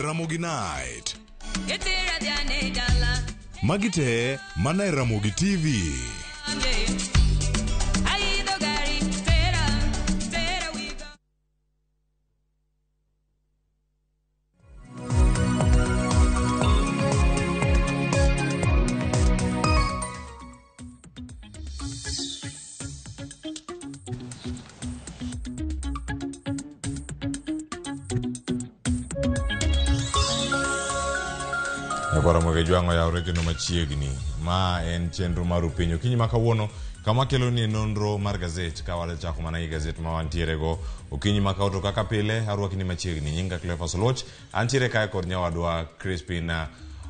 Ramogi Night. Magi te mana e Ramogi TV. Nyakwara Ramogi Jwang' oyawre kendo machiegni. Ma en chenro mar Upiny. Okinyi ma kawuono kama keloni nonro mar gazet ka wachako mana gi gazet ma wantiere go okinyi ma kawuono kaka pile arwaki ni machiegni. Nyinga Cleophas Oluoch, antiere kae kod nyawadwa Crispin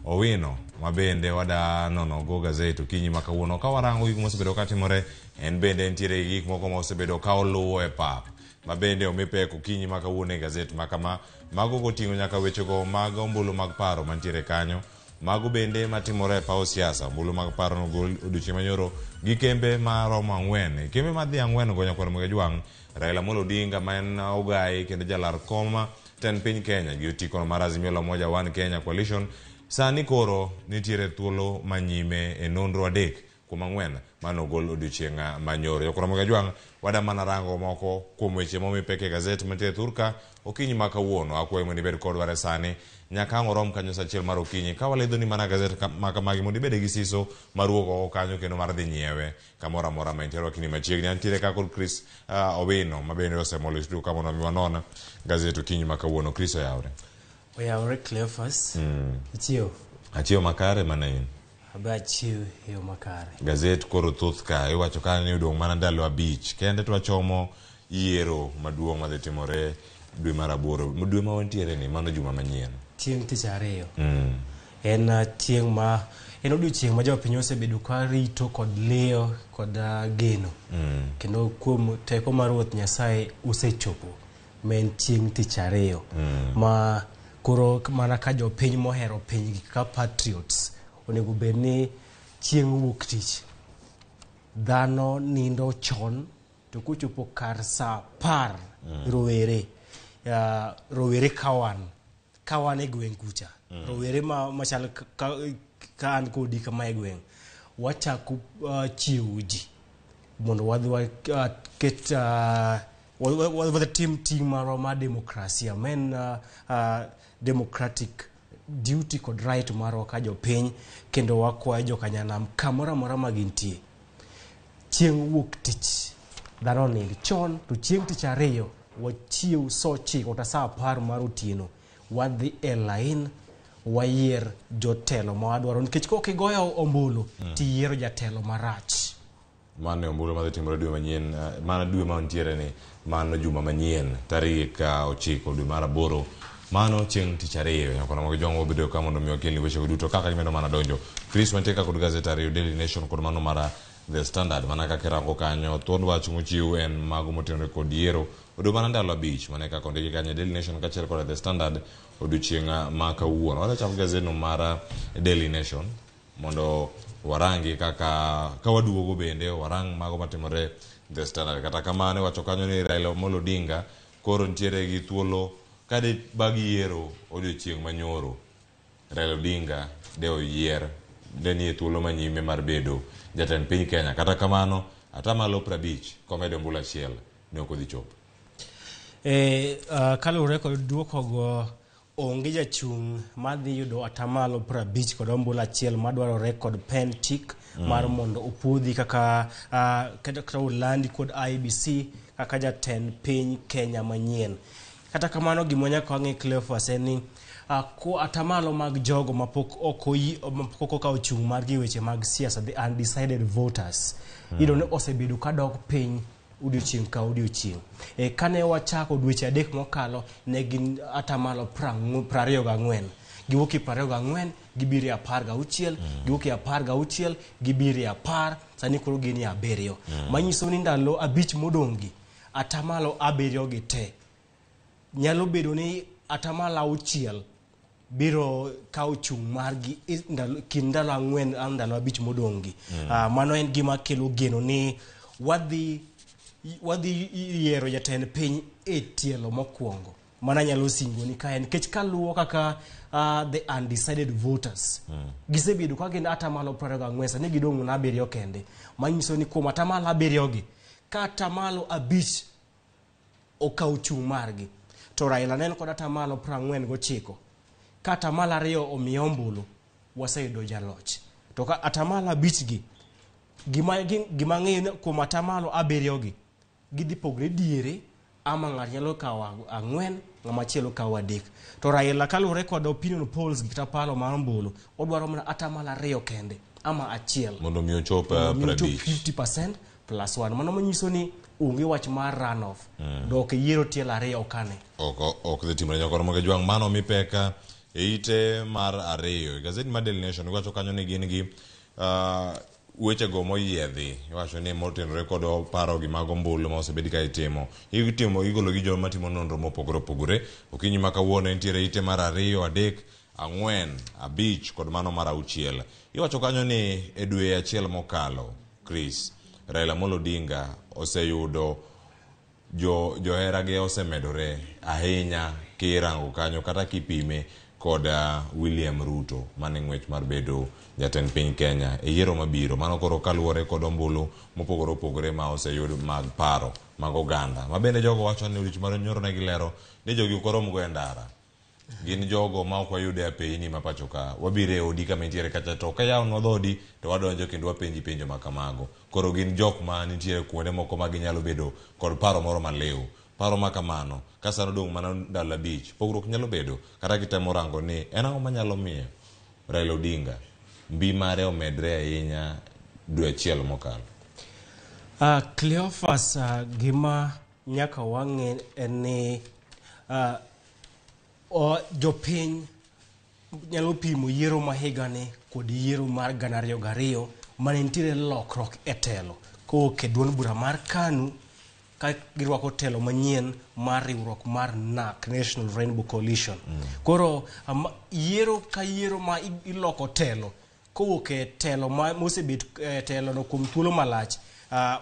Owino ma bende wada nono go gazet okinyi ma kawuono ka warango gik mosebedo katimore en bende entiere gi gik moko ma osebedo ka oluwo e pap ma bende omi pek okinyi ma kawuono e gazet ma kama. Mago goting'o nyaka wechego mag ombulu mag paro mantiere kanyo, mago bende matimore e paw siasa. Ombulu mag paro nogol odiochieng' manyoro gi kembe maromo ang'wen. Kembe madhi ang'wen go nyakwar Ramogi Ajwang', Raila Amolo Odinga ma en ogai kendo jalar kom tend piny Kenya gi otikono mar Azimio la Umoja One Kenya Coalition sani koro nitiere thuolo manyime e nonro adek kuom ang'wen mane ogol odiochieng' manyoro. Nyakwar Ramogi Ajwang', wada mana rango moko kuom weche momi pek e gazet mantiere thurka okinyi ma kawuono. Akwayi mondo ibed kodwa re sani nyaka ang' orom kanyo saa achiel mar okinyi ka walidhoni mana gazet ma kamagi mondo ibede gi siso mar wuok oko kanyo kendo mar dhi nyiewe kamoro amora ma intiere wakini machiegni. Antiere ka kod Chris Owino ma bende osemolo e studio ka mondo mi wanon gazet okinyi ma kawuono. Chris oyawre. Oyawre Cleophas. Ichiew. Achiew makare mana in. Abe achiew e yo makare. Gazet koro thoth ka iwacho ka ni odong' mana ndalo abich kende to wachomo yiero maduong' madhi timore dwe mar aboro dwe ma wantiere ni mano juma manyien. Chieng' tich ariyo. En chieng' ma en odiochieng' ma jopiny osebedo ka rito kod liyo kod geno. Kendo kuom teko mar Ruoth Nyasaye osechopo ma en chieng' tich ariyo. Ma koro mana ka jopiny mohero pinygi kaka patriots onego bed ni chieng' wuok tich dhano nindo chon to kochopo kar saa apar rowere rowere kawan kawan e gweng' kucha rowere ma machal ka, ka an kodi kama e gweng' wachako chiewo ji mondo wadhi waket watim ting' marwa mar demokrasia ma en democratic duty kod right marwa ka jopiny kendo wakwayo jokanyanam kamoro amora ma gintie chieng' wuok tich dhano onind chon to chieng' tich ariyo wachiew saa ochiko kata saa apar mar otieno wadhi e lain wayier jotelo ma wadwaro nikech kok igoyo ombulu tiyiero jatelo marach. Mano e ombulu madhi timore dwe manyien, mana dwe ma wantiere ni, mano juma manyien, tarik 9 dwe mar 8, mano chieng' tich ariyo. Nyaka Ramogi Jwang' wabedo ka mondo mi wakelni wechego duto kaka gimedo mana donjo. Chris wantie ka kod gazet ariyo, Daily Nation kod mano mar The Standard. Mana kaka irango kanyo, thuond wach mochiw en mago motenore kod yiero. Odong' mana ndalo abich, mana kaka ondiki kanyo e Daily Nation kaachiel kod The Standard odiochieng' ma kawuono. Wadhi chako gazetno mar Daily Nation mondo warangi kaka ka waduogo bende warang mago matimore The Standard. Kata kamano iwacho kanyo ni Raila Amolo Odinga koro nitiere gi thuolo kade bag yiero odiochieng' manyoro Raila Odinga de oyier de nie thuolo manyime mar bedo jatend piny Kenya. Kata kamano atamalo 50 komedo ombulu achiel ne ok odhi chopo. Kaluwore kod duokogo onge jachung' madhi yudo atamalo 50 kod ombulu achiel madwarore kod pen chik mar mondo opuodhi kaka kata olandi kod IEBC kaka jatend piny Kenya manyien. Kata kamano gima nyaka wang'e Cleophas en ni ko atamalo mag jogo mapok ok okawo chung' margi e weche mag siasa, the undecided voters, iyudo ni osebedo kadok piny odiochieng' ka odiochieng'. Kane wachako dweche adek mokalo ne gin atamalo 24. Giwuok e 24 gibiro e 16, giwuok e 16 gibiro e 10, sani koro gin e 7. Manyiso ni ndalo abich modong' gi atamalo 7 gi te nyalo bedo ni atamalo 6 biro kawo chung' margi kind ndalo 4 ang' ndalo 5 modong' gi. Mano en gima kelo geno ni wadhi yiero jatend piny e tielo mokwongo. Mana nyalo singo ni ka en nikech kaluwo kaka the undecided voters gisebedo ka gin atamalo 24, sani gidong' mana 7 kende, manyiso ni kuom atamalo 7 gi ka atamalo 5 okawo chung' margi to Raila ne en kod atamalo 49, ka atamalo 2 omiye ombulu, waseyudo jaloch. To ka atamalo 5 gi gima ang'eyo ni kuom atamalo 7 gi gidhi pogre diere, ama ng'ato nyalo kawo 4, ng'ama chielo kawo 3. To Raila kaluwore kod opinion polls gi kata paro mar ombulu, odwaro mana atamalo 2 kende ama 1 mondo mi ochop mondo mi ochop 50. 50% plus 1. Mano manyiso ni onge wach mar runoff. Dok e yiero tielo 2 ok ane. Ok dhi timore nyakoro moge jwang' mano mi peka e ite mar 2. E gazet mar Daily Nation iwacho kanyo ni gin gi wechego moyiedhi, iwacho ni motenore kod paro gi mag ombulu ma osebed ka itimo. Itimo igolo gi joma timo nonro mopogore opogore. Okinyi ma kawuono entiere ite mar 2, 3, 4, 5 kod mano mar 6. Iwacho kanyo ni e dwe achiel mokalo, Chris, Raila Amolo Odinga oseyudo joherage osemedore ahinya kirango kanyo kata kipime kod William Ruto mane ng'wech mar bedo jatend piny Kenya e yiero mabiro. Mano koro kaluwore kod ombulu mopogore opogore ma oseyud mag paro mag oganda. Ma bende jogo wacho ni odiochieng' mar nyoro ne gilero ni jogi ok warom go e ndara. Gin jogo ma ok wayudo e apeyni ma pacho ka. Wabiro e odi kama intiere kacha to ka iyawnwa dhoodi to wadonjo kendo wapenji penjo ma kamago. Koro gin jok ma nitiere kuonde moko ma ginyalo bedo kod paro moro maliw. Paro ma kamano, ka sano odong' mana ndalo 5, pogruok nyalo bedo kata kitemo rango ni en ang'o manyalo miyo Raila Odinga mbi mare omedre ahinya dwe achiel mokalo. Cleophas, gima nyaka wang'e en ni jopiny nyalo pimo yiero ma higani kod yiero mar 2002 mane nitiere lokruok e telo kowuok e duond bura mar KANU ka girwako telo manyien mar riwruok mar NARC, National Rainbow Coalition. Koro yiero ka yiero ma iloko telo kowuok e telo ma mosebet e telo no kuom thuolo malach,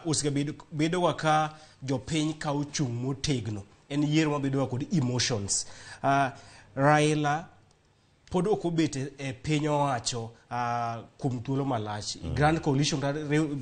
osebedo ga ka jopiny kawo chung' motegno. En yiero mabedo ga kod emotions. Raila pod ok obet e piny owacho kuom thuolo malach. Grand Coalition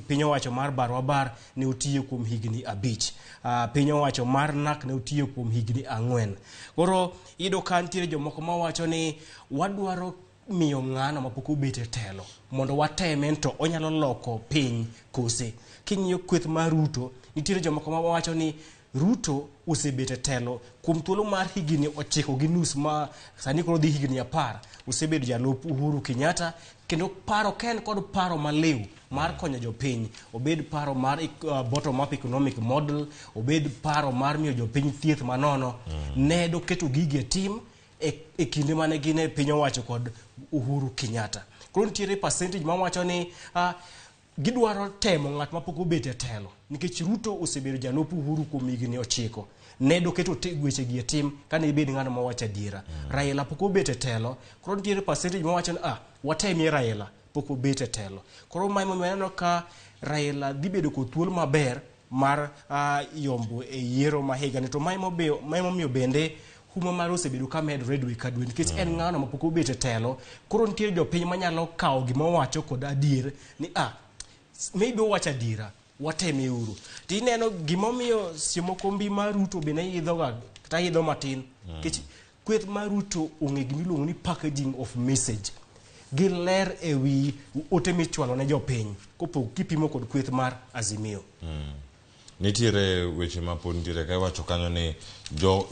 piny owacho mar Barwa Bar ne otiyo kuom higni 5. Piny owacho mar NARC ne otiyo kuom higni 4. Koro iyudo ka nitiere jomoko mawacho ni wadwaro miyo ng'ano mapok obet e telo mondo wateme to onyalo loko piny kose. King'iyo kweth mar Ruto, nitiere jomoko mawacho ni Ruto osebet e telo kuom thuolo mar higni 9.5 ma sani koro dhi higni 10. Osebedo jalup Uhuru Kenyatta kendo paro ka en kod paro maliw mar konyo jopiny, obed paro mar bottom up economic model, obed paro mar miyo jopiny thieth manono, ne doketo gigi e tim e kinde mane gin e piny owacho kod Uhuru Kenyatta. Koro nitiere percentage mawacho ni gidwaro temo ng'at mapok obet e telo nikech Ruto osebedo jalup Uhuru kuom higni 9. Ne doketo weche gi e tim kane ibed ng'ano mawacho adiera. Raila pok obet e telo, koro nitiere percentage mawacho ni watemie Raila pok obet e telo. Koro mae momiyo aneno ka Raila dhi bedo kod thuolo maber mar yombo e yiero ma higani. To mae momiyo bende huma mare osebedo ka medore dwe ka dwe nikech en ng'ano mapok obet e telo. Koro nitiere jopiny manyalo kawo gima owacho kod adier ni maybe owacho adiera, wateme uru. To ineno gimomiyo seche moko mbi mar Ruto bende idhoga kata idho matin nikech kweth mar Ruto ong'e gima iluongo ni packaging of message. Giler e wi ote michwalo ne jopiny kopog kipimo kod kweth mar Azimio. Nitiere weche ma pod nitiere ka iwacho kanyo ni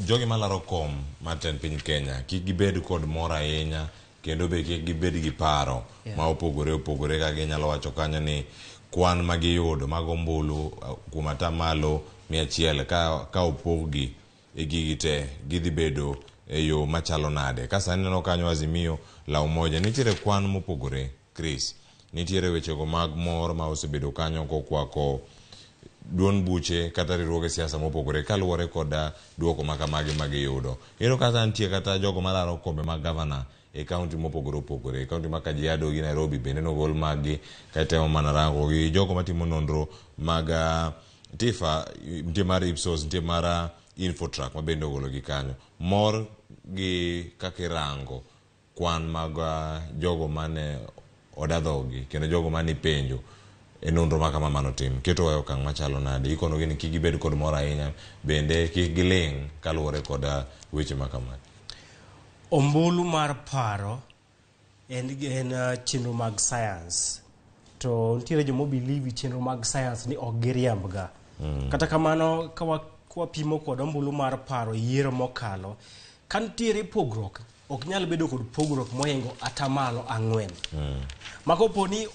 jogi malaro kom mar tend piny Kenya kik gibed kod mor ahinya kendo be kik gibed gi paro ma opogore opogore ka ginyalo wacho kanyo ni kwan ma giyudo mag ombulu kuom atamalo 100 ka opoggi e gigi te gidhi bedo e yo machalo nade. Ka sani neno kanyo Azimio la Umoja nitiere kwan mopogore, Chris. Nitiere wechego mag mor ma osebedo kanyo kokwako duond buche kata riwruoge siasa mopogore kaluwore kod duoko ma kamagi ma giyudo. Iyudo kata nitie kata jogo malaro kombe mag gavana e kaunti mopogore opogore. Kaunti ma Kajiado gi Nairobi bende nogol maggi ka itemo mana rango gi jogo matimo nonro mag TIFA, nitie mar Ipsos, nitie mar Infotrack ma bende ogolo gi kanyo. Mor gi kaka irango kwan mag jogo mane oda dhogi kendo jogo mane ipenjo e nonro ma kama manotim ketowa e okang' machalo nade ikonogi ni kik gibed kod mor ahinya bende kik giling' kaluwore kod weche ma kamagi. Ombulu mar paro en chenro mag science to nitiere joma believe chenro mag science ni ok giriambga. Kata kamano ka wapimo kod ombulu mar paro yiero mokalo, ka nitiere pogruok ok nyal bedo kod pogruok mohingo atamalo 4. Ma kopo ni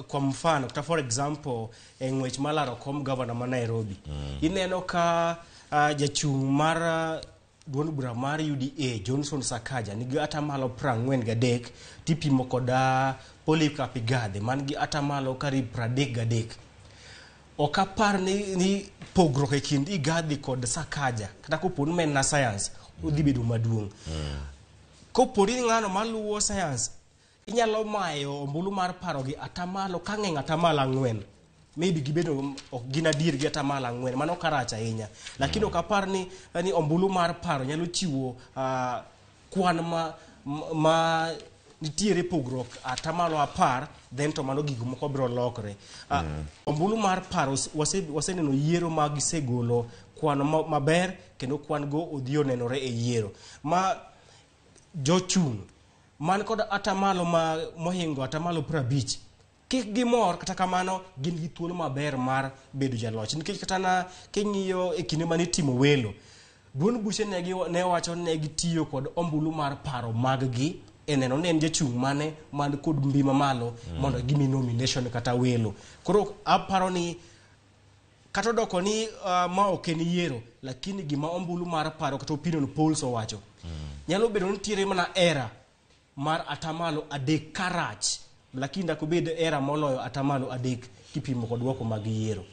kwa mfano kata for example e ng'wech malaro kom gavana ma Nairobi, ineno ka jachung' mar duond bura mar UDA Johnson Sakaja nigi atamalo 43 tipimo kod Polycarp Igathe man gi atamalo karibu 33. Ok apar ni pogruok e kind Igathe kod Sakaja kata kopo ni en na science odhi bedo maduong'. Kopo ni ng'ano maluwo science inyalo mayo ombulu mar paro gi atamalo ka ng'eny atamalo 4. Maybe gibedo ok gin adier gi atamalo 4, mano karach ahinya. Lakini ok apar ni ombulu mar paro nyalo chiwo kwan ma nitiere pogruok atamalo 10, then to mano gik moko biro lokre. Ombulu mar paro waseneno yiero ma gisegolo kwan maber kendo kwan go odhi onenore e yiero. Ma jochung' man kod atamalo ma mohingo atamalo 50 kik gimor, kata kamano gin gi thuolo maber mar bedo jaloch. Nikech kata na king'iyo e kinde mane itimo welo, duond buche ne wacho ne gitiyo kod ombulu mar paro mag-gi e neno ni en jachung' mane man kod mbi mamalo mondo gimi nomination kata welo. Koro aparo ni kata odoko ni ma ok en yiero, lakini gima ombulu mar paro kata opinion polls owacho nyalo bedo ni nitiere mana era mar atamalo 3 karach, lakini dak obed era moloyo atamalo 3 kipimo kod duoko mag yiero.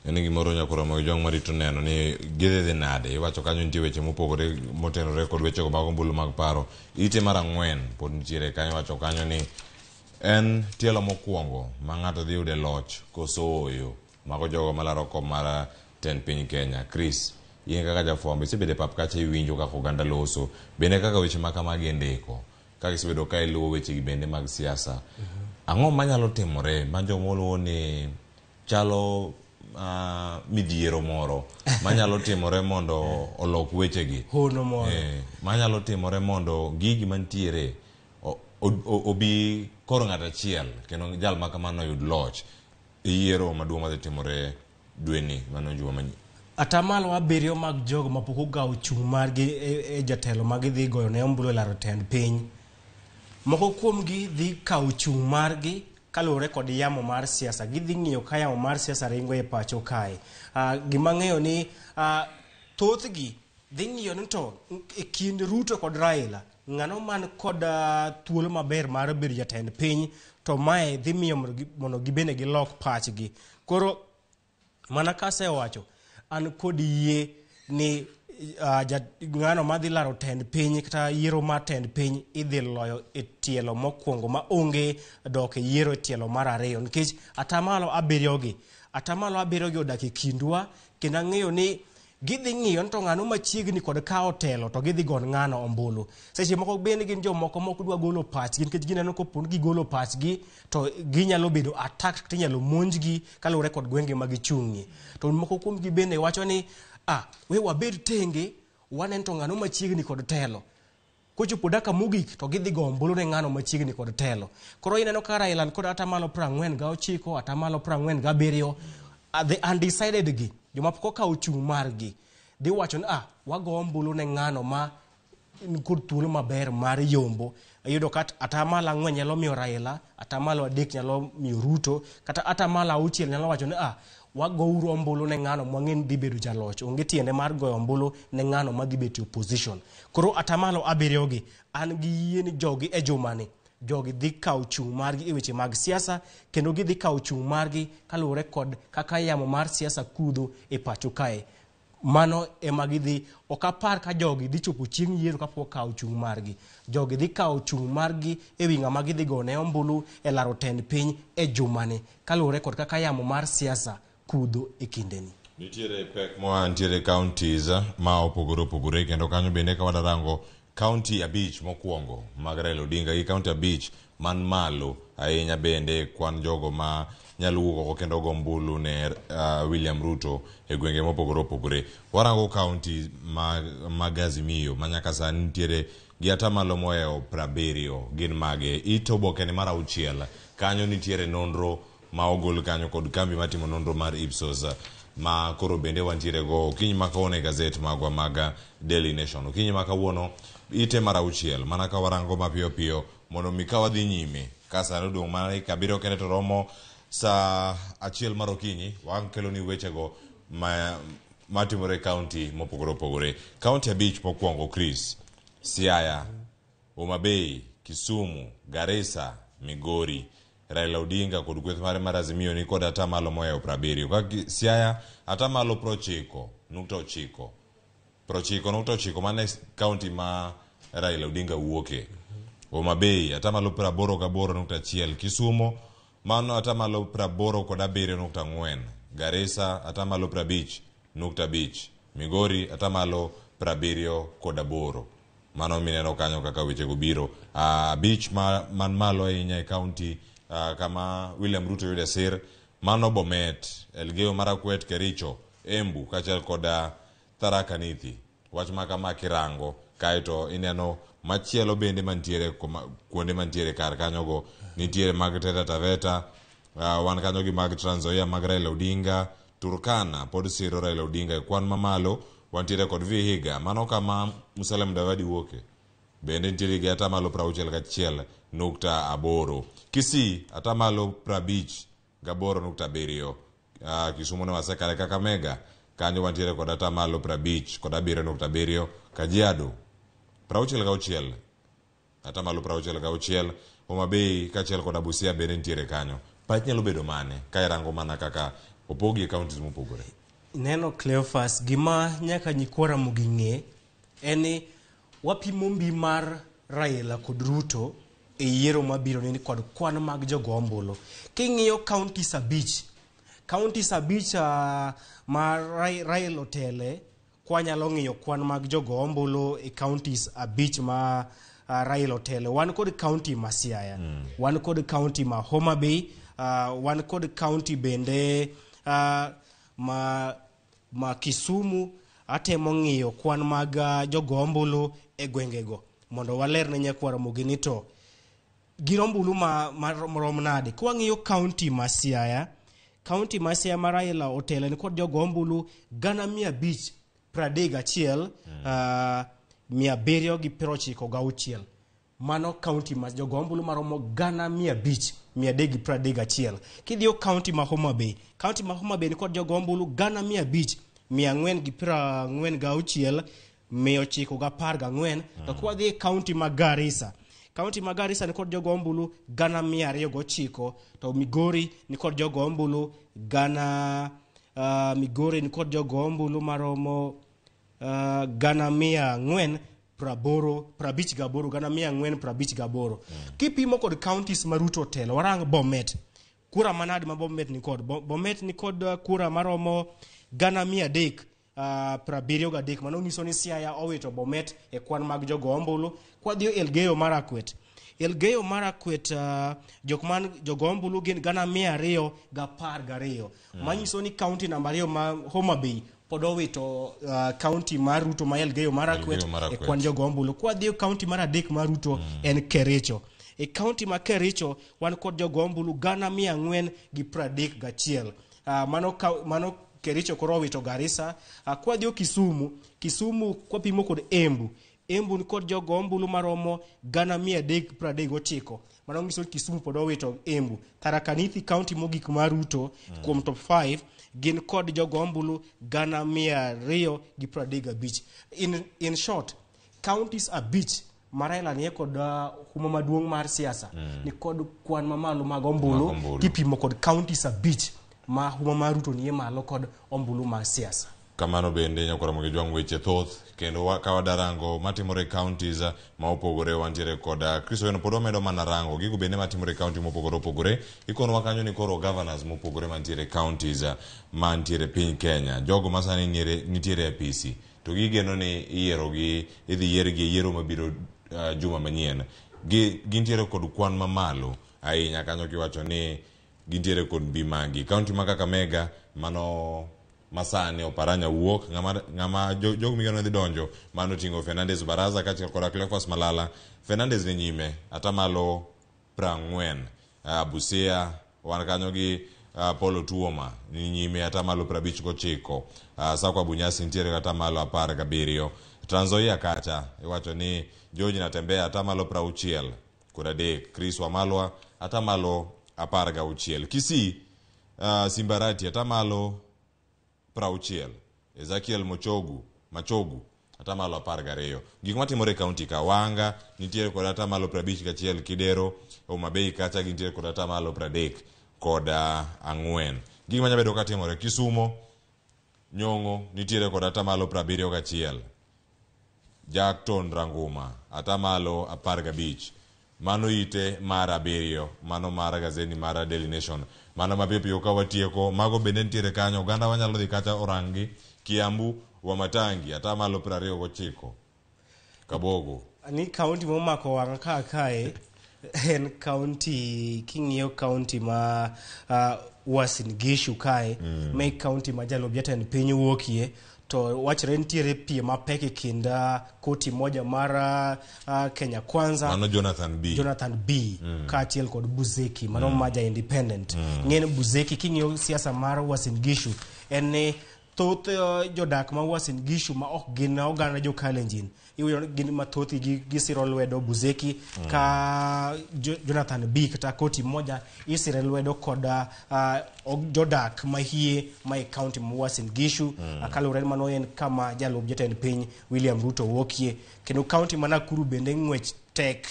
En gimoro nyakoro mag jong marito neno ni gidhi dhi nade. Iwacho kanyo nitie weche mopogore motenore kod wechego mag ombulu mag paro. Ite mar 4 pod nitiere kanyo, iwacho kanyo ni en tielo mokwongo ma ng'ato dhi yude loch koso oyo. Mago jogo malaro kom mar tend piny Kenya. Chris, in kaka jafwambo isebedo e pap kacha iwinjo kaka oganda loso, bende kaka weche ma kamagi indiko, kaka isebedo ka iluwo wechegi bende mag siasa. Ang'o manyalo timore ma joma oluwo ni chalo midhiero moro manyalo timore mondo olok wechegi? Hono moro. Manyalo timore mondo gigi mantiere obi koro ng'ato achiel kendo jal ma kamano oyud loch e yiero maduong' madhi timore dweni mano juma manyien. Atamalo 7 mag jogo mapok ogawo chung' margi e jatelo ma gidhi goyo ne ombulu e laro tend piny. Moko kuomgi dhi kawo chung' margi kaluwore kod yamo mar siasa. Gidhi ng'iyo ka yamo mar siasa ringo e pacho kae. Gima ng'eyo ni thothgi dhi ng'iyo ni to e kind Ruto kod Raila ng'ano man kod thuolo maber mar bedo jatend piny, to mae dhi miyo mondo gibende gilok pachgi. Koro mana kasewacho, an kod yie ni ng'ano madhi laro tend piny kata yiero mar tend piny idhi loyo e tielo mokwongo ma onge dok e yiero e tielo mar 2, nikech atamalo 7 gi atamalo 7 gi odak e kindwa, kendo ang'eyo ni gidhi ng'iyo ni to ng'ano machiegni kod kawo telo to gidhi gon ng'ano ombulu. Seche moko bende gin jomoko mok dwa golo pachgi nikech gineno kopo ni gigolo pachgi to ginyalo bedo attacked kata inyalo monjgi kaluwore kod gwenge ma gichung'ie. To moko kuomgi bende wacho ni we wabed tenge, waneno to ng'ano machiegni kod telo. Kochopo dakika mogik to gidhi go ombulu ne ng'ano machiegni kod telo. Koro ineno ka Raila ni kod atamalo 49, atamalo 47, the undecided gi, joma pok okawo chung' margi, dhi wacho ni wago ombulu ne ng'ano ma kod thuolo maber mar yombo. Iyudo ka atamalo 4 nyalo miyo Raila, atamalo 3 nyalo miyo Ruto, kata atamalo 6 nyalo wacho ni wagouru ombulu ne ng'ano mwang'e ni dhi bedo jaloch. Onge tiende mar goyo ombulu ne ng'ano madhi bet e opposition. Koro atamalo 7 gi, an gi yie ni jogi e jumani, jogi dhi kawo chung' margi e weche mag siasa, kendo gidhi kawo chung' margi kaluwore kod kaka yamo mar siasa kudho e pacho kae. Mano ema gidhi, ok apar ka jogi dhi chopo chieng' yiero kapok okawo chung' margi. Jogi dhi kawo chung' margi e wi ng'ama gidhi gone ombulu e laro tend piny e jumani, kaluwore kod kaka yamo mar siasa kudho e kindeni. Nitiere pek moa nitiere counties ma opogore opogore kendo kanyo bende ka wadarango county 5 mokwongo mag Raila Odinga gi county 5 man malo ahinya bende kwan jogo ma nyalo wuok oko kendo go ombulu ne William Ruto e gwenge mopogore opogore. Warango county mag Azimio ma nyaka sani nitiere gi atamalo mohewo 70 gin mage. It oboke ni mar 6 kanyo nitiere nonro ma ogol kanyo kod kambi matimo nonro mar Ipsos ma koro bende wantiere go okinyi ma kawuono e gazet magwa mag Daily Nation. Okinyi ma kawuono ite mar 6 mana ka warango mapiyo piyo mondo mi ka wadhi nyime ka sani odong' mana dakika 7 kende to romo saa 1 mar okinyi wakelo ni wechego matimore e county mopogore opogore. County 5 mokwongo Chris, Siaya, Homa Bay, Kisumu, Garissa, Migori. Raila Odinga kod kweth mare mar Azimio ni kod atamalo mohewo 70. Ka Siaya atamalo 90.9. 90.9 mane county ma Raila Odinga wuoke. Homa Bay atamalo 88.1. Kisumu mano atamalo 87.4. Garissa atamalo 50.5. Migori atamalo 78. Mano mineno kanyo kaka wechego biro. 5 man malo ahinya e county kama William Ruto yude sir, mano Bomet, Elgeyo Marakwet, Kericho, Embu kaachiel kod Tharaka Nithi. Wach ma kama kirango kaeto ineno machielo bende mantiere kuonde mantiere kar kanyogo nitiere mag Taita Taveta, wan kanyo gi mag Trans Nzoia mag Raila Odinga, Turkana pod siro Raila Odinga e kwan mamalo, wantiere kod Vihiga mano kama Musalia Mudavadi wuoke bende nitiere gi atamalo 61.8. Kisii atamalo 58.7. Kisumu ne wasekale Kakamega kanyo wantiere kod atamalo 57.7. Kajiado 66 atamalo 66. Homa Bay kaachiel kod Busia bende nitiere kanyo. Pach nyalo bedo mane ka irango mana kaka opogi e counties mopogore? Neno Cleophas, gima nyaka nyikwa Ramogi ng'e en ni wapimo mbi mar Raila kod Ruto e yiero mabiro ni kod kwan mag jogo ombulu. King'iyo counties 5, counties 5 ma Raila otele, kwanyalo ng'iyo kwan mag jogo ombulu e counties 5 ma Raila otele. Wan kod county ma Siaya, wan kod county ma Homa Bay, wan kod county bende ma Kisumu. Atemo ng'iyo kwan mag jogo ombulu e gwengego mondo waler ne nyakwa Ramogi ni to gin ombulu ma rom nade. Kwang'iyo county ma Siaya, county ma Siaya ma Raila otele ni kod jogo ombulu 531 796. Mano county ma jogo ombulu maromo 500,331. Kidhiyo county ma Homa Bay, county ma Homa Bay ni kod jogo ombulu 5,446 914. To kwadhi e county ma Garissa, county ma Garissa ni kod jogo ombulu 209, to Migori ni kod jogo ombulu Migori ni kod jogo ombulu maromo 458, 458, 458. Kipimo kod counties ma Ruto otelo, warang Bomet. Kura manade ma Bomet ni kod? Bomet ni kod kura maromo 373. Mano nyiso ni Siaya owito Bomet e kwan mag jogo ombulu. Kwadhiyo Elgeyo Marakwet, Elgeyo Marakwet jok man jogo ombulu gin 212. Manyiso ni county namba 2 ma Homa Bay pod owito county mar Ruto ma Elgeyo Marakwet e kwan jogo ombulu. Kwadhiyo county mar 3 mar Ruto en Kericho. E county ma Kericho wan kod jogo ombulu 431. Mano Kericho koro owito Garissa. Kwadhiyo Kisumu, Kisumu kwapimo kod Embu, Embu ni kod jogo ombulu maromo 339. Mano nyiso ni Kisumu pod owito Embu. Tharaka Nithi county mogik mar Ruto kuom top 5 gin kod jogo ombulu 235. In short, counties 5 ma Raila nie kod huma maduong' mar siasa ni kod kwan mamalo mag ombulu kipimo kod counties 5 ma huma mar Ruto nie malo kod ombulu mar siasa. Kamano bende nyakwar Ramogi Jwang' weche thoth kendo ka wadarango matimore e counties ma opogore wantiere kod Chris Owino pod wamedo mana rango gigo bende matimore e county mopogore opogore. Ikonwa kanyo ni koro governors mopogore mantiere e counties mantiere piny Kenya, jogo ma sani nitiere e apisi to gigeno ni iyierogi, idhi yiergi e yiero mabiro juma manyien. Gintiere kod kwan mamalo ahinya kanyo kiwacho ni gintiere kod mbi magi. County ma Kakamega mano masani Oparanya wuok ng'ama jogo migeno dhi donjo mano oting'o Fernandez Baraza kaachiel koda Cleophas Malala. Fernandez ni nyime atamalo 40. Busia wan kanyo gi Paul Otuoma ni nyime atamalo 59. Sakwa Bunyasi nitiere atamalo 17. Trans Nzoia kacha iwacho ni George Natembeya atamalo 63. Chris Wamalwa atamalo 16. Kisii Simbarati atamalo 60. Ezekiel Machogu atamalo 12. Gik matimore e kaunti ka Wanga nitiere kod atamalo 51, Kidero Homa Bay kacha gintiere kod atamalo 34. Gik manyalo bedo katimore Kisumo Nyong'o nitiere kod atamalo 71. Jackton Ranguma atamalo 15. Mano ite mar 7, mano mar gazeti mar Daily Nation. Mano mapiyo piyo ka watieko, mago bende nitiere kanyo, oganda wanyalo dhi kacha orangi. Kiambu Wamatangi atamalo 29. Kabogo. Ni kaunti momako wang'a ka kae en kaunti, king'iyo kaunti ma Uasin Gishu kae, ma kaunti ma jalup jatend piny wuokie, to wachore nitiere piem mapek e kind koti moja mar Kenya Kwanza, mano Jonathan B. Jonathan B kaachiel kod Buzeki mano ma ja independent. Ng'en Buzeki king'iyo siasa mar Uasin Gishu en ni thoth jodak ma Uasin Gishu ma ok gin oganda jo Kalenjin iwuoyo gin mathoth gisiro lwedo Buzeki ka Jonathan B kata koti moja isire lwedo kod jodak mahie ma e kaunti ma Uasin Gishu. Kaluwore mano en kama jalup jatend piny William Ruto wuokie. Kendo kaunti ma Nakuru bende ng'wech tek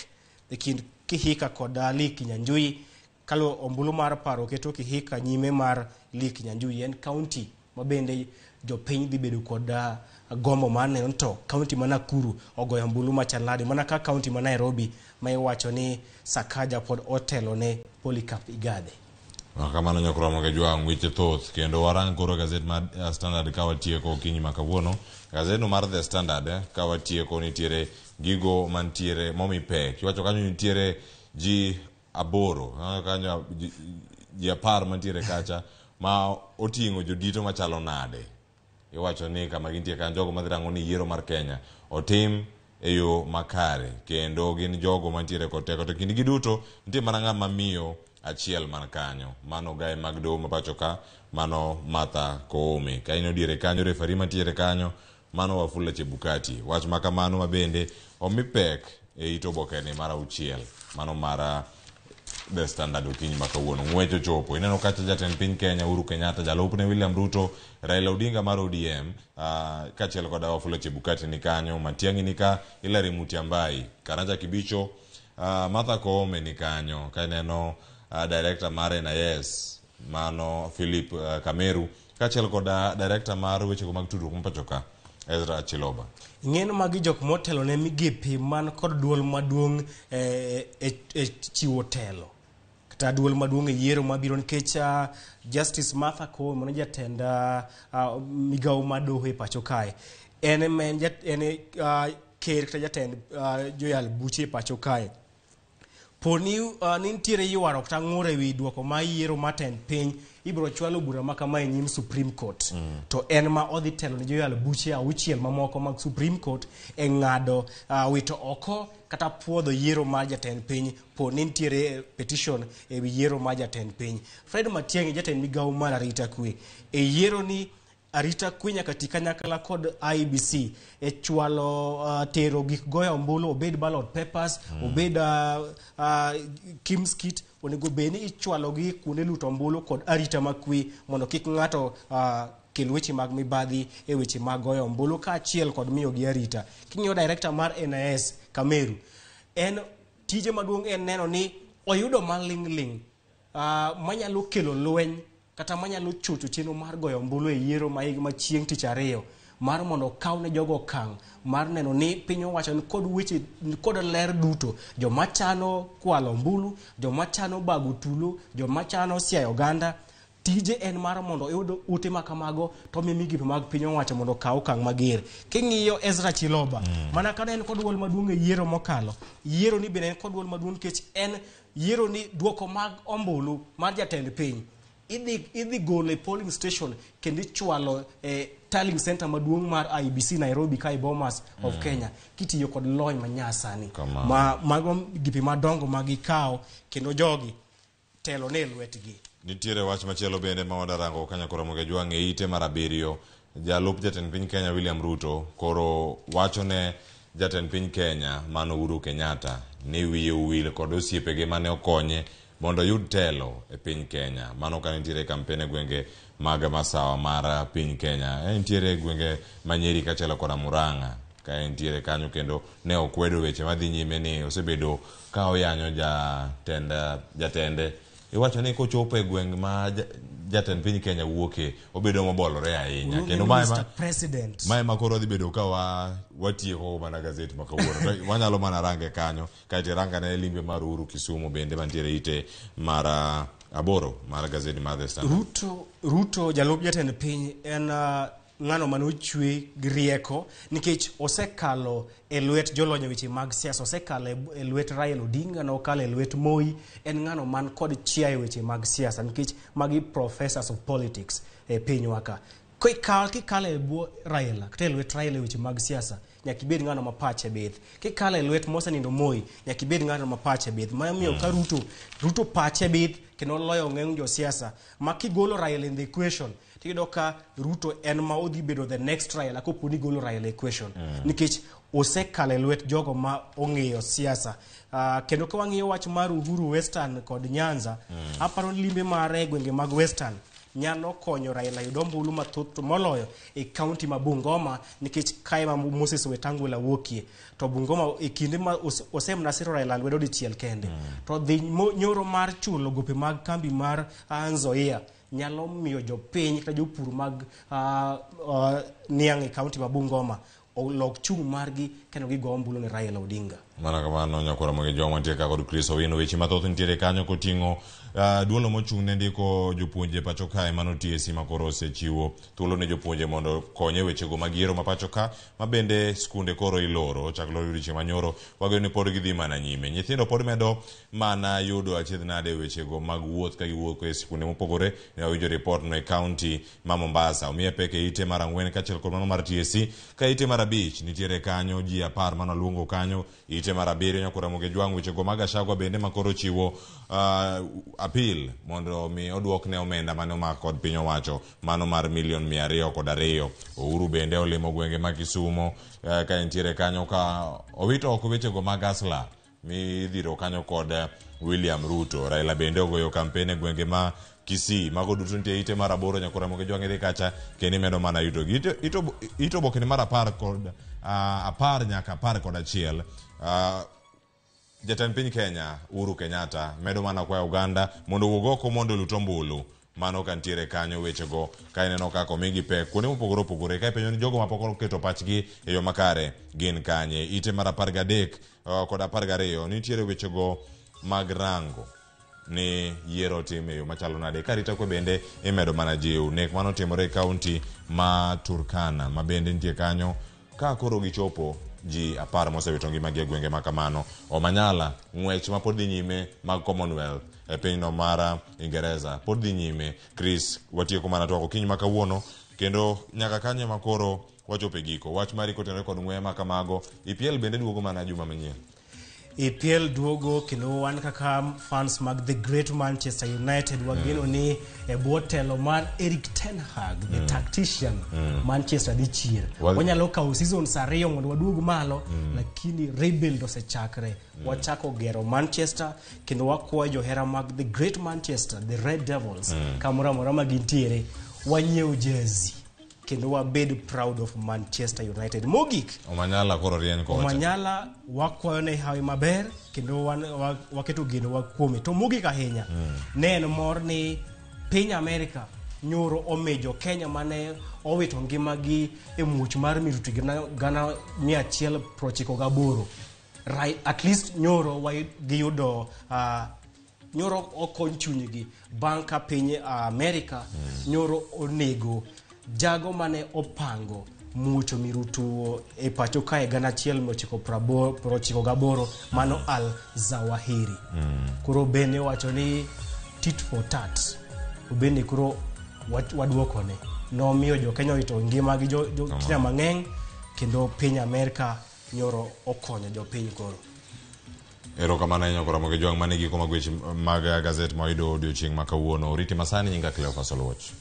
e kind Kihika kod Lee Kinyanjui. Kaluwo ombulu mar paro keto Kihika nyime mar Lee Kinyanjui. En kaunti ma bende jopiny dhi bedo kod gombo mar neno to kaunti ma Nakuru ogoyo ombulu machal nade, mana ka kaunti ma Nairobi ma iwacho ni Sakaja pod otelo ne Polycarp Igathe. Kamano nyakoro Ramogi Jwang' weche thoth kendo warang koro gazet mar Standard ka watieko okinyi ma kawuono. Gazetno mar The Standard ka watieko nitiere gigo mantiere momi pek. Iwacho kanyo nitiere ji 8, kanyo ji 10 mantiere kacha ma oting'o jodito machalo nade. Iwacho ni kama gintie kanyo jogo madhi rango ni yiero mar Kenya otim e yo makare kendo gin jogo mantiere kod teko, to kindgi duto nitie mana ng'ama miyo achiel man kanyo, mano gae mag doho ma pacho ka, mano Martha Koome. Ka in odiere kanyo refari mantiere kanyo mano Wafula Chebukati. Wach ma kamano ma bende omi pek e it obokene mar 6, mano mar The Standard okinyi ma kawuono. Ng'wech ochopo. Ineno kacha jatend piny Kenya Uhuru Kenyatta, jalupne William Ruto, Raila Odinga mar ODM, kaachiel kod Wafula Chebukati ni kanyo, Matiang'i ni ka, Hilary Mutyambai, Karanja Kibicho, Martha Koome ni kanyo. Ka ineno director mar NIS mano Philip Kameru, kaachiel kod director mar wechego mag tudruok ma pacho ka Ezra Chiloba. Ng'en magi jok motelo ne migepe man kod duol maduong' e chiwo telo kata duol maduong' e yiero mabiro, nikech Justice Martha Koome mano jatend migawo mar doho e pacho kae, en ker kata jatend joyal buche e pacho kae. Poni ni nitiere ywaruok kata ng'ur ewi duoko mar yiero mar tend piny, ibiro chwalo bura ma kama e nyim Supreme Court. To en ma odhi telo ne joyal buche 6 mamoko mag Supreme Court e ng'ado wito oko kata puodho yiero mar jatend piny po ni nitiere petition ewi yiero mar jatend piny. Fred Matiang'i jatend migawo mar arita kwe e yiero ni arita kwe nyaka ti kanyakla kod IEBC e chwalo tero gik goyo ombulu, obed ballot papers, obed KIEMS kit, onego bed ni ichwalo gi kuonde luto ombulu kod arita makwe mondo kik ng'ato kel weche mag mibadhi e weche mag goyo ombulu kaachiel kod miyo gi arita. King'iyo director mar NIS Kameru, en tije maduong' en neno ni oyudo maling'ling' manyalo kelo lweny kata manyalo chocho chenro mar goyo ombulu e yiero ma higa ma chieng' tich ariyo mar mondo okaw ne jogo okang' mar neno ni piny owacho ni kod weche ni kod ler duto joma chano kwalo ombulu, joma chano bago tulo, joma chano siayo oganda. Tije en mar mondo oyud ute ma kamago to omi migepe mag piny owacho mondo okaw okang' mager. King'iyo Ezra Chiloba, mana kane en kod duol maduong' e yiero mokalo, yiero ni bende en kod duol maduong' nikech en yiero ni duoko mag ombulu mar jatend piny idhi golo e polling station kendo ichwalo e tallying center maduong' mar IEBC Nairobi ka e Bomas of Kenya kitiyo kod lony manyasani. Ma mago gipe madongo ma gikawo kendo jogi telo ne lwetgi. Nitiere wach machielo bende ma wadarango kanyakora Jwang' e ite mar 7. Jalup jatend piny Kenya William Ruto koro wacho ne jatend piny Kenya mano Uhuru Kenyatta ni wiye owil kod osiepege mane okonye mondo oyud telo e piny Kenya. Mano ka nitiere kampen e gwenge mag masawa mar piny Kenya. Nitiere gwenge ma Nyeri kaachiel koda Murang'a. Ka entiere kanyo kendo ne okwedo weche madhi nyime ni osebedo ka oyanyo jatende. Iwacho ni kochopo e gweng' ma jatend piny Kenya wuoke, obedo mobolore ahinya. Kendo mae Mr. President. Mae ma koro dhi bedo ka watieko mana gazet ma kawuono. Wanyalo mana range kanyo, kaeto irangane limbe mar Uhuru Kisumu bende mantiere ite mar 8 mar gazeti mar The Standard. Ruto jalup jatend piny en ng'ano mane ochwe gi rieko nikech osekalo e lwet jolony e weche mag siasa, osekalo e lwet Raila Odinga, nokalo e lwet Moi, en ng'ano man kod chia e weche mag siasa nikech magi professors of politics e pinywa ka. Kikalo e bwo Raila, kata e lwet Raila e weche mag siasa, nyaka ibed ng'ano ma pache bith. Kikalo e lwet mosenindo Moi, nyaka ibed ng'ano ma pache bith. Mano miyo ka Ruto pache bith kendo loyo ng'eny josiasa. Ma kigolo Raila in the equation, tiyudo ka Ruto en ma odhi bedo the next Raila kopo ni golo Raila equation. Nikech osekalo e lwet jogo ma ong'eyo siasa. Kendo ka wang'iyo wach mar Uhuru Western kod Nyanza, aparo ni limbe mare e gwenge mag Western nyalo konyo Raila yudo ombulu mathoth to moloyo e kaunti ma Bungoma nikech kae ma Moses Wetangula wuokie. To Bungoma e kinde ma osemna siro Raila lwedo dichiel kende. To dhi nyoro mar chulo gope mag kambi mar Nzoia nyalo miyo jopiny kata jopur mag niang' e kaunti ma Bungoma olok chung' margi kendo gigo ombulu ne Raila Odinga. Mana kamano nyakwara Ramogi Jwang' mantie ka kod Chris Owino. Weche mathoth nitiere kanyo koting'o duolo mochung' ne ndiko jopuonje pacho kae mano TSC ma koro osechiwo thuolo ne jopuonje mondo konye wechego mag yiero ma pacho ka ma bende skunde koro iloro chak loro odiochieng' manyoro wageno ni pod gidhi mana nyime. Nyithindo pod medo mana yudo achiedh nade wechego mag wuoth ka giwuok e skunde mopogore. Ne wawinjo ripot no e kaunti ma Mombasa. Omiye pek e ite mar 4 kaachiel kod mano mar TSC. Ka ite mar 5 nitiere kanyo ji 10 mano luongo kanyo. Ite mar 7 nyakwara Ramogi Jwang' wechego mag Gachagua bende ma koro chiwo appeal mondo mi oduokne omenda mane omak kod piny owacho mano mar milion 202. Uhuru bende olimo gwenge ma Kisumo ka entiere kanyo ka owito oko wechego mag Asla midhiro kanyo kod William Ruto. Raila bende ogoyo kampen e gwenge ma Kisii. Mago duto nitie ite mar 8 nyakwara Ramogi Jwang' idhi kacha kendo imedo mana yudo gi. Ite oboke ni mar 10 kod 10 nyaka 11. Jatend piny Kenya Uhuru Kenyatta medo mana kwayo oganda mondo owuog oko mondo olut ombulu. Mano ka nitiere kanyo wechego ka ineno kaka omigi pek kuonde mopogore opogore ka ipenjo ni jogo mapok oketo pachgi e yo makare gin kanye. Ite mar 13 kod 12 nitiere wechego mag rango ni yiero otim e yo machalo nade. Ka arita kwe bende imedo mana jiw nek manotimore e kaunti ma Turkana ma bende nitie kanyo ka koro gichopo ji 10 mosewito ngimagi e gwenge ma kamano. Omanyala ng'wech ma pod dhi nyime mag Commonwealth e pinyno mar Ingereza pod dhi nyime. Chris, watieko mana twak okinyi ma kawuono kendo nyaka kanye ma koro wachopo e giko. Wach mari kotenore kod ng'weye ma kamago, EPL bende duogo mana juma manyien. EPL duogo kendo wan kaka fans mag the great Manchester United wageno ni e bwo telo mar Erik ten Hag, the tactician, Manchester dhi chier. Wanyalo kawo seasons 2 mondo waduog malo, lakini rebuild osechakre. Wachako gero Manchester kendo wakwayo johera mag the great Manchester, the Red Devils, kamoro amora ma gintiere, wanyiew jezi kendo wabed proud of Manchester United. Mogik, Omanyala koro rieny kocha. Omanyala wakwayo ne hawi maber kendo waketo geno wa kuome. To mogik ahinya, ne en mor ni Piny Amerika nyoro omiyo Kenya mane owito ngimagi e muoch mar miruti 198,000. Right, at least nyoro giyudo nyoro okony chunygi bang' ka piny Amerika nyoro onego jago mane opango muocho mirutu e pacho kae 1998, mano Al Zawahiri. Koro bende wacho ni tit for tat, bende koro waduokone nomiyo jo Kenya owito ngima gi jo Kenya mang'eny, kendo piny Amerika nyoro okonyo jopiny koro. Erokamano ahinya Ramogi Jwang'. Mane giko mag weche mag gazet ma wayudo odiochieng' ma kawuono. Oriti masani, nyinga Cleophas Oluoch.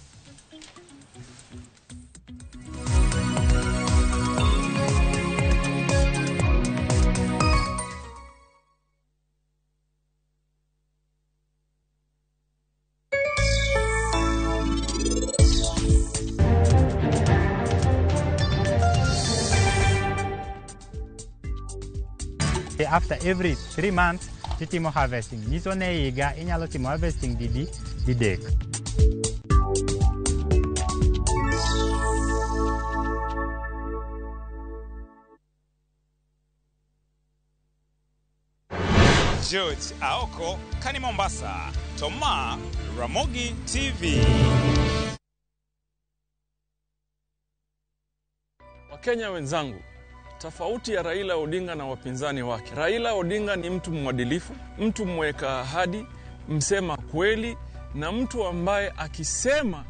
After every 3 months titimo harvesting. Nyiso ni e higa inyalo timo harvesting didi didek. George Aoko kani Mombasa, Toma Ramogi TV. Wakenya wenzangu, tofauti ya Raila Odinga na wapinzani wake. Raila Odinga ni mtu mwadilifu, mtu mweka ahadi, msema kweli na mtu ambaye akisema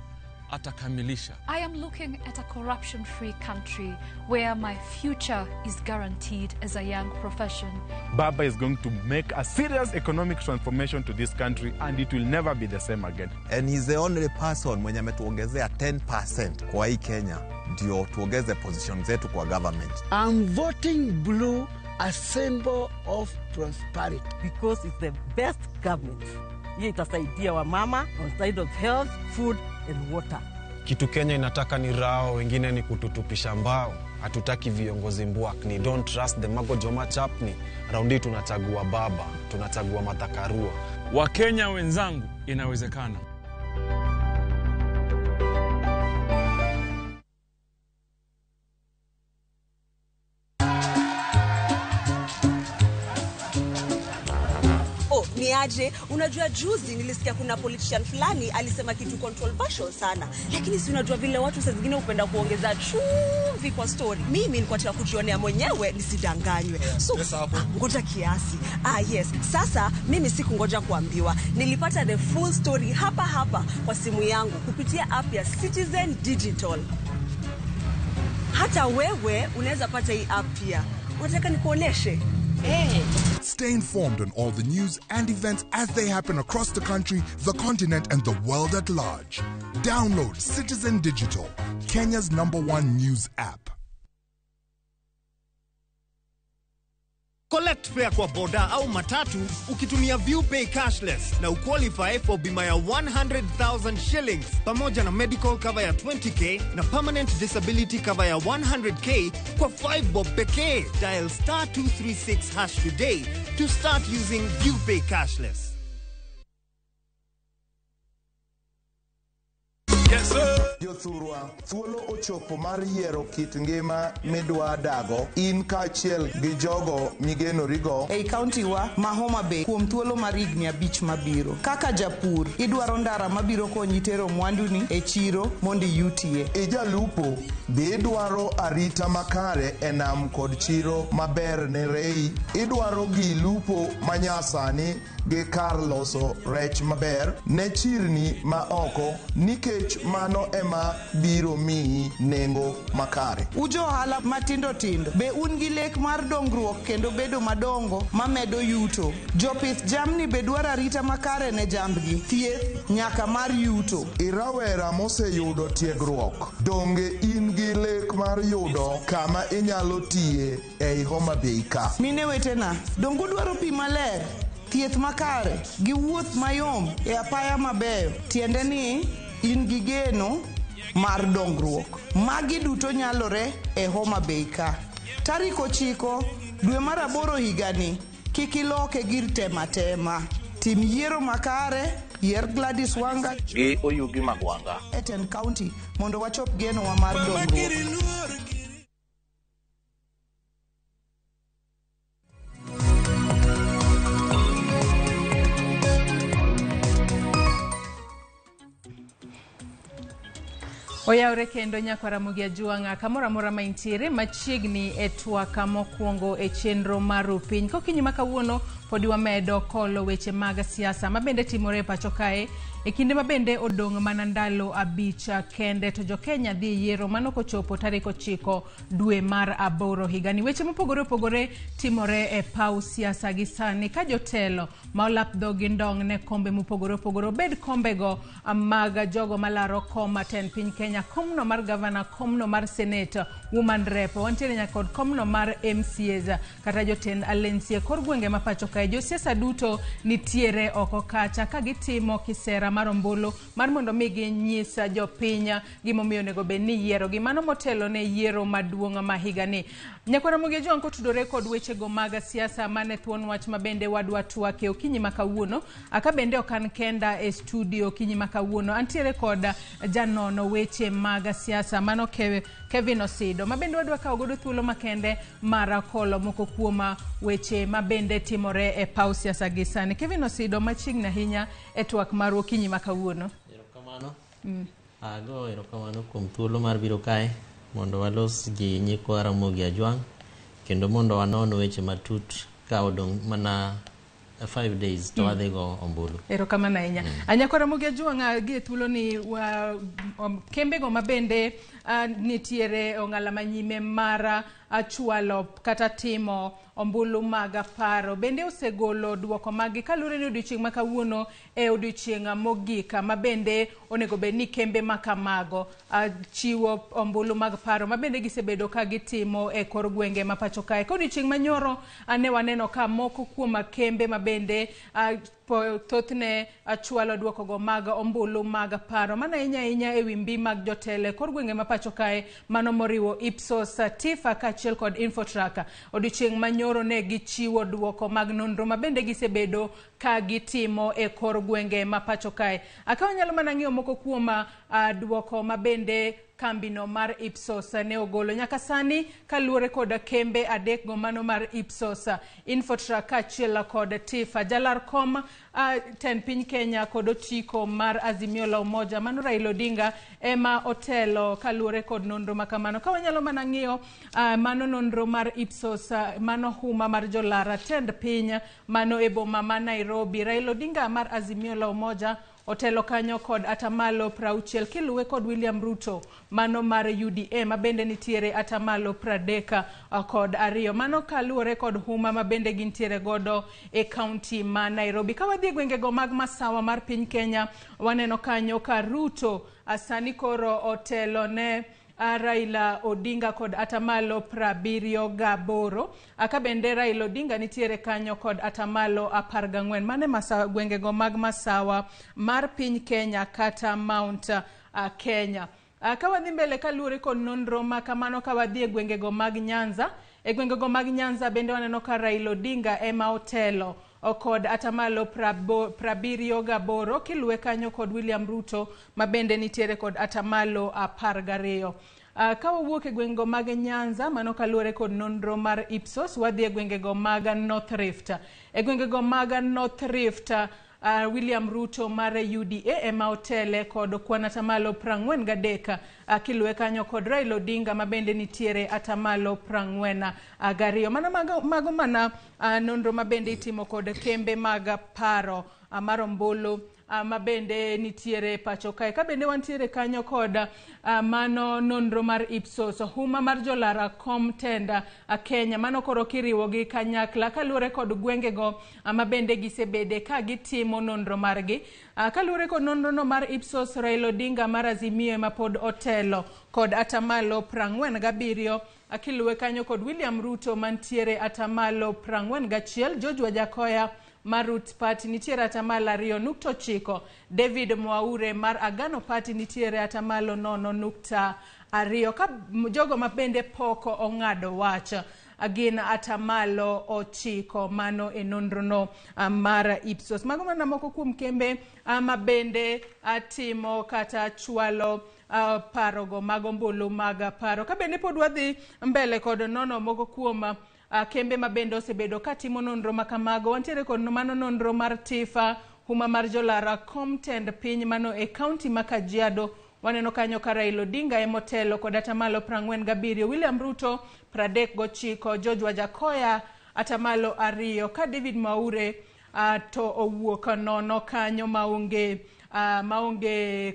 atakamilisha. I am looking at a corruption-free country where my future is guaranteed as a young profession. Baba is going to make a serious economic transformation to this country and it will never be the same again. And he's the only person mwenye ametuongezea 10% kwa hii Kenya ndio tuongeze position zetu kwa government. I'm voting blue, a symbol of prosperity. Because it's the best government. Hiyo itasaidia wamama on side of health, food and water. Kitu Kenya inataka ni rao, wengine ni kututupisha mbao. Hatutaki viongozi mbwakni, don't trust the mago joma chapni. Raundi tunachagua baba, tunachagua Martha Karua. Wakenya wenzangu, inawezekana. Ni aje, unajua juzi nilisikia kuna politician fulani alisema kitu controversial sana, lakini si unajua vile watu saa zingine hupenda kuongeza chumvi kwa story. Mimi nilikuwa nataka kujionea mwenyewe nisidanganywe. So ngoja kiasi. Yes. Sasa mimi sikungoja kuambiwa. Nilipata the full story hapa hapa kwa simu yangu kupitia app ya Citizen Digital. Hata wewe unaweza pata hii app pia. Unataka nikuoneshe? Hey. Stay informed on all the news and events as they happen across the country, the continent, and the world at large. Download Citizen Digital, Kenya's #1 news app. Collect fare kwa boda au matatu ukitumia ViewPay cashless na uqualify for bima ya 100,000 shillings pamoja na medical cover ya 20k na permanent disability cover ya 100k kwa 5 bob pekee. Dial star 236 hash today to start using ViewPay cashless. Yes, sir. Jothurwa, thuolo ochopo mar yiero kit ngima midwa dago in kaachiel gi jogo migenorigo ei kaunti wa ma Homa Bay kuom thuolo mar higni 5 mabiro. Kaka japur, idwaro ndara mabiro konyi tero mwanduni e chiro mondo iyutie. Ijalupo, be idwaro arita makare e nam kod chiro maber ne rei. Idwaro gi lupo manyasani gi kar loso rech maber ne chirni ma oko, nikech mano ema biro miyi nengo makare. Ujo ohala matindo tindo, be un gi lek mar dongruok kendo bedo madongo mamedo yuto? Jopith jamni be dwaro arita makare ne jambgi, thieth nyaka mar yuto. Irawera moseyudo tiegruok, donge in gi lek mar yudo kama inyalo tiye ei Homa Bay ka? Mine wetena, donge udwaro pi maler, thieth makare gi wuoth mayom e apaya mabeyo? Tiende ni in gi geno mar dongruok. Magi duto nyalore e Homa Bay ka. Tarik 9 dwe mar 8 higani, kik iloke gir tema tema. Tim yiero makare, Yier Gladys Wanga gi Oyugi Magwanga e tend county mondo wachop genowa mar dongruok. Oyawre kendo nyakwa Ramogi Ajwang'a kamoro amora ma intiere machiegni e twak mokwongo e chenro mar Rupiny. Kokinyi ma kawuono podi wamedo kolo weche mag siasa mabende timore e pacho kae e kinde mabende odong' mana ndalo 5 kende to jokenya dhi yiero mano kochopo tarik 9 dwe mar 8 higani. Weche mopogore opogore timore e paw siasa gi sani ka jotelo ma olap dhogi ndong' ne kombe mopogore opogore obed kombego mag jogo malaro kom tend piny Kenya, komno mar gavana, komno mar senate, woman rep, wantiere nyaka kod komno mar MCAs kata jotend alensi e kor gwenge ma pacho kae. Josiasa duto nitiere oko kacha ka gitimo kisera mar ombulu mar mondo mi ginyis jopiny gimomiyo onego bed ni yiero gi mano motelo ne yiero maduong' ma higani. Nyakwa Ramogi Ajwang' kotudore kod wechego mag siasa mane thuon wach mabende wadwa twake okinyi ma kawuono, aka bende ok an kenda e studio okinyi ma kawuono, antiere kod janono weche mag siasa mano Kevin Osido mabende wadwa kawo godo thuolo makende mar kolo moko kuom weche mabende timore e paw siasa gi sani. Kevin Osido machiegni ahinya e twak mar okinyi ma kawuono. Erokamano. Ago erokamano kuom thuolo mar biro kae mondo walos gi nyikwa Ramogi Ajwang' kendo mondo wanon weche matut ka odong' mana 5 days to wadhi go ombulu. Erokamano ahinya. Anyakwa Ramogi Ajwang' gi e thuolo ni kembego mabende nitiere ong'ala manyime mar chwalo kata timo ombulu mag paro bende osegolo duoko maggi kaluwore ni odiochieng' ma kawuono e odiochieng' mogik mabende onego bed ni kembe makamago chiwo ombulu mag paro mabende gisebedo ka gitimo e kor gwenge ma pacho kae. Ka odiochieng' manyoro ne waneno ka moko kuom kembe mabende thothne chwalo duokogo mag ombulu mag paro mana ahinya ahinya ewi mbi mag jotelo e kor gwenge ma pacho kae mano moriwo Ipsos, Tifa kaachiel kod Infotrack. Odiochieng' manyoro ne gichiwo duoko mag nonro mabende gisebedo ka gitimo e kor gwenge ma pacho kae. Aka wanyalo mana ng'iyo moko kuom duoko mabende kambino mar Ipsos ne ogolo nyaka sani kaluwore kod kembe 3 go mano mar Ipsos, Infotrack kaachiel kod Tifa. Jalar kom tend piny Kenya kod otiko mar Azimio la Umoja mano Raila Odinga ema otelo kaluwore kod nonro makamano. Ka wanyalo mana ng'iyo mano nonro mar Ipsos, mano huma mar jolar tend piny mano e boma ma Nairobi, Raila Odinga mar Azimio la Umoja otelo kanyo kod atamalo 60 kiluwe kod William Ruto mano mar UDA mabende nitiere atamalo 32. Mano kaluwore kod huma mabende gintiere godo e kaunti ma Nairobi. Ka wadhi e gwengego mag masawa mar piny Kenya, waneno kanyo ka Ruto sani koro otelo ne Raila Odinga kod atamalo 78, aka bende Raila Odinga nitiere kanyo kod atamalo 14. Mane gwengego mag masawa mar piny Kenya kata Mount Kenya. Ka wadhi mbele kaluwore kod nonro ma kamano, ka wadhi e gwengego mag Nyanza, e gwengego mag Nyanza bende waneno ka Raila Odinga ema otelo kod atamalo 78 kiluwe kanyo kod William Ruto mabende nitiere kod atamalo 12. Ka wawuok e gwengego mag Nyanza, mano kaluwore kod nonro mar Ipsos, wadhi e gwengego mag North Rift. E gwengego mag North Rift, William Ruto mar UDA ema otele kod kwan atamalo 43 kiluwe kanyo kod Raila Odinga mabende nitiere atamalo 42. Mano mago mana nonro mabende itimo kod kembe mag paro mar ombulu mabende nitiere pacho kae. Ka bende wantiere kanyo kod mano nonro mar Ipsos, huma mar jolar kom tend Kenya, mano koro kiriwo gi kanyakla kaluwore kod gwengego mabende gisebede ka gitimo nonro margi. Kaluwore kod nonro no mar Ipsos, Raila Odinga mar Azimio ema pod otelo kod atamalo 47 akiluwe kanyo kod William Ruto mantiere atamalo 41, George Wajakoya mar Roots Party nitiere atamalo 2.9, David Mwaure mar Agano Party nitiere atamalo 0.2. Ka jogo mabende pok ong'ado wach, gin atamalo 9 mano e nonrono mar Ipsos. Mago mana moko kuom kembe ma bende timo kata chwalo parogo mag ombulu mag paro. Ka bende pod wadhi mbele kod nono moko kuom kembe ma bende osebedo katimo nonro makamago, wantiere kod mano nonro mar Tifa, huma mar jolara kom tend piny mano e kaunti ma Kajiado. Waneno kanyo ka Raila Odinga emotelo kod atamalo 47, William Ruto 39, George Wajackoyah atamalo 2, ka David Mwaure to owuok nono kanyo maonge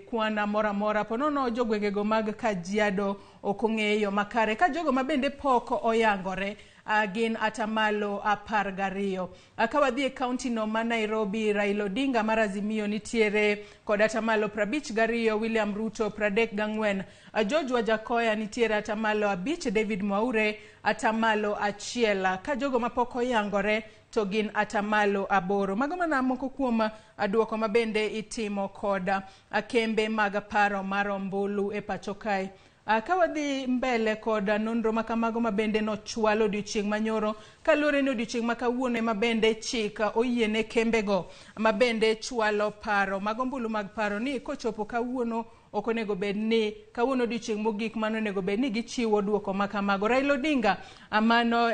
kwana moro amora. Ponono jogwengego mag Kajiado ok ong'eyo makare, ka jogo ma bende pok oyangore gin atamalo 12. Ka wadhi e kaunti no ma Nairobi, Raila Odinga mar Azimio nitiere kod atamalo 52, William Ruto 34, George Wajackoyah nitiere atamalo 5, David Mwaure atamalo 1, ka jogo mapok oyangore to gin atamalo 8. Mago mana moko kuom duoko ma bende itimo kod kembe mag paro mar ombulu e pacho kae. Ka wadhi mbele kod nonro makamago ma bende nochwalo odiochieng' manyoro, kaluwore ni odiochieng' ma kawuono ema bende chik oyiene kembego ma bende chwalo paro mag ombulu mag paro ni kochopo kawuono ok onego bed ni kawuono odiochieng' mogik mano onego bed ni gichiwo duoko makamago. Raila Odinga mano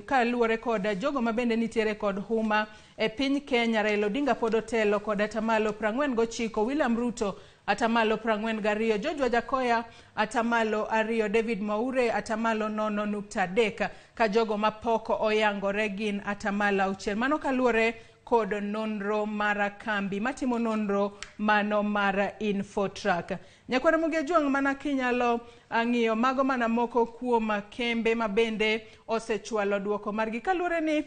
kaluwore kod jogo ma bende nitiere kod huma e piny Kenya, Raila Odinga pod otelo kod atamalo 49, William Ruto atamalo 42, George Wajackoyah atamalo 2, David Mwaure atamalo 0.3, ka jogo mapok oyangore gin atamalo 6. Mano kaluwore kod nonro mar kambi matimo nonro mano mar Infotrack. Nyakwar Ramogi Ajwang', mana kinyalo ng'iyo mago mana moko kuom kembe ma bende osechwalo duoko margi, kaluwore ni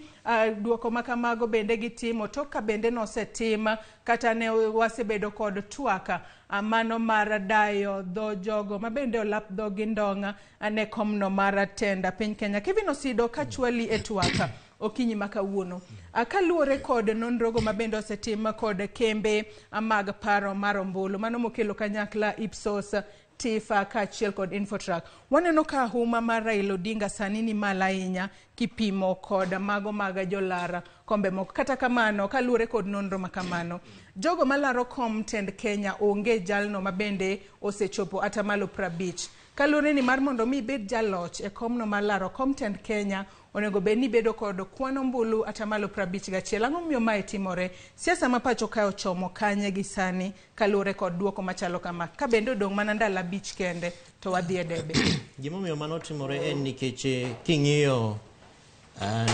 duoko makamago bende gitimo tok ka bende nosetim kata ne wasebedo kod twak mano mar dayo dho jogo ma bende olap dhogi ndong' ne komno mar tenda piny Kenya. Kevin Osido, kachwali e twak okinyi ma kawuono, kaluwore kod nonrogo ma bende osetim kod kembe mag paro mar ombulu mano mokelo kanyakla Ipsos, Tifa kaachiel kod Infotrack, waneno ka huma mar Raila Odinga sani ni malo ahinya kipimo kod mago mag jolar kombe moko. Kata kamano, kaluwore kod nonro makamano, jogo malaro kom tend Kenya onge jalno ma bende osechopo atamalo 50. Kaluwore ni mar mondo mi ibed jaloch e komno mar laro kom tend Kenya, onego bed ni bedo kod kwan ombulu atamalo 51. Ang'o momiyo mae timore? Siasa ma pacho kae ochomo kanye gi sani kaluwore kod duoko machalo kama? Ka bende odong' mana ndalo 5 kende to wadhi e debe. Gimomiyo mano timore en nikech king'iyo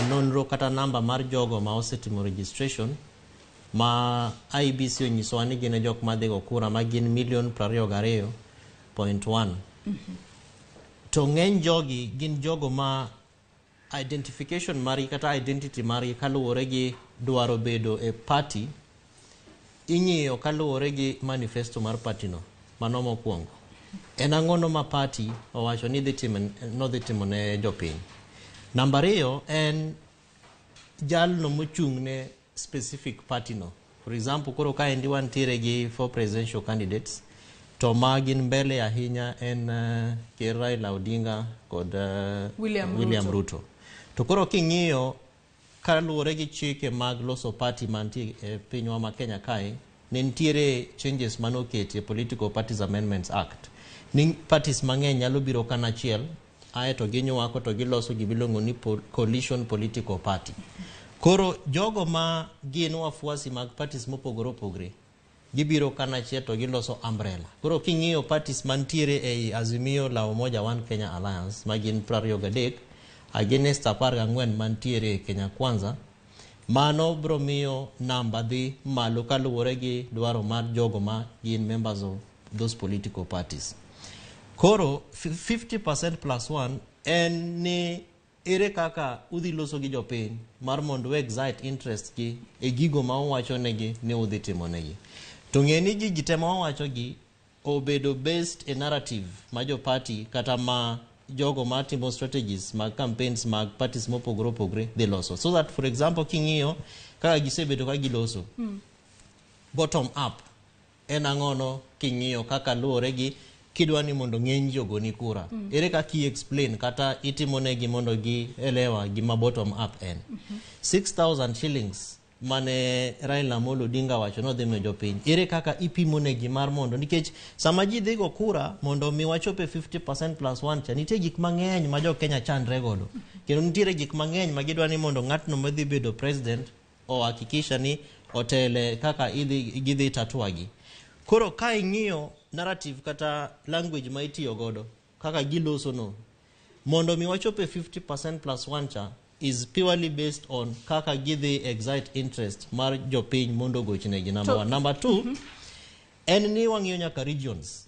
nonro kata namba mar jogo ma osetimo registration ma IEBC onyisowa ni gin e jok madhi go kura ma gin milion 22.1. To ng'eny jogi gin jogo ma identification margi kata identity margi kaluwore gi dwaro bedo e party ing'iyo kaluwore gi manifesto mar party no. Mano mokwongo. En ang'ono ma party owacho ni nodhi timo ne jopiny. Namba 2 en jalno mochung' ne specific party no. For example, koro kaendi wantiere gi 4 presidential candidates, to ma gin mbele ahinya en Ker Raila Odinga kod William Ruto. To koro king'iyo kaluwore gi chike mag loso party mantie e pinywa ma Kenya kae, ne nitiere changes manoketi e Political Parties Amendments Act. Ni parties mang'eny nyalo biro kanachiel, ae to ginywako to giloso gimiluongo ni coalition political party. Koro jogo ma gin wafuasi mag parties mopogore opogore gibiro kanachiel to giloso umbrella. Koro king'iyo parties mantiere ei Azimio la Umoja One Kenya Alliance ma gin 23 against 14 mantiere Kenya Kwanza, mano bro miyo namba dhi malo kaluwore gi dwaro mar jogo ma gin members of those political parties. Koro 50% plus 1 en ni ere kaka udhi loso gi jopiny mar mondo u excite interest gi e gigo ma uwacho negi ni udhi timo negi. To ng'e ni gigi te ma wawacho gi obedo based e narrative ma jo party kata ma jogo ma timo strategies mag campaigns mag parties mopogore opogore dhi loso. So that, for example, king'iyo kaka gisebedo ka giloso bottom up en ang'ono king'iyo kaka luwore gi Kidwa ni mondo ng'eny ji ogoni kura, ere kaka i explain kata itimonegi mondo gi elewa gima bottom up en? 6000 shillings mane Raila Amolo Odinga wacho nodhi miyo jopiny, ere kaka ipimonegi mar mondo, nikech sama ji dhi go kura mondo mi wachop e 50% plus 1 cha, nitie gik mang'eny ma jo Kenya chandre godo, kendo nitiere gik mang'eny ma gidwa ni mondo ng'atno madhi bedo president ohakikisha ni otele kaka idhi gidhi tatua gi. Koro ka ing'iyo narrative kata language ma itiyo godo kaka giloso no mondo mi wachop e 50% plus 1 cha is purely based on kaka gidhi excite interest mar jopiny mondo ogochnegi, number one. Number two, en ni wang'iyo nyaka regions.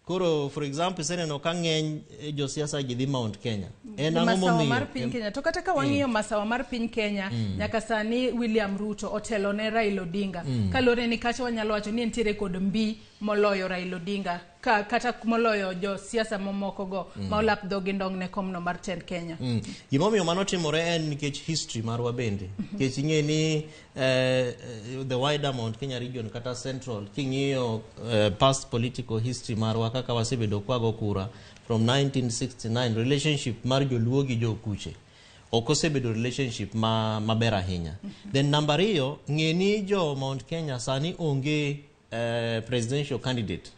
Koro for example, iseneno ka ng'eny josiasa gi dhi Mount Kenya. En ang'o masawa momiyo? mar piny Kenya to kata ka wang'iyo masawa mar piny Kenya, nyaka sani William Ruto otelo ne Raila Odinga, kaluwore ni kacha wanyalo wacho ni entiere kod mbi moloyo Raila Odinga ka, kata moloyo josiasa mamoko go ma olap dhogi ndong ne komno mar tend Kenya. Gimomiyo mano timore en nikech history marwa bende. Nikech ing'e ni the wider Mount Kenya region kata central, king'iyo past political history marwa kaka wasebedo kwago kura from 1969, relationship mar joluo gi jokuche ok osebedo relationship ma maber ahinya. Then namba ariyo, ng'e ni jo Mount Kenya sani onge presidential candidate.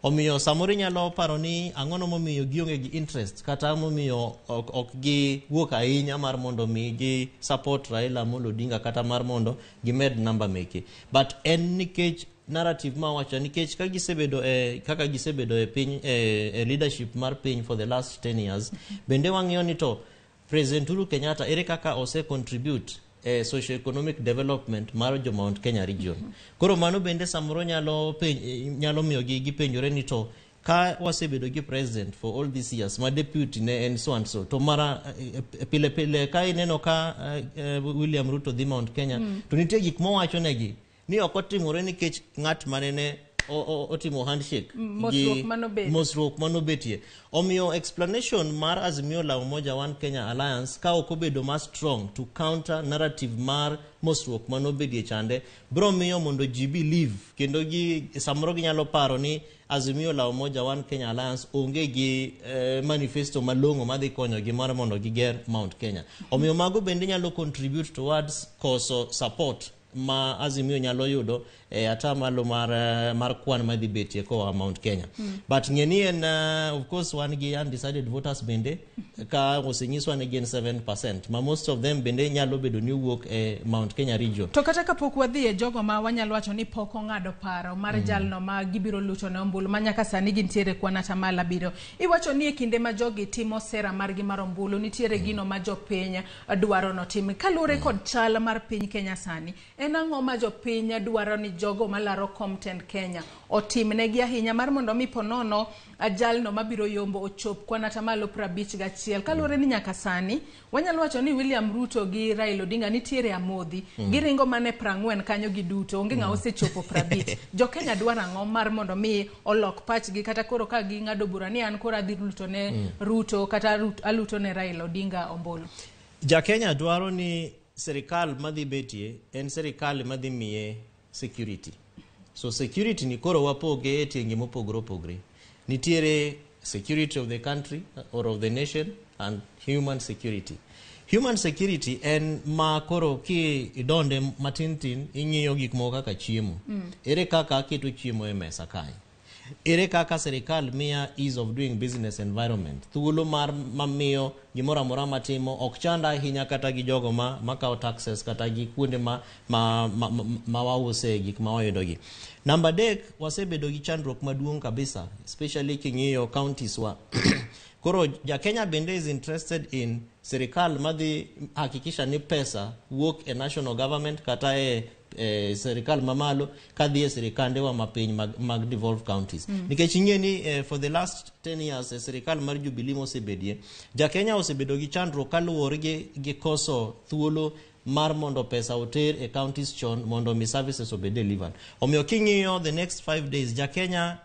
Omiyo samoro inyalo paro ni ang'ono momiyo gionge gi interest kata momiyo ok giwuok ahinya mar mondo mi gi support Raila Amolo Odinga kata mar mondo gimed namba meke. But en nikech narrative ma wacho, nikech ka gisebedo e kaka gisebedo e piny e leadership mar piny for the last 10 years, bende wang'iyo ni to President Uhuru Kenyatta ere kaka ose contribute e socio-economic development mar jo Mount Kenya region. Koro mano bende samoro nyalo miyo gi gipenjore ni to ka wasebedo gi president for all these years ma deputy ne en so and so, to mara pile pile ka ineno ka William Ruto dhi Mount Kenya, to nitie gik mowacho negi ni ok otimore nikech ng'at manene otimo handshake Mosruok manobedo. Mosruok manobetie. Omiyo explanation mar Azimio la Umoja One Kenya Alliance ka ok obedo ma strong to counter narrative mar mosruok manobedie chande, bro miyo mondo ji believe kendo gi samoro ginyalo paro ni Azimio la Umoja One Kenya Alliance onge gi manifesto malong'o madhi konyogi mar mondo giger Mount Kenya. Omiyo mago bende nyalo contribute towards koso support ma Azimio nyalo yudo e atamalo mar kwan madhi betie koa Mount Kenya. But ng'e ni en of course wan gi undecided voters bende ka osenyiswa ni gin 7% ma most of them bende nyalo bedo ni wuok e Mount Kenya region. To kata kapok wadhi e jogo ma wanyalo wacho ni pok ong'ado paro mar jalno ma gibiro luto ne ombulu ma nyaka sani gintiere kwan 70%, iwacho ni e kinde ma jogi timo sera margi mar ombulu nitiere gino ma jopiny dwaro notim. Kaluwore kod chal mar piny Kenya sani, en ang'o ma jopiny dwaro ni jogo malaro kom tend Kenya otimnegi ahinya mar mondo mi ponono jalno mabiro yombo ochop kwan 51%? Kaluwore ni nyaka sani wanyalo wacho ni William Ruto gi Raila Odinga nitiere amodhi, giringo mana e 40 kanyo giduto, onge ng'a osechopo 50. Jo-Kenya dwaro ang'o mar mondo mi olok pachgi kata koro ka ging'ado bura ni an koro adhi luto ne Ruto kata aluto ne Raila Odinga ombulu? Ja Kenya dwaro ni sirikal madhi betie en sirikal madhi miye security. So security ni koro wapoge e tienge mopogore opogore. Nitiere security of the country or of the nation and human security. Human security en ma koro ki idonde matin tin ing'iyo gik moko kaka chiemo. Ere kaka aketo chiemo e mesa kae? Ere kaka sirikal miya ease of doing business environment? Thuolo mar mamiyo gimoro amora matimo ok chanda ahinya kata gi jogo ma makawo taxes kata gi kuonde ma wause gik ma wayudogi. Namba adek, wasebedo gi chandruok maduong' kabisa, especially king'iyo counties wa. Koro ja Kenya bende is interested in sirikal madhi hakikisha ni pesa wuok e national government kata e sirikal mamalo kadhi e sirikandewa mapiny mag devolved counties. Nikech ing'e ni for the last 10 years e sirikal mar Jubilee mosebedie, ja Kenya osebedo gi chandruok kaluwore gi koso thuolo mar mondo pesa oter e counties chon mondo mi services obed delivered. Omiyo king'iyo the next 5 days, ja Kenya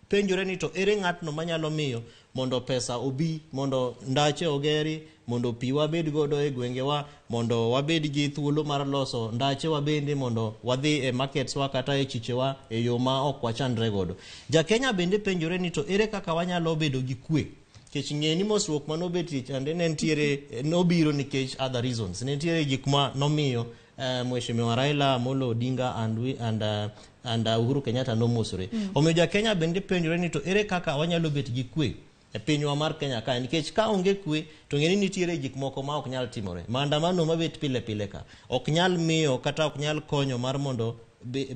penjore ni to ere ng'atno manyalo miyo mondo pesa obi, mondo ndache ogeri, mondo pi wabed godo e gwengewa, mondo wabed gi thuolo mar loso ndachewa bende, mondo wadhi e markets wa kata e chichewa e yo ma ok wachandre godo. Jakenya bende penjore ni to ere kaka wanyalo bedo gi kwe, nikech ng'e ni mosruok manobetie chande ne nitiere nobiro nikech other reasons, ne nitiere gik ma nomiyo Mheshimiwa Raila Amolo Odinga and Uhuru Kenyatta nomosore. Omiyo Jakenya bende penjore ni to ere kaka wanyalo bet gi kwe e pinywa mar Kenya kae, nikech ka onge kwe to ng'e ni nitiere gik moko ma ok nyal timore. Maandamano mabet pile pile ka ok nyal miyo kata ok nyal konyo mar mondo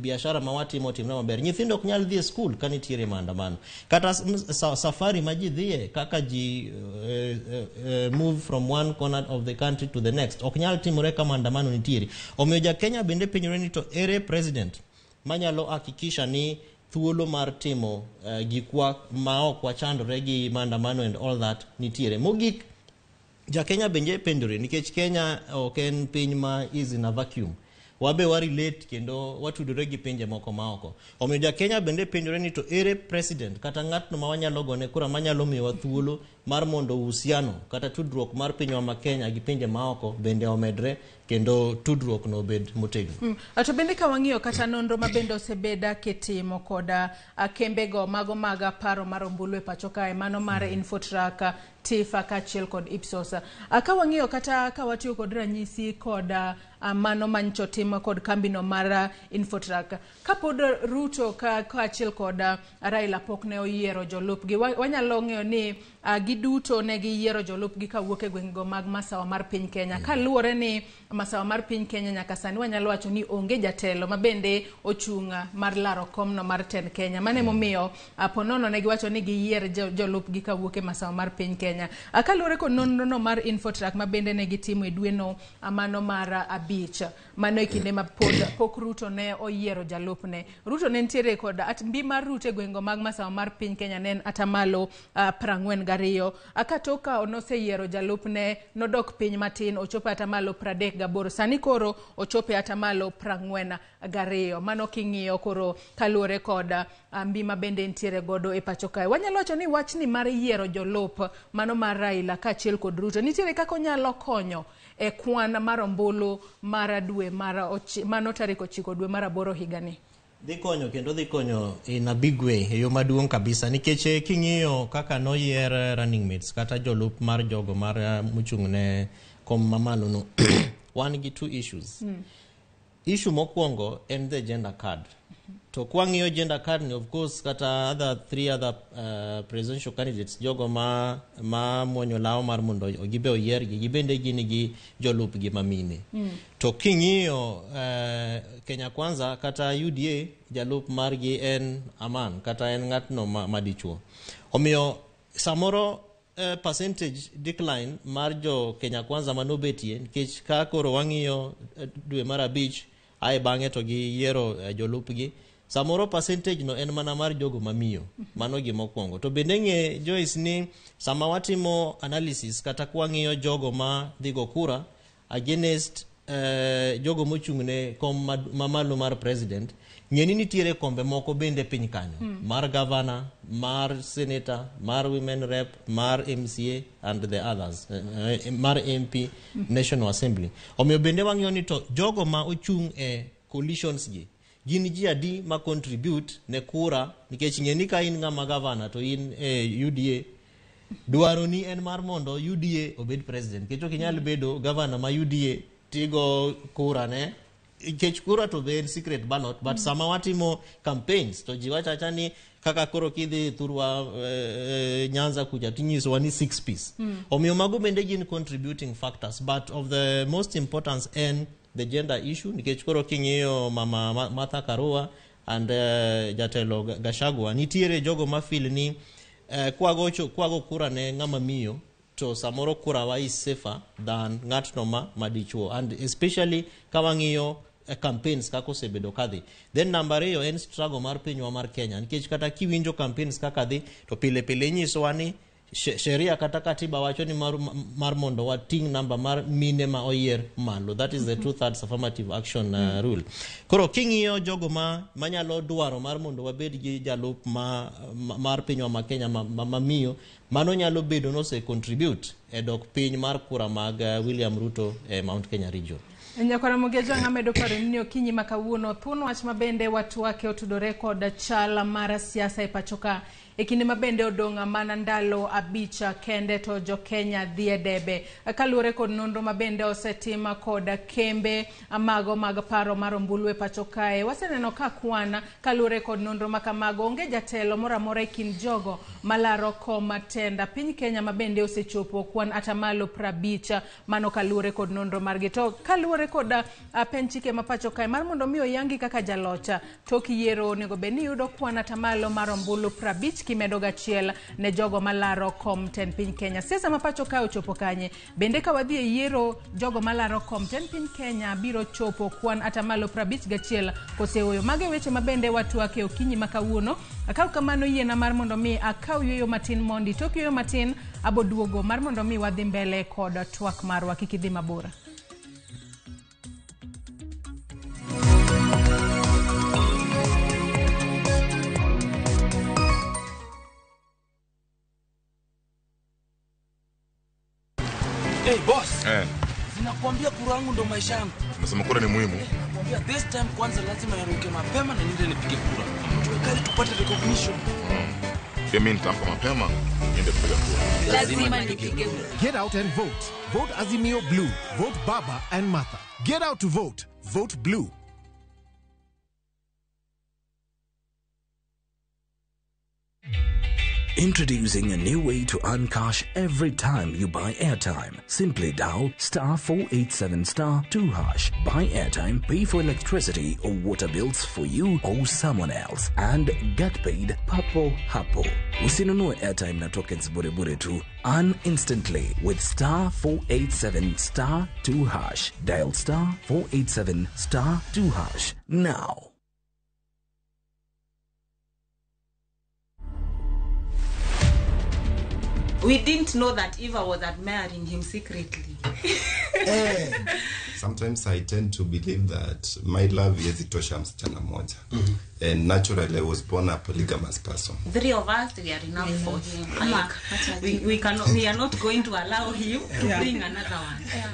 biashara ma watimo otimre maber. Nyithindo ok nyal dhi e skul ka nitiere maandamano. Kata safari ma ji dhiye, kaka ji move from one corner of the country to the next, ok nyal timore ka maandamano nitiere. Omiyo Jakenya bende penjore ni to ere president manyalo hakikisha ni thuolo mar timo gikwa ma ok wachandore gi maandamano and all that nitiere. Mogik, Jakenya bende penjore nikech Kenya ok en piny ma is in a vacuum. Wabe wa relate kendo watudore gi pinje moko maoko. Omiyo Jakenya bende penjore ni to ere president kata ng'atno ma wanyalo gone kura manyalo miyowa thuolo mar mondo uhusiano kata tudruok mar pinywa ma Kenya gi pinje maoko bende omedre kendo tudruok no obed motegno. To bende ka wang'iyo kata nonro ma bende osebeda kitimo koda kembego mago mag paro mar ombulu e pacho kae, mano mar Infotrack, TIFA kaachiel kod Ipsos. Ka wang'iyo kata ka watiyo kod ranyisi kod mano manyocha otim kod kambino mar Infotrack, kapod Ruto kaachiel kod Raila pok ne oyiero jolupgi, wanyalo ng'eyo ni giduto ne giyiero jolupgi kawuok e gwengego mag masawa mar piny Kenya. Kaluwore ni masawa mar piny Kenya nyaka sani wanyalo wacho ni onge jatelo ma bende ochung' mar laro komno mar tend Kenya. Mano emomiyo ponono ne giwacho ni giyier jolupgi kawuok e masawa mar piny Kenya. Kaluwore kod nonro no mar Infotrack ma bende ne gitimo e dweno mano mar 5, mano e kinde ma pod pok Ruto ne oyiero jalupne. Ruto ne nitiere kod at mbi mar Ruto e gwengego mag masawa mar piny Kenya ne en atamalo 42. Ka tok ka noseyiero jalupne nodok piny matin ochopo atamalo 38. Sani koro ochopo e atamalo 42. Mano king'iyo koro kaluwore kod mbi ma bende nitiere godo e pacho kae. Wanyalo wacho ni wachni mar yiero jolup mano mar Raila kaachiel kod Ruto nitiere kaka onyalo konyo e kwan mar ombulu mar dwe mar mano tarik 9 dwe mar 8 higani. Dhi konyo kendo dhi konyo in a big way, e yo maduong' kabisa, nikech king'iyo kaka noyier running mates kata jolup mar jogo mar mochung' ne kom mamalo no, wan gi two issues. Issue mokwongo en the gender card. To kwang'iyo gender card ni, of course, kata other three other presidential candidates, jogo ma muonyo law mar mondo gibe oyiergi, gibende gin gi jolupgi mamine. To king'iyo Kenya Kwanza kata UDA, jalup margi en aman kata en ng'atno ma dichuo. Omiyo samoro percentage decline mar jo Kenya Kwanza manobetie, nikech ka koro wang'iyo dwe mar 5 ae bang'e to giyiero jolupgi, samoro percentage no en mana mar jogo mamiyo. Mano gima okwongo. To bende ng'e, Joyce, ni sama watimo analysis kata kwang'iyo jogo ma dhi go kura against jogo mochung' ne kom mamalo mar president, ng'e ni nitiere kombe moko bende piny kanyo mar governor, mar senator, mar women rep, mar MCA and the others, mar MP, National Assembly. Omiyo bende wang'iyo ni to jogo ma ochung' e coalitions gi gin ji adi ma contribute ne kura, nikech ng'e ni ka in ng'ama governor to in e UDA, dwaro ni en mar mondo UDA obed president, nikech ok inyal bedo governor ma UDA tigo kura ne, nikech kura to be en secret ballot, but sama watimo campaigns to ji wacho acha ni kaka koro kidhi thurwa Nyanza kucha tinyisowa ni six piece. Omiyo mago bende gin contributing factors, but of the most importance en the gender issue, nikech koro king'iyo mama Martha Karua and jatelo Gachagua, nitiere jogo ma feel ni kwago kura ne ng'ama miyo to samoro kura wa is safer than ng'atno ma madichuo, and especially ka wang'iyo campaigns kaka osebedo kadhi. Then namba 2 en struggle mar pinywa mar Kenya, nikech kata kiwinjo campaigns kaka dhi to pile pile inyisowa ni Sheria kata katiba wacho ni mar mondo wating' namba mar mine ma oyier malo. That is the 2/3 affirmative action rule. Koro king'iyo jogo ma manyalo dwaro mar mondo wabed gi jalup mar pinywa ma Kenya ma miyo, mano nyalo bedo nose contribute e dok piny mar kura mag William Ruto e Mount Kenya region. Nyakwara Jwang' amedo paro ni okinyi ma kawuono thuon wach mabende watwake otudore kod chal mar siasa e pachoka. E kinde mabende odong' mana ndalo 5 kende to jo Kenya dhi e debe. Kaluwore kod nonro mabende osetim kod kembe mago mag paro mar ombulu e pacho kae, waseneno ka kwan kaluwore kod nonro makamago onge jatelo moro amora e kind jogo malaro kom tenda piny Kenya mabende osechopo kwan atamalo 50 mano kaluwore kod nonro margi. To kaluwore kod pen chike ma pacho kae mar mondo mi oyangi kaka jalocha tok yiero onego bed ni yudo kwan atamalo mar ombulu 50 kimedo gachiel ne jogo malaro kom tend piny Kenya. Siasa ma pacho kae ochopo kanye? Bende ka wadhi e yiero jogo malaro kom tend piny Kenya biro chopo kwan atamalo 51 koseoyo. Mage weche mabende watwake okinyi ma kawuono. Akaw kamano yiena mar mondo mi akaw yueyo matin mondi. Tok yueyo matin aboduogo mar mondo mi wadhi mbele kod twak marwa. Kik idhi mabor. Hey boss. Sinakwambia kura yangu ndo maisha yangu. Nasema kura ni muhimu. Nakwambia this time kwanza lazima niruke mapema na niende nipige kura. Tuwekali tupate recognition. Pia mimi nitaamka mapema niende kupiga kura. Lazima nipige kura. Get out and vote. Vote Azimio Blue. Vote Baba and Martha. Get out to vote. Vote Blue. Introducing a new way to earn cash every time you buy airtime. Simply dial *487*2#. Buy airtime, pay for electricity or water bills for you or someone else, and get paid papo hapo. Usinunue airtime na tokens bure bure tu. Earn instantly with *487*2#. Dial *487*2# now. We didn't know that Eva was admiring him secretly. Sometimes I tend to believe that my love is itosha msichana moja. And naturally I was born a polygamous person. 3 of us, we are enough for him. Like, we are not going to allow him to bring another one. Yeah.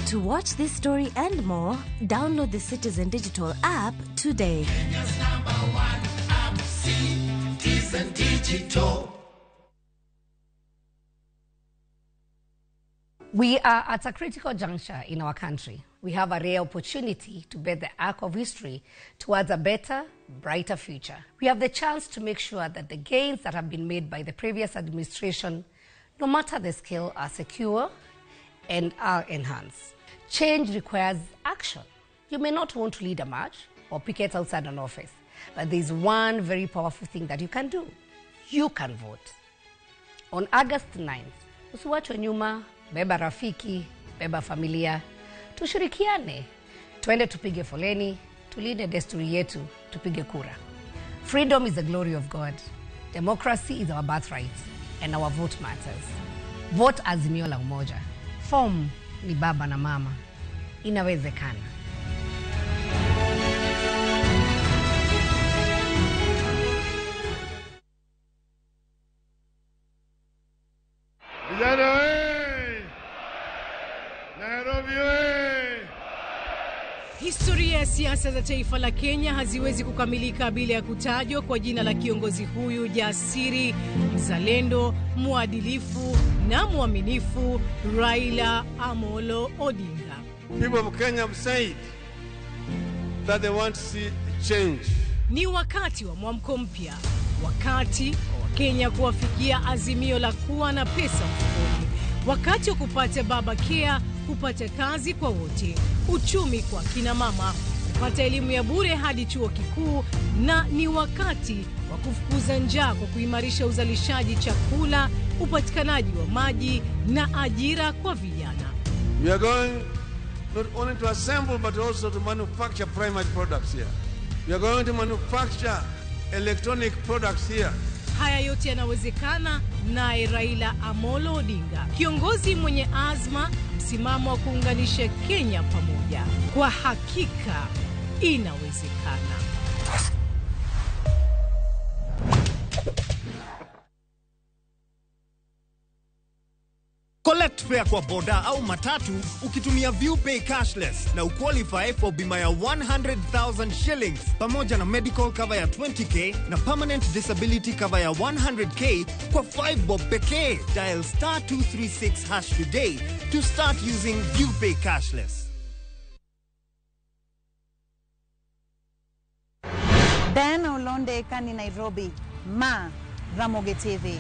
To watch this story and more, download the Citizen Digital app today. Kenya's #1 app, Citizen Digital. We are at a critical juncture in our country. We have a rare opportunity to bend the arc of history towards a better, brighter future. We have the chance to make sure that the gains that have been made by the previous administration, no matter the scale, are secure and are enhanced. Change requires action. You may not want to lead a march or picket outside an office, but there's one very powerful thing that you can do. You can vote. On August 9th, usiwachwe nyuma. Beba rafiki, beba familia, tushirikiane, tuende tupige foleni, tulinde desturi yetu, tupige kura. Freedom is the glory of God. Democracy is our birthright, and our vote matters. Vote Azimio la Umoja. Form ni baba na mama. Inawezekana. Vijana Nairobi we! Historia ya siasa za taifa la Kenya haziwezi kukamilika bila ya kutajwa kwa jina la kiongozi huyu jasiri, mzalendo, mwadilifu na mwaminifu, Raila Amolo Odinga. People of Kenya have said that they want to see change. Ni wakati wa mwamko mpya, wakati wa Kenya kuwafikia azimio la kuwa na pesa mfukoni, wakati wa kupata baba care, kupata kazi kwa wote, uchumi kwa kina mama, kupata elimu ya bure hadi chuo kikuu, na ni wakati wa kufukuza njaa kwa kuimarisha uzalishaji chakula, upatikanaji wa maji na ajira kwa vijana. We are going not only to assemble but also to manufacture primary products here. We are going to manufacture electronic products here. Haya yote yanawezekana naye Raila Amolo Odinga, kiongozi mwenye azma, msimamo wa kuunganisha Kenya pamoja. Kwa hakika inawezekana. Collect fare kwa boda au matatu ukitumia ViewPay cashless na uqualify for bima ya 100,000 shillings pamoja na medical cover ya 20k na permanent disability cover ya 100k kwa 5 bob pekee. Dial star 236 hash today to start using ViewPay cashless. Diana Olonde kani Nairobi, ma Ramogi TV.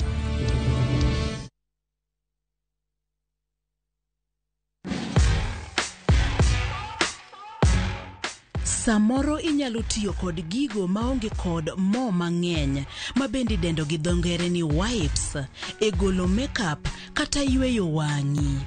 Samoro inyalo tiyo kod gigo maonge kod mo mang'eny ma bende idendo gi dho ngere ni wipes e golo makeup kata yweyo wang'i.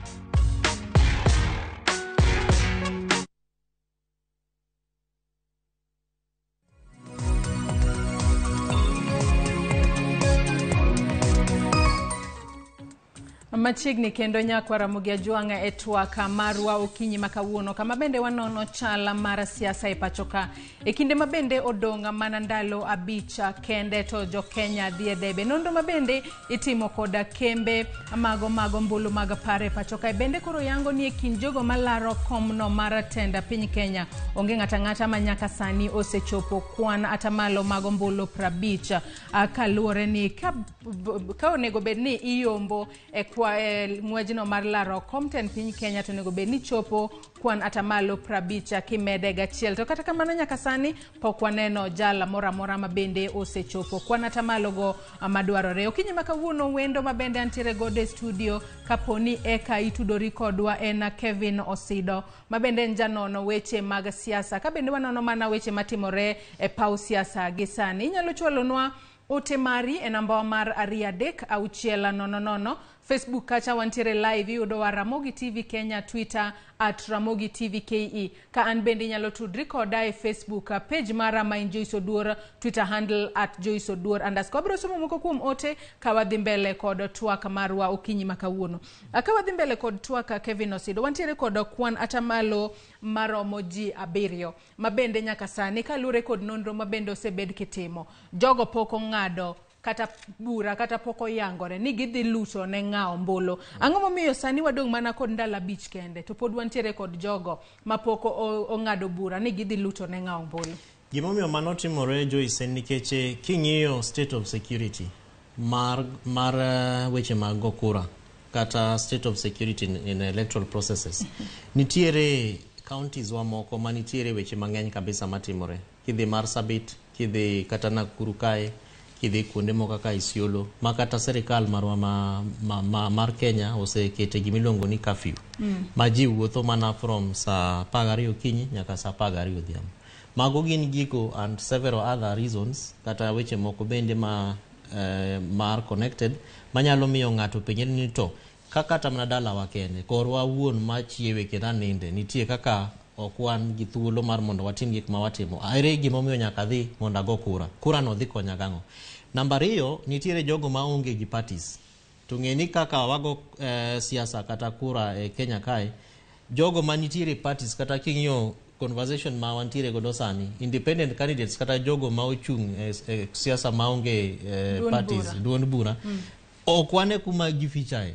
Machiegni kendo nyakwa Ramogi Ajwang'a e twak marwa okinyi ma kawuono, kama bende wanono chal mar siasa e pachoka. E kinde ma bende odong' mana ndalo 5 kende to jo Kenya dhi e debe. Nonro ma bende itimo koda kembe mago mag ombulu mag pare e pachoka. E bende koro yango ni e kind jogo malaro komno mar tenda piny Kenya, onge ng'ata ng'ata ma nyaka sani osechopo kwan atamalo mag ombulu 50, kaluwore ni ka onego bed ni iyombo e kwa ng'wejno mar laro kom tend piny Kenya to onego bed ni chopo kwan atamalo 50 kimede gachiel. To kata kamano nyaka sani pok waneno jala moro amora ma bende osechopo kwan atamalo go madwarore. Okinyi ma kawuono wendo ma bende antiere godo e studio kaponi eka itudori kodwa en Kevin Osido ma bende en janono weche mag siasa, ka bende wanono mana weche matimore e paw siasa gi sani. Inyalo chwalonwa ote mari e namba mar 2 3 6 0 0. Facebook kacha wantiere live, iyudowa Ramogi TV Kenya, Twitter at Ramogi TV KE. Ka an bende inyalo tudri koda e Facebook page mara ma en Joyce Oduor, Twitter handle at Joyce Oduor underscore. Abiro somo moko kuom ote ka wadhi mbele kod twak marwa okinyi ma kawuono. Ka wadhi mbele kod twak Kevin Osido, wantiere kod kwan atamalo maromo ji 7 ma bende nyaka sani kaluwore kod nonro ma bende osebed kitimo, jogo pok ong'ado kata bura kata pok oyangore ni gidhi luto ne ng'a ombulu. Ang'o momiyo sani wadong' mana kod ndalo 5 kende to pod wantiere kod jogo ma pok ong'ado bura ni gidhi luto ne ng'a ombulu? Gimomiyo mano timore, Joyce, en nikech king'iyo state of security mar weche mag go kura kata state of security in electoral processes, nitiere counties wa moko ma nitiere weche mang'eny kabisa matimore. Kidhi Marsabit, kidhi kata Nakuru kae, kidhi kuonde moko kaka Isiolo, ma kata sirikal marwa mar Kenya osekete gimiluongo ni curfew, ma ji wuotho mana from saa 12 okinyi nyaka saa 12 odhiambo. Mago gin gigo and several other reasons kata weche moko bende ma mar connected manyalo miyo ng'ato penjre ni to kaka mana dalawa kende korwa wuon machiewe kendo ninde nitie kaka ok wan gi thuolo mar mondo watim gik ma watimo. Ere gimomiyo nyaka dhi mondo ago kura? Kura no dhi konya gang'o? Namba 2, nitiere jogo ma onge gi parties. To ng'e ni kaka wago siasa kata kura e Kenya kae, jogo ma nitiere parties kata king'iyo conversation ma wantiere godo sani, independent candidates kata jogo ma ochung' e siasa ma onge parties, duond bura, ok wane kuma gifichae.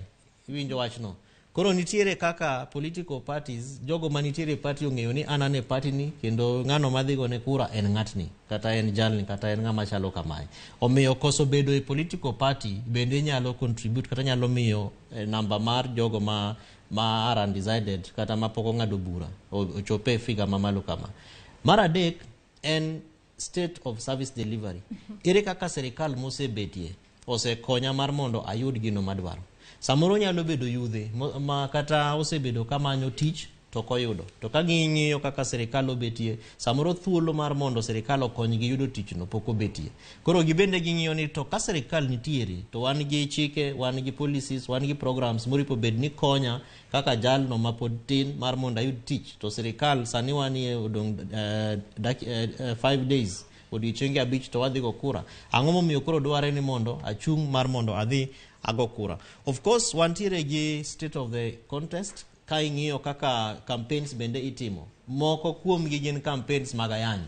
Iwinjo wachno? Koro nitiere kaka political parties, jogo manitiere party ong'eyo ni an ane party ni kendo ng'ano madhi gone kura en ng'atni kata en jalni kata en ng'ama chalo kamae. Omiyo koso bedo e political party bende nyalo contribute kata nyalo miyo namba mar jogo ma are undecided kata ma pok ong'ado bura ochope e figa mamalo kama. Mar 3 en state of service delivery. Ere kaka sirikal mosebetie osekonya mar mondo ayud gino madwaro. Samoro nyalo bedo yudhe ma kata osebedo kamanyo tich to ok oyudo. To ka ging'iyo kaka sirikal obetie, samoro thuolo mar mondo sirikal okonygi yudo tichno pok obetie. Koro gibende ging'iyo ni to ka sirikal nitiere to wan gi chike, wan gi policies, wan gi programs moripo bed ni konya kaka jalno ma pod tin mar mondo ayud tich. To sirikal sani wanie odong' 5 days Odiochienge 5 to wadhi go kura. Ang'o momiyo koro dware ni mondo achung' mar mondo adhi ago kura? Of course, wantiere gi state of the contest. Ka ing'iyo kaka campaigns bende itimo, moko kuomgi gin campaigns mag ayany.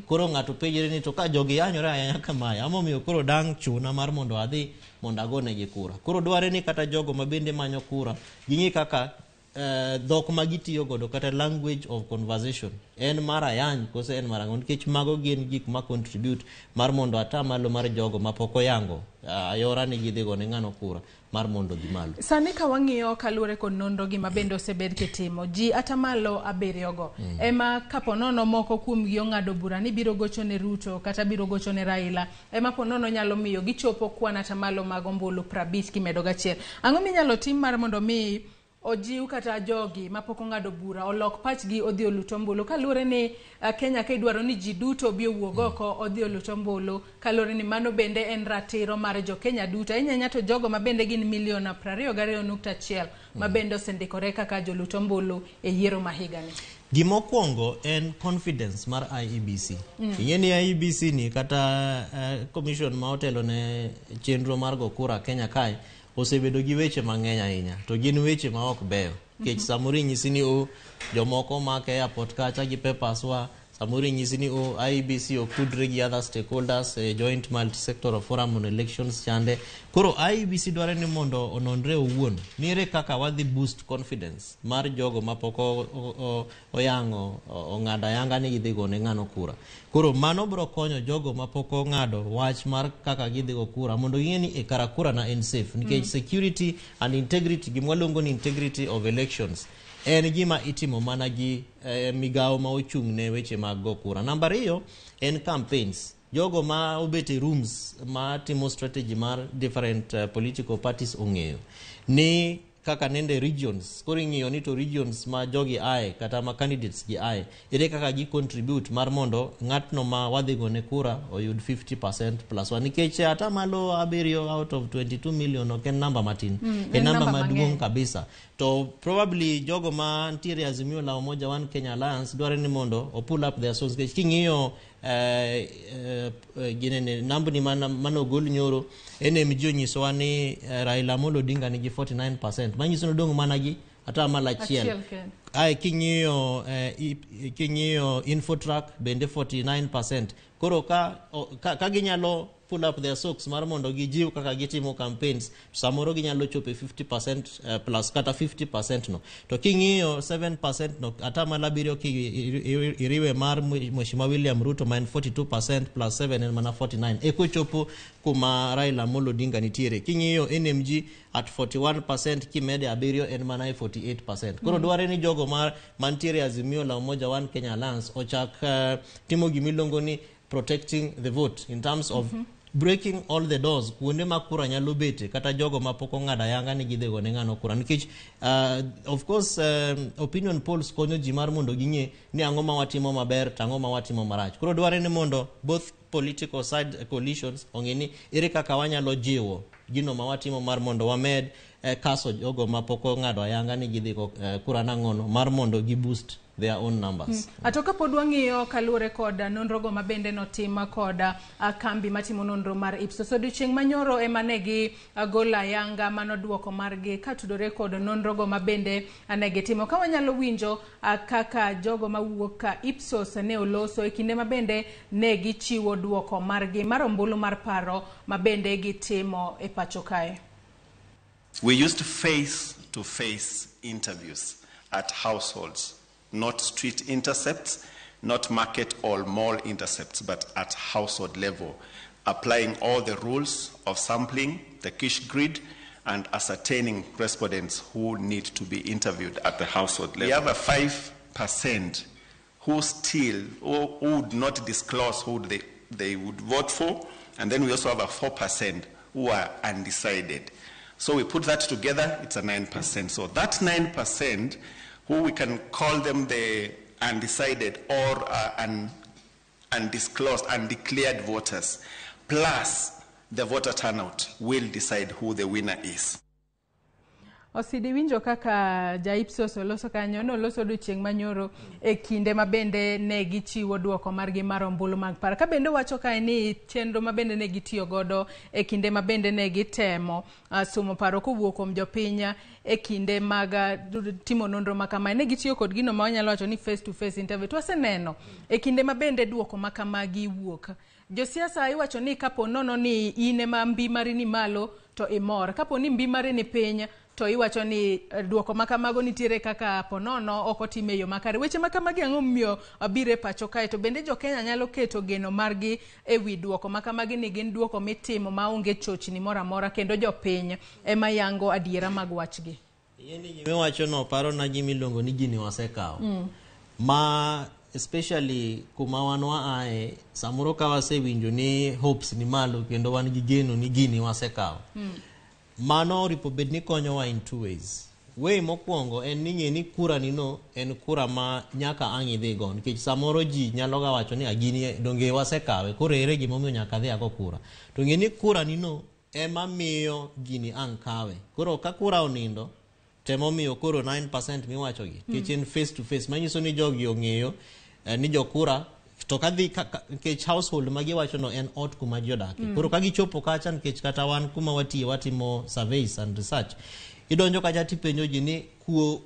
Koro ng'ato penjre ni to ka jogi yanyore ayanya kamae, ang'o momiyo koro dang' chuna mar mondo adhi mondo agonegi kura? Koro dware ni kata jogo ma bende manyo kura ging'i kaka dhok ma gitiyo godo kata language of conversation en mar ayany kose en mar ang'o, nikech mago gin gik ma contribute mar mondo atamalo mar jogo mapok oyango ayora ni gidhi gone ng'ano kura mar mondo dhi malo. Sani ka wang'iyo kaluwore kod nonro gi ma bende osebed kitimo, ji atamalo 7 go ema kaponono moko kuomgi ong'ado bura ni biro gocho ne Ruto kata biro gocho ne Raila, ema ponono nyalo miyo gichopo kwan atamalo mag ombulu 50 kimedo gachiel. Ang'o minyalo tim mar mondo mi ojiw kata jogi mapok ong'ado bura olok pachgi odhi olut ombulu, kaluwore ni Kenya ka idwaro ni ji duto obi owuog oko odhi olut ombulu, kaluwore ni mano bende en ratiro mar jo Kenya duto, ahinya ahinya to jogo ma bende gin milion 22.1 ma bende osendikore kaka jolut ombulu e yiero ma higani. Gimokwongo en confidence mar IEBC. Ing'e ni IEBC ni kata commission ma otelo ne chenro mar go kura Kenya kae osebedo gi weche mang'eny ahinya, to gin weche ma ok beyo. Nikech samoro inyisi ni jomoko omake e airport kacha gi papers wa, samoro inyisi ni IEBC ok tudre gi other stakeholders e joint multi-sectoral forum on elections chande. Koro IEBC dwaro ni mondo ononre owuon ni ere kaka wadhi boost confidence mar jogo mapok oyango ong'ado ayanga ni gidhi gone ng'ano kura. Koro mano biro konyo jogo mapok ong'ado wach mar kaka gidhi go kura mondo ging'e ni e kara kura na en safe, nikech security and integrity, gima waluongo ni integrity of elections, en gima itimo mana gi migawo ma ochung' ne weche mag go kura. Namba 2 en campaigns. Jogo ma obet e rooms ma timo strategy mar different political parties ong'eyo ni kaka nende regions, koro ing'iyo ni to regions ma jogi ae kata ma candidates gi ae, ere kaka gi contribute mar mondo ng'atno ma wadhi gone kura oyud 50% plus 1, nikech atamalo 7 out of 22 million ok en namba matin, en namba maduong' kabisa. To probably jogo ma ntiere Azimio la Umoja One Kenya Alliance dwaro ni mondo o pull up their socks, nikech king'iyo ginene nambni manogol nyoro, NMG onyisowa ni Raila Amolo Odinga nigi 49%, manyiso ni odong' mana gi atamalo 1. Ae king'iyo king'iyo Infotrack bende 49%. Koro ka ginyalo pull up their socks mar mondo gijiw kaka gitimo campaigns, samoro ginyalo chopo e 50% plus kata 50% no. To king'iyo 7% no, atamalo 7 iriwe mar Mheshimiwa William Ruto ma en 42% plus 7 en mana 49, eko chopo kuma Raila Amolo Odinga nitiere. King'iyo NMG at 41% kimede 7 en mana e 48%. Koro dware ni jogo mar mantiere Azimio la Umoja One Kenya Alliance ochak timo gimiluongo ni protecting the vote in terms of breaking all the doors kuonde ma kura nyalo bete kata jogo mapok ong'ado ayanga ni gidhi gone ng'ano kura, nikech of course opinion polls konyo ji mar mondo ging'e ni ang'o ma watimo maber to ang'o ma watimo marach. Koro dware ni mondo both political side coalitions ong'e ni ere kaka wanyalo jiwo gino ma watimo mar mondo wamed kaso jogo mapok ong'ado ayanga ni gidhi go kura nang'ono mar mondo gi boost their own numbers. Ato kapod wang'iyo kaluwore kod nonrogo ma bende notim kod kambi matimo nonro mar Ipsos, odiochieng' manyoro ema ne gi golo ayanga mano duoko margi katudore kod nonrogo ma bende ne gitimo. Ka wanyalo winjo kaka jogo mawuok ka Ipsos ne oloso e kinde ma bende ne gichiwo duoko margi mar ombulu mar paro ma bende gitimo e pacho kae. We used face-to-face interviews at households, not street intercepts, not market or mall intercepts, but at household level, applying all the rules of sampling, the Kish grid, and ascertaining respondents who need to be interviewed at the household level. We have a 5% who still, who would not disclose who they would vote for, and then we also have a 4% who are undecided. So we put that together, it's a 9%. So that 9%, who we can call them the undecided or undisclosed, undeclared voters, plus the voter turnout will decide who the winner is. Osidi winjo kaka ja Ipsos oloso kanyo, noloso odiochieng' manyoro e kinde ma bende ne gichiwo duoko margi mar ombulu mag par. Ka bende wacho kae ni chenro ma bende ne gitiyo godo e kinde ma bende ne gitemo somo paro kowuok kuom jopiny e kinde mag timo nonro ma kamae, ne gitiyo kod gino ma wanyalo wacho ni face to face interview. To waseneno e kinde ma bende duoko ma kamagi wuok. Josiasa iwacho ni kapo nono ni in ema mbi mari ni malo to imor, kapo ni mbi mari ni piny to iwacho ni duoko ma kamago nitiere kaka ponono ok otim e yo makare. Weche ma kamagi ang'o momiyo biro e pacho kae? To bende jo Kenya nyalo keto geno margi e wi duoko ma kamagi ni gin duoko mitimo maonge chochni moro amora kendo jopiny ema yango adiera mag wachgi? Gimiwachono parona gimiluongo ni gini wasekawo. Ma especially kuma wan waaye, samoro ka wasewinjo ni hopes ni malo kendo wan gi geno ni gini wasekawo. Mano oripo bed ni konyowa in two ways. Way mokwongo en ni ng'e ni kura ni no en kura ma nyaka ang' idhi go nikech samoro ji nyalo ga wacho ni agini donge wasekawe, koro ere gimomiyo nyaka adhi ago kura. To ng'e ni kura ni no ema miyo gini ang' kawe. Koro ka kura onindo temomiyo koro 9% miwachogi nikech en face to face, manyiso ni jogi ong'eyo ni jokura to kadhi nikech household ma giwacho no en ot kuma ji odake. Koro ka gichopo kacha, nikech kata wan kuma watiye watimo surveys and research, idonjo kacha tipenjo ji ni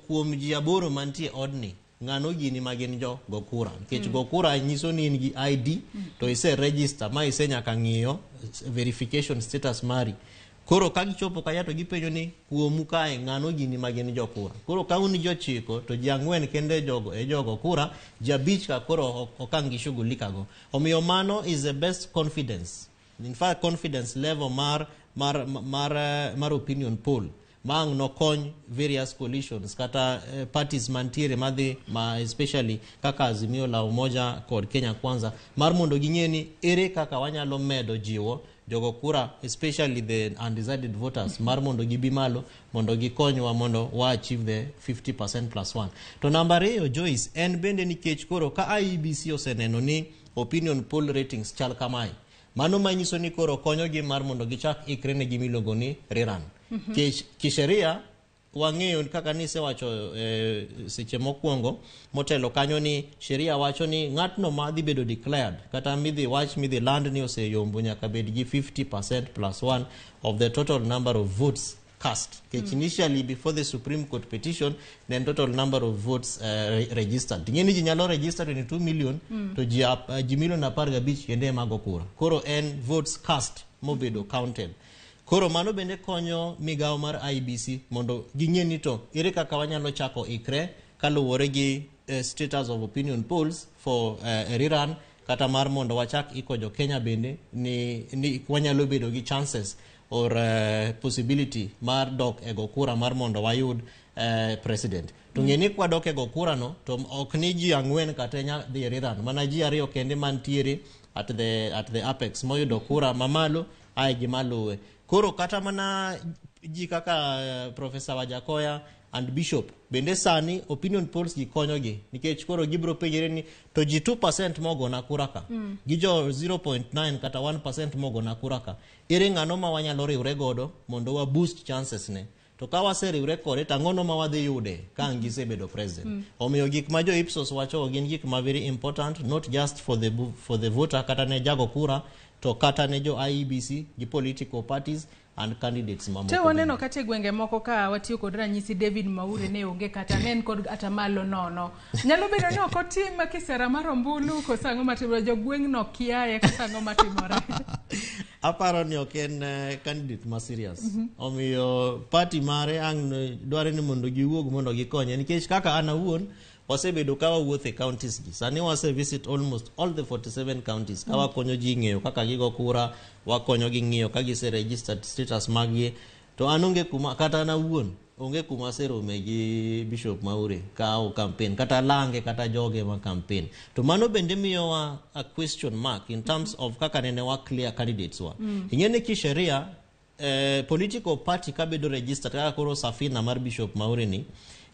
kuom ji aboro mantie odni, ng'ano gini ma gin jo go kura, nikech go kura nyiso ni in gi ID to ise register ma ise nyaka ng'iyo verification status mari. Koro ka gichopo kacha to gipenjo ni kuomu kae ng'ano gini ma gin jokura. Koro ka un jochiko to ji ang'wen kende jogo e jogo kura, ji abich ka koro ok ang' gishughulika go. Omiyo mano is the best confidence, in fact confidence level mar opinion poll ma ang' nokony various coalitions kata parties mantiere madhi ma especially kaka Azimio la Umoja kod Kenya Kwanza, mar mondo ging'e ni ere kaka wanyalo medo jiwo jogo kura, especially the undecided voters, mar mondo gibi malo mondo gikonywa mondo wa achieve the 50% plus 1. To namba ariyo, Joyce, en bende nikech koro ka IEBC oseneno ni opinion poll ratings chal kamae, mano manyiso ni koro konyogi mar mondo gichak ikre ne gimiluongo ni rerun. Kech kisheria wang'eyo kaka nisewacho seche mokwongo motelo kanyo ni sheria wacho ni ng'atno ma dhi bedo declared kata midhi wach midhi land ni oseyombo nyaka bed gi 50% plus 1 of the total number of votes cast. Nikech initially before the Supreme Court petition, then total number of votes registered. Ing'e ni ji nyalo register 22 million to ji milion 15 kende ema go kura. Koro en votes cast mobedo counted. Koro mano bende konyo migawo mar IEBC mondo ging'e ni to ere kaka wanyalo chako ikre kaluwore gi status of opinion polls for a rerun, kata mar mondo wachak iko jo Kenya bende ni wanyalo bedo gi chances or possibility mar dok e go kura mar mondo wayud president. To ng'e ni kwadok e go kura no to ok ni ji ang'wen kata nya dhi e rerun, mana ji ariyo kende mantiere at the apex moyudo kura mamalo ae gi maluwe. Koro kata mana ji kaka Professor Wajackoyah and Bishop bende sani opinion polls gi konyogi nikech koro gibiro penjore ni to ji 2% mogona kura ka gi jo 0.9 kata 1% mogona kura ka, ere ng'ano ma wanyalo riwre godo mondo wa boost chances ne? To ka waseriwre kode to ang'ono ma wadhi yude ka ang' gisebedo president? Omiyo gik ma jo Ipsos wacho gin gik ma very important, not just for the voter kata ne jago kura, to kata ne jo IEBC gi political parties and candidates mamoko Te bende. Waneno kata e gwenge moko ka watiyo kod ranyisi David Mwaure ne onge kata ne en kod atamalo nono. Nyalo bedo ni ok otim kisera mar ombulu koso ang'o matimore? Jogweng'no kiaye koso ang'o matimore? Aparo ni ok en candidate ma serious. Omiyo party mare ang' dware ni mondo giwuog mondo gikonye, nikech kaka an awuon wasebedo ka wawuotho e counties gi, sani wase visit almost all the 47 counties ka wakonyo ji ng'eyo kaka gigo kura, wakonyo gi ng'iyo ka gise registered status maggi, to an onge kuma kata an awuon onge kuma aserome gi Bishop Mwaure ka o campaign kata lange kata joge ma campaign. To mano bende miyowa a question mark in terms of kaka nene wa clear candidates wa. Ing'e ni kisheria political party kabedo registered kaka koro Safina mar Bishop Mwaure ni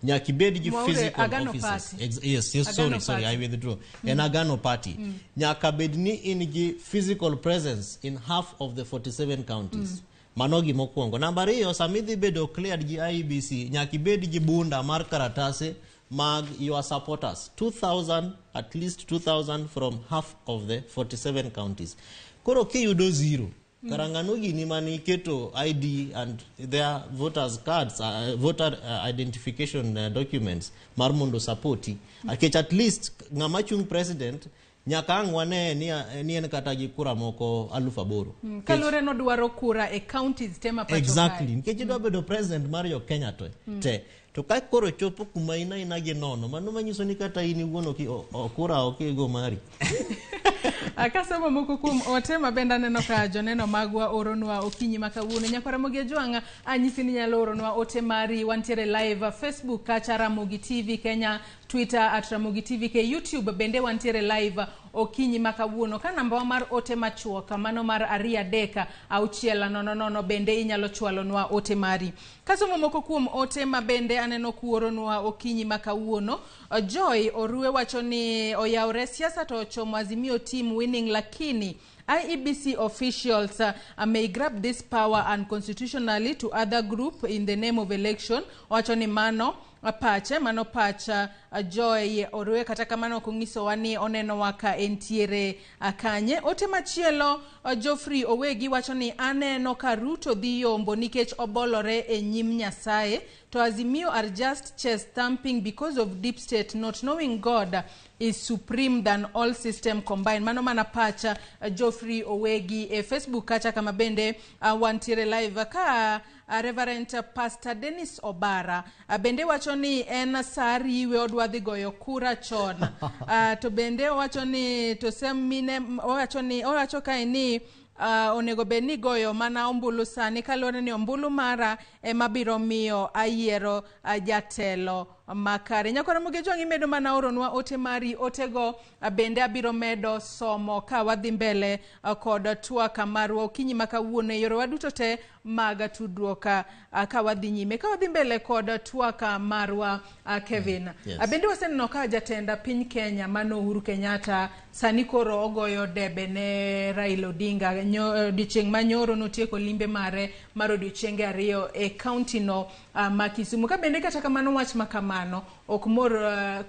nyaka ibed gi Mwaure, physical Agano offices. Party. Yes, Agano sorry, sorry, Party. I withdraw. En Agano Party. Nyaka bed ni in gi physical presence in half of the 47 counties. Mano gimokwongo. Namba ariyo, sama idhi bedo cleared gi IEBC, nyaka ibed gi bunda mar karatase mag your supporters. 2000, at least 2000 from half of the 47 counties. Koro kiyudo zero, karang'ano gini mane iketo ID and their voters cards, voter identification documents mar mondo supporti. Nikech at least ng'ama chung president nyaka ang' wane ni en kata gi kura moko 8,000. Kaluwore nodwaro kura e counties te ma pacho kae. Exactly. Nikech idwa bedo president mar jo Kenya te. To ka koro chopo kuma in aina gi nono, mano manyiso ni kata in iwuon kura ok igo mari. Kasomo moko kuom ote ma bende aneno ka joneno magwa oronwa okinyi ma kawuono. Nyakwa Ramogi Ajwang', anyisi ni inyalo oronwa ote mari. Wantiere live Facebook kacha Ramogi TV Kenya, Twitter at Ramogi TV K, YouTube bende wantiere live okinyi ma kawuono. Ka namba wa mar ote machuok mano mar 2 3 6 0 0 bende inyalo chwalonwa ote mari. Kasomo moko kuom ote ma bende aneno kuoronwa okinyi ma kawuono, Joy Orue wacho ni oyawre siasa to ochomo Azimio team winning, lakini IEBC officials may grab this power unconstitutionally to other group in the name of election. Wacho ni mano pache, mano pacha Joy Orue. Kata kamano ok onyisowa ni onenowa ka entiere kanye. Ote machielo, Geoffrey Owegi wacho ni aneno ka Ruto dhi yombo nikech obolore e nyim Nyasaye, to Azimio are just chest thumping because of deep state not knowing God is supreme than all system combined. Mano mana pacha Geoffrey Owegi e Facebook kacha kama bende wantiere live. Ka Reverend Pastor Dennis Obara bende wacho ni en sa riwe odwa dhi goyo kura chon. To bende owacho ni to sem mine, owacho ni owacho kae ni onego bed ni goyo mana ombulu sani kaluwore ni ombulu mara ema biro miyo ayiero jatelo makare. Nyakwa Ramogi Ajwang', imedo mana oronwa ote mari. Otego bende abiro medo somo ka wadhi mbele kod twak marwa okinyi ma kawuono e yorewa duto te mag tudruok ka wadhi nyime. Ka wadhi mbele kod twak marwa, Kevin. Yes. Bende waseneno ka jatend piny Kenya mano Uhuru Kenyatta sani koro ogoyo debe ne Raila Odinga. Odiochieng' manyoro notieko limbe mare mar odiochienge 2 e kaunti no ma Kisumu. Ka bende kata kamano wach ma kamano ok mor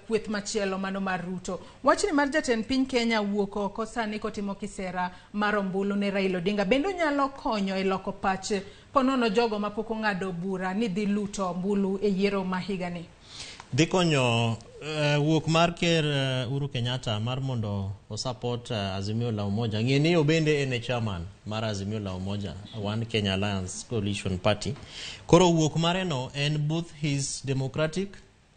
kweth machielo mano mar Ruto. Wachni mar jatend piny Kenya wuok oko sani kotimo kisera mar ombulu ne Raila Odinga bende onyalo konyo e loko pach ponono jogo mapok ong'ado bura ni dhi luto ombulu e yiero ma higani. Dhi konyo wuok mar ker Uhuru Kenyatta mar mondo osupport Azimio la Umoja. Ng'e ni obende en e chairman mar Azimio la Umoja, One Kenya Alliance Coalition Party. Koro wuok mare no en both his democratic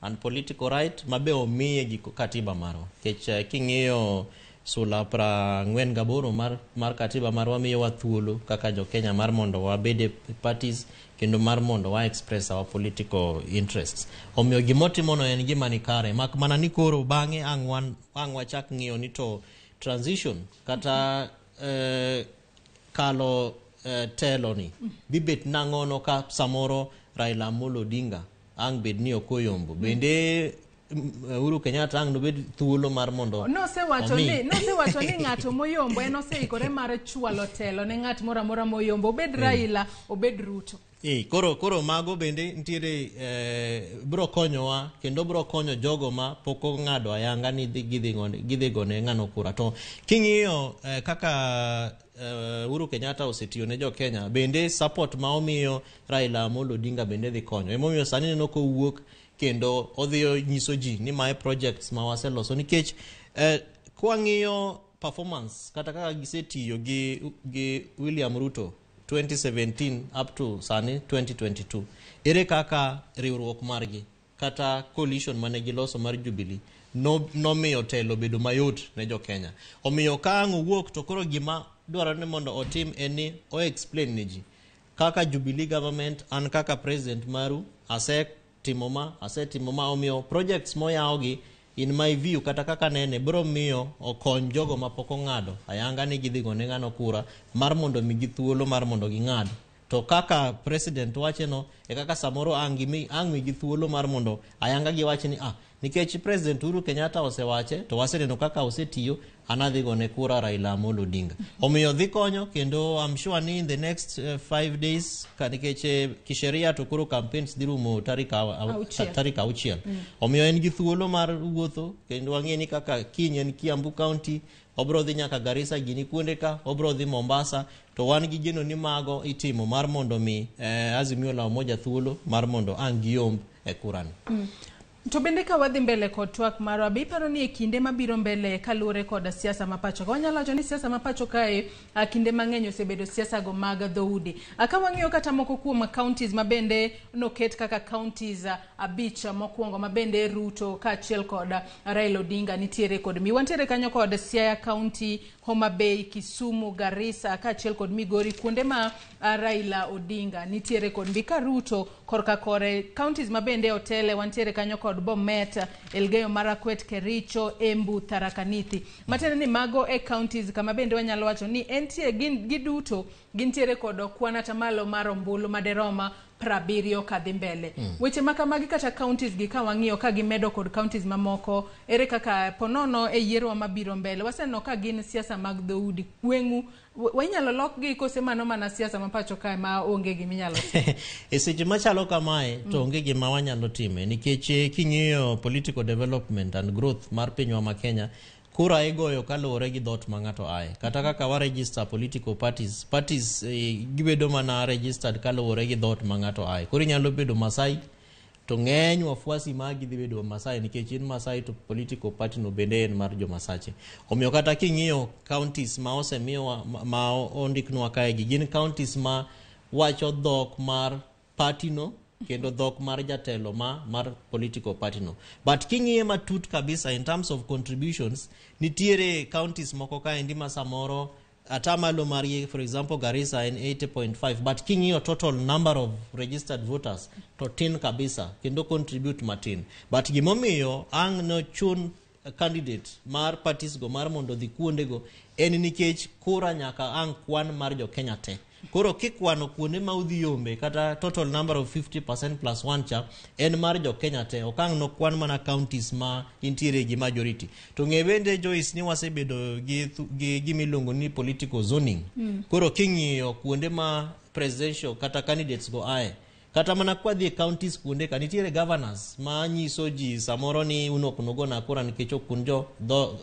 and political right mabe omiye gi katiba marwa. Nikech king'iyo sula 48 mar katiba marwa miyowa thuolo kaka jo Kenya mar mondo wabed e parties kendo mar mondo wa express our political interests. Omiyo gimotimono en gima ni kare, mak mana ni koro bang'e ang' wachak ng'iyo ni to transition kata kalo telo ni dhi bet nang'ono ka samoro Raila Amolo Odinga ang' bed ni ok oyombo. Bende Uhuru Kenyatta ang' nobed thuolo mar mondo Nosewacho ni ng'ato moyombo en oseikore mar chwalo telo ne ng'at moro amora moyombo, obed Raila, obed Ruto. Koro mago bende nitiere biro konyowa kendo biro konyo jogo ma pok ong'ado ayanga ni gidhi gone ng'ano kura. To king'iyo kaka Uhuru Kenyatta osetiyo ne jo Kenya, bende support ma omiyo Raila Amolo Odinga bende dhi konyo. Emomiyo sani neno kowuok kendo odhi nyiso ji ni mae projects ma waseloso, nikech kwang'iyo performance kata kaka gisetiyo gi William Ruto 2017 up to sani 2022, ere kaka riwruok margi kata coalition mane giloso mar Jubilee nomiyo telo bedo mayot ne jo Kenya. Omiyo ka ang' owuok to koro gima dwarore ni mondo otim en ni o explain ne ji kaka Jubilee government, an kaka president maru asetimo ma, omiyo projects moyawgi in my view kata kaka nene biro miyo okony jogo mapok ong'ado ayanga ni gidhi gone ng'ano kura mar mondo migi thuolo mar mondo ging'ad. To kaka president wache no e kaka samoro ang' migi thuolo mar mondo ayanga giwach ni Nikech President Uhuru Kenyatta osewache to waseneno kaka osetiyo, an adhi gone kura Raila Amolo Odinga. Omiyo dhi konyo kendo I'm sure ni in the next 5 days ka nikech kisheria to koro campaigns dhi rumo tarik 6. Tarik 6. Omiyo en gi thuolo mar wuotho kendo wang'e ni kaka kiny en Kiambu County, obro dhi nyaka Garissa gini kuonde ka, obro dhi Mombasa, to wan gi geno ni mago itimo mar mondo mi Azimio la Umoja thuolo mar mondo ang' giyomb e kurani. To bende ka wadhi mbele kod twak marwa, be iparo ni e kinde mabiro mbele kaluwore kod siasa ma pacho ka, wanyalo wacho ni siasa ma pacho kae kinde mang'eny osebedo siasa go mag dhoudi. Ka wang'iyo kata moko kuom counties ma bende noket kaka counties 5 mokwongo ma bende Ruto kaachiel kod Raila Odinga nitiere kod mi. Wantiere kanyo kod Siaya County, Homa Bay, Kisumu, Garissa kaachiel kod Migori, kuonde ma Raila Odinga nitiere kod mbi. Ka Ruto korka kore counties ma bende otele, wantiere kanyo kod Bomet, Elgeyo Marakwet, Kericho, Embu, Tharaka Nithi. Matiende ni mago e counties kama bende wanyalo wacho ni entie gin giduto gintiere kod kwan atamalo mar ombulu maderoma 70 kadhi mbele. Weche ma kamagi kata counties gi ka wang'iyo ka gimedo kod counties mamoko, ere kaka ponono e yiero mabiro mbele waseneno ka gin siasa mag dhoudi gweng'u wainyalo lokgi kose mano mana siasa ma pacho kae ma onge giminyalo timo? E seche machalo kamae to onge gima wanyalo time nikech king'iyo political development and growth mar pinywa ma Kenya, kura igoyo kaluwore gi dhoot ma ng'ato aye. Kata kaka wa register political parties, parties gibedo mana registered kaluwore gi dhoot ma ng'ato aye. Koro inyalo bedo Masai to ng'eny wafuasi magi dhi bedo Masai nikech in Masai to political party no bende en mar jo Masache. Omiyo kata king'iyo counties ma osemiyowa ma ondiknwa kae gi gin counties ma wacho dhok mar party no kendo dhok mar jatelo ma mar political party no. But king'iye matut kabisa in terms of contributions, nitiere counties moko kaendi ma samoro atamalo margi, for example Garissa en 80.5, but king'iyo total number of registered voters to tin kabisa kendo contribute matin. But gimomiyo ang' nochun candidate mar parties go mar mondo dhi kuondego en nikech kura nyaka ang' kwan mar jo Kenya te. Koro kikwano kuonde ma udhi yombe kata total number of 50% plus 1 cha en mar jo Kenya te, ok ang' nokwan mana counties ma intiere gi majority. To ng'e bende Joyce ni wasebedo gi gimiluongo ni political zoning. Koro king'iyo kuonde ma presidential kata candidates go aye, kata mana kwadhi e counties kuonde ka nitiere governors ma nyiso ji samoro ni un ok nugona kura nikech ok un jo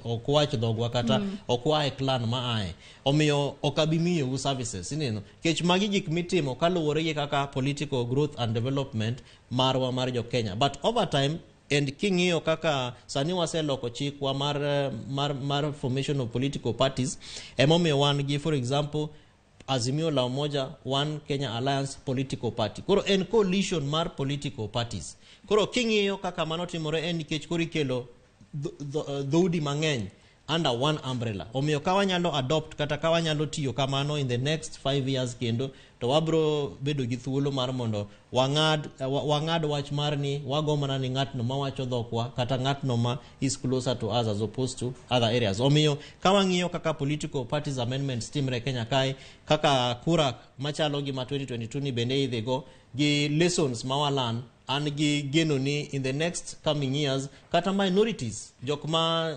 ok wach dhogwa kata ok waa e clan ma aye, omiyo ok abi miyou services ineno. Nikech magi gik mitimo kaluwore gi kaka political growth and development marwa mar jo Kenya. But over time and king'iyo kaka sani waseloko chikwa mar formation of political parties, emomiyo wan gi for example Azimio la Umoja One Kenya Alliance political party. Koro en coalition mar political parties. Koro king'iyo kaka mano timore en nikech koro ikelo dhoudi mang'eny under one umbrella. Omiyo ka wanyalo adopt kata ka wanyalo tiyo kamano in the next 5 years kendo, to wabro bedo gi thuolo mar mondo wang'ad wach mar ni wago mana ni ng'atno mawacho dhokwa kata ng'atno ma is closer to us as opposed to other areas. Omiyo ka wang'iyo kaka political parties amendments timre Kenya kae, kaka kura machalo gi ma 2022 ni bende idhi go gi lessons ma walan, an gi geno ni in the next coming years kata minorities jok ma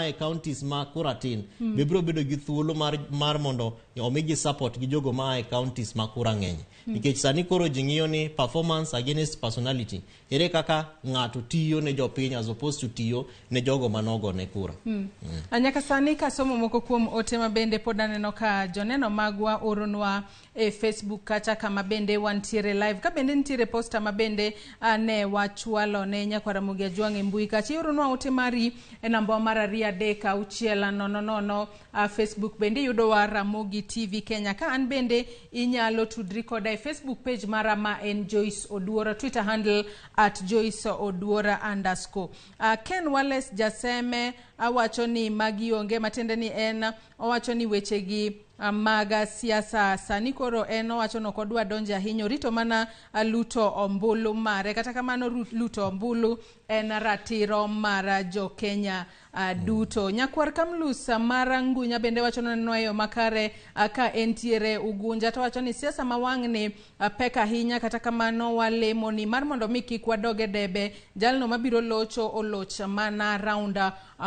e counties ma kura tin be biro bedo gi thuolo mar mondo omigi support gi jogo ma e counties ma kura ng'eny. Nikech sani koro ji ng'iyo ni performance against personality, ere kaka ng'ato tiyo ne jopiny as opposed to tiyo ne jogo manogone kura. Nyaka sani kasomo moko kuom ote ma bende pod aneno ka joneno magwa oronwa e Facebook kacha kama bende wantiere live, ka bende nitiere posta ma bende ne wachwalo ne nyakwar Ramogi Ajwang' e mbui kacha. Ioronwa ote mari e namba mar 2 3 6 0 0 0. Facebook bende iyudowa Ramogi TV Kenya. Ka an bende inyalo tudri koda e Facebook page mara ma en Joyce Oduora, Twitter handle @JoyceOduora_. Ken Wallace Jaseme awacho ni magi onge, matiende ni en owacho ni wechegi mag siasa sani koro en owacho ni ok odwa donjo ahinya, orito mana luto ombulu mare. Kata kamano luto ombulu en ratiro mar jo Kenya duto. Nyakwar Kamlusa mar Ngunya bende wacho noneno e yo makare ka entiere Ugunja, to wacho ni siasa ma wang'ni pek ahinya, kata kamano walemo ni mar mondo mi kik wadog e debe, jalno mabiro locho oloch mana round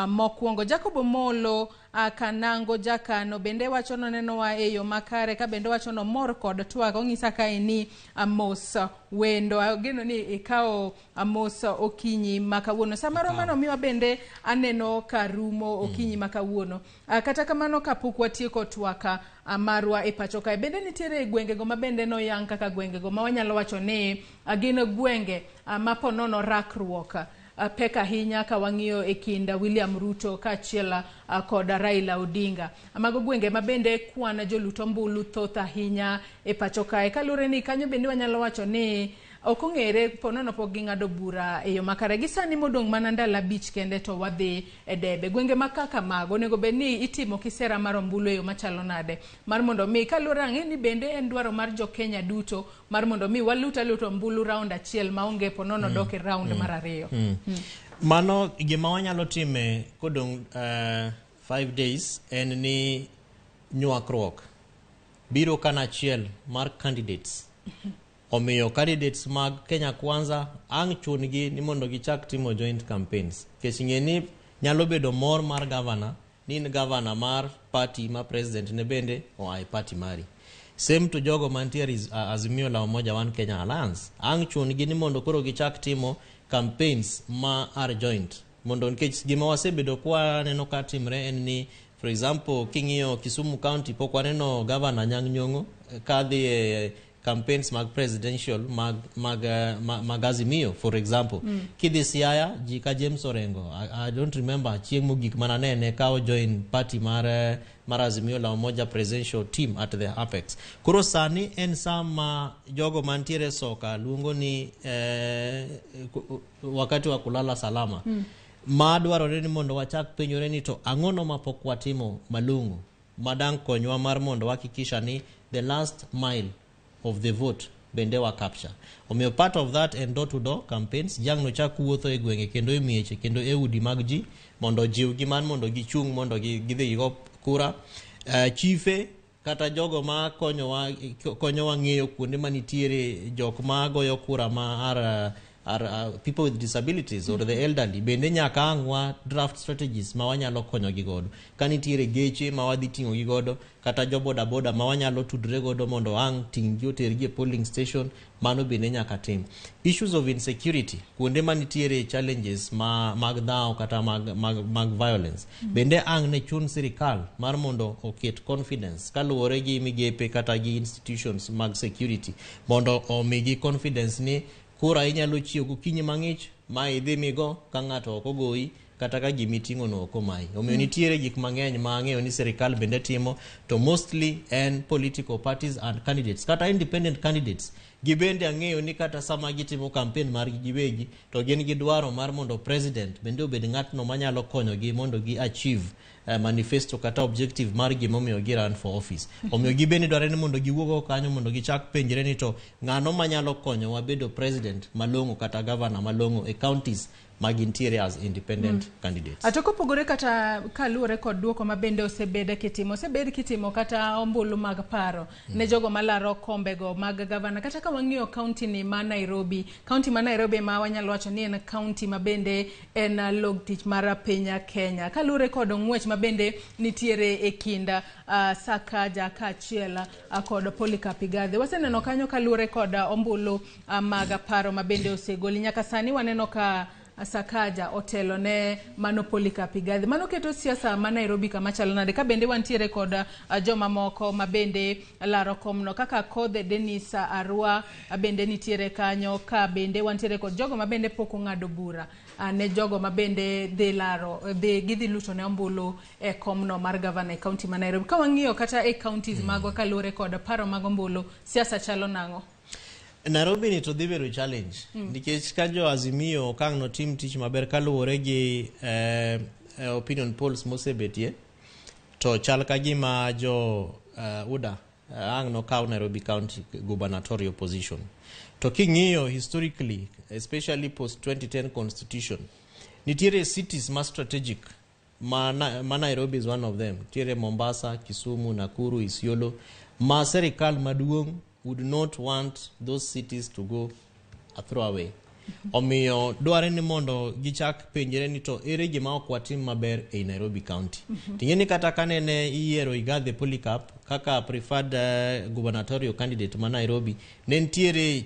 mokwongo. Jacob Omolo Kanango Jakano bende wacho nonenowa e yo makare, ka bende wacho nomor kod twak. Ong'isa kae ni mos wendo, ageno ni ikawo mos okinyi ma kawuono. Samoro mano miwa bende aneno ka rumo okinyi ma kawuono. Kata kamano, kapok watieko twaka marwa e pacho kae, bende nitiere gwengego ma bende noyang kaka gwengego ma wanyalo wacho ni gin gwenge ma ponono rakruok pek ahinya ka wang'iyo e kind William Ruto kaachiel kod Raila Odinga. Mago gwenge ma bende kwan jolut ombulu thoth ahinya e pacho kae. Kaluwore ni kanyo bende wanyalo wacho ni ok ong'ere, ponono pok ging'ado bura e yo makare. Gi sani modong' mana ndalo 5 kende to wadhi e debe. Gwenge ma kaka mago onego bed ni itimo kisera mar ombulu e yo machalo nade mar mondo mi, kaluwore ang'e ni bende en dwaro mar jo Kenya duto mar mondo mi walut aluta ombulu round achiel maonge ponono dok e round mar 2. Mano gima wanyalo time kodong' 5 days en ni nywakruok biro kanachiel mar candidates. Omiyo candidates mag Kenya Kwanza ang' chun-gi ni mondo gichak timo joint campaigns. Nikech ng'e ni nyalo bedo mor mar governor ni in governor mar party ma president ne bende oa e party mari. Same to jogo mantiere Azimio la Umoja One Kenya Alliance. Ang' chun-gi ni mondo koro gichak timo campaigns ma are joint. Mondo nikech gima wasebedo kwa neno ka timre en ni, for example, king'iyo Kisumu County pok waneno governor Anyang' Nyong'o kadhi e campaigns mag presidential mag Azimio, for example. Kidhi Siaya, ji ka James Orengo, I don't remember chieng' mogik mananene ka ojoin party mar Azimio la Umoja presidential team at the apex. Koro sani en sama jogo mantiere soka luongo ni wakati wa kulala salama. Ma dwarore ni mondo wachak penjore ni to ang'ono mapok watimo malong'o madang' konywa mar mondo wahakikisha ni the last mile of the vote bende wa capture. Omiyo part of that en door to door campaigns, jang no chak wuotho e gwenge kendo e mieche kendo e udi mag ji mondo jiwgi man mondo gichung' mondo gidhi gigo kura. Chife kata jogo ma konyowa ng'eyo kuonde manitiere jok ma goyo kura ma are people with disabilities or the elderly, bende nyaka ang' wa draft strategies ma wanyalo konyogi godo. Ka nitiere geche ma wadhi ting'o gi godo, kata jo boda boda ma wanyalo tudre godo mondo ang' ting' gi otergi e polling station, mano bende nyaka tim. Issues of insecurity, kuonde manitiere challenges ma mag dhawo kata mag violence, bende ang' ne chun sirikal mar mondo oket confidence kaluwore gi migepe kata gi institutions mag security mondo omigi confidence ni kura inyalo chiew gokinyi mang'ich ma idhi migo ka ng'ato ok ogoyi kata ka gimiting'o no ok omayi. Omiyo nitiere gik mang'eny ma ang'eyo ni sirikal bende timo, to mostly en political parties and candidates kata independent candidates gibende ang'eyo ni kata sama gitimo campaign margi giwegi to gin gi dwaro mar mondo president bende obed ng'atno manyalo konyogi mondo gi achieve manifesto kata objective mar gimomiyo gi run for office. Omiyo gibende dwarore ni mondo giwuog oko kanyo mondo gichak penjre ni to ng'ano manyalo konyowa bedo president malong'o kata governor malong'o e counties ma gintiere as independent candidates. Ato kopogore kata kaluwore kod duoko ma bende osebed kitimo kata ombulu mag paro ne jogo malaro kombego mag gavana. Kata ka wang'iyo county ni ma Nairobi, county ma Nairobi ma wanyalo wacho ni en county ma bende en log tich mar piny Kenya. Kaluwore kod ng'wech ma bende nitiere e kind Sakaja kaachiel kod Polycarp Igathe. Waseneno kanyo kaluwore kod ombulu mag paro ma bende osegoli. Nyaka sani waneno ka Sakaja otelo ne mano Polycarp Igathe. Mano keto siasa ma Nairobi kama chalo nade? Ka bende wantiere kod joma moko ma bende laro komno kaka Kodhe Dennis Arua bende nitiere kanyo, ka bende wantiere kod jogo ma bende pok ong'ado bura ne jogo ma bende dhi laro gidhi luto ne ombulu e komno mar gavana e county ma Nairobi. Ka wang'iyo kata e counties magwa kaluwore kod paro mag ombulu, siasa chalo nang'o? Nairobi ni to dhi bedo challenge nikech ka jo Azimio ok ang' notim tich maber kaluwore gi opinion polls mosebetie, to chal ka gima jo UDA ang' nokaw Nairobi County gubernatorial position. To king'iyo historically, especially post 2010 constitution, nitiere cities ma strategic ma Nairobi is one of them. Nitiere Mombasa, Kisumu, Nakuru, Isiolo, ma serikal maduong' would not want those cities to go a throwaway. Omiyo dware ni mondo gichak penjre ni to ere gima ok watim maber ei Nairobi County. Ting'e ni kata kanene iyiero Igathe Polycarp kaka preferred gubernatorial candidate ma Nairobi, ne nitiere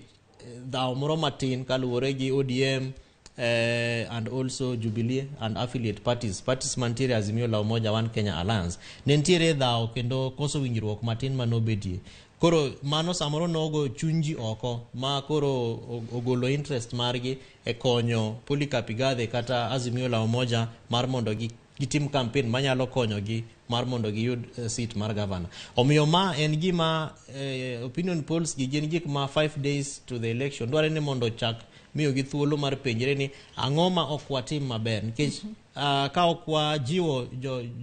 dhawo moro matin kaluwore gi ODM and also Jubilee and affiliate parties mantiere Azimio la Umoja One Kenya Alliance. Ne nitiere dhawo kendo koso winjruok matin manobedie. Koro mano samoro nogo chunji oko ma koro ogolo interest margi e konyo Polycarp Igathe kata Azimio la Umoja mar mondo gitim campaign manyalo konyogi mar mondo giyud seat mar governor. Omiyo ma en gima opinion polls gi gin gik ma 5 days to the election dware ni mondo chak miyo gi thuolo mar penjre ni ang'o ma ok watim maber, nikech ka ok wajiwo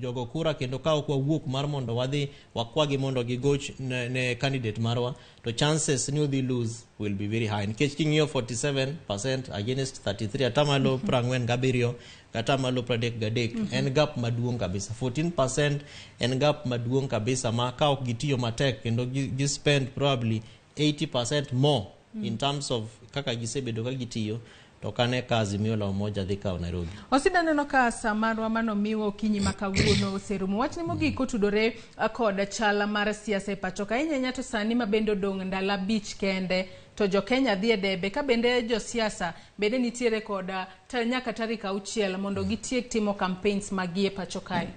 jogo kura kendo ka ok wawuok mar mondo wadhi wakwagi mondo gigoch ne candidate marwa, to chances ni udhi lose will be very high, nikech king'iyo 47% against 33, atamalo 47 atamalo 33, en gap maduong' kabisa. 14% en gap maduong' kabisa ma ka ok gitiyo matek kendo gi spend probably 80% more in terms of kaka gisebedo ka gitiyo, to kane ka Azimio la Umoja dhi kawo Nairobi. Osida neno ka sa marwa manomiwa okinyi ma kawuono oserumo. Wachni mogik otudore kod chal mar siasa e pacho ka. Ahinya to sani ma bende odong' ndalo 5 kende to jo Kenya dhi e debe, ka bende josiasa bende nitiere kod nyaka tarik 6 mondo gitiek timo campaigns magi e pacho kae.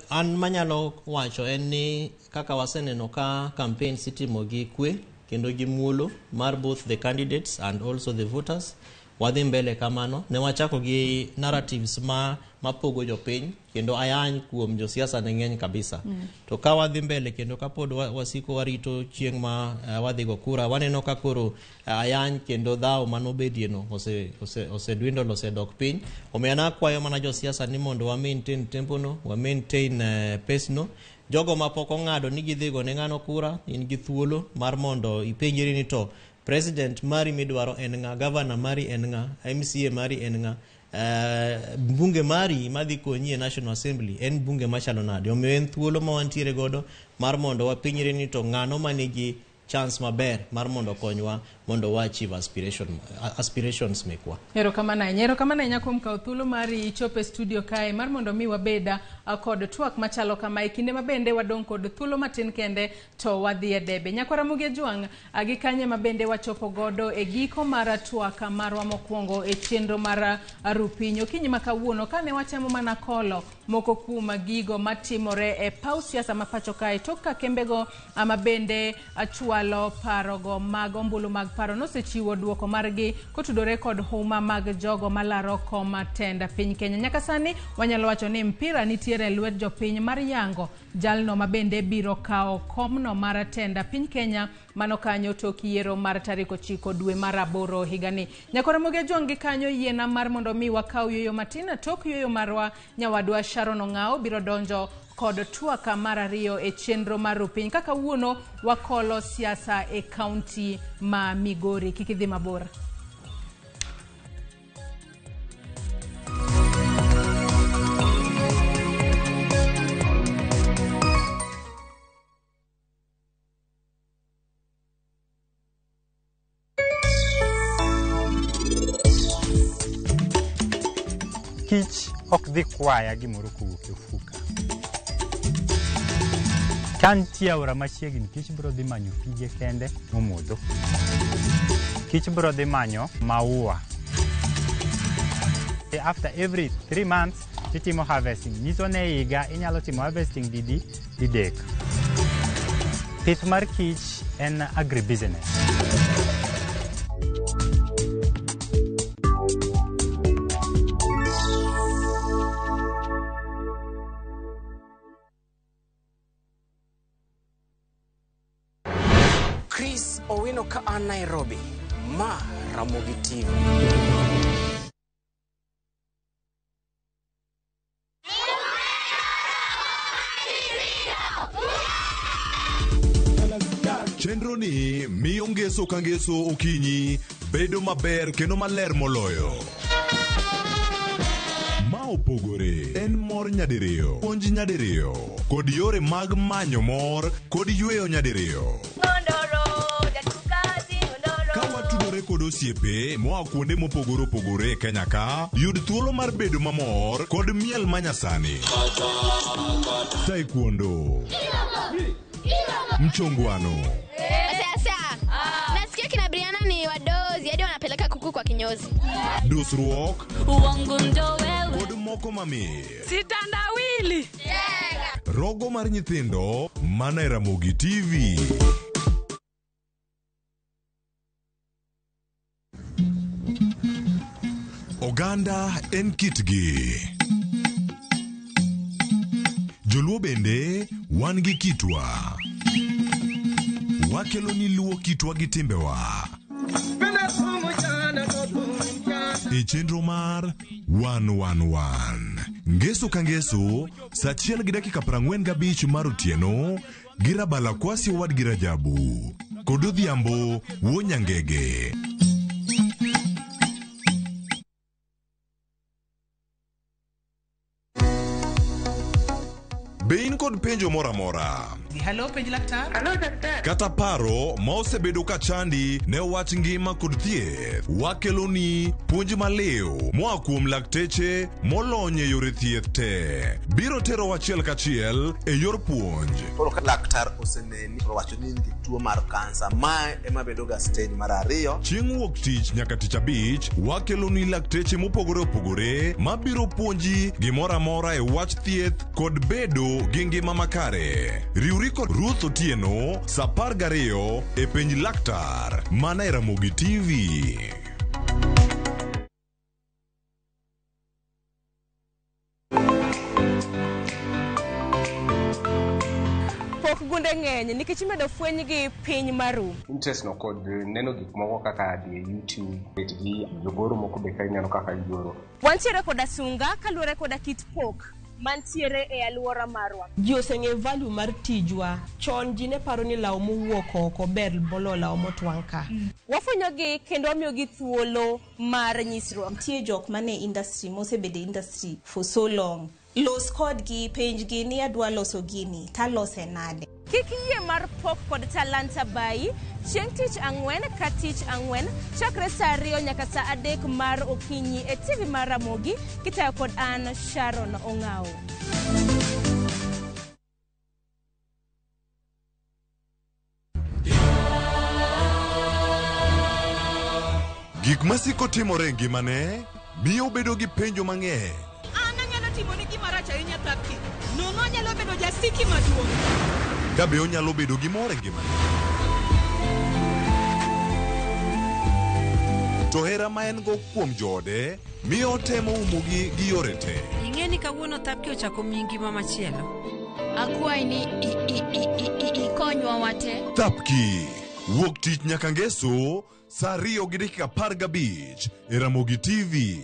An manyalo wacho en ni kaka waseneno ka campaigns itimo gi kwe kendo gi muolo mar both the candidates and also the voters, wadhi mbele kamano. Ne wachako gi narratives ma mapogo jopiny kendo ayany kuom josiasa ne ng'eny kabisa. To ka wadhi mbele kendo kapod wasiko warito chieng' ma wadhi go kura, waneno ka koro ayany kendo dhawo manobedie no ose dwindle, osedok piny. Omiyo nakwayo mana josiasa ni mondo wa maintain tempo no, wa maintain pace no. Jogo mapok ong'ado ni gidhi go ne ng'ano kura, in gi thuolo mar mondo ipenjri ni to president mari midwaro en ng'a, governor mari en ng'a, MCA mari en ng'a, bunge mari madhi konyi e National Assembly en bunge machalo nade. Omiyo en thuolo ma wantiere godo mar mondo wapenjre ni to ng'ano manigi chance maber mar mondo konywa mondo wa achieve aspirations mekwa. Erokamano ahinya. Erokamano ahinya kuom kawo thuolo mari ichopo e studio kae mar mondo mi wabeda kod twak machalo kama e kinde ma bende wadong' kod thuolo matin kende to wadhi e debe. Nyakwara Ramogi Ajwang' gi kanye ma bende wachopo godo e giko mar twak marwa mokwongo e chenro mar Rupiny okinyi ma kawuono, kane watemo mana kolo moko kuom gigo matimore e paw siasa ma pacho kae tok ka kembego ma bende chwalo parogo mag ombulu mag paro nosechiwo duoko margi kotudore kod huma mag jogo malaro kom tend piny Kenya. Nyaka sani wanyalo wacho ni mpira nitiere e lwet jopiny mar yango jalno ma bende biro kawo komno mar tend piny Kenya mano kanyo tok yiero mar tarik 9 dwe mar 8 higani. Nyakwara Ramogi Ajwang' gi kanyo yiena mar mondo mi wakaw yueyo matin. Tok yueyo marwa nyawadwa Sharon Ong'ao biro donjo kod twak mar 2 e chenro mar Rupiny kaka wuono wakolo siasa e kaunti ma Migori. Kik idhi mabor. Kich ok dhi kwaya gimoro kowuok e ofuka. Ka nitie aora machiegni, kich biro dhi manyo pige kende momodho. Kich biro dhi manyo maua. After every 3 months, itimo harvesting. Nyiso ni e higa inyalo timo harvesting didi didek. Pith mar kich en agribusiness. Chris Owino ka an Nairobi, ma Ramogi TV. Chenro ni miyo ngeso ka ngeso okinyi bedo maber kendo maler moloyo. Ma opogore Mopogore en mor nyadiriyo, puonj nyadiriyo, kod yore mag manyo mor kod yweyo nyadiriyo. Ka watudore kod osiepe moa kuonde mopogore opogore e Kenya ka, yud thuolo mar bedo mamor kod miel manyasani. Taekwondo, mchongwano, Sasa nasikia kina Briana ni wadozi hadi wanapeleka kuku kwa kinyozi. Dusruok Uongo ndo wewe. Kod moko mamit. Sitandawili. Rogo mar nyithindo mana e Ramogi TV. Oganda en kitgi. Joluo bende wan gi kitwa. Wakelo ni luo kitwa gi timbewa. E chenro mar 111. Ngeso ka ngeso, saa 1:45 mar otieno, gi Rabala Kwasi owadgi Rajabu. Kod Odhiambo wuo Nyangege. Be in kod penjo moro amora? Hello, penj laktar. Hello, daktari. Kata paro ma osebedo ka chandi ne wach ngima kod thieth, wakeloni puonj maliw moa kuom lakteche molony e yore thieth te. Biro tero achiel kachiel e yor puonj. Koro ka laktar oseneni to owacho ni in gi tuo mar kansa, mae ema bedo ga stage mar ariyo. Chieng' wuok tich nyaka tich abich, wakeloni lakteche mopogore opogore mabiro puonji gimoro amora e wach thieth kod bedo gi ngima makare. Riwri kod Ruth Otieno saa 12 e penj laktar mana e Ramogi TV. Pok gunde ng'eny nikech imedo fwenygi piny maru. Interest no kod neno gik moko kaka dhi e YouTube, bet gi jogoro moko be ka ineno kaka gigoro. Wantiere koda sunga kaluwore koda kit pok mantiere e alwora marwa. Ji oseng'eyo value mar tijwa. Chon ji ne paro ni law mowuok oko ber moloyo law motwang' ka. Wafwenyogi kendo wamiyogi thuolo mar nyisruok. Nitie jok mane industry mosebedo e industry for so long. Los kodgi, penjgi ni adwa loso gini, talose nade. Kik yie mar pok kod talanta bayi chieng' tich ang'wen ka tich ang'wen chakre saa 2 nyaka saa 3 mar okinyi e TV mar Ramogi kitayo kod an Sharon Ong'awo. Gik masiko timore e ngimane miyo obedo gi penjo mang'eny. An anyalo timoni gima rach ahinya Thapki. Nono anyalo bedo jasiki maduong'. Ka be onyalo bedo gi mor e ngimane. To hera ma en go kuom joode miyo otemo umogi gi yore te. Ing'e ni kawuono Thapki ochako miyi ngima machielo. Akwayi ni ikonywa wate. Thapki wuok tich nyaka ngeso saa 2:15 e Ramogi TV.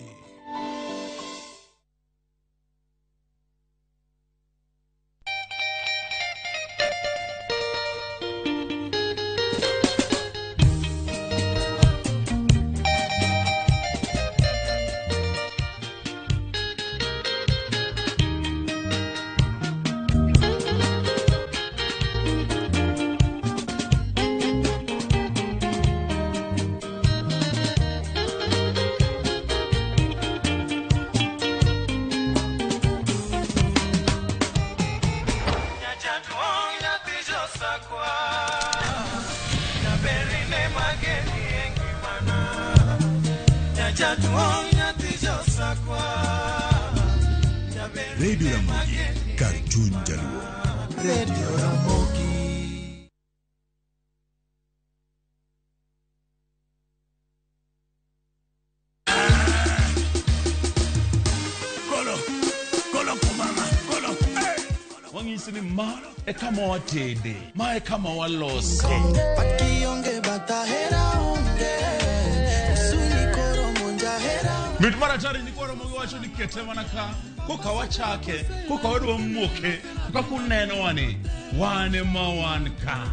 Radio Ramogi, kar chuny Jaluo. Radio Ramogi. Golo, golo kumama, golo. Wang'isi ni mano e kama watede, ma e kama walose. Mit mar atari ni kwaro mogi wacho ni kete mana ka, koka wachake, koka wadwa muoke, kaka uneno wani, wan ema wan ka.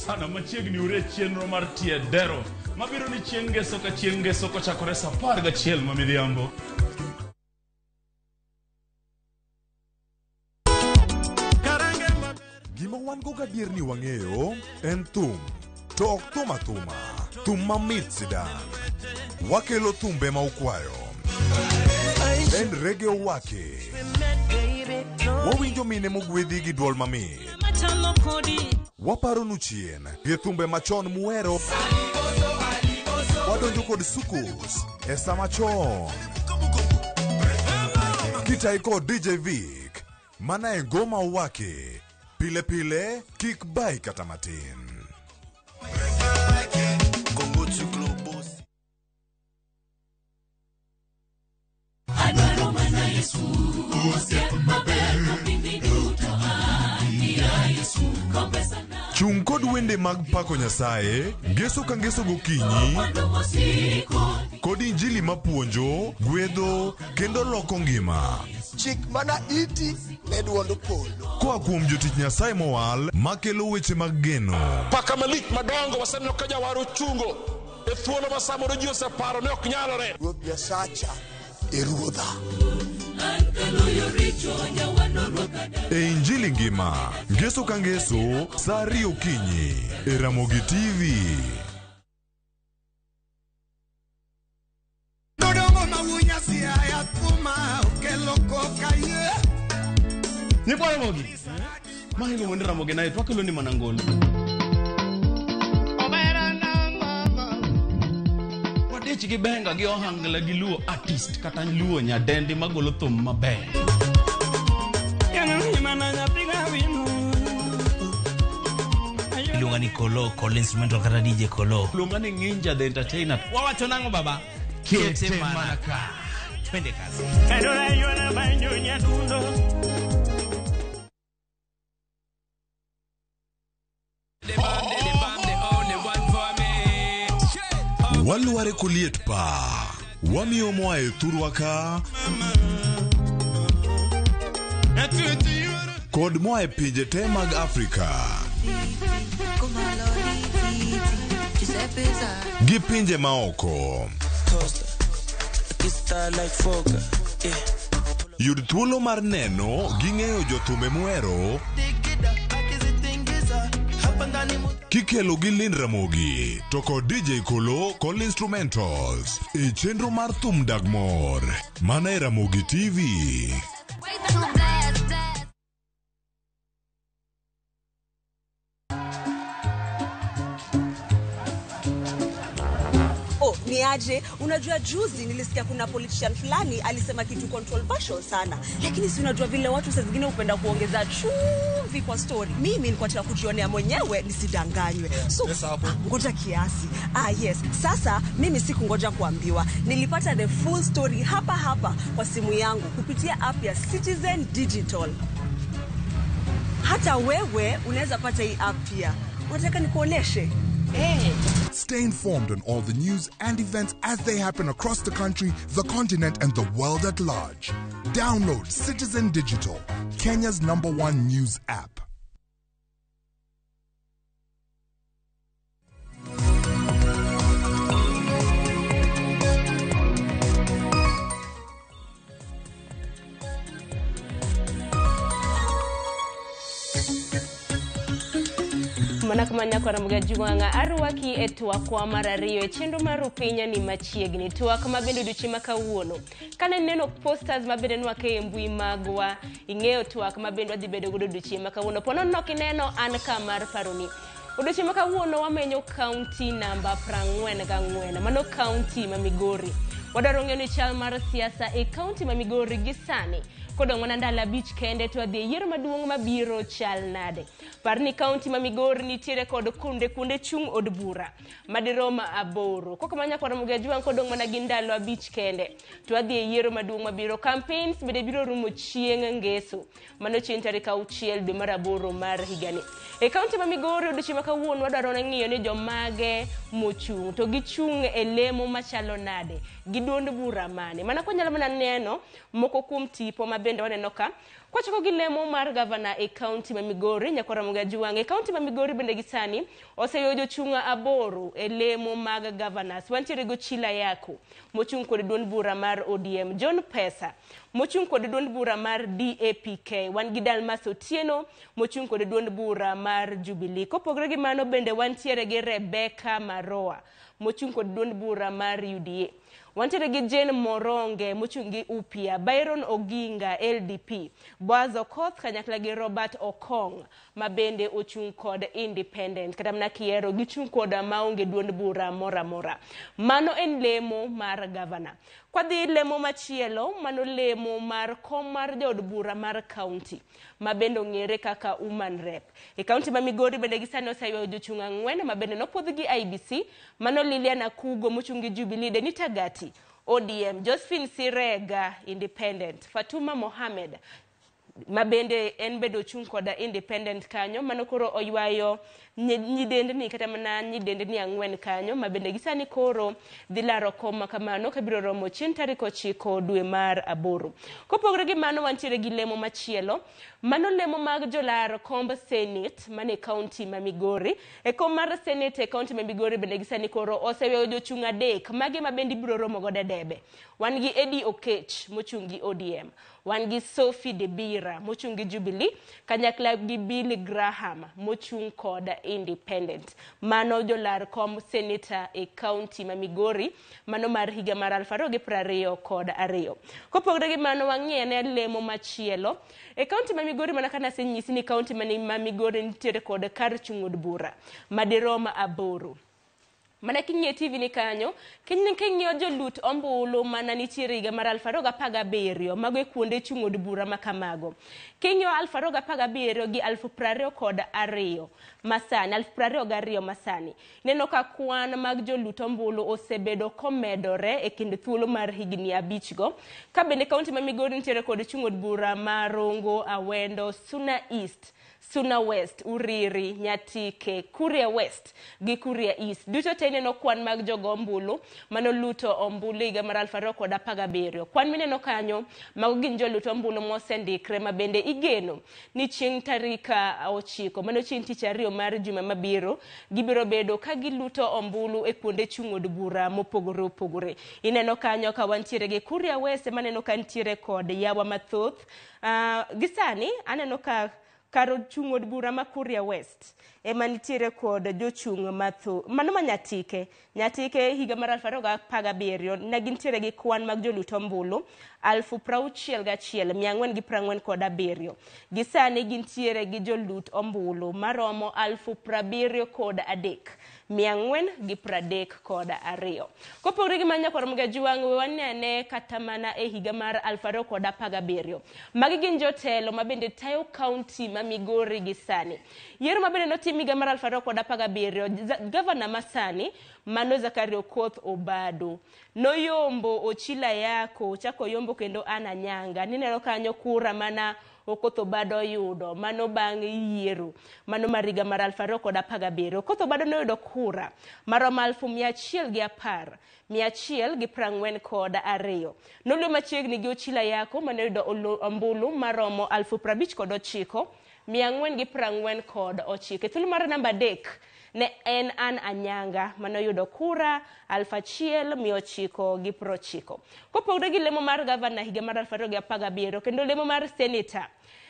sana machiegni ure chenro mar tie dero mabiro ni chieng' ngeso ka chieng' ngeso kochakore sa 11 ma midhiambo. Gima wan go gadier ni wang'eyo en thum, to ok thum athuma, thum mamit sidang'. Wakelo thumbe ma ukwayo. En reggae owake. Wawinjo mine mogwedhi gi duol mamit. Waparonu chien gi thumbe machon muhero. Wadonjo kod sukus e sama chon. Kitai kod DJ Vic, mana e ngoma owake. Pile pile, kik bai kata matin. Adwaro mana Yesu, osiep maber mapindi duto an Yesu, kopesana Chung' kod wende mag pako Nyasaye, ngeso ka ngeso gokinyi, kod injili mapuonjo, gwedho, kendo loko ngima. Chik mana iti ne duond polo. Koa kuom jotich Nyasaye mowal makelo weche mag geno. Paka malich madongo waseneno ka jawar ochungo e thuolo ma samoro ji oseparo ni ok nyalore. Ruoth Nyasacha e ruodha. E injili ngima, ngeso ka ngeso, sa 2 okinyi, e Ramogi TV. Dodongo mawunya siaya thuma okelo koka ye. Nyikwa Ramogi. Mahingo wende Ramogi naye twakelo ni mana ngolo. Wadich gi benga gi ohangla gi luo artist kata luo nyadendi magolo thum maber. Iluonga ni Kolo, Kolo instrumental kata DJ Kolo. Iluonga ni Nginja the entertainer. Wawacho nang'o baba? Kete mana ka. Twende kazi. Walware koliet pa. Wamiyo moa e thurwa ka. Kod moa e pinje te mag Afrika. Gi pinje maoko. Yud thuolo mar neno gi ng'eyo jothumbe muhero kikelo gi Lin Ramogi to kod DJ Kolo kod instrumentals e chenro mar thum dag mor mana e Ramogi TV. Oh, ni aje? Unajua juzi nilisikia kuna politician fulani alisema kitu controversial sana. Lakini si unajua vile watu saa zingine hupenda kuongeza chumvi kwa story. Mimi nilikuwa nataka kujionea mwenyewe nisidanganywe. So ngoja kiasi. Ah yes, sasa mimi sikungoja kuambiwa. Nilipata the full story hapa hapa kwa simu yangu kupitia app ya Citizen Digital. Hata wewe unaweza pata hii app pia. Unataka nikuoneshe? Hey. Stay informed on all the news and events as they happen across the country, the continent, and the world at large. Download Citizen Digital, Kenya's #1 news app. Mana kama nyako Ramogi Ajwang'a arwaki e twakwa mar ariyo e chenro mar Upinya ni machiegni. Twak mabende odiochieng' ma kawuono. Kane ineno posters mabende nwake e mbui magwa, ing'eyo twak mabende wadhi bedo godo odiochieng' ma kawuono. Po nono ok ineno an ka mar paroni. Odiochieng' ma kawuono wamenyo kaunti namba 44, mano kaunti ma Migori. Wadwaro ng'eyo ni chal mar siasa e kaunti ma Migori gi sani. Kodong' mana ndalo 5 kende to wadhi e yiero maduong' mabiro chal nade. Par ni kaunti ma Migori nitiere kod kuonde chung' od bura madirom 8. Kok mana nyakwa Ramogi Ajwang' kodong' mana gi ndalo 5 kende to wadhi e yiero maduong' mabiro. Campaigns bende biro rumo chieng' ngeso, mano chieng' tarik 6 dwe mar 8 mar higani. E kaunti ma Migori odiochieng' ma kawuono wadwaro ng'iyo ni jomage mochung' to gichung' e lemo machalo nade, gi duond bura mane. Mana kwanyalo mana neno moko kuom tipo mabe bende waneno ka kwachako gi lemo mar gavana e kaunti ma Migori, Nyakwar Ramogi Ajwang'. E kaunti ma Migori bende gi sani oseyudo jochung' 8 e lemo mag governors. Wantiere gi Ochila Yako mochung' kod duond bura mar ODM, John Pesa mochung' kod duond bura mar DAPK, wan gi Dalmas Otieno mochung' kod duond bura mar Jubilee. Kopogore gi mano bende wantiere gi Rebecca Maroa mochung' kod duond bura mar UDA. Wantiere gi Jane Moronge mochung' gi Upia, Byron Oginga LDP, Boaz Okoth kanyakla gi Robert Okong ma bende ochung' kod Independent. Kata mana kiero gichung' kod maonge duond bura moro amora. Mano en lemo mar gavana. Kwadhi lemo machielo, mano lemo mar kom mar jaod bura mar kaunti ma bende ong'ere kaka Woman Rep. E kaunti ma Migori bende gisani oseywayo jochung' 4 ma bende nopuodh gi IBC, mano Lilian Akugo mochung' gi Jubilee, Denita Gati ODM, Josephine Sirega Independent, Fatuma Mohamed ma bende en bende ochung' koda Independent kanyo. Mano koro oywayo nyidendni kata mana nyidendni 4 kanyo ma bende gisani koro dhi laro kom ma kamano kabiro romo chieng' tarik 9 dwe mar 8. Kopogore gi mano wantiere gi lemo machielo, mano lemo mag jolar komb Senate mane kaunti ma Migori. E kom mar Senate e kaunti ma Migori bende gisani koro oseweyo jochung' 3 mage ma bende ibiro romo godo e debe. Wan gi Eddie Okech mochung' gi ODM, wan gi Sophie Debira mochung' gi Jubilee kanyakla gi Billy Graham mochung' kod Independent. Mano jolar kom seneta e kaunti ma Migori, mano mar higa mar 2022. Kopogore gi mano wang'iye ne lemo machielo e kaunti ma Migori. Mana kana asenyisi ni kaunti ma Migori nitiere kod kar chung' od bura madirom 8. Mana king'iyo TV ni kanyo, king'iyo jolut ombulu mana nitiere higa mar 2017, mago e kuonde chung' od bura ma kamago. King'iyo 2017 gi 2022 masani, 2022 masani, ineno ka kwan mag jolut ombulu osebedo komedore e kind thuolo mar higni 5 go. Ka bende kaunti ma Migori nitiere kod chung' od bura ma Rongo, Awendo, Suna East, Suna West, Uriri, Nyatike, Kuria West gi Kuria East. Duto te ineno kwan mag jogo ombulu manoluto ombulu higa mar 2017. Kwan mineno kanyo mago gin jolut ombulu mosendikre ma bende igeno ni chieng' tarik 9, mano chieng' tich ariyo mar juma mabiro, gibiro bedo ka giluto ombulu e kuonde chung' od bura mopogore opogore. Ineno kanyo ka wantiere gi Kuria West maneno ka nitiere kod yawa mathoth. Gisani aneno ka kar chung' od bura ma Kuria West ema nitiere kod jochung' mathoth. Mano ma Nyatike, Nyatike higa mar 2017 ne gintiere gi kwan mag jolut ombulu 61,447. Gisani gintiere gi jolut ombulu maromo 73,432. Kopogore gi mano Nyakwar Ramogi Ajwang', we wanene kata mana e higa mar 2017. Magi gin jotelo ma bende tayo kaunti ma Migori gi sani. Yiero ma bende notim higa mar 2017, gavana masani mano Zachary Okoth Obado noyombo Ochila Yako, ochako yombo kendo Anna Nyanga. Nineno kanyo kura mana Okoth Obado oyudo mano bang' yiero mano mar higa mar 2017. Okoth Obado noyudo kura maromo 110,142. Noluwe machiegni gi Ochila Yako manoyudo ombulu maromo 59,449. E thuolo mar namba 3 ne en Ann Anyanga manoyudo kura 1,990. Kopogore gi lemo mar gavana higa mar 2017 kendo lemo mar seneta,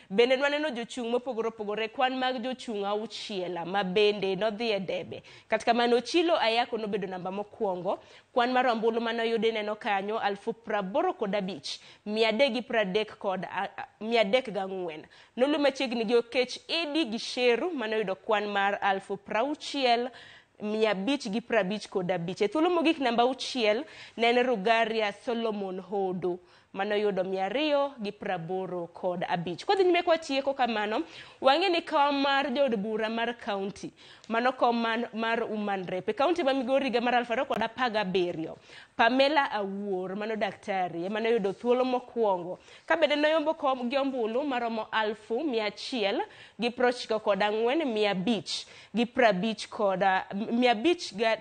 bende nwaneno jochung' mopogore opogore, kwan mag jochung' 6 ma bende nodhi e debe. Kata kamano Ochilo Ayako nobedo namba mokwongo, kwan mar ombulu manoyudo ineno kanyo 85,334. Noluwe machiegni gi Okech Edi Gisheru manoyudo kwan mar 60,555. E thuolo mogik namba 6 ne en Rugaria Solomon Hodo manoyudo 285. Kodhi nyime kwatieko kamano, wang'e ni kom mar jaod bura mar kaunti, mano kom mar Woman Rep e kaunti ma Migori higa mar 2017, Pamela Awuor mano daktari ema noyudo thuolo mokwongo ka bende noyombo kom gi ombulu maromo 1,194,550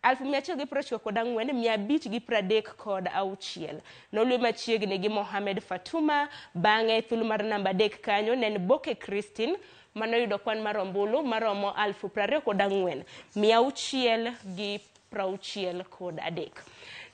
194,536. Noluwe machiegni gi Mohamed Fatuma, bang'e thuolo mar namba 3 kanyo ne en Boke Christine manoyudo kwan mar ombulu maromo 24,663.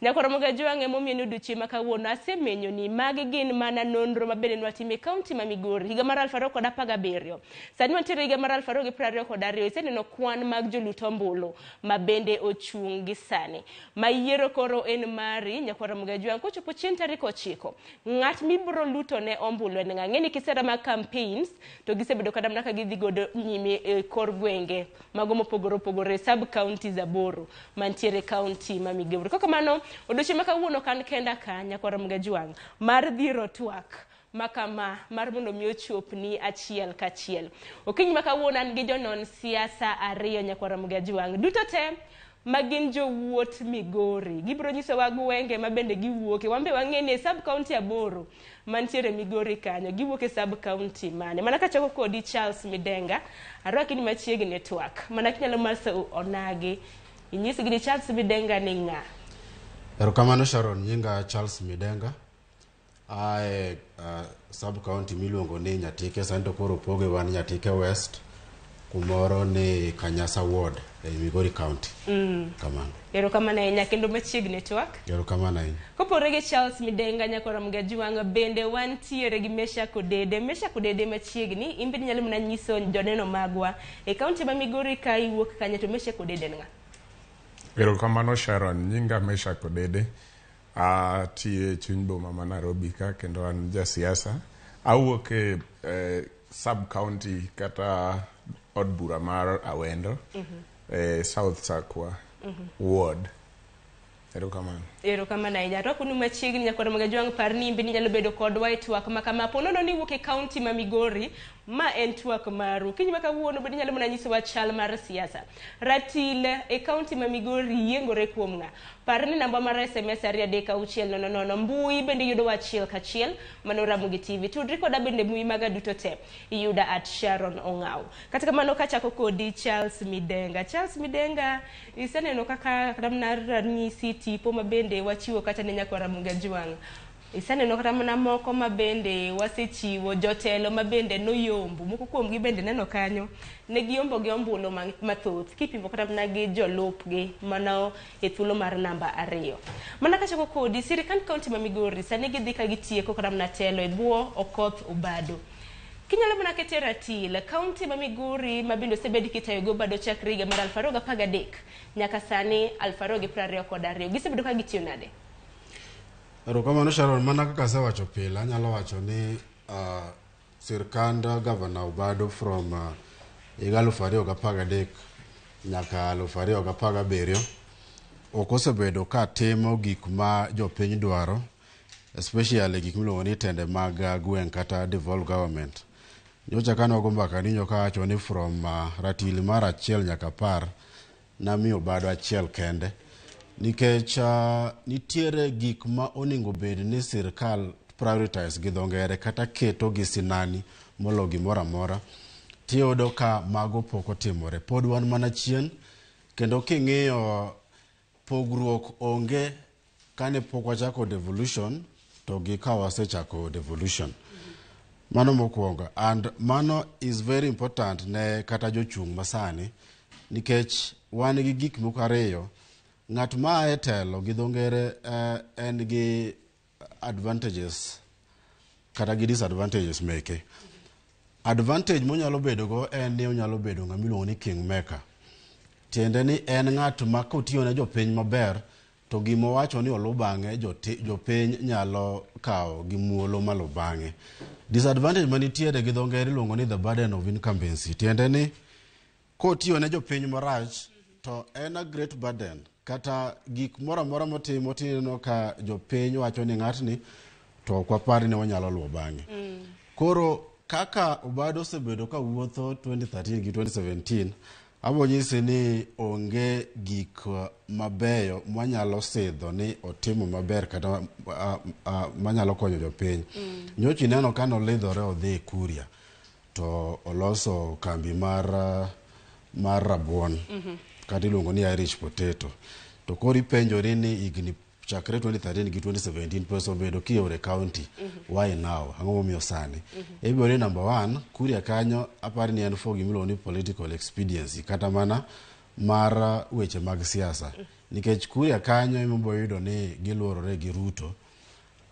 Nyakoro Mogajwang' emomiyo ni odiochieng' ma kawuono asemenyo ni magi gin mana nonro ma bende nwatimo e kaunti ma Migori higa mar 2017. Sani wantiere higa mar 2022, iseneno kwan mag jolut ombulu ma bende ochung' gi sani. Ma yiero koro en mari Nyakwar Mogajwang' kochopo chieng' tarik 9. Ng'at mibiro luto ne ombulu en ng'a? Ng'eni kisera mag campaigns to gisebedo kata mana ka gidhi godo nyime e kor gwenge mago mopogore opogore sub counties 8 mantiere kaunti ma Migori. Kokamano odiochieng' ma kawuono kan kenda ka Nyakwar Mogajwang' mar dhiro twak makama mar mondo mi ochopni achiel kachiel. Okinyi ma kawuono an gi jonon siasa 2 Nyakwar Mogajwang' duto te ma gin jowuot Migori. Gibiro nyisowa gwenge ma bende giwuoke. Wan be wang'e ni e sub county 8 mantiere Migori kanyo, giwuok e sub county mane. Mana kachako kodi Charles Midenga, arwaki ni machiegni e twak. Mana kinyalo maso onagi, inyisgi ni Charles Midenga ni ng'a? Erokamano Sharon, nyinga Charles Midenga. Ae sub county miluongo ni Nyatike, sani to koro opoge wan Nyatike West, kumoro ni Kanyasa Ward e Migori County. Kamano. Erokamano ahinya kendo machiegni twak. Erokamano ahinya. Kopore gi Charles Midenga Nyakwar Mogajwang' bende wantiere gi Meshack Odede. Meshack Odede machiegni, in bende inyalo mana nyiso joneno magwa e kaunti ma Migori ka iwuok kanye to Meshack Odede en ng'a? Erokamano Sharon, nyinga Meshack Odede. Atiyo e chuny boma ma Nairobi ka kendo an jasiasa. Awuok e sub county kata od bura mar Awendo, South Sakwa Ward. Erokamano. Erokamano ahinya. Arwakonu machiegni Nyakwar Mogajwang', par ni in bende inyalo bedo kodwa e twak ma kama. Po nono ni iwuok e kaunti ma Migori, ma en twak maru. Kiny ma kawuono bende inyalo mana nyisowa chal mar siasa. Ratil e kaunti ma Migori yiengore kuom ng'a? Par ni namba mar SMS 23600. Mbui bende iyudowa achiel kachiel, mano Ramogi TV. Tudri koda bende mbui maga duto te, iyuda at Sharon Ong'aw. Kata kamano kachako kodi Charles Midenga. Charles Midenga, iseneno kaka kata mana ranyisi tipo ma bende wachiwo kata ne Nyakwar Mogajwang'. Iseneno kata mana moko ma bende wasechiwo, jotelo ma bende noyombo, moko kuomgi bende neno kanyo, ne giyombo gi ombulu mathoth, kipimo kata mana gi jolupgi mano e thuolo mar namba 2. Mana kachako kodi, sirikand kaunti ma Migori sani gidhi ka gitieko kata mana telo e bwo Okoth Obado. Kinyalo mana kete ratil, kaunti ma Migori ma bende osebed kitayo gi Obado chakre higa mar 2013 nyaka sani 2022, gisebedo ka gitiyo nade? Erokamano Sharon, mana kaka asewacho pile, anyalo wacho ni sirkand Governor Obado from higa 2013 nyaka 2017 ok osebedo ka timo gik ma jopiny dwaro, especially gik miluongo ni tende mag gweng' kata devolved government. Nyocha kane wago mbaka ni nyoka awacho ni from ratil mar 1 nyaka 10 namiyo Obado 1 kende. Nikech nitiere gik ma onego bed ni sirkal prioritize gi dho ngere kata keto gi sinani molo gimoro amora, tiyudo ka mago pok otimore. Pod wan mana chien, kendo king'iyo pogruok onge kane pok wachako devolution to gi ka wasechako devolution. Mano mokwongo, and mano is very important ne kata jochung' masani, nikech wan gi gik moko 2. Ng'at ma e telo gi dho ngere en gi advantages kata gi disadvantages meke. Advantage monyalo bedo go en ni onyalo bedo ng'ama iluongo ni kingmaker. Tiende ni en ng'at ma kotiyo ne jopiny maber to gima owacho ni oluw bang'e jopiny nyalo kawo gi muolo maluw bang'e. Disadvantage manitiere gi dho ngere iluongo ni the burden of incumbency. Tiende ni kotiyo ne jopiny marach to en a great burden. Kata gik moro amora motimo tineno ka jopiny wacho ni ng'atni to ok wapar ni wanyalo luwo bang'e. Koro kaka Obado osebedo ka wuotho 2013 gi 2017, abo nyisi ni onge gik mabeyo mwanyalo sidho ni otimo maber kata manyalo konyo jopiny. Nyocha ineno ka nolidhore odhi Kuria to oloso kambi mar rabuon. Kata iluongo ni Irish potato. To koro ipenjori ni higni chakre 2013 gi 2017 pesa obedo kioro e county. Why now? Ang'o momiyo sani? Ibiro ni number one, Kuria kanyo aparo ni en for gimiluongo ni political expediency kata mana mar weche mag siasa. Nikech Kuria kanyo ema ibiro yudo ni giluorore gi Ruto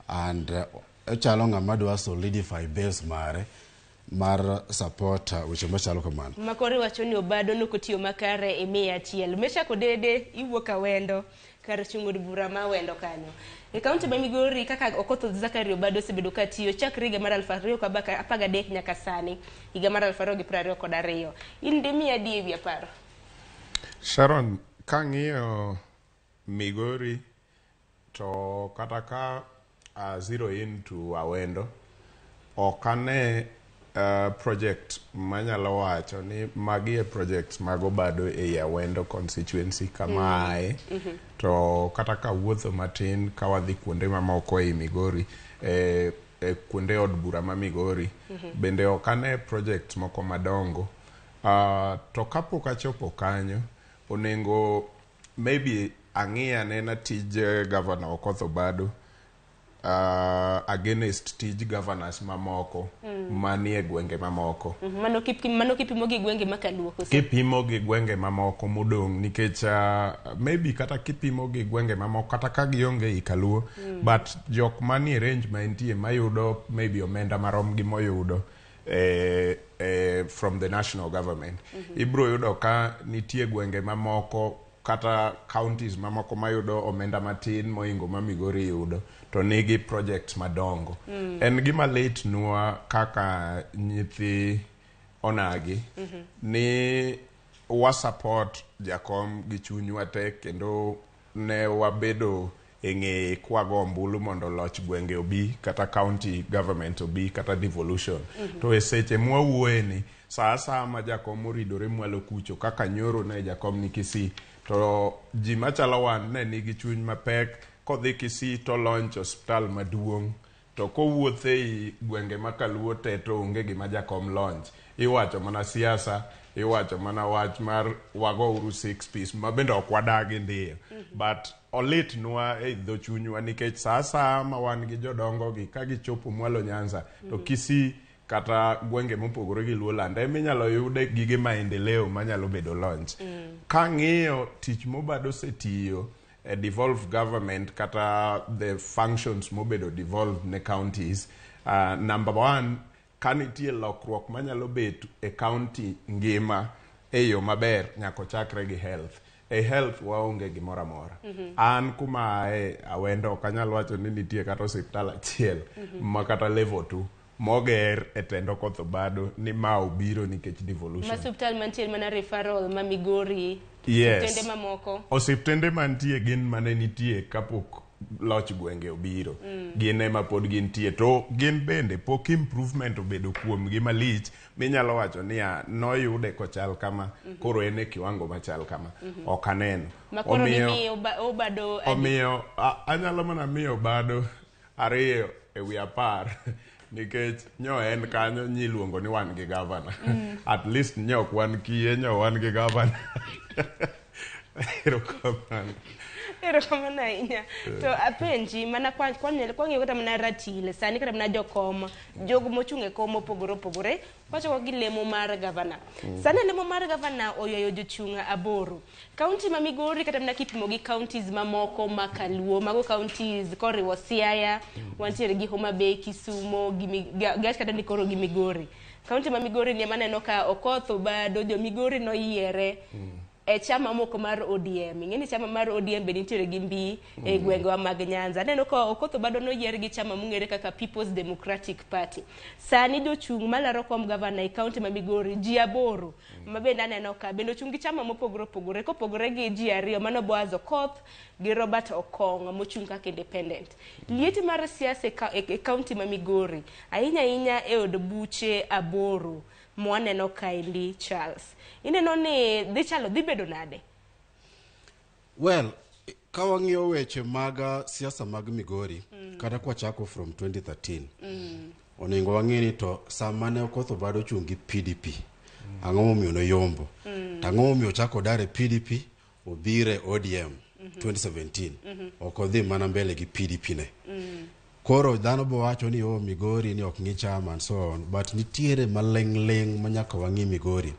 and ochalo ng'ama dwa solidify base mare mar support weche machalo kamano. Makoro iwacho ni Obado nokotiyo makare imiye achiel. Meshack Odede iwuok Awendo kar chung' od bura ma Awendo kanyo. E kaunti ma Migori kaka Okoth Zachary Obado osebedo ka tiyo chakre higa mar 2013 nyaka sani higa mar 2022. In dimiya adi ewi 10? Sharon, kang'iyo Migori to kata ka zero in to Awendo, ok ane project manyalo wacho ni magi e projects mag Obado ei Awendo constituency kama ae. To kata kawuotho matin ka wadhi kuonde mamoko ei Migori, e kuonde od bura ma Migori, bende ok ane projects moko madongo. To kapok achopo kanyo, onego maybe ang'i anena tij Governor Okoth Obado against tij governors mamoko manie gwenge mamoko. Mano kipimo gi gwenge ma Kaluo koso? Kipimo gi gwenge mamoko modong' nikech maybe kata kipimo gi gwenge mamoko kata ka gionge ei Kaluo, but jok manie range ma entie mayudo maybe omenda marom gi moyudo from the national government, ibro yudo ka nitie gwenge mamoko kata counties mamoko mayudo omenda matin moingo ma Migori yudo to nigi projects madongo. En gima lit nwa kaka nyithi onagi ni wa support jakom gi chunywa te kendo ne wabedo e ng'eye kwago ombulu mondo loch gwenge obi kata county government obi kata devolution. To e seche mwawuoye ni sa asaya ma jakom oridore mwalo kucho kaka nyoro ne jakom ni Kisii to ji machalo wan ne nigi chuny mapek kodhi Kisii to launch osiptal maduong' to kowuotho ei gwenge ma Kaluo te to onge gima jakom launch. Iwacho mana siasa, iwacho mana wach mar wagouru six piece ma bende ok wadagi ndiyo. But olitnwa e dho chunywa nikech sa asaya ma wan gi jodongo gi ka gichopo mwalo Nyanza to Kisii kata gwenge mopogore gi Luoland eminyalo yude gige maendeleo manyalo bedo launch. Kang'iyo tich mobado osetiyo e devolved government kata the functions mobedo devolved ne counties, number one, ka nitie lokruok manyalo bet e county ngima e yo maber nyaka ochakre gi health. E health waonge gimoro amora. An kuma ae Awendo ok anyal wacho ni nitie kata osiptal achiel ma kata level 2 moger e tend Okoth Obado ni ma obiro nikech devolution. Ma osiptal mantie mana referral ma Migori. Yes. Osiptende mamoko. Osiptende mantie gin mane nitie kapok loch gwenge obiro. Gin ema pod gintie to gin bende pok improvement obedo kuomgi malich minyalo wacho niya noyude kochal kama koro en e kiwango machal kama. Ok aneno. Ma koro gimiyo Obado adi? Omiyo anyalo mana miyo Obado 2 e wi 10 nikech nyo en kanyo nyiluongo ni wan gi governor. At least nyo ok wan kiye nyo wan gi governor. Erokamano. Erokamano ahinya. To apenji mana kwang'iyo kata mana ratil sani kata mana jokom jogo mochung' e kom mopogore opogore wachako gi lemo mar gavana. Sani lemo mar gavana oywayo jochung' 8. Kaunti ma Migori kata mana kipimo gi counties mamoko ma Kaluo, mago counties koriwo Siaya, wantiere gi Homa Bay, Kisumo, gi Gach kata ni koro gi Migori. Kaunti ma Migori ni ema aneno ka Okoth Obado, jo Migori noyiere e chama moko mar ODM. Ing'e ni chama mar ODM be nitiere gi mbi e gwengewa mag Nyanza. Aneno ka Okoth Obado noyier gi chama mong'ere kaka People's Democratic Party. Sani jochung' malaro kom gavana e kaunti ma Migori ji 8 ma bende aneno ka bende ochung' gi chama mopogore opogore kopogore gi ji 2 mano Boaz Okoth gi Robert Okong mochung' kaka independent. Liet mar siasa e kaunti ma Migori ahinya ahinya e od buche 8 mwaneno kaendi Charles. Ineno ni dhi chalo dhi bedo nade? Well, ka wang'iyo weche mag siasa mag Migori, kata kwachako from 2013, onego wang'e ni to sama ne Okoth Obado ochung' gi PDP, ang'o momiyo noyombo? To ang'o momiyo ochako odar e PDP obiro e ODM 2017? Ok odhi mana mbele gi PDP ne. Koro dhano bo wacho ni oh, Migori ni ok ng'i chama and so on, but nitiere maling'ling' ma nyaka wang'i Migori.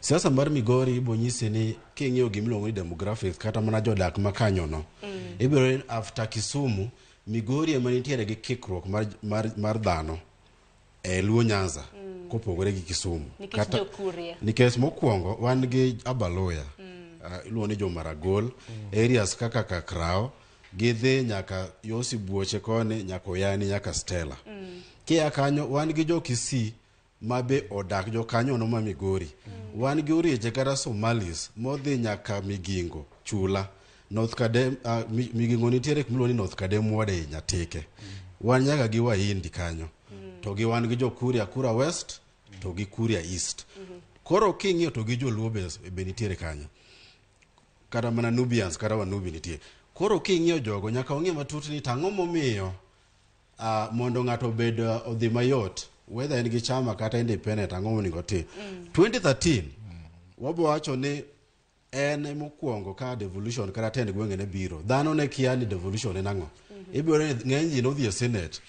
Siasa mar Migori ibo nyisi ni king'iyo gimiluongo ni demographics kata mana jodak makanyono, ibiro ni after Kisumu, Migori ema nitiere gi kikruok mar dhano e Luo Nyanza kopogore gi Kisumu. Nikech jo-Kuria. Nikech mokwongo wan gi Abaluya, iluongo ni Jomaragol, areas kaka Kakrao, gidhi nyaka yo Sibuoche koni, nyaka Oyani, nyaka Stella. Kia kanyo wan gi jo Kisii ma be odak jokanyono ma Migori. Wan gi Orieche kata Somalis modhi nyaka Migingo, Chula. North Kadem, Migingo nitiere kuma iluongo ni North Kadem ward ei Nyatike. Wan nyaka gi Wahindi kanyo. To gi wan gi jo Kuria, Kura West to gi Kuria East. Koro king'iyo to gi joluo be nitiere kanyo. Kata mana Nubians kata Wanubi nitie. Koro king'iyo jogo nyaka wang'i matut ni tang'o momiyo mondo ng'ato obed odhi mayot whether en gi chama kata independent, ang'o monego otim. 2013 wabo wacho ni en mokwongo ka devolution kata tend gwenge ne biro, dhano ne kia ni devolution en ang'o. Ibiro ni ng'eny ji nodhi e senate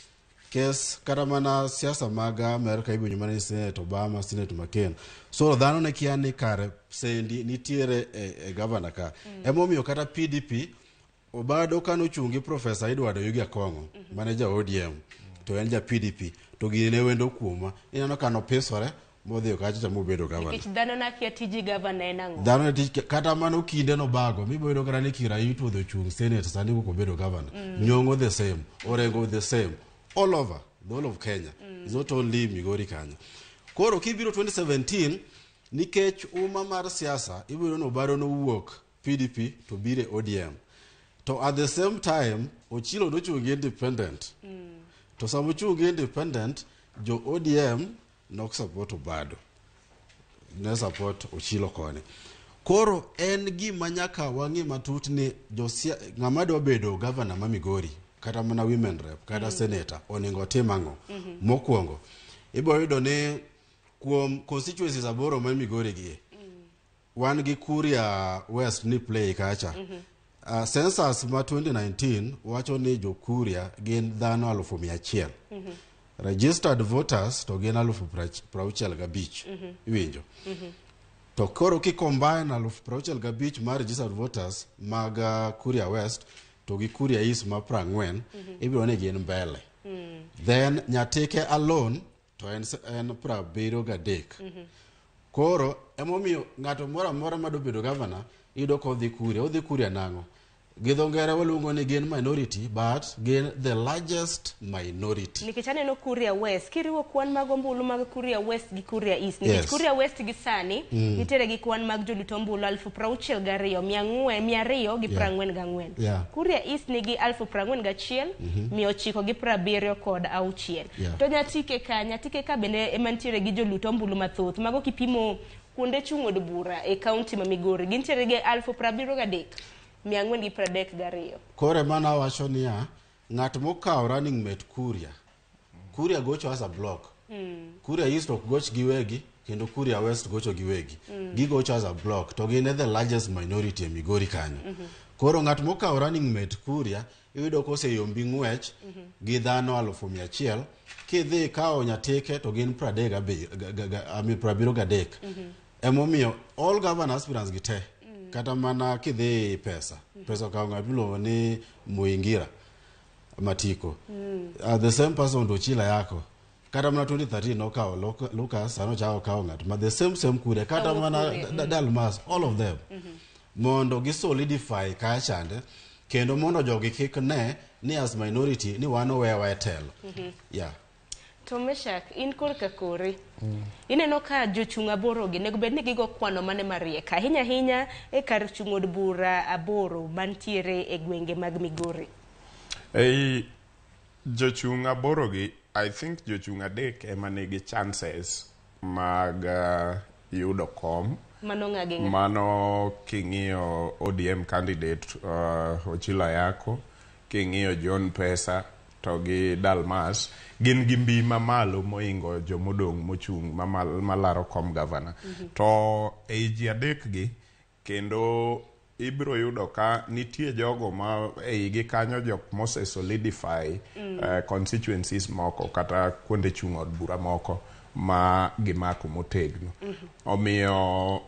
kes kata mana siasa mag Amerika iwinjo mana ni Senate Obama, Senate McCain. So dhano ne kia ni kare sendi nitiere e governor ka. Emomiyo kata PDP Obado kanochung' gi Professor Edward Oyugi Akong'o mane ja ODM to en ja PDP to gini ne wendo kuomwa. Ineno ka nopisore modhiyo kacha cha mobedo governor. Nikech dhano nakia tiji gavana en ang'o. Dhano ne tich kata mano kinde nobago mibo yudo kata ni Kiraitu odhi ochung' senate sani kok obedo governor. Nyong'o the same, Orengo the same, all over the whole of Kenya. It's not only Migori kanyo. Koro kibiro 2017 nikech uma mar siasa ibiro yudo ni Obado nowuok PDP to biro e ODM. To at the same time Ochilo nochung' gi independent. To sama ochung' gi independent jo ODM nok support Obado. Ne support Ochilo koni. Koro en gima nyaka wang'i matut ni josia, ng'ama dwa bedo governor ma Migori kata mana women rep kata senator onego otim ang'o? Mokwongo ibiro yudo ni kuom constituencies 8 ma Migori gi wan gi Kuria West ni play kacha. Census ma 2019 wacho ni jo Kuria gin dhano 100,000. Registered voters to gin 65,000. Iwinjo? To koro ki combine 65,000 mar registered voters mag Kuria West to gi Kuria East ma 40, ibiro ni gin mbele. Then Nyatike alone to en 73. Koro emomiyo ng'ato moro amora madwa bedo governor iyudo ka odhi Kuria. Odhi Kuria nang'o? Gi dho ngere waluongo ni gin minority but gin the largest minority. Nikech aneno Kuria West, kiriwo kwan mag ombulu mag Kuria West gi Kuria East, nikech Kuria West gi sani nitiere gi kwan mag jolut ombulu 62,400 244. Kuria East nigi 41,976. To Nyatike ka bende ema nitiere gi jolut ombulu mathoth. Mago kipimo kuonde chung' od bura e kaunti ma Migori, gintiere gi 73,432. Koro ema nawacho niya, ng'at mokawo running mate Kuria, Kuria gocho as a block. Kuria East ok goch giwegi kendo Kuria West gocho giwegi. Gigocho as a block to gin e the largest minority e Migori kanyo. Koro ng'at mokawo running mate Kuria iyudo koseyombi ng'wech gi dhano 100,000. Kidhi ikawo Nyatike to gin 73. Emomiyo all governor aspirants gi te kata mana kidhi pesa, pesa okawo ng'at miluongo ni Muingira Matiko. The same person to Ochila yako. Kata mana 2013 nokawo Lucas, sano ochako okawo ng'at ma the same Kuria kata mana Dalmas, all of them. Mondo gi solidify kachande kendo mondo jogi kik ne ni as minority ni wan owewa e telo. Yeah. To Meshak, in korka kori, ineno ka jochung' 8 gi nego bed ni gigo kwano mane mariek ahinya ahinya e kar chung' od bura 8 mantiere e gwenge mag Migori. Ei jochung' 8 gi, I think jochung' 3 ema nigi chances mag yudo kom. Mano ng'a gi ng'a? Mano king'iyo ODM candidate Ochilo Ayako, king'iyo John Pesa to gi Dalmas gin gi mbi mamalo moingo jomodong' mochung' malaro kom gavana. To ei ji adek gi kendo ibiro yudo ka nitie jogo ma eigi kanyo jok mose solidify constituencies moko kata kuonde chung' od bura moko ma gimako motegno. Omiyo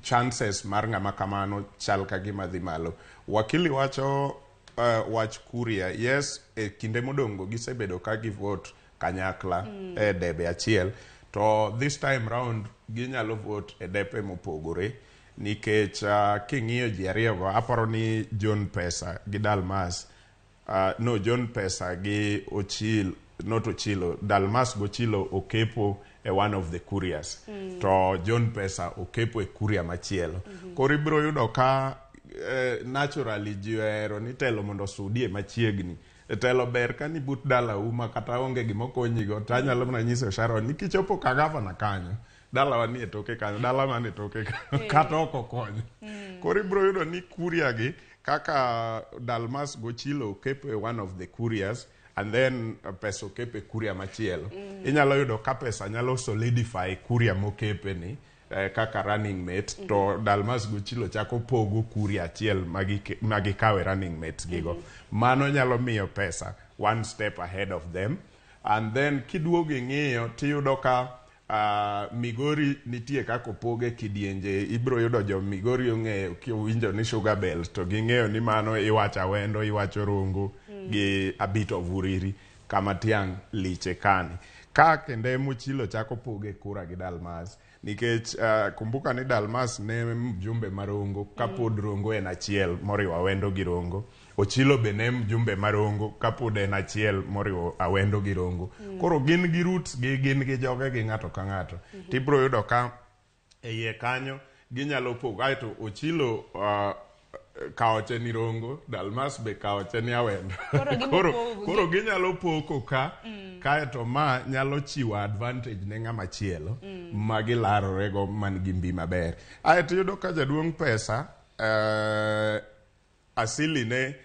chances mar ng'ama kamano chal ka gima dhi malo. Wakili wacho wach Kuria. Yes, e kinde modong' gisebedo ka gi vote kanyakla e debe achiel. To this time round ginyalo vote e depe mopogore nikech king'iyo ji ariyogo aparo ni John Pesa gi Dalmas no John Pesa gi Ochil not Ochilo Dalmas gochilo okepo e one of the couriers to John Pesa okepo e courier machielo. Koro ibiro yudo ka naturally ji ohero ni telo mondo osudie machiegni. Telo ber ka ni but dalau ma kata onge gimokonyigo to anyalo mana nyiso Sharon ni kichopo ka gavana kanyo dalawa ni e toke kanyo dala man e toke kanyo kata ok okonyo. Koro ibiro yudo ni courier gi kaka Dalmas gochilo okepo e one of the couriers and then Pesa okepo e courier machielo. Inyalo yudo ka Pesa nyalo solidify courier mokepe ni kaka running mate to Dalmas gochilo chako pogo courier achiel magikawe running mates gigo. Mano nyalo miyo Pesa one step ahead of them. And then kiduogo ing'iyo tiyudo ka Migori nitie kaka opoge kidienje. Ibiro yudo jo Migori ong'eyo kiwinjo ni Sugar Belt to ging'eyo ni mano iwacho Awendo, iwacho Rongo gi a bit of Uriri kama tiang' liche kani. Ka kendo Mochilo chako poge kura gi Dalmas nikech kumbuka ni Dalmas ne mjumbe mar Rongo kapod Rongo en achiel moriwo Awendo gi Rongo. Ochilo be ne mjumbe mar Rongo kapod en achiel moriwo Awendo gi Rongo. Koro gin gi roots gi gin gi joge gi ng'ato ka ng'ato. Tibiro yudo ka e iye kanyo ginyalo pogo aeto Ochilo kaoche ni Rongo, Dalmas be kaoche ni Awendo. Koro ginyalo poko ka kaeto ma nyalo chiwo advantage ne ng'ama chielo ma gilarorego man gi mbi maber. Aeto iyudo ka jaduong' Pesa asili ne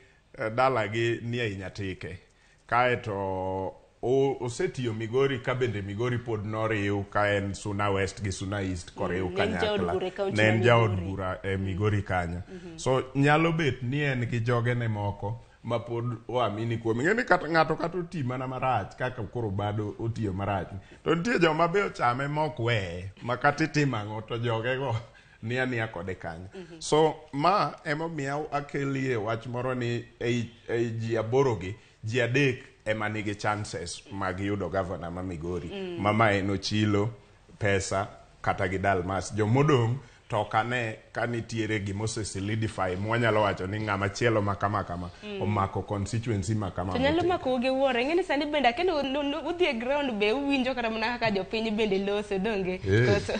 dalagi ni ei Nyatike. Kaeto osetiyo Migori ka bende Migori pod noriw ka en Suna West gi Suna East koriw kanyakla. Ne en jaod bura e Migori kanyo. So nyalo bet ni en gi jogene moko ma pod oamini kuome. Ing'e ni kata ng'ato kata oti mana marach kaka koro bado otiyo marach. To nitie joma be ochame mok weye ma kata itimo ang'o to jogego ni ania kode kanyo. So ma emomiyo akelie wach moro ni ei ji aboro gi ji adek ema nigi chances mag yudo gavana ma Migori. Mama en Ochilo, Pesa kata gi Dalmas. Jomodong' to ok ane ka nitiere gimose solidify mwanyalo wacho ni ng'ama chielo ma kama kama omako constituency ma kama. To nyalo mako gi wuoro. Ing'e ni sani bende akendo udhi e ground be uwinjo kata mana kaka jopiny bende loso donge. Koso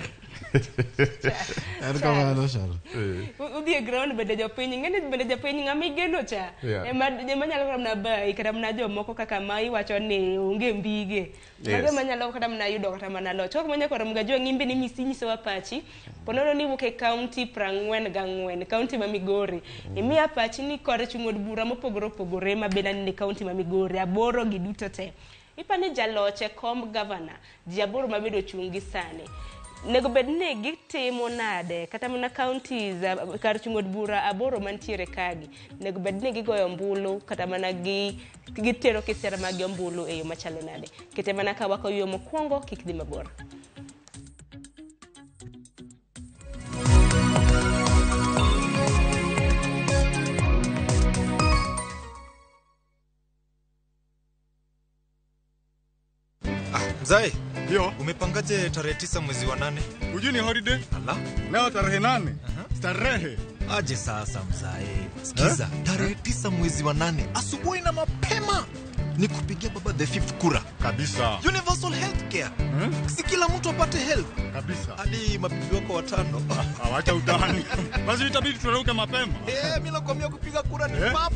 En kamano Sharon. Udhi e ground bende jopiny ing'e ni bende jopiny ng'ama igeno cha ema nyalo kata mana bayi kata mana jomoko kaka ma iwacho ni onge mbige. Mago ema nyalo kata mana yudo kata mana loch. Kok manya koro mga ng'imbe ni misi nyisowa pachi. Ponono ni wuok e county 44, county ma Migori. Imiya pachi ni kore chung' od bura mopogore opogore ma bende ni county ma Migori aboro gi duto te. Ipani jaloch e kom gavana ji aboro mabedo chung' gi sani. Nego bed ni gitimo nade kata mana counties kar chung' od bura aboro mantiere kagi. Nego bed ni gigoyo ombulu kata mana gi gitero kisera mag ombulu e yo machalo nade. Kete mana ka wako yo mokwongo kik dhi mabor. Mzai, yo, umepangaje tarehe 9 mwezi wa 8? Hujui ni holiday? Ala. Leo tarehe 8. Starehe. Aje sasa mzai. Sikiza, tarehe 9 mwezi wa 8 asubuhi na mapema ni kupigia baba the fifth kura. Kabisa. Universal healthcare. Si kila mtu apate health. Kabisa. Hadi mabibi wako watano. Awacha utani. Basi itabidi turuke mapema. Mimi nakwambia kupiga kura ni pap.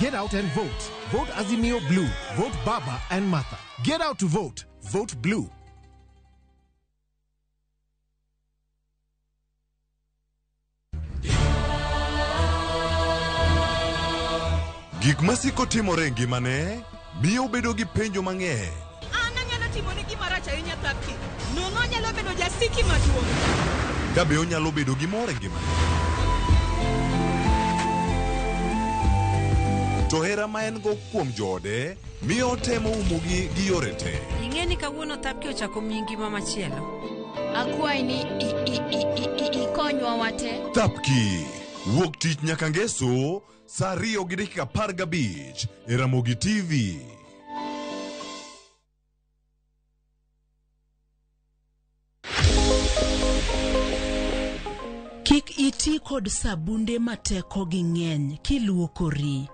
Get out and vote. Vote Azimio Blue. Vote Baba and Martha. Get out to vote. Vote Blue. Gik masiko timore e ngimane miyo obedo gi penjo mang'eny. An anyalo timoni gima rach ahinya Thapki. Nono anyalo bedo jasiki maduong'. Ka be onyalo bedo gi mor e ngimane? To hera ma en go kuom joode miyo otemo umogi gi yore te. Ing'e ni kawuono Thapki ochako miyi ngima machielo. Akwayi ni ikonywa wate. Thapki wuok tich nyaka ngeso saa 2:15 e Ramogi TV. Kik iti kod sabunde ma tekogi ng'eny kiluokori.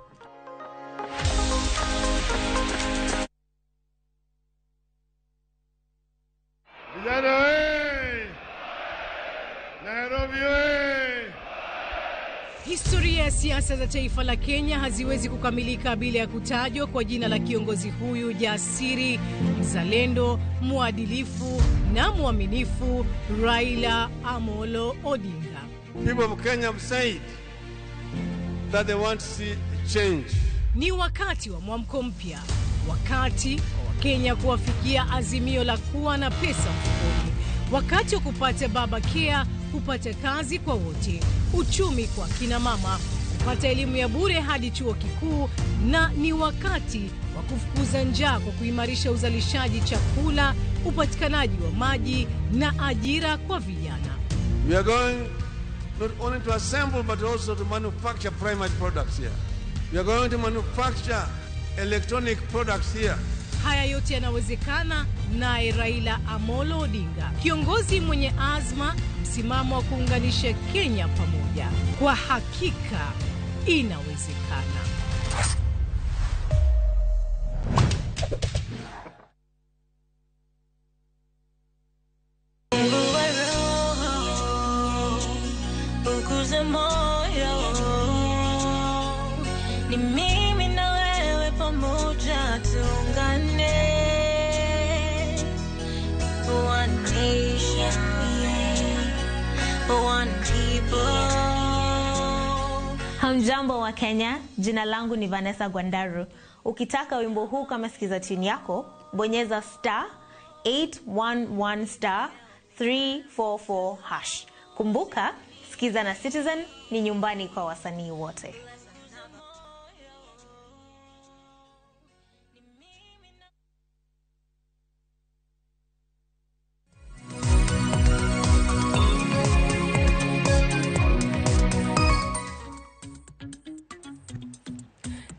Vijana we! Nairobi we! Historia ya siasa za taifa la Kenya haziwezi kukamilika bila ya kutajwa kwa jina la kiongozi huyu jasiri, mzalendo, mwadilifu na mwaminifu, Raila Amolo Odinga. People of Kenya have said that they want to see change. Ni wakati wa mwamko mpya, wakati wa Wakenya kuwafikia azimio la kuwa na pesa mfukoni, wakati wa kupata baba care, kupata kazi kwa wote, uchumi kwa kina mama, kupata elimu ya bure hadi chuo kikuu, na ni wakati wa kufukuza njaa kwa kuimarisha uzalishaji chakula, upatikanaji wa maji na ajira kwa vijana. We are going not only to assemble but also to manufacture primary products here. We are going to manufacture electronic products here. Haya yote yanawezekana naye Raila Amolo Odinga, kiongozi mwenye azma, msimamo wa kuunganisha Kenya pamoja. Kwa hakika inawezekana. Mungu wa roho, ukuze moyo. Ni mimi na wewe pamoja tuungane. One nation, one people. Hamjambo wa Kenya, jina langu ni Vanessa Gwandaru. Ukitaka wimbo huu kama sikiza tune yako, bonyeza star 811 star 344 hash. Kumbuka, Sikiza na Citizen ni nyumbani kwa wasanii wote.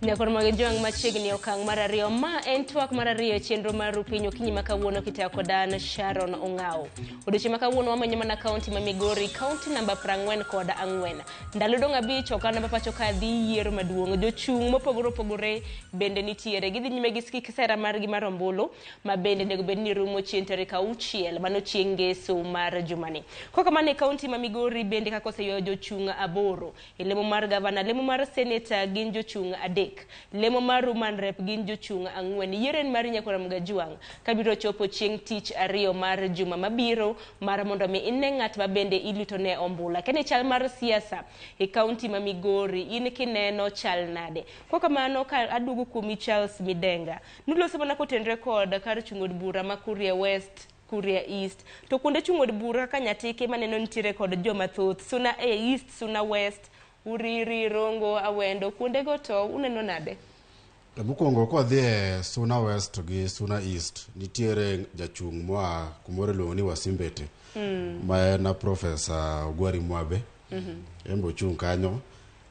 Nyakor mag jwang' machiegni okang' mar ariyo ma en twak mar ariyo e chenro mar Rupiny okinyi ma kawuono kitayo kod an Sharon Ong'awo. Odiochieng' ma kawuono wamenyo mana kaunti ma Migori, kaunti namba 44. Ndalo dong' 5 okang' namba pacho ka dhi yiero maduong'. Jochung' mopogore opogore bende nitiere. Gidhi nyime gi sera margi mar ombulu ma bende onego bed ni rumo chieng' tarik 6 mano chieng' ngeso mar jumani. Kokamano e kaunti ma Migori bende kaka oseywayo jochung' 8. E lemo mar gavana, lemo mar seneta gin jochung' 3. Lemo mar Woman Rep gin jochung' 4. Yiero en mar Nyakora Mgajwang' kabiro chopo chieng' tich ariyo mar juma mabiro mar mondo mi ine ng'at ma bende ilutone ombulu. Kene chal mar siasa e kaunti ma Migori in kineno chal nade? Kwa kamano ka aduogo kuomi Charles Midenga. Nuloso mana kotenre kod kar chung' od bura ma Kuria West, Kuria East. To kuonde chung' od bura kaka Nyatike maneno nitiere kod joma thoth, Suna East, Suna West, Uriri, Rongo, Awendo, kuondego to uneno nade? Mokwongo kwadhi e Suna West gi Suna East, nitiere jachung' moa kumoro iluongo ni Wasimbete, ma en Profesa Ogwari Mwabe, en be ochung' kanyo.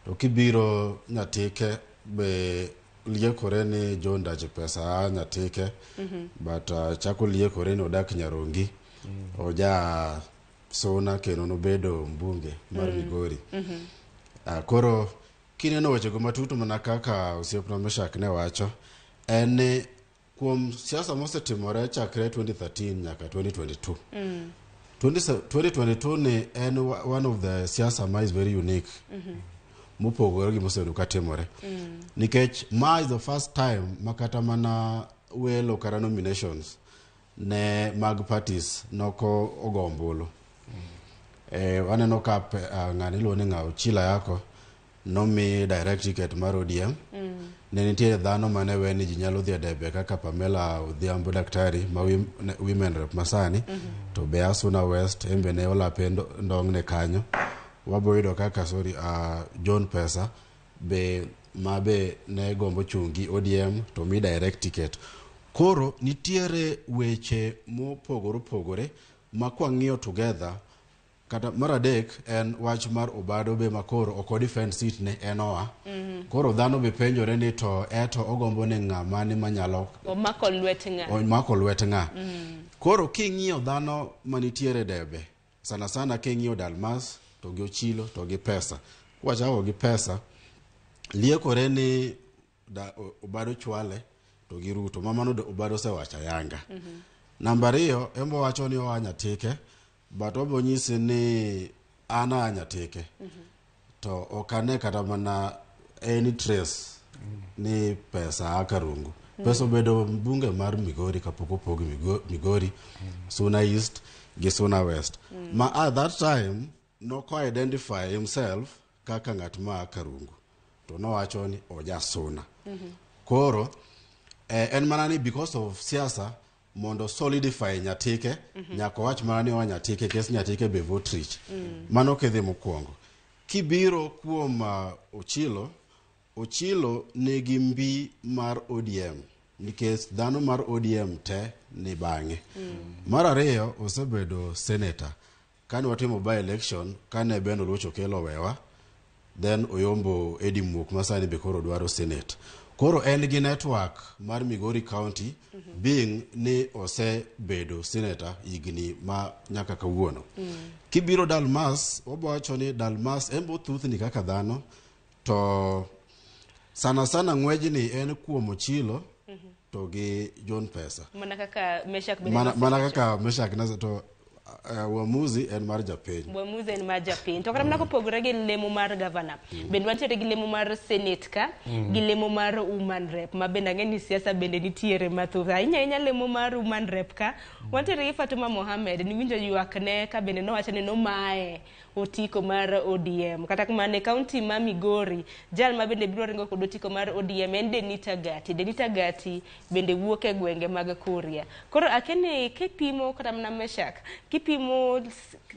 To kibiro Nyatike be liekore ni John Dache Pesa a Nyatike, but chako liekore ni odak Nyarongi, oja Suna kendo nobedo mbunge mar Migori. Koro kineno wechego matut mana kaka osiepna Meshak ne wacho, en ni kuom siasa mosetimore chakre 2013 nyaka 2022. 2022 ni en one of the siasa ma is very unique, mopogore gi mosebedo katimore. Nikech ma is the first time ma kata mana welo kata nominations ne mag parties noko ogo ombulu. Waneno ka ng'ani iluongo ni ng'a Ochila Yako nomi direct ticket mar ODM. Ne nitie dhano mane we ni ji nyalo dhi e debe kaka Pamela Odhiambo daktari ma women rep masani. To be Asuna West en be ne olape ndong'ne kanyo. Wabo yudo kaka sorry, John Pesa be ma be ne gombo chung' gi ODM to mi direct ticket. Koro nitiere weche mopogore opogore ma kwang'iyo together. Kata mar adek en wach mar Obado be makoro ok o defend seat ne en oa. Koro dhano be penjore ni to eto ogombo ni ng'ama ni manyalo omako lwet ng'a. Omako lwet ng'a. Koro king'iyo dhano manitiere debe, sana sana king'iyo Dalmas to gi Ochilo to gi Pesa. Kwachako gi Pesa, liekore ni Obado chwale to gi Ruto. Ma mano Obado osewacho ayanga. Namba ariyo, embo wacho ni oa Nyatike, but obo nyisi ni an aa Nyatike. To ok ane kata mana any trace ni Pesa a Karungu. Pesa obedo mbunge mar Migori kapok opog Migori, Suna East gi Suna West. Ma at that time noko identify himself kaka ng'at ma a Karungu. To nowacho ni oja Suna. Koro en mana ni because of siasa mondo solidify Nyatike, nyaka owach mana ni oa Nyatike, kes Nyatike be vote rich. Mano kidhi mokwongo. Kibiro kuom Ochilo, Ochilo nigi mbi mar ODM nikech dhano mar ODM te ni bang'e. Mar ariyo, osebedo senator. Kane watimo by election, kane Ben Oluoch Okello owewa, then oyombo Eddie Muok ma sani be koro dwaro senate. Koro en gi network mar Migori County, being ni osebedo senator higni ma nyaka kawuono. Kibiro Dalmas, wabo wacho ni Dalmas en bo thuthni kaka dhano, to sana sana ng'wejni en kuom Ochilo to gi John Pesa. Mana kaka Meshak bende Mana kaka Meshak nase to uamuzi en mar japiny. Uamuzi en mar japiny. To kata mana kopogore gi lemo mar gavana, bende wantiere gi lemo mar senate ka, gi lemo mar woman rep, ma bende ang'e ni siasa bende nitiere mathoth. Ahinya ahinya lemo mar woman rep ka, wantiere gi Fatuma Mohamed, niwinjo ywak ne ka bende nowacho ni nomaye otiko mar ODM. Kata kamano e kaunti ma Migori, jal ma bende biro ringo kod otiko mar ODM en Denita Gati. Denita Gati bende wuok e gwenge mag Kuria. Koro akia ni kipimo kata mana Meshak, kipimo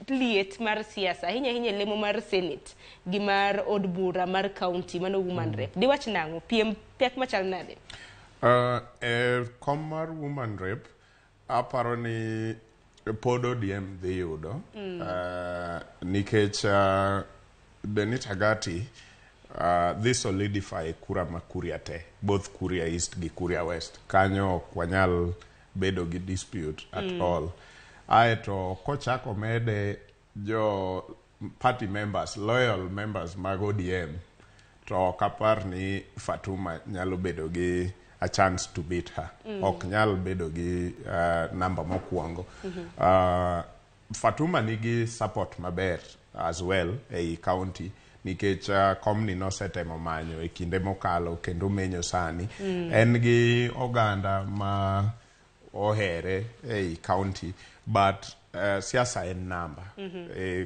liet mar siasa, ahinya ahinya lemo mar senate gi mar od bura mar kaunti mano woman rep. Diwach nang'o? Piem pek machal nade? Kom mar woman rep, aparo ni pod ODM dhi yudo. Nikech Benita Gati dhi solidify kura ma Kuria te, both Kuria East gi Kuria West. Kanyo ok wanyal bedo gi dispute at all. Aeto kochako mede jo party members, loyal members mag ODM, to ok apar ni Fatuma nyalo bedo gi a chance to beat her. Ok nyal bedo gi namba mokwongo. Fatuma nigi support maber as well ei county nikech komni nosetemo manyo e kinde mokalo kendo menyo sani. En gi oganda ma ohere ei county, but siasa en namba.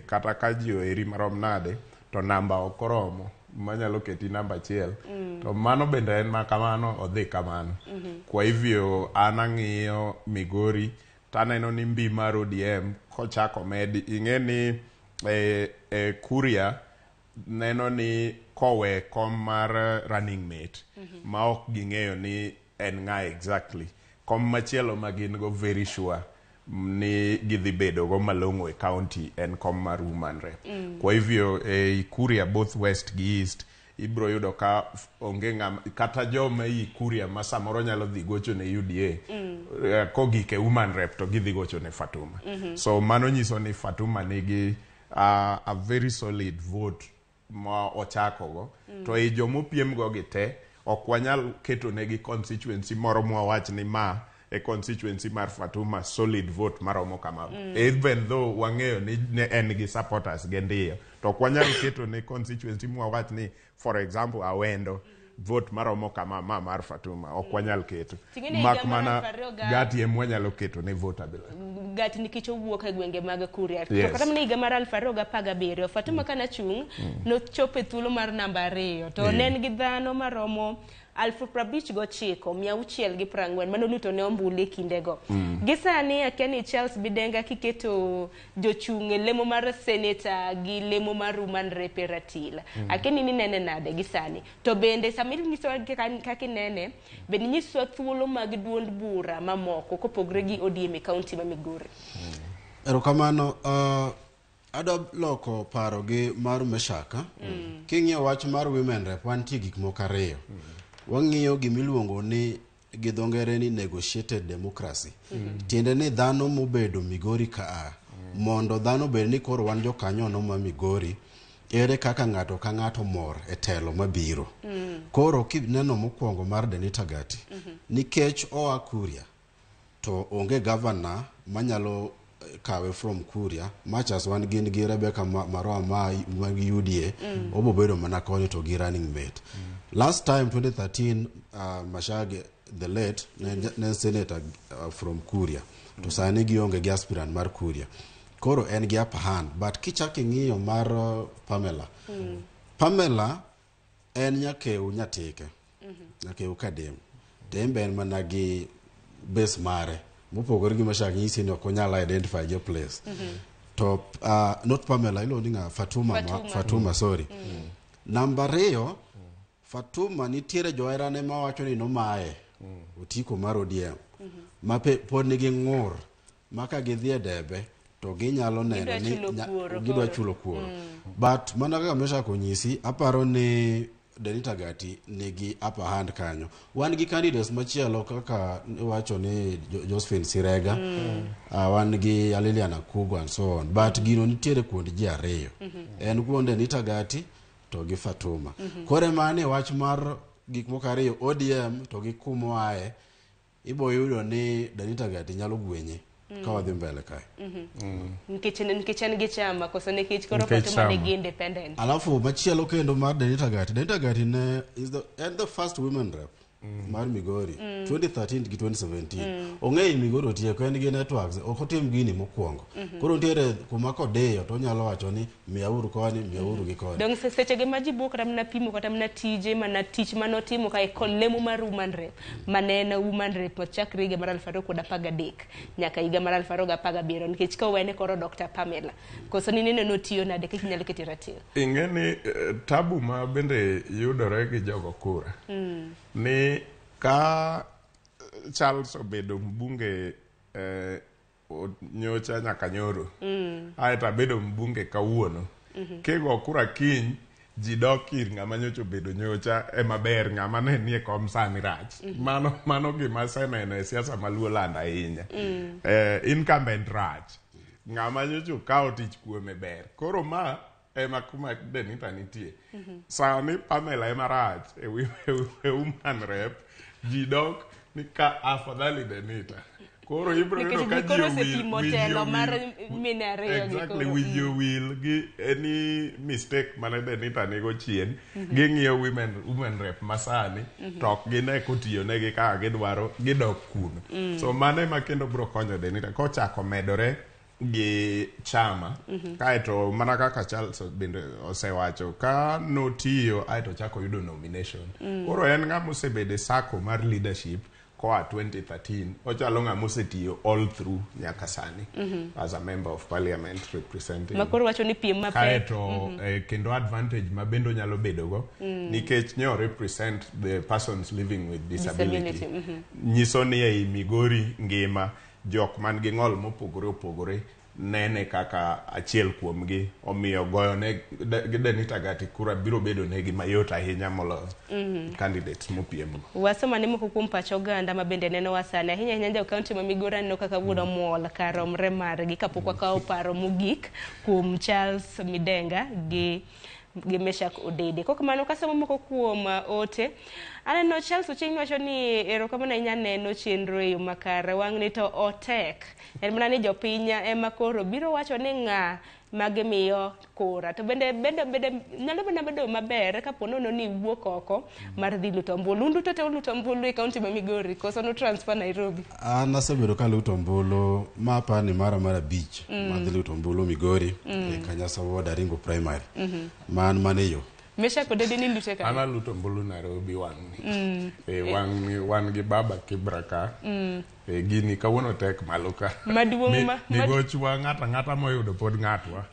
Kata ka ji oheri marom nade, to namba ok oromo manyalo keti namba achiel. To mano bende en ma kamano, odhi kamano. Kwa hivyo an ang'iyo Migori taneno ni mbi mar ODM kochako medi ing'e ni Kuria neno ni kowe kom mar running mate ma ok ging'eyo ni en ng'a exactly. Kom machielo ma gin go very sure ni gidhi bedo go malong'o e county en kom mar woman rep. Kwa hivyo Kuria both west gi east ibro yudo ka onge ng'ama kata joma ei Kuria ma samoro nyalo dhi gocho ne UDA kogik e woman rep to gidhi gocho ne Fatuma. So mano nyiso ni Fatuma nigi a very solid vote ma ochako go. To ei jomopiem go gi te ok wanyal keto negi constituency moro mwawach ni ma e constituency mar Fatuma solid vote maromo kama. Even though wang'eyo ni ne en gi supporters ge ndiyo, to ok wanyal keto ne constituency mwawach ni for example Awendo vote maromo kama ma mar Fatuma ok wanyal keto. Ting'eni higa Mak mar mana 2000 Gati em wanyalo keto ne vote abila. Gati nikech owuok e gwenge mag Kuria. To Yes. kata mana higa mar 2017 Fatuma kana chung' nochopo e thuolo mar namba 2 to ne en gi dhano maromo 59,640 manoluto ne ombulu e kindego. Gi sani akia ni Charles Bidenga kiketo jochung' e lemo mar seneta gi lemo mar woman rep e ratil. Akia ni ninene nade gi sani. To bende sama inyisowa kaka inene, bende inyiswa thuolo mag duond bura mamoko kopogre gi ODM e kaunti ma Migori. Erokamano. Adwa loko paro gi mar Meshaka. King'iyo wach mar women rep, wantie gik moko ariyo. Wang'iyo gimiluongo ni gi dho ngere ni negotiated democracy. Tiende ni dhano mobedo Migori kaa, mondo dhano obed ni koro wan jokanyono ma Migori, ere kaka ng'ato ka ng'ato mor e telo mabiro. Koro kineno mokwongo mar Denita Gati, nikech oa Kuria, to onge governor manyalo kawe from Kuria, much as wan gin gi Rebecca Maroa ma gi UDA, obo bedo mana koni to gi running mate. Last time 2013, Mashage the late ne senator from Kuria, to sani gionge gi aspirant mar Kuria. Koro en gi upper hand, but kichak ing'iyo mar Pamela. Pamela en nyakeu nyatike, nyakeu kadem. To en be en mana gi base mare mopogore gi Mashak nyisi ni ok onyal identify gi place. To not Pamela, iluongo ni ng'a? Fatuma. Fatuma. Fatuma, sorry. Namba ariyo, Fatuma nitiere joherane mawacho ni nomaye otiko mar ODM. Ma pod nigi ng'ur ma ka gidhi e debe to ginyalo neno Gidwa ni chulo kuoro gidwa koro. chulo kuoro. But mana kaka Meshak onyisi, aparo ni Denita Gati nigi upper hand kanyo. Wan gi candidates machielo kaka iwacho ni Josephine Sirega, wan gi Lilian Akugo and so on. But gino nitiere kuond ji ariyo. En kuond Denita Gati to gi Fatuma. Koro ema ni wach mar gik moko ariyo ODM to gi kumoaye, ibo yudo ni Denita Gati nyalo gwenye ka wadhi mbele kae. Nikech en gi chama koso nikech koro Nikech Fatuma chama. nigi independent. Alafu machielo kendo mar Denita Gati. Denita Gati ne is the, en the first women rep mar Migori 2013 gi 2017. Ong'eyo Migori otieko, en gi networks, ok otim gini mokwongo. Koro nitiere kuma kodiyo to onyalo wacho ni miyauru koni, miyauru gi koni. Dong sechege ma ji buok kata mana pimo kata mana tije mana tich manotimo kae kon lemo mar woman rep mane en woman rep machakre higa mar 2013 nyaka higa mar 2017 nikech ka owene koro Dr. Pamela koso ni neno notiyo nade kaka inyalo kete ratil. Ing'e ni tabu ma bende yudore gi jogo kura ni ka Charles obedo mbunge nyocha nyaka nyoro, aeto abedo mbunge kawuono, kigo kura kiny ji dok ir ng'ama nyocha obedo nyocha ema ber, ng'ama ne nie kom sani rach. Mano gima aseneno e siasa maluo land ahinya. Incumbent rach, ng'ama nyocha okawo tich kuome ber. Koro ma ema kuma Denita nitie sani. Pamela ema rach e woman rep, ji dok ni ka afadhali Denita. Koro ibiro yudo Nikech ka ji koro ji owil, osepimo wi ji telo mar owil. mine ariyo gi Exactly, koro. wi ji owil gi any mistake mane Denita nigo chien. Ging'iyo women rep masani, to ok gine kotiyo negi kaka gidwaro, gidok kuno. So mano ema kendo biro konyo Denita kochako medore gi chama. Kaeto mana kaka Charles bende osewacho, ka notiyo aeto ochako yudo nomination. Koro en ng'ama osebedo e sako mar leadership koa 2013, ochalo ng'ama osetiyo all through nyaka sani as a member of parliament representing. Ma koro wacho ni piem mapek. Kaeto kendo advantage ma bende onyalo bedogo, nikech nyo represent the persons living with disability, Disability, nyiso ni ei Migori ngima jok man gi ng'ol mopogore opogore nene kaka achiel kuomgi, omiyo goyo ne gi Denita Gati kura biro bedo negi mayot ahinya moloyo candidates mopiem go. Wasoma ne moko kuom pach oganda ma bende nenowa sani ahinya ahinya jo kaunti ma Migori. Aneno kaka wuod omuol karomre margi kapok wakawo paro mogik kuom Charles Midenga gi Meshak Odede. Kokamano kasomo moko kuom ote, aneno Charles Ochieng wacho ni erokamano ahinya, neno chenro e yo makare wang'ni to otek en mana ni jopiny ema koro biro wacho ni ng'a magimiyo kura to bende nyalo mana bedo maber kapo nono ni iwuok oko mar dhi luto ombulu. Un duto te uluto ombulu e kaunti ma Migori koso nu transfer Nairobi? An asebedo kaluto ombulu ma apani mara mar 5 madhi luto ombulu Migori e Kanyasa Ward, Aringo Primary. Man mane yo. Meshack Odede ni lute An ka. aluto ombulu Nairobi wang'ni. E Eh, wang'ni wan gi baba Kibra ka. E gini kawuono tek malo ka. Maduong' Migochwa ng'ato ang'ata moyudo pod ng'atwa.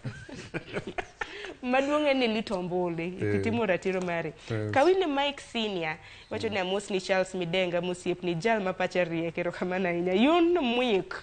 Maduong' en ni luto ombulu, itimo ratiro mari. Kawine Mike Senior wacho ni amos ni Charles Midenga mosiepni jal ma pache riek, erokamano ahinya. Yun Mwik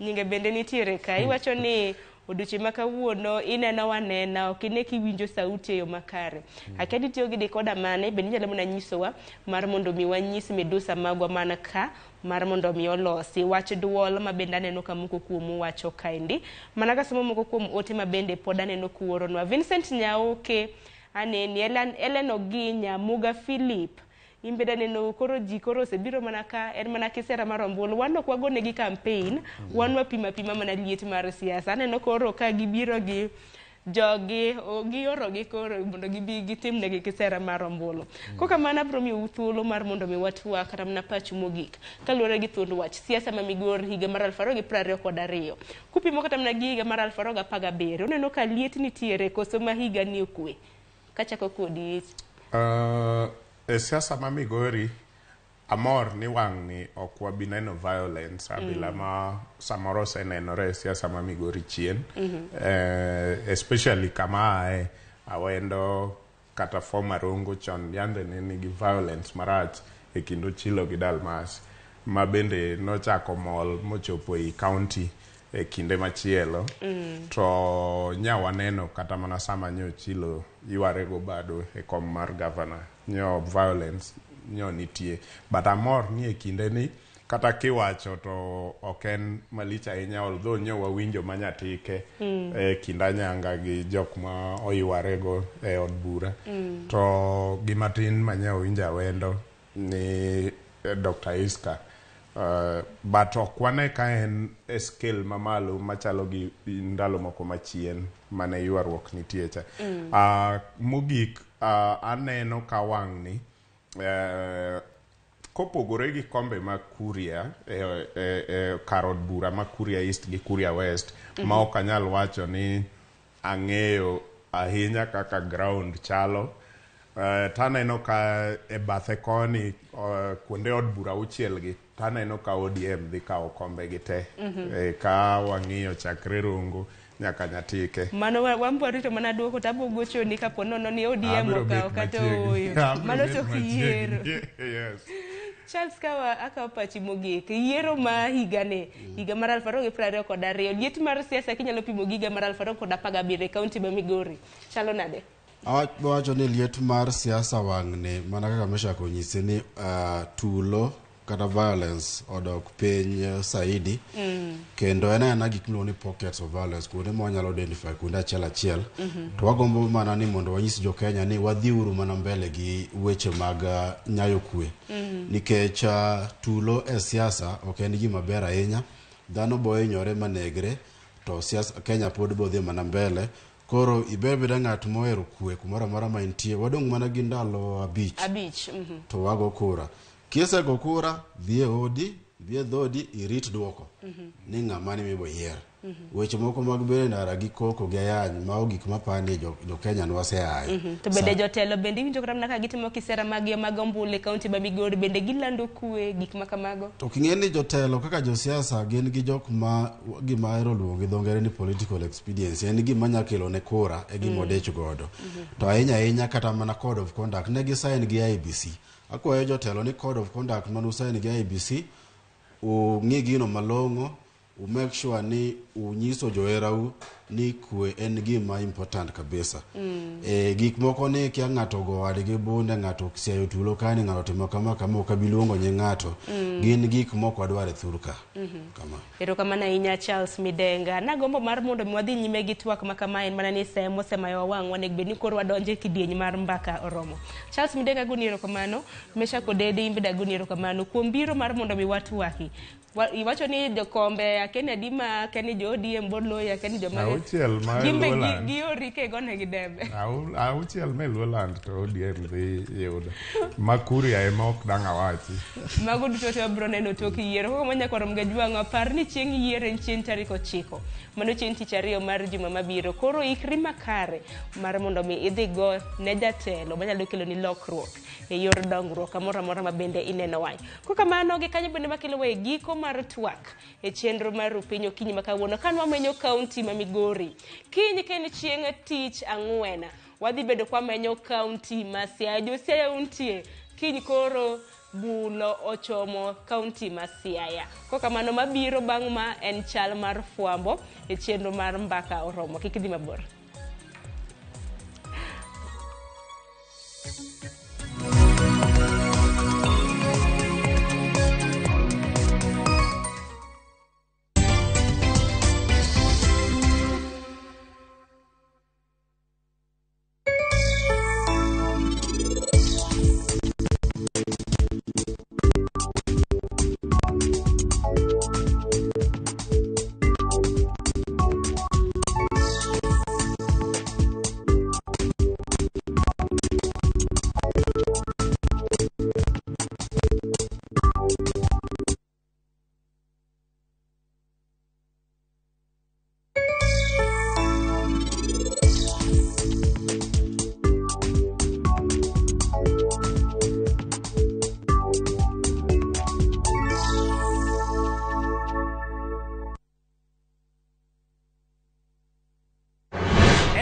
nyinge bende nitiere ka, iwacho ni odiochieng' ma kawuono ineno wanena, ok ine kiwinjo sauti e yo makare. Akia ni itiyo gi decoder mane, bende inyalo mana nyisowa mar mondo mi wanyis midusa magwa mana ka mar mondo mi olosi wach duol ma bende aneno ka moko kuomu wacho kaendi. Mana kasomo moko kuom ote ma bende pod aneno kuoronwa. Vincent Nyaoke aneni, Ellen Oginya, Muga Philip, in bende aneno koro ji koro osebiro mana ka en mana kisera mar ombulu. Wan ok wagonegi campaign, wan wapimo apima mana liet mar siasa. Aneno koro ka gibiro gi jogi, giorogi koro mondo gibi gitimnegi kisera mar ombulu. Kokamano abiro miyou thuolo mar mondo mi watwak kata mana pachu mogik kaluwore gi thuond wach siasa ma Migori higa mar 2022. Kupimo kata mana gi higa mar 2017, uneno ka liet nitiere koso ma higa ni okwe. Kachako kodi. E siasa ma Migori amor ni wang'ni ok wabi neno violence abila ma samoro osenenore e siasa ma Migori chien. Especially kama ae Awendo kata former Rongo chon yande ne nigi violence marach e kind Ochilo gi Dalmas ma bende nochako mol mochopo ei county e kinde machielo. To nya waneno kata mana sama nyo Ochilo yware go bado e kom mar governor, nyo violence nyo nitie, but amor ni e kinde ni kata kiwacho to ok en malich ahinya, although nyo wawinjo manyatike e kind Anyanga gi jok ma oyware go e od bura. To gima tin manya winjo Awendo ni Dr. Iska, but ok wane ka en e scale mamalo machalo gi ndalo moko machien mane ywaruok nitie cha. Mogik, aneno ka wang'ni kopogore gi kombe mag Kuria e kar od bura ma Kuria East gi Kuria West ma ok anyal wacho ni ang'eyo ahinya kaka ground chalo, taneno ka e bathe koni, kuonde od bura auchiel gi, taneno ka ODM dhi kawo kombe gi te. Ka wang'iyo chakre Rongo nyaka Nyatike. Mano wan bwa rito mana duoko to abiro gochoni kapo nono ni ODM Abiro bet okawo kata machiegni. ooyo. Abiro Mano bet tok yiero. machiegni. Yes. Charles, kawa akawo pachi mogik, yiero ma higani, higa mar 2022, liet mar siasa kinyalo pimo gi higa mar 2017 e kaunti ma Migori, chalo nade? Awacho ni liet mar siasa wang'ni mana kaka Meshack onyisi ni tulo kata violence odok piny saidi. Kendo en aena gik miluongo ni pockets of violence, kuonde ma wanyalo identify kuonde achiel achiel. To wagombo mana ni mondo wanyis jo Kenya ni wadhiuru mana mbele gi weche mag nyayo kwe. Nikech tulo e siasa ok en gima ber ahinya. Dhano bo hinyore manegre to siasa Kenya pod bo dhi mana mbele. Koro iber beda ng'at mohero kwe kumoro amora ma entie. Wadong' mana gi ndalo 5. 5. To wago kura. Kisego kura, dhi e odi, dhi e dhodi, irit duoko. Ni ng'ama ni mibo yier. Weche moko mag bedo e ndara gi koko gi ayany, mago gik mapani jo Kenya nwaseaye. To bende jotelo bende iwinjo kata mana ka gitimo kisera mag mag ombulu e kaunti ma Migori, bende gilando kwe, gik ma kamago? To king'e ni jotelo kaka josiasa gin gi jok ma gima ahero luongo gi dho ngere ni political expediency, en gima nya kelo ne kura e gima odich godo. To ahinya ahinya kata mana code of conduct ne gi sign gi IEBC. Akwayo jotelo ni code of conduct mane usign gi IEBC, ung'i gino malong'o, u make sure ni unyiso joherau ni kwe en gima important kabisa. Gik moko ni kia ng'ato go wadgi bunde, ng'ato siayo tulo kani, ng'ato timo kama kama, ok abi luongo nying ng'ato. Gin gik mok wadwar e thur ka. Kama. Erokamano ahinya Charles Midenga. Nagombo mar mondo mi wadhi nyime gi twak ma kama en mana ni sa mosemayowa wang' onego bed ni koro wadonjo e kidieny mar mbaka oromo. Charles Midenga agoni erokamano, Meshack Odede in bende agoni erokamano kuom biro mar mondo mi watwaki. Iwacho ni jokombe akia ni adi ma akia ni jo ODM boloyo akia ni joma Auchiel ma gin be Luoland. giori ka igonegi debe. Auchiel ma e Luoland to ODM dhi yudo. Ma Kuria ema ok dang' awachi. Mago duto te wabiro neno tok yiero. Koko ma nyakwar Mgajwang' par ni chieng' yiero en chieng' tarik 9. Mano chieng' tich ariyo mar juma mabiro. Koro ikri makare mar mondo mi idhi go ne jatelo manyalo keloni lokruok e yor dongruok kamoro amora ma bende ineno wang'. Kokamano gi kanyo bende makelo e giko mar twak e chenro mar Rupiny okinyi ma kawuono ka nwamenyo kaunti ma Migori. Kiny ka en chieng' tich ang'wen, wadhi bedo kwamenyo kaunti ma Siaya. Jo Siaya untie, kiny koro bulo ochomo kaunti ma Siaya. Kokamano mabiro bang' ma en chal mar fwambo e chenro mar Mbaka Oromo. Kik idhi mabor.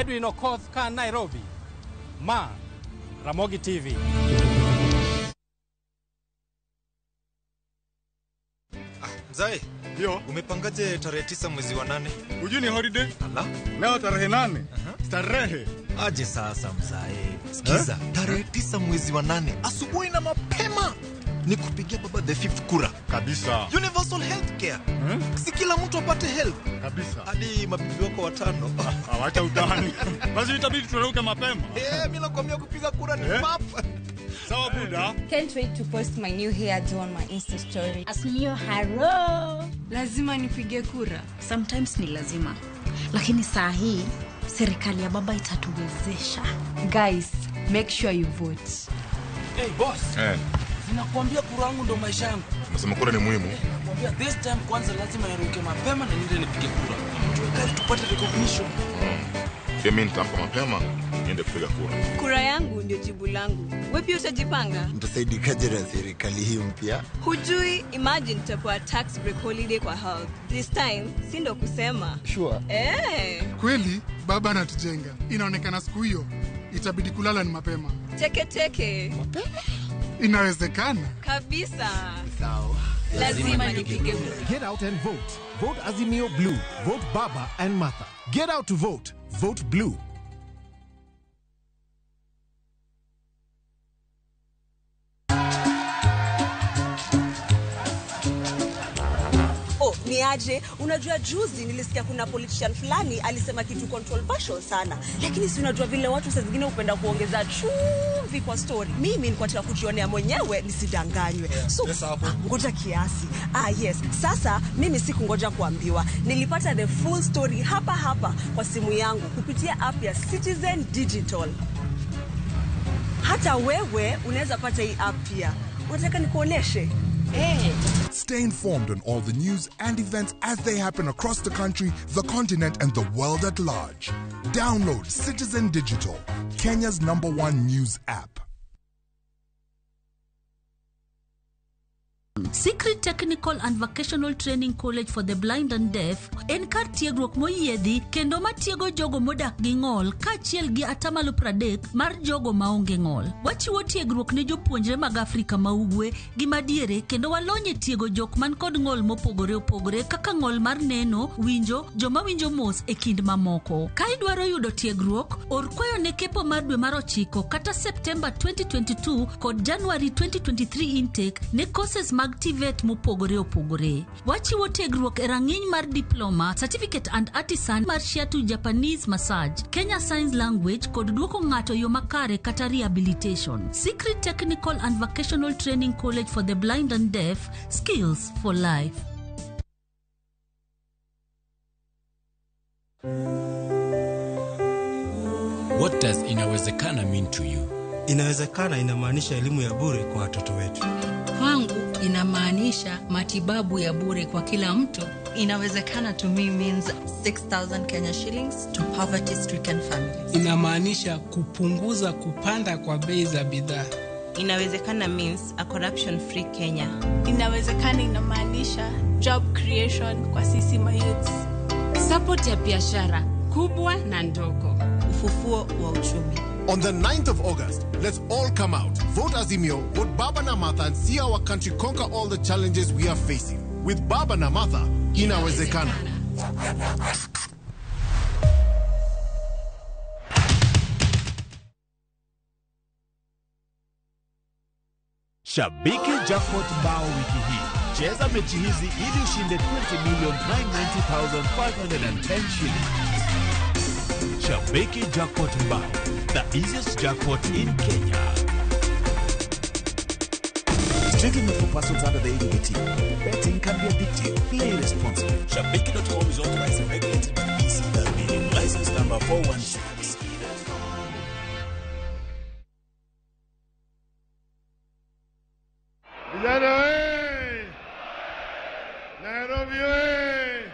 Edwin Okoth ka Nairobi. Ma Ramogi TV. Mzae, ndio umepangaje tarehe 9 mwezi wa 8? Hujui ni holiday? Ala. Leo tarehe 8. Starehe. Aje sasa mzae. Sikiza, tarehe 9 mwezi wa 8 asubuhi na mapema ni kupigia baba the fifth kura kabisa. Universal healthcare. Si kila mtu apate health kabisa. Hadi mabibi wako watano. Awacha utani. Basi itabidi turauke mapema. Mimi nakwambia kupiga kura ni pap. Sawa buda. Can't wait to post my new hairdo on my Insta story. Azimio haro. Lazima nipige kura. Sometimes ni lazima. Lakini saa hii serikali ya baba itatuwezesha. Guys, make sure you vote. Hey boss. Ninakwambia kura yangu ndo maisha yangu. Unasema kura ni muhimu. Nakwambia this time kwanza lazima niruke mapema na niende nipige kura. Tuwekali tupate recognition. Pia mimi nitaamka mapema niende kupiga kura. Kura yangu ndio jibu langu. Wewe pia utajipanga? Nitasaidikaje na serikali hii mpya? Hujui, imagine tutapewa tax break holiday kwa health. This time si ndo kusema. Sure. Kweli baba anatujenga. Inaonekana siku hiyo itabidi kulala ni mapema. Teke teke. Mapema? Inawezekana. Kabisa. Sawa. Lazima nipige kura. Get out and vote. Vote Azimio Blue. Vote Baba and Martha. Get out to vote. Vote Blue. Oh, ni aje? Unajua juzi nilisikia kuna politician fulani alisema kitu controversial sana. Lakini si unajua vile watu saa zingine hupenda kuongeza chumvi kwa story. Mimi nilikuwa nataka kujionea mwenyewe nisidanganywe. So, ngoja kiasi. Yes. Sasa mimi sikungoja kuambiwa. Nilipata the full story hapa hapa kwa simu yangu kupitia app ya Citizen Digital. Hata wewe unaweza pata hii app pia. Unataka nikuoneshe? Stay informed on all the news and events as they happen across the country, the continent, and the world at large. Download Citizen Digital, Kenya's #1 news app. Secret Technical and Vocational Training College for the Blind and Deaf en kar tiegruok moyiedhi kendo matiego jogo modak gi ng'ol kaachiel gi 30% mar jogo maonge ng'ol. Wachiwo tiegruok ne jopuonjre mag Afrika ma ugwe gi madiere kendo walony e tiego jok man kod ng'ol mopogore opogore kaka ng'ol mar neno, winjo, joma winjo mos e kind mamoko. Ka idwaro yudo tiegruok, or kwayo ne kepo mar dwe mar 9 kata Septemba 2022 kod January 2023 intake ne courses mag TVET mopogore opogore. Wachiwo tiegruok e rang'iny mar diploma, certificate and artisan mar Shiatsu Japanese massage, Kenya Signs Language kod duoko ng'ato yo makare kata rehabilitation. Secret Technical and Vocational Training College for the Blind and Deaf, skills for life. What does inawezekana mean to you? Inawezekana inamaanisha elimu ya bure kwa watoto wetu. Kwangu inamaanisha matibabu ya bure kwa kila mtu. Inawezekana to me means 6,000 Kenya shillings to poverty stricken families. Inamaanisha kupunguza kupanda kwa bei za bidhaa. Inawezekana means a corruption free Kenya. Inawezekana inamaanisha job creation kwa sisi mayouths. Support ya biashara kubwa na ndogo. Ufufuo wa uchumi. On the 9th of August, let's all come out, vote Azimio, vote Baba na Martha, and see our country conquer all the challenges we are facing. With Baba na Martha, inawezekana. Shabiki Jackpot Mbao wiki hii. Cheza mechi hizi ili ushinde 20,990,510 shillings. Shabiki Jackpot Mbao, the easiest jackpot in Kenya. Strictly not for persons under the age of 18. Betting can be addictive. Play responsibly. Shabiki.com is authorized and regulated by the BCLB. License number 416. Vijana we! Nairobi we!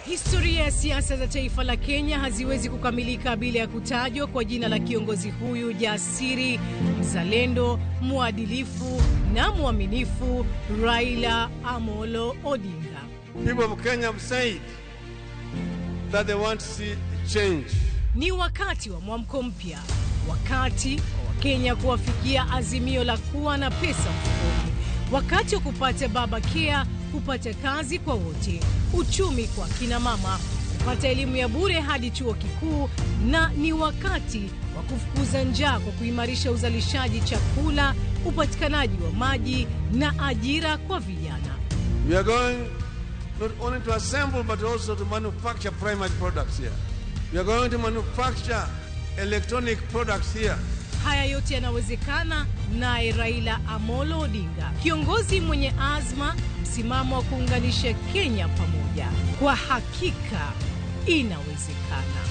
Historia ya siasa za taifa la Kenya haziwezi kukamilika bila ya kutajwa kwa jina la kiongozi huyu jasiri, mzalendo, mwadilifu na mwaminifu, Raila Amolo Odinga. People of Kenya have said that they want to see change. Ni wakati wa mwamko mpya, wakati wa Wakenya kuwafikia azimio la kuwa na pesa mfukoni, wakati wa kupata baba care, kupata kazi kwa wote, uchumi kwa kina mama, kupata elimu ya bure hadi chuo kikuu, na ni wakati wa kufukuza njaa kwa kuimarisha uzalishaji chakula, upatikanaji wa maji na ajira kwa vijana. We are going not only to assemble but also to manufacture primary products here. We are going to manufacture electronic products here. Haya yote yanawezekana naye Raila Amolo Odinga, kiongozi mwenye azma, msimamo wa kuunganisha Kenya pamoja. Kwa hakika inawezekana.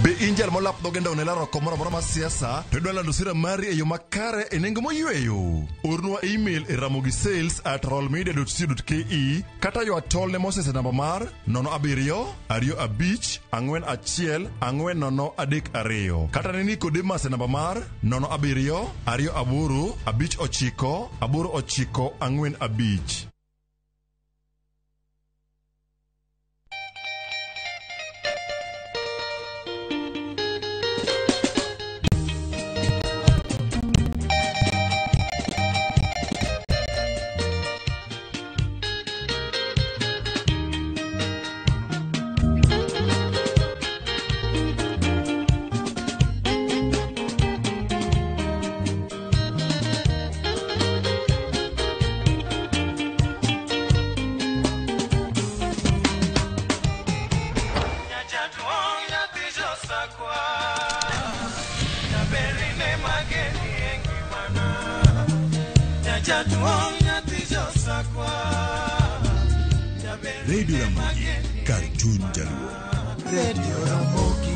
Be in jal molap dhoge ndaw ne laro oko moro amora mar siasa to idwa lando sira mari e yo makare e nengo moyweyo. Ornwa email e ramogisales@royalmedia.co.ke kata ywa tol ne Moses e namba mar 07 25 41 40 32 kata ne Nicodemus e namba mar 07 28 59 89 45. Radio Ramogi, Cartoon Jaluo. Radio Ramogi.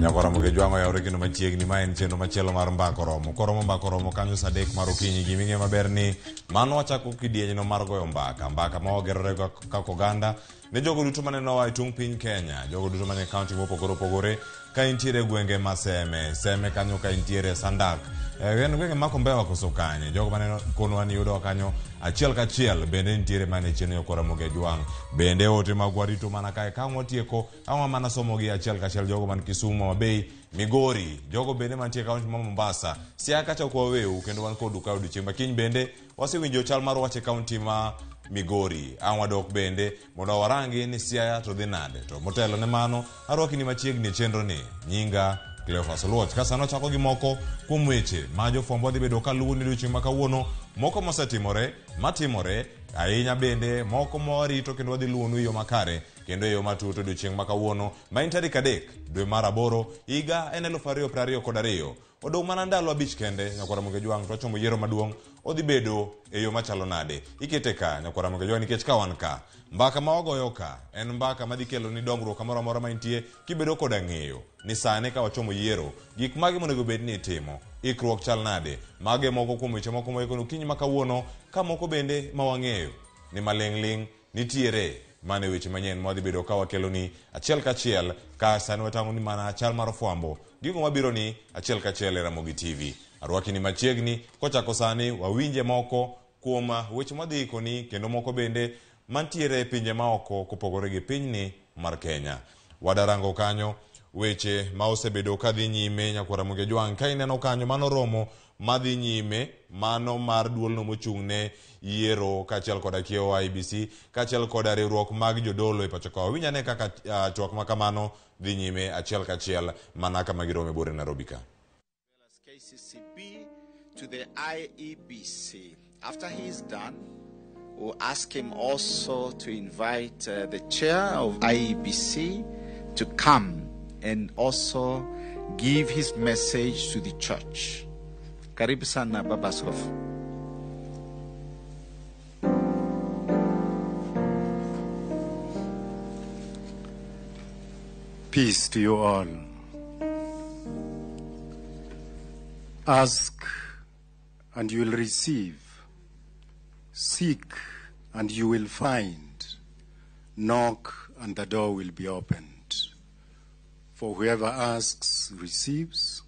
Nyakora Mugejwang'o oyawre kendo machiegni ma en chenro machielo mar Mbaka Oromo. Koromo Mbaka Oromo kanyo saa 3 mar okinyi. Gima ing'eyo maber ni mano wachako kidienyno mar goyo mbaka. Mbaka ma wagerore kaka oganda ne jogo duto manenowa e tung' piny Kenya, jogo duto manie kaunti mopogore opogore, ka intiere e gwenge ma Seme, Seme kanyo ka intiere Sandak, en gwenge ma Kombewa koso kanye, jogo maneno konwa ni yudowa kanyo achiel kachiel, bende nitiere mana e chenro Nyakora Mugejwang'. Bende ote magwa rito mana kae ka ang' watieko, ang' mana somogi achiel kachiel jogo man Kisumu, Homa Bay, Migori, jogo bende mantie e kaunti ma Mombasa, Siaya kacha ok waweu kendo wan kodu ka odiochieng' ma kiny bende wasewinjo chal mar wach e kaunti ma Migori. Ang' wadok bende mondo warangi ni Siaya to dhi nade. To motelo ne mano, arwaki ni machiegni e chenro ni. Nyinga Cleophas Oluoch. Ka sani wachako gi moko kuom weche ma jofwambo dhi bedo ka luwo ni odiochieng' ma kawuono, moko mosetimore, matimore, ahinya bende moko ma warito kendo wadhi luwonu e yo makare kendo e yo matut odiochieng' ma kawuono ma en tarik 3 dwe mar 8 higa en 2022. Odong' mana ndalo 5 kende Nyakwara Mugejwang' to wachomo yiero maduong' odhi bedo e yo machalo nade. Ikete ka Nyakwara Mugejwang' nikech ka wan ka mbaka ma wagoyo ka en mbaka madhi kelo ni dongruok kamoro amora ma intie kibedo koda ng'eyo ni sani ka wachomo yiero gik mage monego bed ni itimo, ikruok chal nade. Mage moko kuom weche moko moikoni okinyi ma kawuono ka moko bende ma wang'eyo ni maling'ling' nitiere mane weche manyien ma wadhi bedo ka wakelo ni achiel kachiel ka sani watang'o ni mana chal mar fwambo gigo mabiro ni achiel kachiel e Ramogi TV. Arwaki ni machiegni kochako sani wawinje moko kuom weche mwadhi ikoni kendo moko bende mantiere e pinje maoko kopogore gi pinyni mar Kenya. Wadarango kanyo weche ma osebedo kadhi nyime Nyakwara Mugejwang' ka ineno kanyo mano romo madhi nyime mano mar duolno mochung' ne yiero kaachiel koda kiewo IEBC kaachiel koda riwruok mag jodolo e pacho ka. Wawinj ane kaka twak ma kamano dhi nyime achiel kachiel mana kama girome buore Nairobi ka. KCCB to the IEBC. After he's done, we'll ask him also to invite the chair of IEBC to come and also give his message to the church. Karibu sana Baba Askofu. Peace to you all. Ask and you will receive. Seek and you will find. Knock and the door will be opened. For whoever asks receives,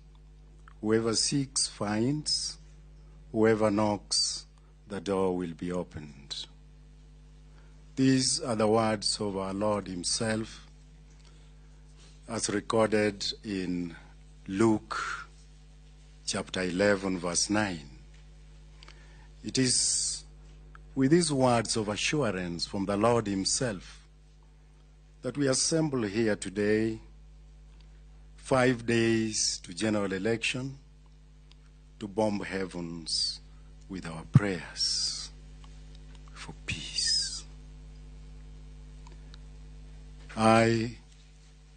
whoever seeks finds, whoever knocks, the door will be opened. These are the words of our Lord himself, as recorded in Luke chapter 11, verse 9. It is with these words of assurance from the Lord himself that we assemble here today, 5 days to general election, to bomb heavens with our prayers for peace. I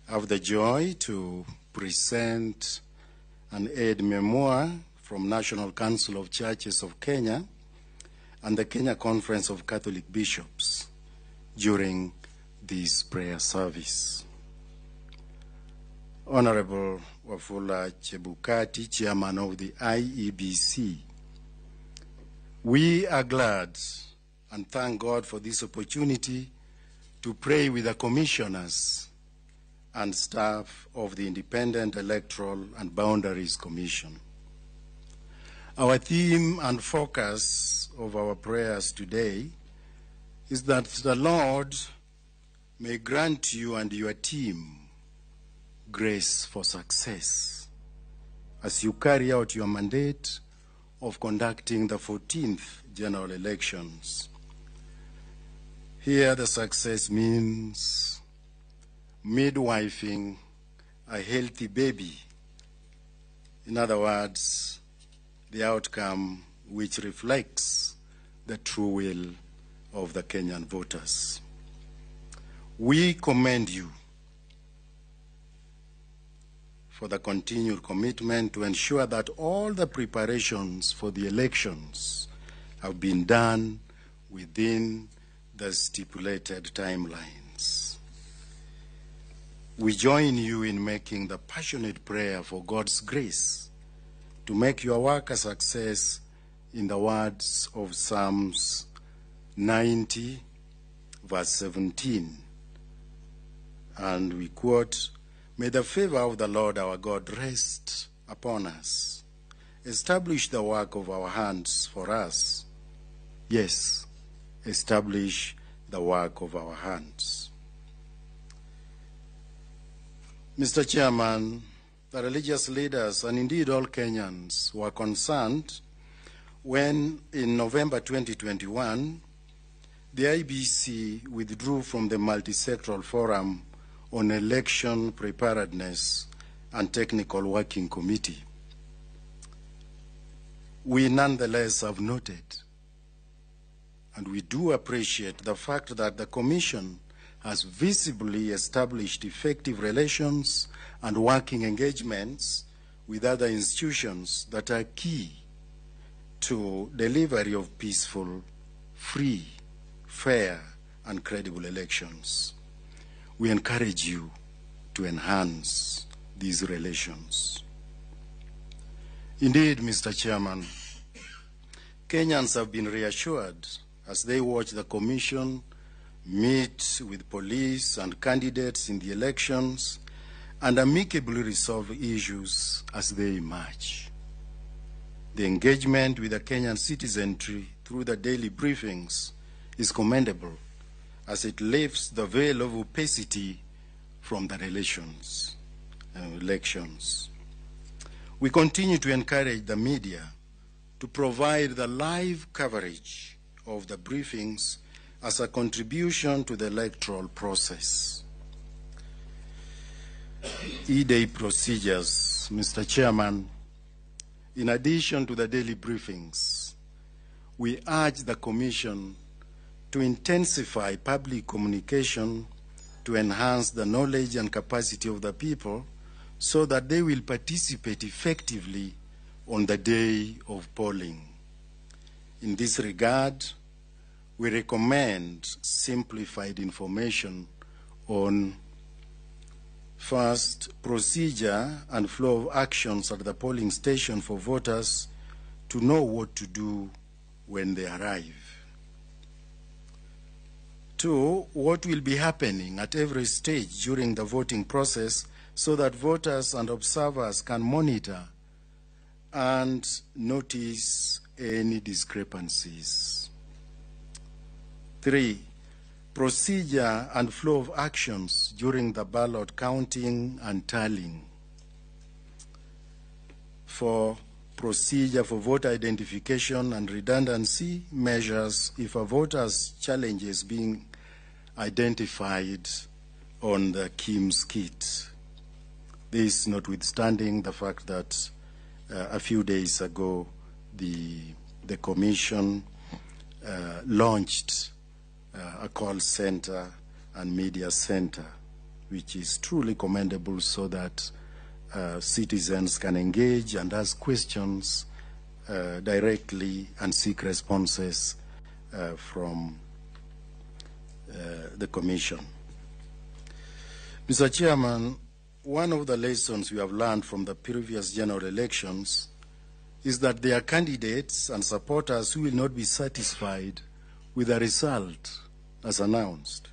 have the joy to present an aid memoir from National Council of Churches of Kenya and the Kenya Conference of Catholic Bishops during this prayer service. Honorable Wafula Chebukati, Chairman of the IEBC, we are glad and thank God for this opportunity to pray with the commissioners and staff of the Independent Electoral and Boundaries Commission. Our theme and focus of our prayers today is that the Lord may grant you and your team grace for success as you carry out your mandate of conducting the 14th general elections. Here, the success means midwifing a healthy baby. In other words, the outcome which reflects the true will of the Kenyan voters. We commend you for the continued commitment to ensure that all the preparations for the elections have been done within the stipulated timelines. We join you in making the passionate prayer for God's grace to make your work a success in the words of Psalms 90, verse 17. And we quote, "May the favor of the Lord our God rest upon us. Establish the work of our hands for us. Yes, establish the work of our hands." Mr. Chairman, the religious leaders and indeed all Kenyans were concerned when in November 2021, the IEBC withdrew from the Multisectoral Forum on Election Preparedness and Technical Working Committee. We nonetheless have noted, and we do appreciate the fact that the Commission has visibly established effective relations and working engagements with other institutions that are key to delivery of peaceful, free, fair, and credible elections. We encourage you to enhance these relations. Indeed, Mr. Chairman, Kenyans have been reassured as they watch the Commission meet with police and candidates in the elections and amicably resolve issues as they emerge. The engagement with the Kenyan citizenry through the daily briefings is commendable as it lifts the veil of opacity from the elections. We continue to encourage the media to provide the live coverage of the briefings as a contribution to the electoral process. E-Day procedures, Mr. Chairman, in addition to the daily briefings, we urge the Commission to intensify public communication to enhance the knowledge and capacity of the people so that they will participate effectively on the day of polling. In this regard, we recommend simplified information on, first, procedure and flow of actions at the polling station for voters to know what to do when they arrive. 2, what will be happening at every stage during the voting process so that voters and observers can monitor and notice any discrepancies. 3, procedure and flow of actions during the ballot counting and tallying. 4, procedure for voter identification and redundancy measures if a voter's challenge is being identified on the KIEMS kit. This notwithstanding the fact that a few days ago the Commission launched a call center and media center, which is truly commendable so that citizens can engage and ask questions directly and seek responses from the Commission. Mr. Chairman, one of the lessons we have learned from the previous general elections is that there are candidates and supporters who will not be satisfied with the result as announced.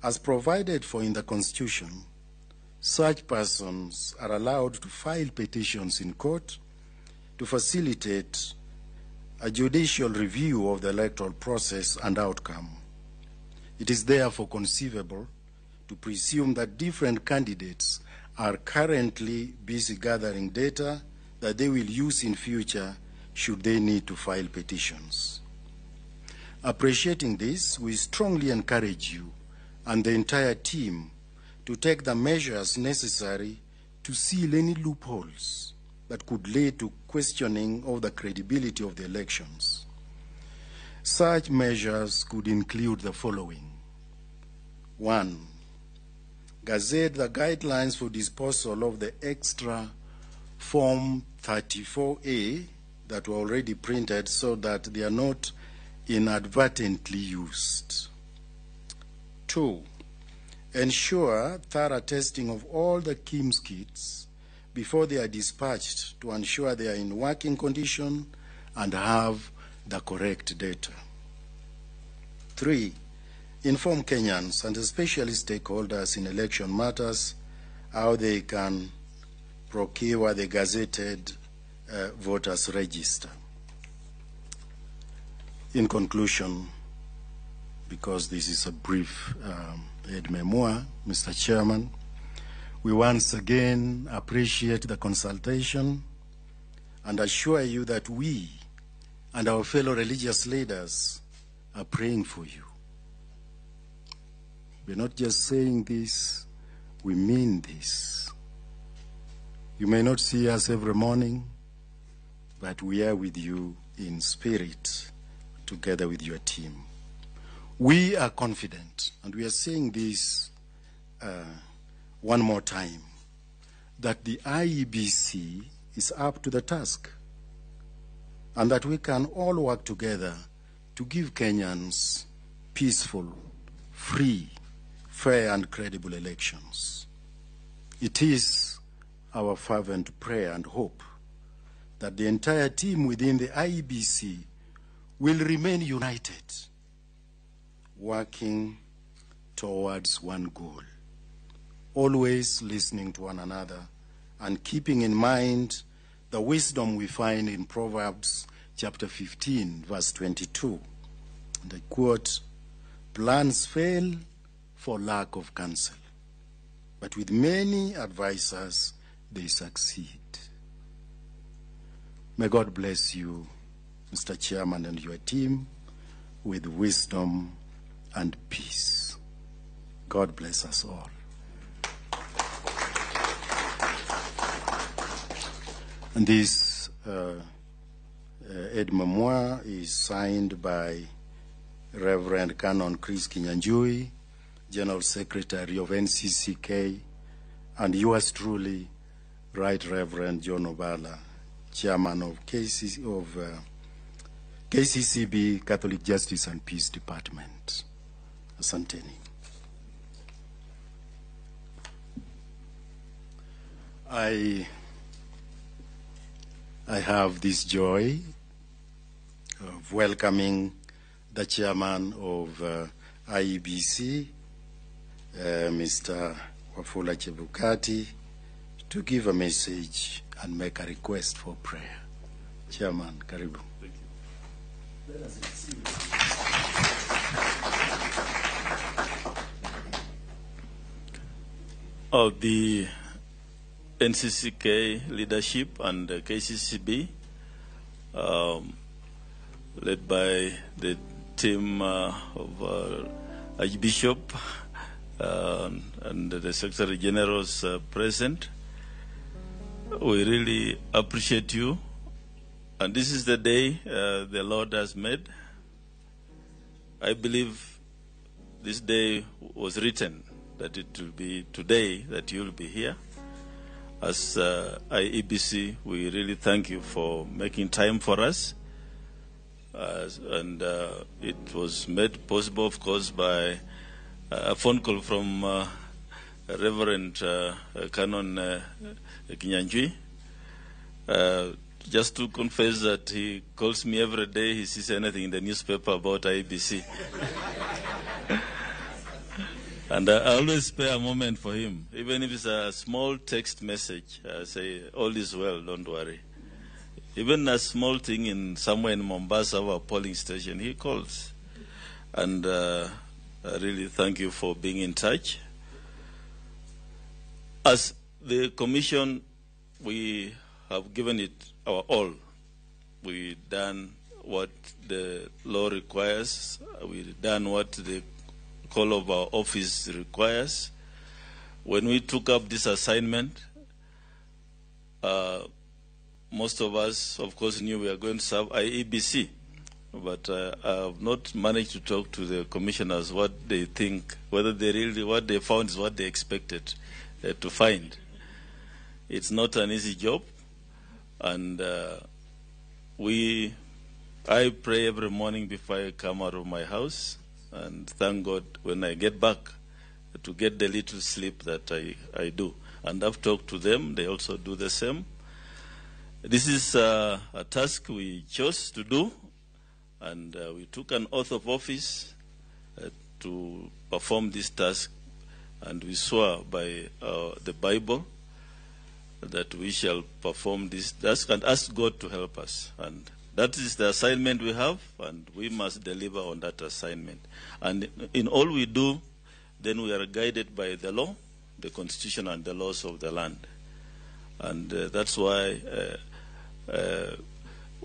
As provided for in the Constitution, such persons are allowed to file petitions in court to facilitate a judicial review of the electoral process and outcome. It is therefore conceivable to presume that different candidates are currently busy gathering data that they will use in future should they need to file petitions. Appreciating this, we strongly encourage you and the entire team to take the measures necessary to seal any loopholes that could lead to questioning of the credibility of the elections. Such measures could include the following. 1, gazette the guidelines for disposal of the extra Form 34A that were already printed so that they are not inadvertently used. 2, Ensure thorough testing of all the KIEMS kits before they are dispatched to ensure they are in working condition and have the correct data. 3, inform Kenyans and especially stakeholders in election matters how they can procure the gazetted voters register. In conclusion, because this is a brief aide memoir, Mr. Chairman, we once again appreciate the consultation and assure you that we and our fellow religious leaders are praying for you. We're not just saying this, we mean this. You may not see us every morning, but we are with you in spirit, together with your team. We are confident, and we are saying this one more time, that the IEBC is up to the task and that we can all work together to give Kenyans peaceful, free, fair and credible elections. It is our fervent prayer and hope that the entire team within the IEBC will remain united, working towards one goal, always listening to one another and keeping in mind the wisdom we find in Proverbs chapter 15, verse 22. And I quote, "Plans fail for lack of counsel, but with many advisors they succeed." May God bless you, Mr. Chairman, and your team with wisdom and peace. God bless us all. And this aide memoir is signed by Reverend Canon Chris Kinyanjui, General Secretary of NCCK, and yours truly, Right Reverend John Obala, Chairman of KCCB Catholic Justice and Peace Department. Asanteni. I have this joy of welcoming the chairman of IEBC, Mr. Wafula Chebukati, to give a message and make a request for prayer. Chairman, karibu. Thank you. Let us receive. Of the NCCK leadership and the KCCB, led by the team of Archbishop and the Secretary General's present. We really appreciate you. And this is the day the Lord has made. I believe this day was written, that it will be today that you will be here. As IEBC, we really thank you for making time for us. And it was made possible, of course, by a phone call from Reverend Canon Kinyanjui. Just to confess that he calls me every day he sees anything in the newspaper about IEBC. And I always spare a moment for him, even if it's a small text message. I say, all is well, don't worry. Even a small thing in somewhere in Mombasa, our polling station, he calls. And I really thank you for being in touch. As the commission, we have given it our all. We've done what the law requires. We've done what the call of our office requires. When we took up this assignment, most of us, of course, knew we were going to serve IEBC, but I have not managed to talk to the commissioners what they think, whether they really, what they found is what they expected to find. It's not an easy job, and I pray every morning before I come out of my house, and thank God when I get back, to get the little sleep that I do. And I've talked to them, they also do the same. This is a task we chose to do, and we took an oath of office to perform this task, and we swore by the Bible that we shall perform this task and ask God to help us. And that is the assignment we have, and we must deliver on that assignment. And in all we do, then we are guided by the law, the Constitution, and the laws of the land. And that's why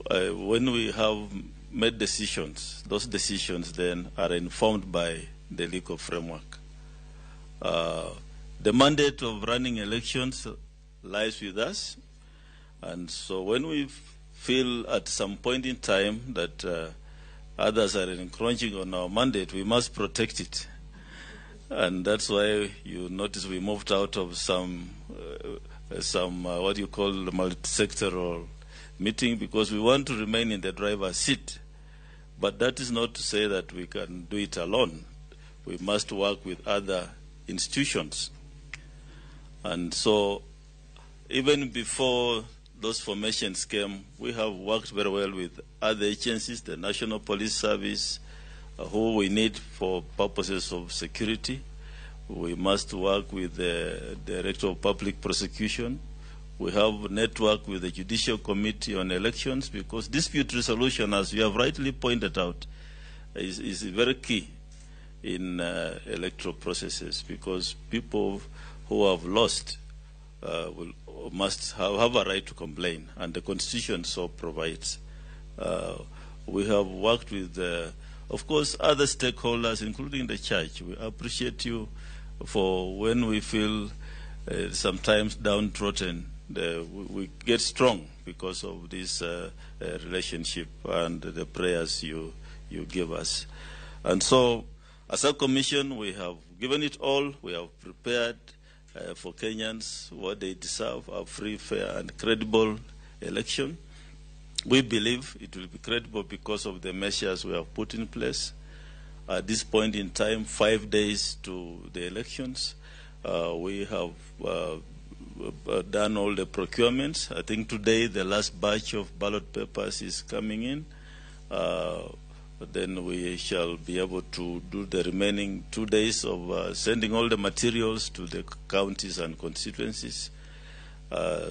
when we have made decisions, those decisions then are informed by the legal framework. The mandate of running elections lies with us. And so when we feel at some point in time that others are encroaching on our mandate, we must protect it. And that's why you notice we moved out of some what you call multi-sectoral meeting, because we want to remain in the driver's seat. But that is not to say that we can do it alone. We must work with other institutions. And so even before those formations came, we have worked very well with other agencies, the National Police Service, who we need for purposes of security. We must work with the Director of Public Prosecution. We have a network with the Judicial Committee on Elections, because dispute resolution, as you have rightly pointed out, is very key in electoral processes, because people who have lost must have a right to complain, and the Constitution so provides. We have worked with, of course, other stakeholders, including the church. We appreciate you for when we feel sometimes downtrodden, we get strong because of this relationship and the prayers you give us. And so, as a commission, we have given it all. We have prepared for Kenyans what they deserve, a free, fair, and credible election. We believe it will be credible because of the measures we have put in place. At this point in time, 5 days to the elections, we have done all the procurements. I think today the last batch of ballot papers is coming in. Then we shall be able to do the remaining 2 days of sending all the materials to the counties and constituencies.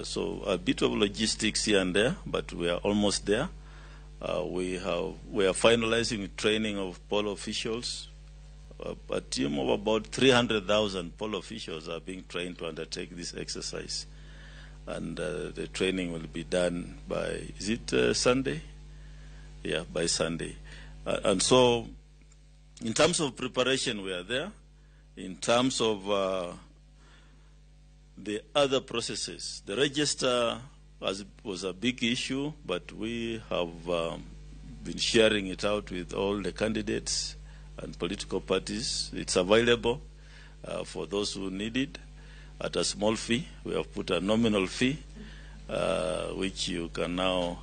So a bit of logistics here and there, but we are almost there. We are finalizing training of poll officials. A team of about 300,000 poll officials are being trained to undertake this exercise. And the training will be done by, is it Sunday? Yeah, by Sunday. And so, in terms of preparation, we are there. In terms of the other processes, the register was a big issue, but we have been sharing it out with all the candidates and political parties. It's available for those who need it at a small fee. We have put a nominal fee, which you can now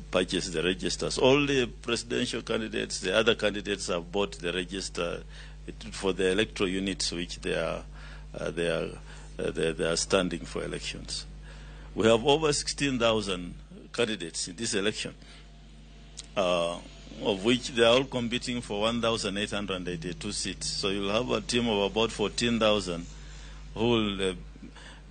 purchase the registers. All the presidential candidates, the other candidates have bought the register for the electoral units which they are standing for elections. We have over 16,000 candidates in this election, of which they are all competing for 1,882 seats. So you'll have a team of about 14,000 who will,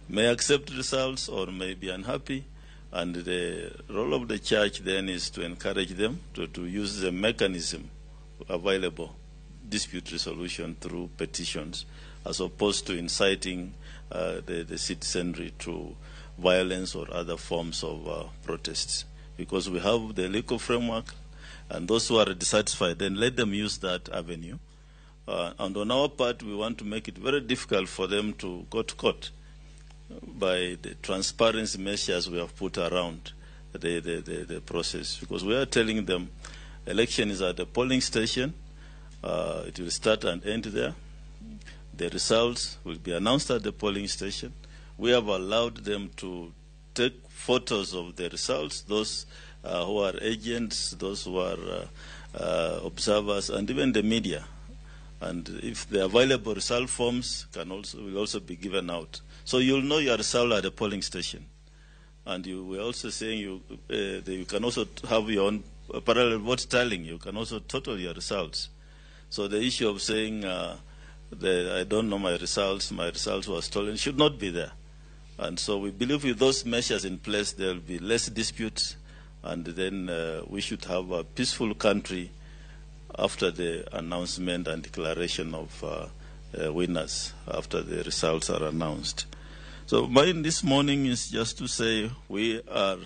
may accept results or may be unhappy. And the role of the church then is to encourage them to use the mechanism available, dispute resolution through petitions, as opposed to inciting the citizenry to violence or other forms of protests. Because we have the legal framework, and those who are dissatisfied, then let them use that avenue. And on our part, we want to make it very difficult for them to go to court by the transparency measures we have put around the process. Because we are telling them election is at the polling station. It will start and end there. The results will be announced at the polling station. We have allowed them to take photos of the results, those who are agents, those who are observers, and even the media And if the available result forms will also be given out. So you'll know your result at the polling station. And you were also saying you can also have your own parallel vote tallying. You can also total your results. So the issue of saying I don't know my results were stolen, should not be there. And so we believe with those measures in place, there will be less disputes, and then we should have a peaceful country after the announcement and declaration of winners, after the results are announced. So mine this morning is just to say we are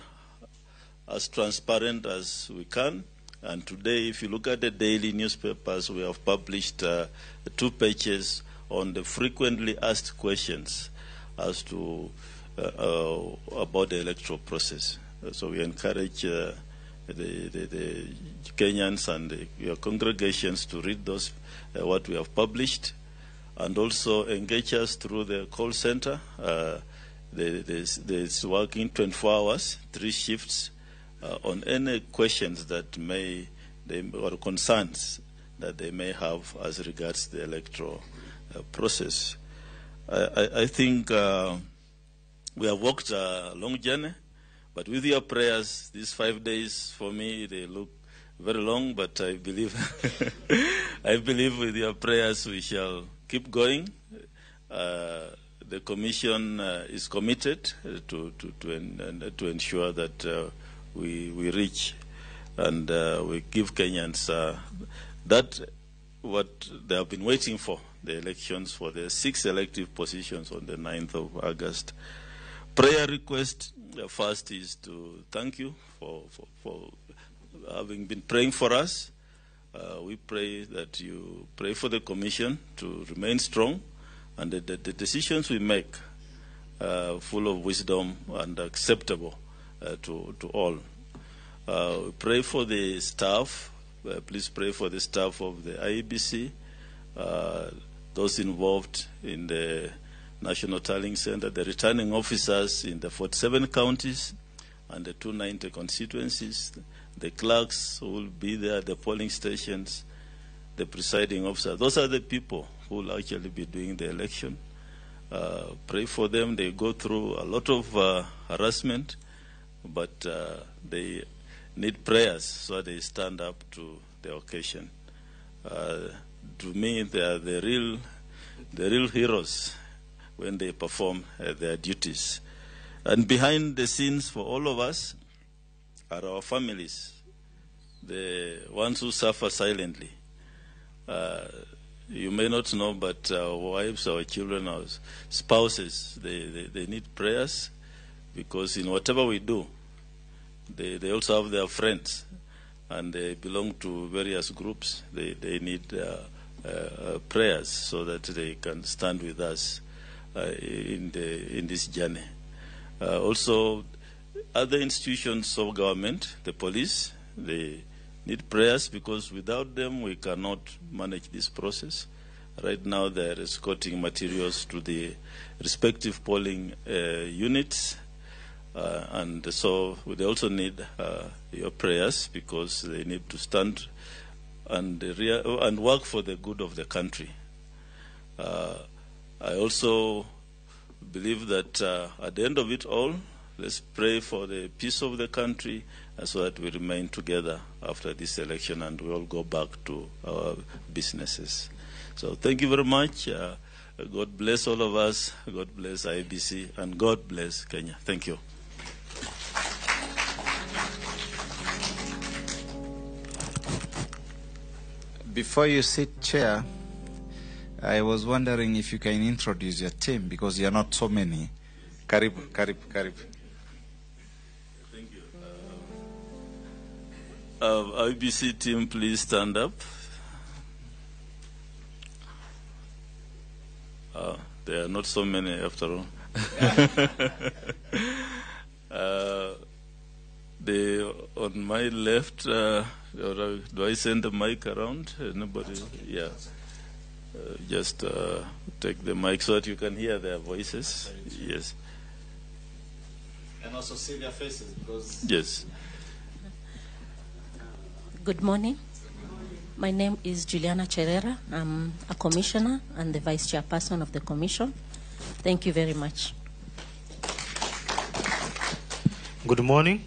as transparent as we can. And today, if you look at the daily newspapers, we have published 2 pages on the frequently asked questions as to about the electoral process. So we encourage the Kenyans and your congregations to read those what we have published, and also engage us through the call center. It's working 24 hours, 3 shifts, on any questions that may they or concerns that they may have as regards the electoral process. I think we have walked a long journey, but with your prayers, these 5 days for me, they look very long, but I believe I believe with your prayers we shall keep going. The Commission is committed to ensure that we reach and we give Kenyans that what they have been waiting for, the elections for the 6 elective positions on the 9th of August. Prayer request first is to thank you for having been praying for us. We pray that you pray for the Commission to remain strong and that the decisions we make full of wisdom and acceptable to all. We pray for the staff. Please pray for the staff of the IEBC, those involved in the National Tallying Center, the returning officers in the 47 counties and the 290 constituencies, the clerks who will be there at the polling stations, the presiding officer. Those are the people who will actually be doing the election. Pray for them. They go through a lot of harassment, but they need prayers so they stand up to the occasion. To me, they are the real heroes when they perform their duties. And behind the scenes for all of us are our families, the ones who suffer silently. You may not know, but our wives, our children, our spouses, they need prayers, because in whatever we do, they also have their friends, and they belong to various groups. They need prayers so that they can stand with us in this journey. Also, other institutions of government, the police, they need prayers, because without them we cannot manage this process. Right now they are escorting materials to the respective polling units, and so they also need your prayers, because they need to stand and work for the good of the country. I also believe that at the end of it all, let's pray for the peace of the country so that we remain together after this election and we all go back to our businesses. So thank you very much. God bless all of us. God bless IEBC, and God bless Kenya. Thank you. Before you sit, Chair, I was wondering if you can introduce your team, because you are not so many. Karibu, karibu, karibu. Thank you. IEBC team, please stand up. There are not so many after all. On my left, do I send the mic around? Anybody? Okay. Yeah. Just take the mic so that you can hear their voices. Yes. And also see their faces, because... Yes. Good morning. My name is Juliana Cherera. I'm a commissioner and the vice chairperson of the commission. Thank you very much. Good morning.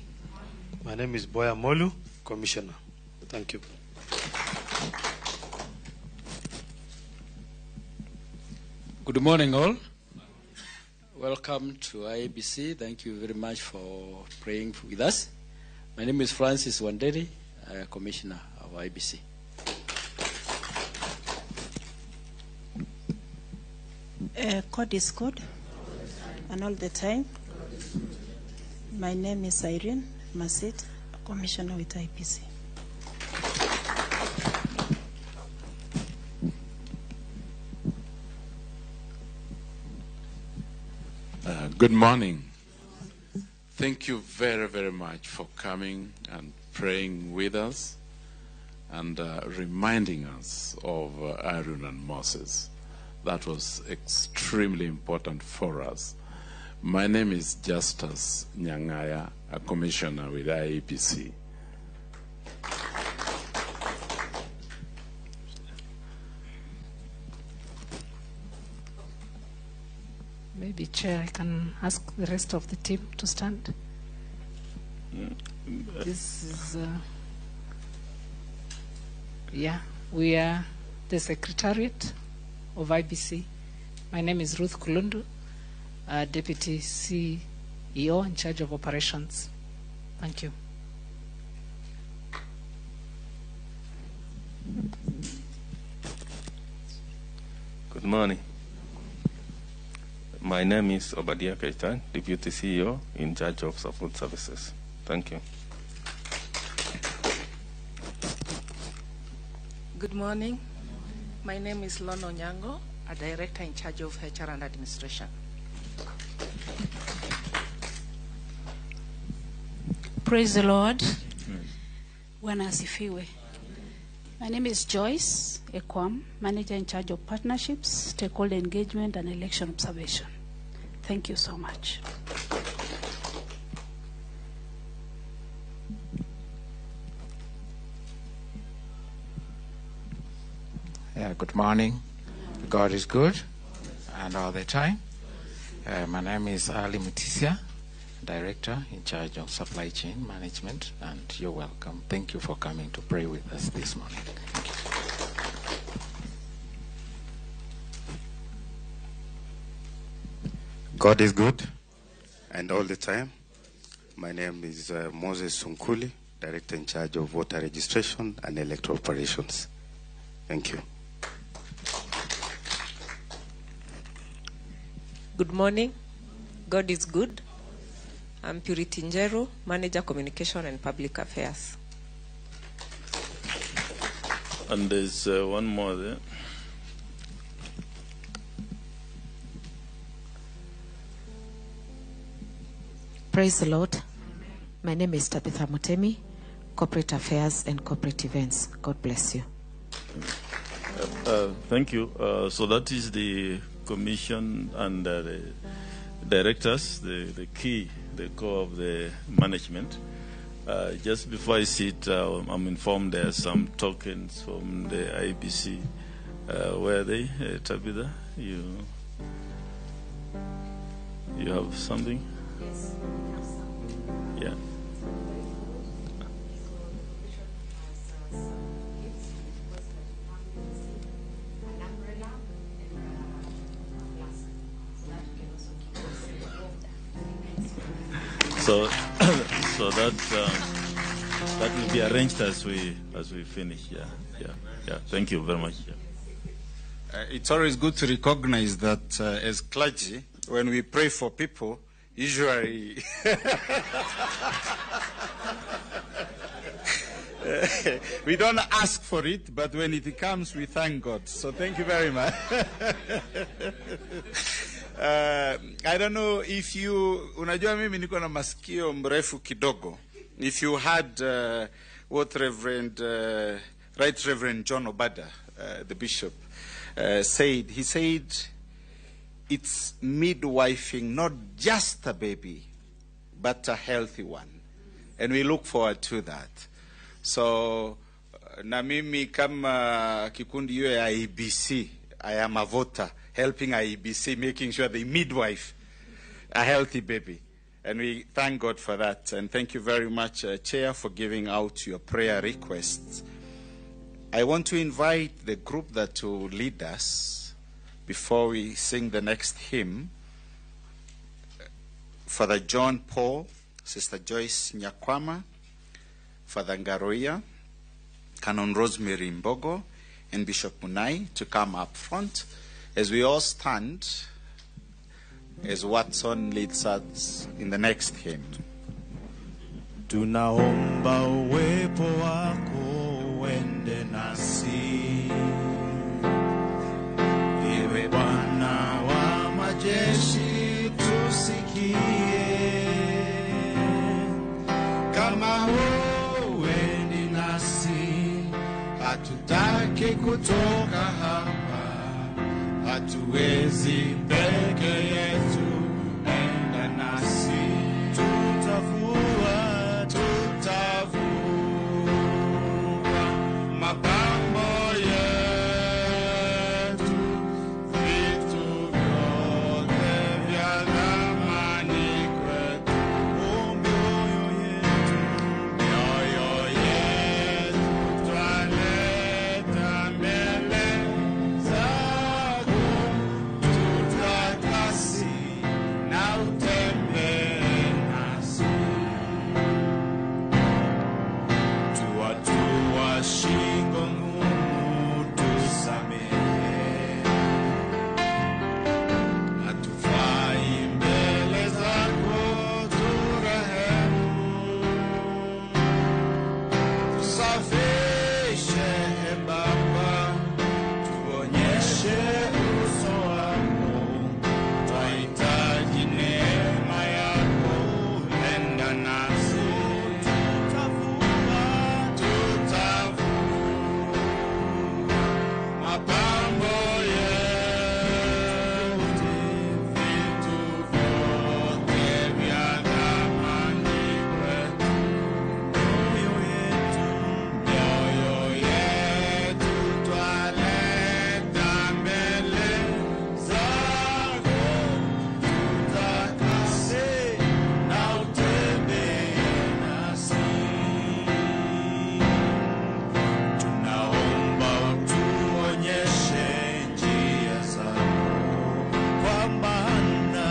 My name is Boya Molu, Commissioner. Thank you. Good morning, all. Welcome to IEBC. Thank you very much for praying with us. My name is Francis Wanderi, Commissioner of IEBC. God is good, and all the time. My name is Irene Masit, Commissioner with IEBC. Good morning. Thank you very, very much for coming and praying with us and reminding us of Aaron and Moses. That was extremely important for us. My name is Justus Nyang'aya, a commissioner with IEBC. Maybe, Chair, I can ask the rest of the team to stand. This is, we are the Secretariat of IBC. My name is Ruth Kulundu, Deputy CEO in charge of operations. Thank you. Good morning. My name is Obadia Kaitan, Deputy CEO in charge of support services. Thank you. Good morning. My name is Lono Nyango, a director in charge of HR and administration. Praise the Lord. Bwana asifiwe. My name is Joyce Ekwam, manager in charge of partnerships, stakeholder engagement, and election observation. Thank you so much. Yeah, good morning. God is good and all the time. My name is Ali Mutisia, Director in charge of Supply Chain Management, and you're welcome. Thank you for coming to pray with us this morning. Thank you. God is good and all the time. My name is Moses Sunkuli, Director in charge of Voter Registration and Electoral Operations. Thank you. Good morning. God is good. I'm Purity Njeru, Manager Communication and Public Affairs. And there's one more there. Praise the Lord. My name is Tabitha Mutemi, Corporate Affairs and Corporate Events. God bless you. Thank you. So that is the Commission and the directors, the key, the core of the management. Just before I sit, I'm informed there are some tokens from the IEBC. Where are they, Tabitha? You have something? Yes, we have some. Yeah. So, so that that will be arranged as we finish. Yeah. Thank you very much. Yeah. It's always good to recognize that as clergy, when we pray for people, usually we don't ask for it, but when it comes, we thank God. So thank you very much. I don't know if you, unajua mimi niko na masikio mrefu kidogo. If you had what Reverend, Right Reverend John Obada, the bishop, said, he said, it's midwifing not just a baby, but a healthy one. And we look forward to that. So Na mimi kama kikundi hiyo ya IEBC, I am a voter helping IEBC making sure they midwife a healthy baby. And we thank God for that. And thank you very much, Chair, for giving out your prayer requests. I want to invite the group that will lead us before we sing the next hymn. Father John Paul, Sister Joyce Nyakwama, Father Ngaroia, Canon Rosemary Mbogo, and Bishop Munai to come up front as we all stand as Watson leads us in the next hymn. Tunaomba uwepo wako uende nasi, Ewe Bwana wa majeshi tusikie, kama huendi nasi hatutaki kutoka hapa, hatuwezi peke yetu, enda nasi, tutavua, tutavua mapambo yetu, vitu vyote vya thamani kwetu, mioyo yetu, mioyo yetu twaleta mbele zako, tutakase na utembee nasi, tuatua shingo ngumu, tusamehe, hatufai mbele zako, turehemu, tusafishe Baba, tuonyeshe uso wako, twahitaji neema yako, enda nasi, tutavua, tutavua mapambo yetu, vitu vyote vya thamani kwetu, mioyo yetu, mioyo yetu twaleta mbele zako, tutakase na utembee nasi. Tunaomba utuonyeshe njia zako, kwa maana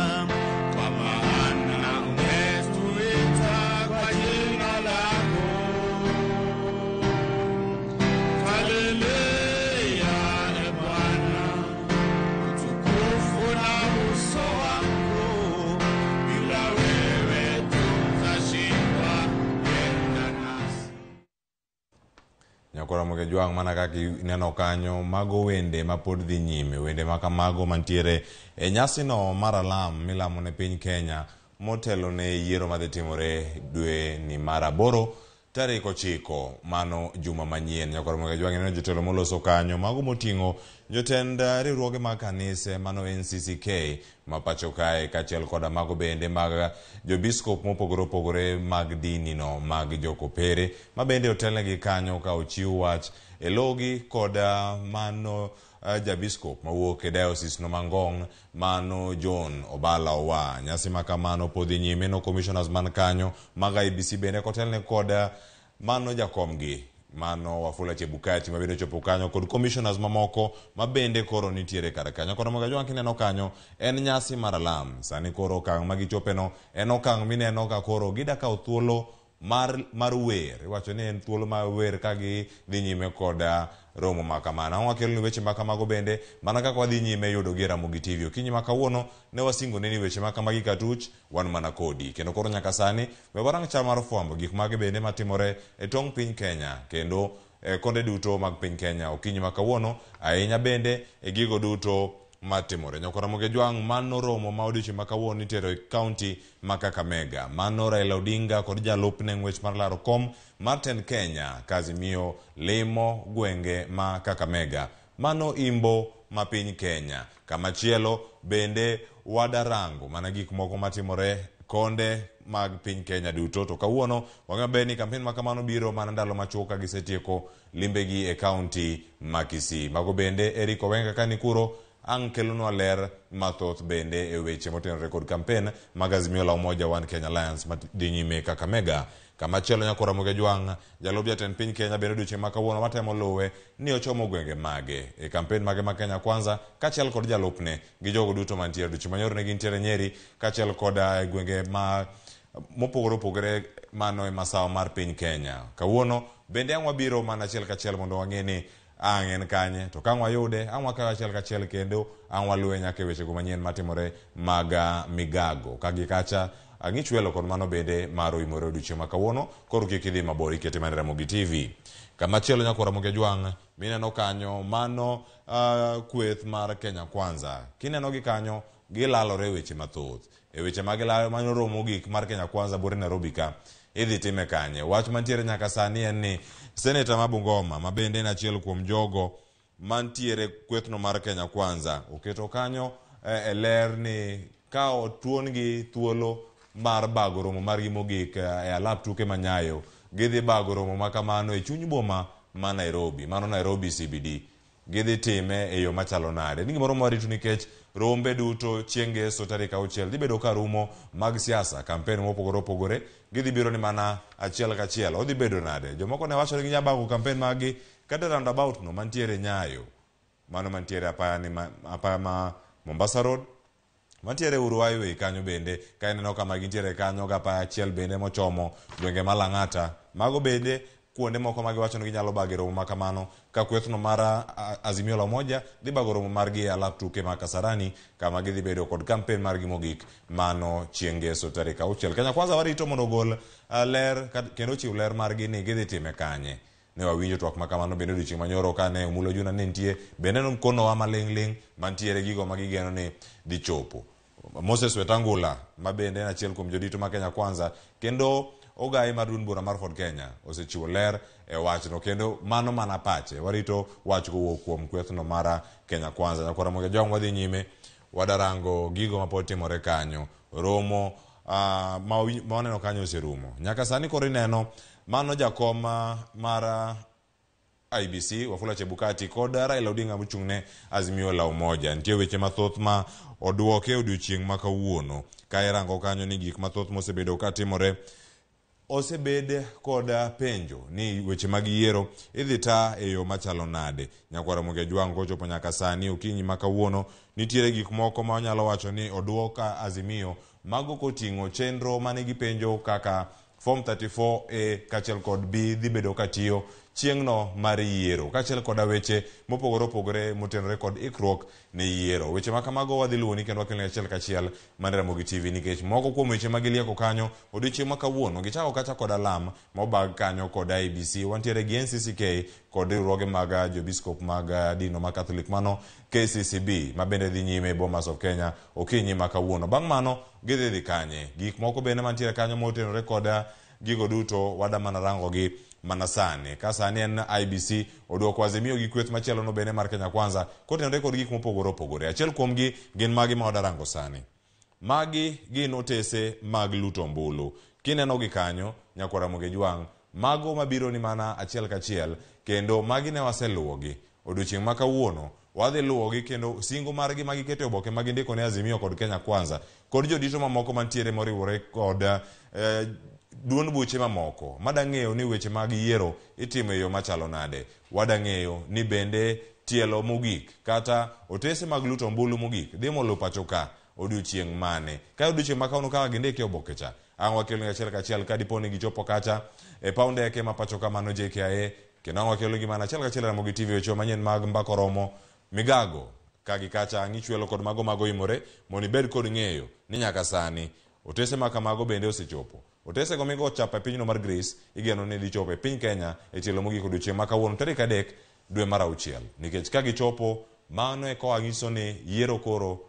umetuita kwa jina lako. Haleluya, e Bwana, utukufu na uso wako, bila wewe tutashindwa, enda nasi. Nyakora Jwang' mana kaka ineno kanyo mago wende ma pod dhi nyime, wende ma kamago mantiere e nyasino mar alam milamo ne piny Kenya motelo ne yiero madhi timore dwe ni mar 8 tarik 9 mano juma manyien. Nyakora Jwang' ineno jotelo moloso kanyo mago moting'o jotend riwruoge mag kanise mano NCCK ma pacho kae kaachiel koda mago bende mag jobiskop mopogore opogore mag dini no mag jokopere ma bende otelnegi kanyo ka ochiw wach e logi koda mano jabiskop mawuok e diocese no Mangong mano John Obala Owa. Nyasi ma kamano pod dhi nyime no commissioners man kanyo mag IEBC bende kotelne koda mano jakomgi mano Wafula Chebukati ma bende ochopo kanyo kod commissioners mamoko ma bende koro nitiere kar kanyo. Koro Jwang' kineno kanyo en nyasi mar alam. Sani koro okang' ma gichopeno en okang' mineno ka koro gida kawo thuolo mar wer. Iwacho ni en thuolo mar wer ka gidhi nyime koda romo ma kamano. Ang' wakeloni weche ma kamago bende mana kaka wadhi nyime yudo gi e Ramogi TV. Okinyi ma kawuono ne wasingo ni weche ma kamagi katuch wan mana kodi. Kendo koro nyaka sani we warang chal mar fwambo gik mage bende matimore e tong' piny Kenya kendo konde duto mag piny Kenya okinyi ma kawuono ahinya bende e gigo duto matimore. Nyakora Jwang' mano romo ma odiochieng' ma kawuono itero e kaunti ma Kakamega. Mano Raila Odinga kod jalupne ng'wech mar laro kom mar tend Kenya Kazimio limo gwenge ma Kakamega. Mano imbo ma piny Kenya. Kamachielo bende wadarango mana gik moko matimore konde mag piny Kenya duto. To kawuono wang'eyo maber ni kampen ma kamano biro mana ndalo machuok ka gisetieko limbegi e kaunti ma Kisii. Mago bende Eric Owenga ka ni kuro ang' kelonwa ler mathoth bende e weche motenore kod kampen mag Azimio la Umoja One Kenya Alliance madhi nyime Kakamega. Kamachielo nyakora Ramogi Ajwang', jalup jatend piny Kenya bende odiochieng' ma kawuono watemo luwe ni ochomo gwenge mage e kampen mage mag Kenya Kwanza kaachiel kod jalupne gi jogo duto mantiere odiochieng' manyoro ne gintiere Nyeri kaachiel kod e gwenge ma mopogore opogore mano e masawa mar piny Kenya. Kawuono bende ang' wabiro mana achiel kachiel mondo wang'e ni ang' en kanye to kang' wayude ang' wakawe achiel kachiel kendo ang' waluwe nyaka e wechego manyien matimore mag migago ka gi kacha ang'ichwelo kod mano bende mar oimore odiochieng' ma kawuono koro kik idhi mabor ikete mana Ramogi TV. Kamachielo nyakora Ramogi Ajwang' mineno kanyo mano kweth mar Kenya Kwanza. Kineno gi kanyo gilalore e weche mathoth. E weche ma gilalo mano romo mogik mar Kenya Kwanza buore Nairobi ka idhi time kanye. Wach mantiere nyaka sani en ni seneta ma Bungoma ma bende en achiel kuom jogo mantiere kwethno mar Kenya Kwanza oketo kanyo e ler ni ka otuon gi thuolo mar bago romo margi mogik e alap tuke ma Nyayo, gidhi bago romo ma kamano e chuny boma ma Nairobi, mano Nairobi CBD. Gidhi time e yo machalo nade? Ni gimoro mwarito nikech rombe duto chieng' ngeso tarik 6 dhi bedo ka rumo mag siasa, kampen mopogore opogore gidhi biro ni mana achiel kachiel. Odhi bedo nade? Jomoko ne wacho ni ginya bago kampen maggi kata roundabout no mantiere Nyayo, mano mantiere apaya ni apaya ma Mombasa Road, mantiere Uhuru Highway kanyo bende ka ineno kama gintiere kanyo gi apaya achiel bende mochomo gwenge ma Lang'ata. Mago bende kuonde moko ma giwacho ni ginyalo bago e romo ma kamano ka kwethno mar Azimio la Umoja dhi bago romo margi e alap tuke ma Kasarani kama gidhi bedo kod kampen margi mogik mano chieng' ngeso tarik 6. Kenya Kwanza warito mondo ogol ler kendo ochiw ler margi ni gidhi time kanye. Ne wawinjo twak ma kamano bende odiochieng' manyoro kane Omulo Juna ne nitie bende nokonowa maling' ling' mantiere gigo ma gigeno ni dhi chopo. Moses Wetangula ma bende en achiel kuom jodito ma Kenya Kwanza kendo ogai mar duond bura mar Ford Kenya osechiwo ler e wachno kendo mano mana pache. Warito wach kowuok kuom kwethno mar Kenya Kwanza. Nyakwara Ramogi Ajwang' wadhi nyime wadarango gigo mapod timore kanyo. Romo ma waneno kanyo oserumo. Nyaka sani koro ineno mano jakom mar IEBC Wafula Chebukati kod Raila Odinga mochung'ne Azimio la Umoja. Nitie weche mathoth ma oduoke odiochieng' ma kawuono. Ka irango kanyo ni gik mathoth mosebedo katimore osebed kod penjo ni weche mag yiero idhi ta e yo machalo nade. Nyakwara Ramogi Ajwang' kochopo nyaka sani okinyi ma kawuono nitiere gik moko ma wanyalo wacho ni oduok Azimio mago koting'o chenro mane gipenjo kaka Form 34A kaachiel kod B dhi bedo katiyo chieng'no mar yiero kaachiel koda weche mopogore opogore motenore kod ikruok ne yiero. Weche ma kamago wadhi luwoni kendo wakeloni achiel kachiel mana Ramogi TV nikech moko kuom weche ma gilieko kanyo odiochieng' ma kawuono gichako kacha kod alam mobag kanyo kod IEBC, wantiere gi NCCK kod riwruoge mag jobiskop mag dino ma Catholic mano KCCB ma bende dhi nyime e Bomas of Kenya okinyi ma kawuono. Bang' mano gidhi dhi kanye? Gik moko bende mantiere kanyo motenore kod gigo duto wada mana rango gi mana sani. Ka sani en IEBC oduoko Azimio gi kweth machielo no bende mar Kenya Kwanza kotenore kod gik mopogore opogore. Achiel kuomgi gin magi ma wadarango sani. Magi gin otese mag luto ombulu. Kineno gi kanyo nyakwara Ramogi Ajwang', mago mabiro ni mana achiel kachiel kendo magi ne waseluwogi. Odiochieng' ma kawuono wadhi luwogi kendo singo margi ma giketo e oboke ma gindiko ne Azimio kod Kenya Kwanza kod jodito mamoko mantiere moriwore kod duond buche mamoko madang'eyo ni weche mag yiero itimo e yo machalo nade. Wadang'eyo ni bende tielo mogik kata otese mag luto ombulu mogik dhi molo pacho ka odiochieng' mane. Ka odiochieng' ma kawuono kaka gindike e oboke cha ang' wakeloni achiel kachiel ka dipo ni gichopo kacha e paw ndeke ma pacho ka mano JKIA kendo ang' wakeloni mana achiel kachiel Ramogi TV weche manyien mag mbako romo migago ka gi kacha ang' ichwelo kod mago mago imore mondo ibed kod ng'eyo ni nyaka sani otese ma kamago bende osechopo. Otese go migo chapa e pinyno mar Greece igeno ni dhi chopo e piny Kenya e tielo mogik odiochieng' ma kawuono tarik 3 dwe mar 6 nikech ka gichopo mano e koa nyiso ni yiero koro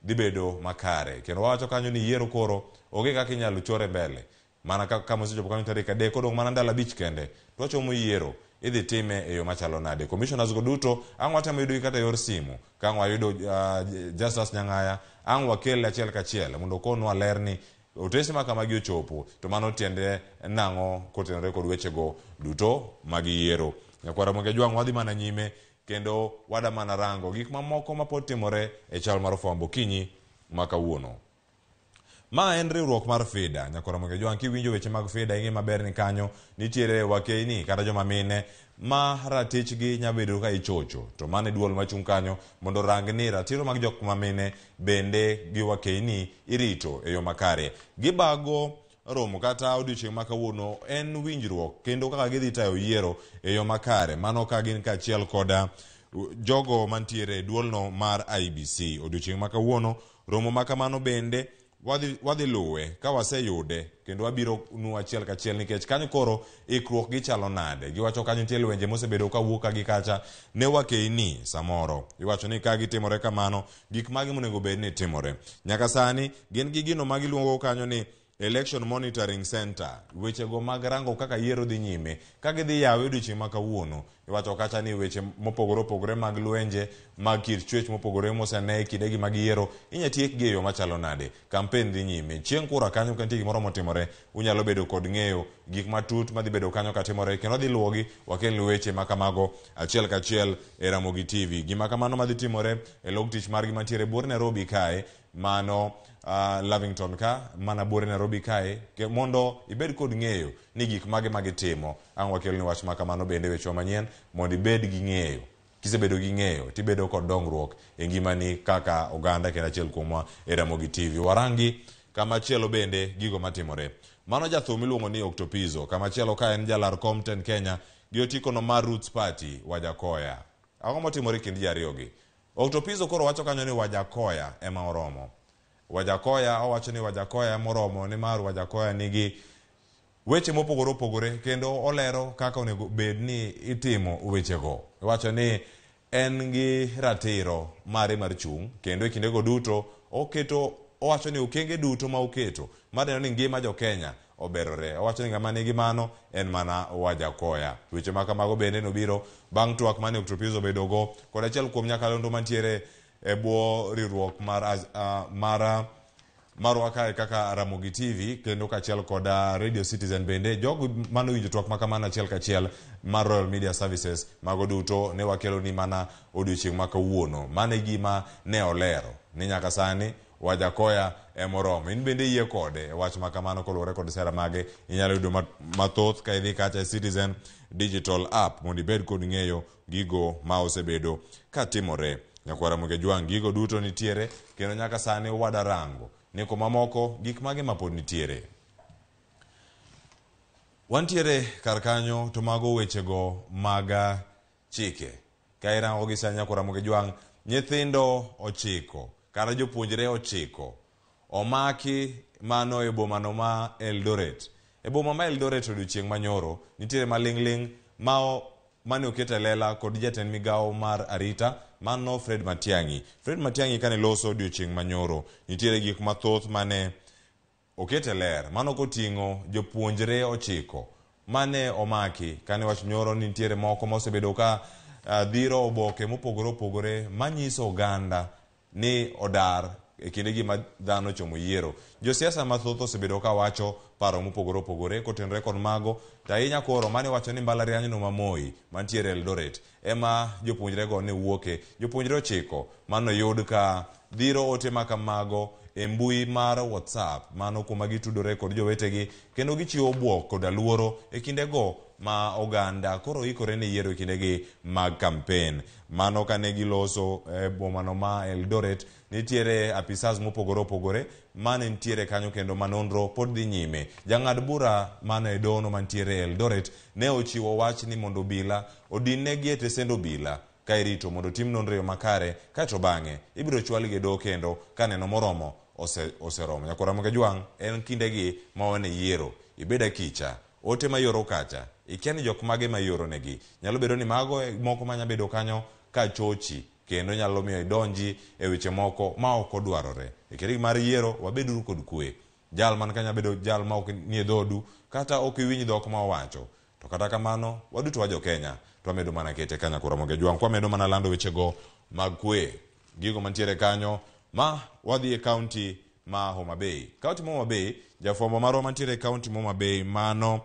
dhi bedo makare kendo wawacho kanyo ni yiero koro onge kaka inyalo chore mbele mana kama osechopo kanyo tarik 3 kodong' mana ndalo 5 kende to wachomo yiero idhi time e yo machalo nade. Commissioners go duto ang' watemo yudogi kata e yor simu ka ang' wayudo Justus Nyang'aya ang' wakele achiel kachiel mondo okonwa ler ni Otese ma kamagi ochopo to mano tiende nang'o kotenore kod wechego duto mag yiero. Nyakwar Ramogi Ajwang' wadhi mana nyime kendo wada mana rango gik mamoko mapod timore e chal mar fwambo kinyi ma kawuono. Ma en riwruok mar FIDA. Nyakwar Ramogi Ajwang' kiwinjo weche mag FIDA ing'e maber ni kanyo nitiere wakeyni kata joma mine ma ratichgi nya bedo ka ichocho. To mano e duol machung' kanyo mondo orang ni ratiro mag jok ma mine bende gi wakeyni irito e yo makare. Gibago romo kata odiochieng' ma kawuono en winjruok kendo kaka gidhi tayo yiero e yo makare. Mano ka gin kaachiel koda jogo mantiere e duolno mar IEBC. Odiochieng' ma kawuono romo ma kamano bende wadhi luwe ka waseyude kendo wabiro nu achiel kachiel nikech kanyo koro ikruok gichalo nade. Giwacho kanyo nitie lwenje mosebedo kawuok ka gi kacha ne wakeyni samoro. Iwacho ni ka gitimore kamano gik mage monego bed ni timore. Nyaka sani gin gi gino ma giluongo kanyo ni Election Monitoring Center, wechego mag rango kaka yiero dhi nyime ka gidhi yawe odiochieng' ma kawuono. Iwacho kacha ni weche mopogore opogore mag lwenje mag kit chwech mopogore mosene e kindegi mag yiero inya tiekgi e yo machalo nade. Kampen dhi nyime. Chieng' kura kanyo ka nitie gimoro motimore, unyalo bedo kod ng'eyo gik matut madhi bedo kanyo katimore kendo wadhi luwogi wakelnu weche ma kamago achiel kachiel e Ramogi TV. Gima kamano madhi timore e log tich margi mantiere buore Nairobi kae mano Lavington ka mana buore Nairobi kae mondo ibed kod ng'eyo ni gik mage ma gitimo. Ang' wakelni wach ma kamano bende wechewa manyien mondo ibed gi ng'eyo. Kisebedo gi ng'eyo tibedo kod dongruok e ngimani kaka oganda kendo achiel kuomwa e Ramogi TV. Warangi kama chielo bende gigo matimore. Mano jathum miluongo ni Octopizzo. Kama chielo ka en jalar kom tend Kenya gi otikono mar Roots Party Wajakoya. Ang'o motimore kind ji ariyogi? Octopizzo koro wacho kanyo ni Wajakoya ema oromo. Wajakoya owacho ni Wajakoya ema oromo nimar Wajakoya nigi weche mopogore opogore kendo olero kaka onego bed ni itimo wechego. Iwacho ni en gi ratiro mare mar chung' kendo e kindego duto oketo owacho ni okenge duto ma oketo mar neno ni ngima jo Kenya oberore. Owacho ni ng'ama nigi mano en mana Wajakoya. Weche ma kamago bende nobiro bang' twak mane Octopizzo obedogo kod achiel kuom nyakalondo mantiere e bwo riwruok mar marwa kae kaka Ramogi TV kendo kaachiel kod Radio Citizen bende jogo mane owinjo twak ma kamano achiel kachiel mar Royal Media Services mago duto ne wakelo ni mana odiochieng' ma kawuono. Mano e gima ne olero ni nyaka sani Wajakoya emoromo. In bende iyie kode e wach ma kamano koluwore kod sera mage inyalo yudo mathoth ka idhi kacha e Citizen Digital App mondo ibed kod ng'eyo gigo ma osebedo katimore. Nyakwar Ramogi Ajwang' gigo duto nitiere kendo nyaka sani wadarango ni kumamoko gik mage mapod nitiere. Wantiere kar kanyo to mago wechego mag chike. Ka irango gi sani Nyakwar Ramogi Ajwang' nyithindo 9 kata jopuonjre 9 omaki mano e bomano ma Eldoret. E boma ma Eldoret odiochieng' manyoro nitiere maling'ling' mane oket e lela kod jatend migawo mar arita mano Fred Matiang'i. Fred Matiang'i kane loso odiochieng' manyoro nitiere gik mathoth mane oket e ler mano koting'o jopuonjre 9 mane omaki kane wach nyoro ni nitiere moko mosebedo ka dhiro oboke mopogore opogore manyiso oganda ni odar e kindegi ma dhano chomo yiero. Josiasa mathoth osebedo ka wacho paro mopogore opogore kotenore kod mago to ahinya koro mane wacho ni mbalariany no ma Moi mantiere Eldoret ema jopuonjrego ne wuoke. Jopuonjre 9 manoyud ka dhiro ote ma kamago e mbui mar WhatsApp mano kuma gitudore kod jowetegi kendo gichiwo bwok koda luoro e kindego ma oganda koro ikore ne yiero e kindegi mag kampen. Mano kane giloso e bomano ma Eldoret nitiere apisas mopogore opogore mane nitiere kanyo kendo ma nonro pod dhi nyime. Jang'ad bura mane e dono mantiere Eldoret ne ochiwo wach ni mondo obila odinnegi e tesend obila ka irito mondo otim nonro e yo makare kaeto bang'e ibiro chwalgi e doho kendo ka neno moromo oseromo. Nyakwar Ramogi Ajwang' en kindegi ma wan e yiero ibed akicha ote ma ioro kacha ikia ni jok mage ma ioro negi. Nyalo bedo ni mago moko manya bedo kanyo ka chochi kendo nyalo miyo idonji e weche moko ma ok odwarore. E kindegi mar yiero wabeduru kod kwe. Jal man kanyo bedo jal ma ok nie dhodu kata ok iwinj dhok ma owacho. To kata kamano waduto wa jo Kenya to wamedo mana kete ka Nyakwar Ramogi Ajwang' kwamedo mana lando wechego mag kwe. Gigo mantiere kanyo ma wadhi e kaunti ma Homa Bay. Kaunti ma Homa Bay, jafwambo marwa mantiere e kaunti ma Homa Bay mano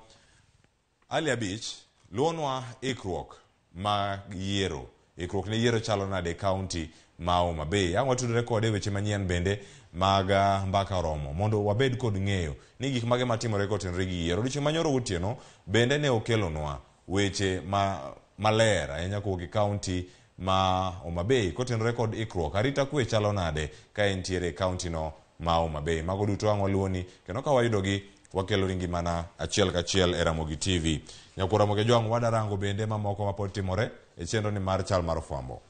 Ali Abich luonwa ikruok mag yiero. Ikruok ne yiero chalo nade e kaunti ma Homa Bay. Ang' watudore kode e weche manyien bende mag mbaka oromo mondo wabed kod ng'eyo ni gik mage matimore kotenore gi yiero. Odiochieng' manyoro gotieno bende ne okelonwa weche ma maler ahinya kowuok e kaunti ma Homa Bay kotenore kod ikruok. Arita kwe chalo nade ka entiere e kaunti no ma Homa Bay. Mago duto ang' waluwoni kendo ka wayudogi wakelo ni ngimana achiel kachiel e Ramogi TV. Nyakwar Ramogi Ajwang' wadarango bende mamoko mapod timore e chenro ni mar chal mar fwambo.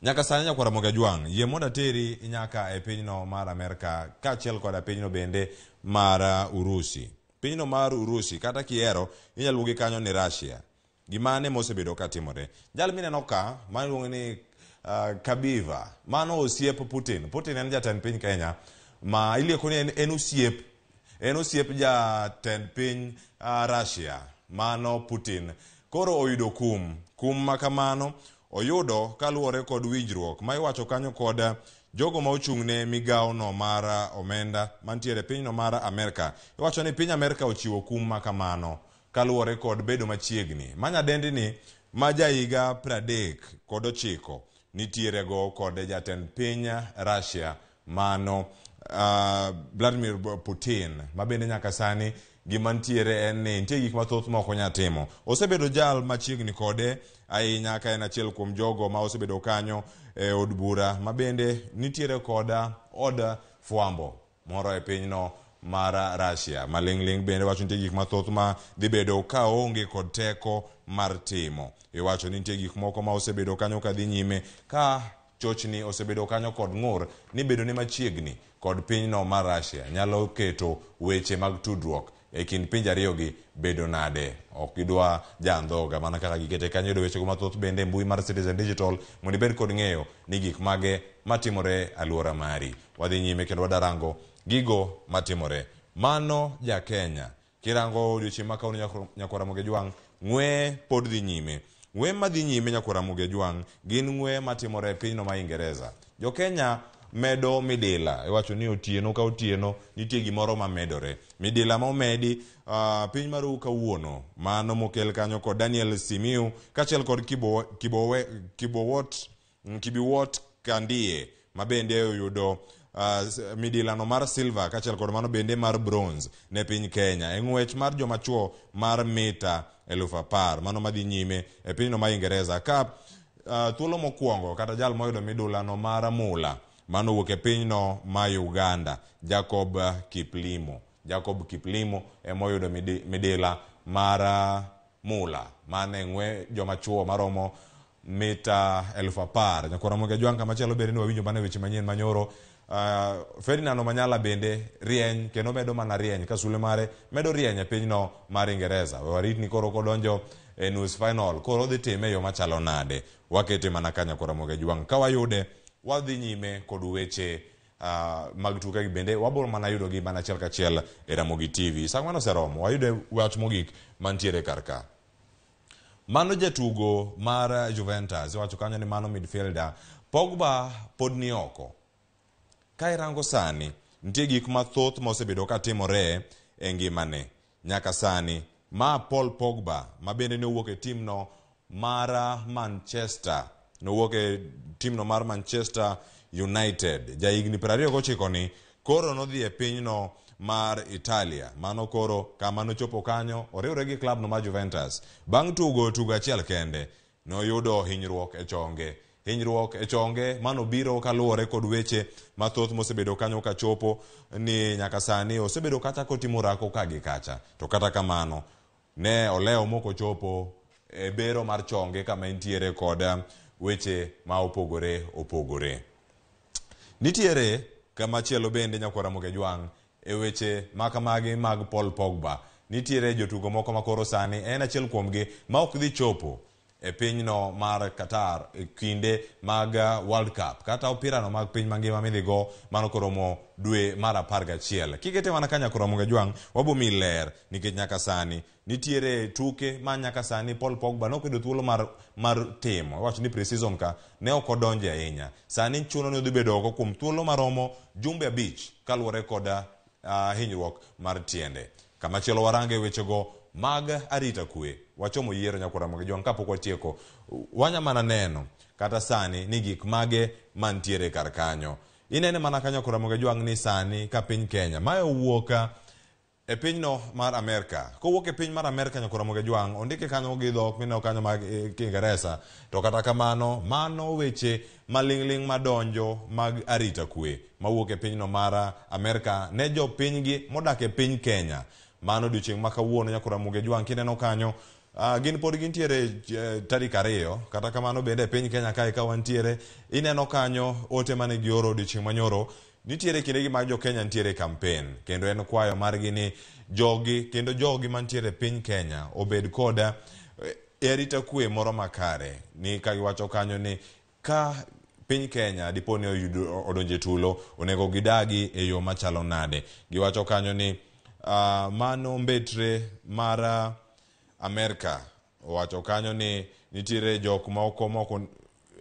Nyaka sani nyakwar Ramogi Ajwang', yie mondo ateri nyaka e pinyno mar Amerka kaachiel koda pinyno bende mar Urusi. Pinyno mar Urusi kata kihero inyalo luongi kanyo ni Russia. Gimane mosebedo katimore. Jal mineno ka, ma iluongo ni Kabiva, mano osiep Putin. Putin en jatend piny Kenya ma ilieko ni en osiep en osiep jatend piny Russia mano Putin. Koro oyudo kum. Kum ma kamano oyudo kaluwore kod winjruok ma iwacho kanyo kod jogo ma ochung' ne migawo no mar omenda mantiere pinyno mar Amerka. Iwacho ni piny Amerka ochiwo kum ma kamano kaluwore kod bedo machiegni. Ma nyadendi ni ma jahiga 39 nitiere go kod jatend piny Russia mano Vladimir Putin, ma bende nyaka sani gima nitiere en ni nitie gik mathoth ma ok onyal timo. Osebedo jal machiegni kode ahinya ka en achiel kuom jogo ma osebedo kanyo e od bura ma bende nitiere koda od fwambo moro e pinyno mar Russia. Maling'ling' bende wacho nitie gik mathoth ma dhi bedo ka onge kod teko mar timo. Iwacho ni nitie gik moko ma osebedo kanyo ka dhi nyime ka chochni osebedo kanyo kod ng'ur ni bedo ne machiegni kod pinyno mar Russia nyalo keto weche mag tudruok e kind pinje ariyogi bedo nade. Ok gidwa jandhoga mana kaka gikete kanyo. Yudo wechego mathoth bende e mbui mar Citizen Digital mondo ibed kod ng'eyo ni gik mage matimore aluora mari. Wadhi nyime kendo wadarango gigo matimore. Mano ja Kenya. Kirango odiochieng' ma kawuono nyakwar Ramogi Ajwang', ng'we pod dhi nyime. Ng'we madhi nyime nyakwar Ramogi Ajwang' gin ng'we matimore e pinyno ma Ingereza. Jo Kenya medo midila. Iwacho ni otieno ka otieno nitie gimoro ma medore. Midila ma omedi piny maru kawuono. Mano mokel kanyo kod Daniel Simiu kaachiel kod Kibiwot Kandie ma bende oyudo midilano mar silver kaachiel kod mano bende mar bronze ne piny Kenya e ng'wech mar joma chuo mar mita 10,000 mano madhi nyime e pinyno ma Ingereza ka thuolo mokwongo kata jal moyudo midulano mar mula mano owuok e pinyno ma Uganda Jacob Kiplimo. Jacob Kiplimo ema oyudo midila mar mula mane ng'we joma chuo maromo mita 10,000. Nyakwar Ramogi Ajwang' kamachielo bende ni wawinjo mana weche manyien manyoro. Ferdinand Omanyala bende rieny kendo medo mana rieny ka sule mare medo rieny e pinyno mar Ingereza. We warit ni koro kodonjo e nus final koro odhi time e yo machalo nade. Wakete mana ka nyakwar Ramogi Ajwang'. Ka wayude wadhi nyime kod weche mag tuke gi bende wabiro mana yudogi mana achiel kachiel e Ramogi TV. Sa ang'wen oseromo, wayude wach mogik mantiere kar ka. Mano jatugo mar Juventus, iwacho kanyo ni mano midfielder Pogba pod ni oko. Ka irango sani, nitie gik mathoth ma osebedo ka timore e ngimane nyaka sani. Ma Paul Pogba, ma bende ne owuok e timno mar Manchester, nowuok e timno mar Manchester United. Jahigni 29 ni koro nodhi e pinyno mar Italia. Mano koro kama nochopo kanyo, oriwre gi klabno mar Juventus. Bang' tugo tugo achiel kende, noyudo hinyruok e chonge. Hinyruok e chonge mano biro kaluwore kod weche mathoth mosebedo kanyo kachopo ni nyaka sani osebedo kata kotimo orako ka gi kacha. To kata kamano, ne olewo mokochopo e bero mar chonge kama entiere kod weche ma opogore opogore. Nitiere kama chielo bende nyakwar Ramogi Ajwang' e weche ma kamagi mag Paul Pogba. Nitiere jotugo moko ma koro sani en achiel kuomgi ma ok dhi chopo e pinyno mar Qatar e kinde mag World Cup kata opirano mag piny mangima midhi go mano koromo dwe mar 11. Kikete mana ka Nyakoro Ramogi Ajwang' wabo miyi ler nikech nyaka sani nitiere tuke ma nyaka sani Paul Pogba nokedo thuolo mar timo. Iwacho ni pre-season ka ne ok odonje ahinya. Sani chuno ni odhi bedo oko kuom thuolo maromo jumbe 5 kaluwore kod hinyruok mar tiende. Kamachielo warange wechego mag arita kwe. Wachomo yiero Nyakoro Ramogi Ajwang' kapok watieko. Wanya mana neno kata sani ni gik mage mantiere kar kanyo. Inene mana kanyo Nyakoro Ramogi Ajwang' ni sani ka piny Kenya mae owuok e pinyno mar Amerka. Kowuok e piny mar Amerka Nyakoro Ramogi Ajwang' ondike kanyo gi dhok mineno kanyo mag Kiingereza. To kata kamano mano weche maling'ling' madonjo mag arita kwe mawuok e pinyno mar Amerka ne jopinygi modak e piny Kenya. Mano odiochieng' ma kawuono Nyakoro Ramogi Ajwang' kineno kanyo gin pod gintiere tarik 2 kata kamano bende e piny Kenya kae ka wantiere ineno kanyo ote mane gioro odiochieng' manyoro. Nitiere kindegi mag jo Kenya nitiere campaign kendo en kwayo margi ni jogi kendo jogi mantiere e piny Kenya obed koda arita kwe moro makare ni ka giwacho kanyo ni ka piny Kenya dipo ni odonje tulo onego gidagi e yo machalo nade. Giwacho kanyo ni mano mbetre mar Amerka owacho kanyo ni nitiere jok moko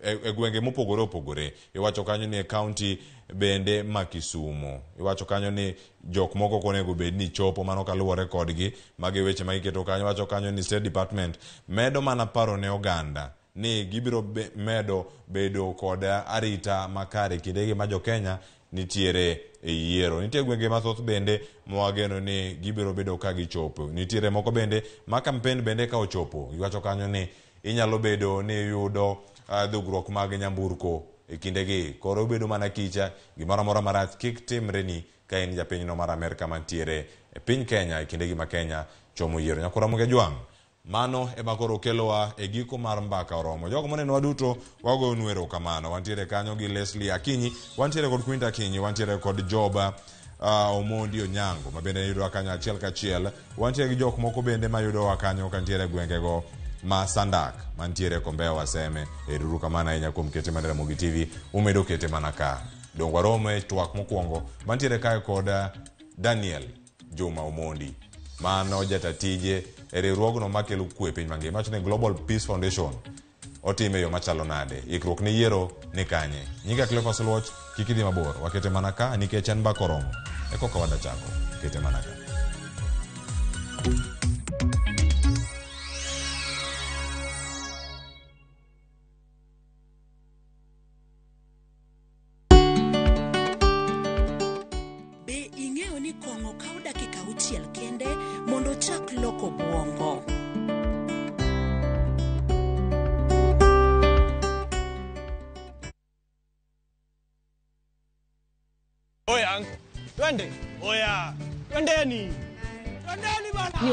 e gwenge mopogore opogore. Iwacho kanyo ni e county bende ma Kisumu. Iwacho kanyo ni jok moko ok onego bed ni chopo mano kaluwore kodgi. Magi weche ma giketo kanyo. Iwacho kanyo ni State Department medo mana paro ne oganda ni gibiro medo bedo kod arita makare kindegi ma jo Kenya nitiere e yiero. Nitie gwenge mathoth bende mwageno ni gibiro bedo ka gichopo. Nitiere moko bende ma campaign bende ka ochopo. Iwacho kanyo ni inyalo bedo ni yudo dhugruok mag nyamburko e kindegi. Koro obedo mana kicha gimoro amora marach kik timre ni ka in japinyno mar Amerka mantiere e piny Kenya e kindegi ma Kenya chomo yiero. Nyakoro Ramogi Ajwang' mano ema koro kelowa e giko mar mbaka oromo. Jogo monenowa duto wagoyonu erokamano. Wantiere kanyo gi Leslie Akinyi, wantiere kod Quinta Akinyi, wantiere kod Joba Omondi Onyango ma bende yudowa kanyo achiel kachiel. Wantiere gi jok moko bende mayudowa kanyo kantiere e gwengego ma Sandak mantiere Kombeo Waseme. Eruru kamano ahinya kuom kete mana Ramogi TV, umedo kete mana ka. Dong warom e twak mokwongo mantiere kae kod Daniel Juma Omondi. Mano jata tije e riwruogno makelo kwe e piny mangima. Iwacho ni Global Peace Foundation otime e yo machalo nade? Ikruok ne yiero ni kanye? Nyinga Cleophas Oluoch, kik idhi mabor. Wakete mana ka nikech en mbaka oromo. E koka wadachako. Kete mana ka. Be ing'eyo ni kong'o kawo dakika 6 kende mondo ochak loko bwongo? Oya, twende. Oya, twendeni. Twendeni bana. Ni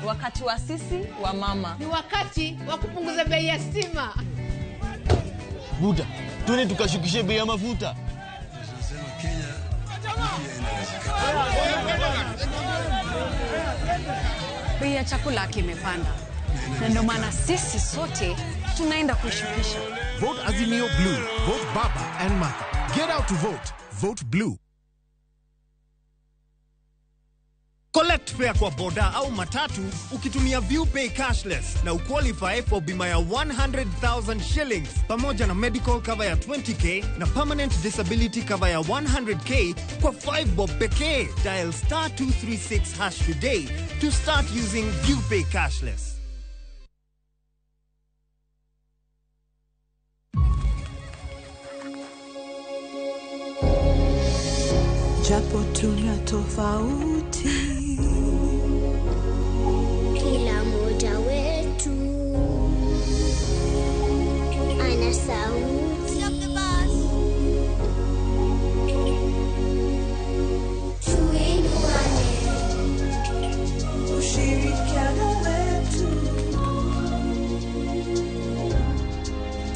wakati wa sisi wa mama. Ni wakati wa kupunguza bei ya stima. Buda, twende tukashukishe bei ya mafuta. Bei ya chakula kimepanda. Na ndio maana sisi sote tunaenda kuishukisha. Vote Azimio Blue. Vote Baba and Martha. Get out to vote. Vote Blue. Collect fare kwa boda au matatu ukitumia ViewPay cashless na uqualify for bima ya 100,000 shillings pamoja na medical cover ya 20k na permanent disability cover ya 100k kwa 5 bob pekee. Dial star 236 hash today to start using ViewPay cashless. Japo tuna tofauti, kila mmoja wetu ana sauti. Stop the bus. Tuinuane, ushirikiano wetu.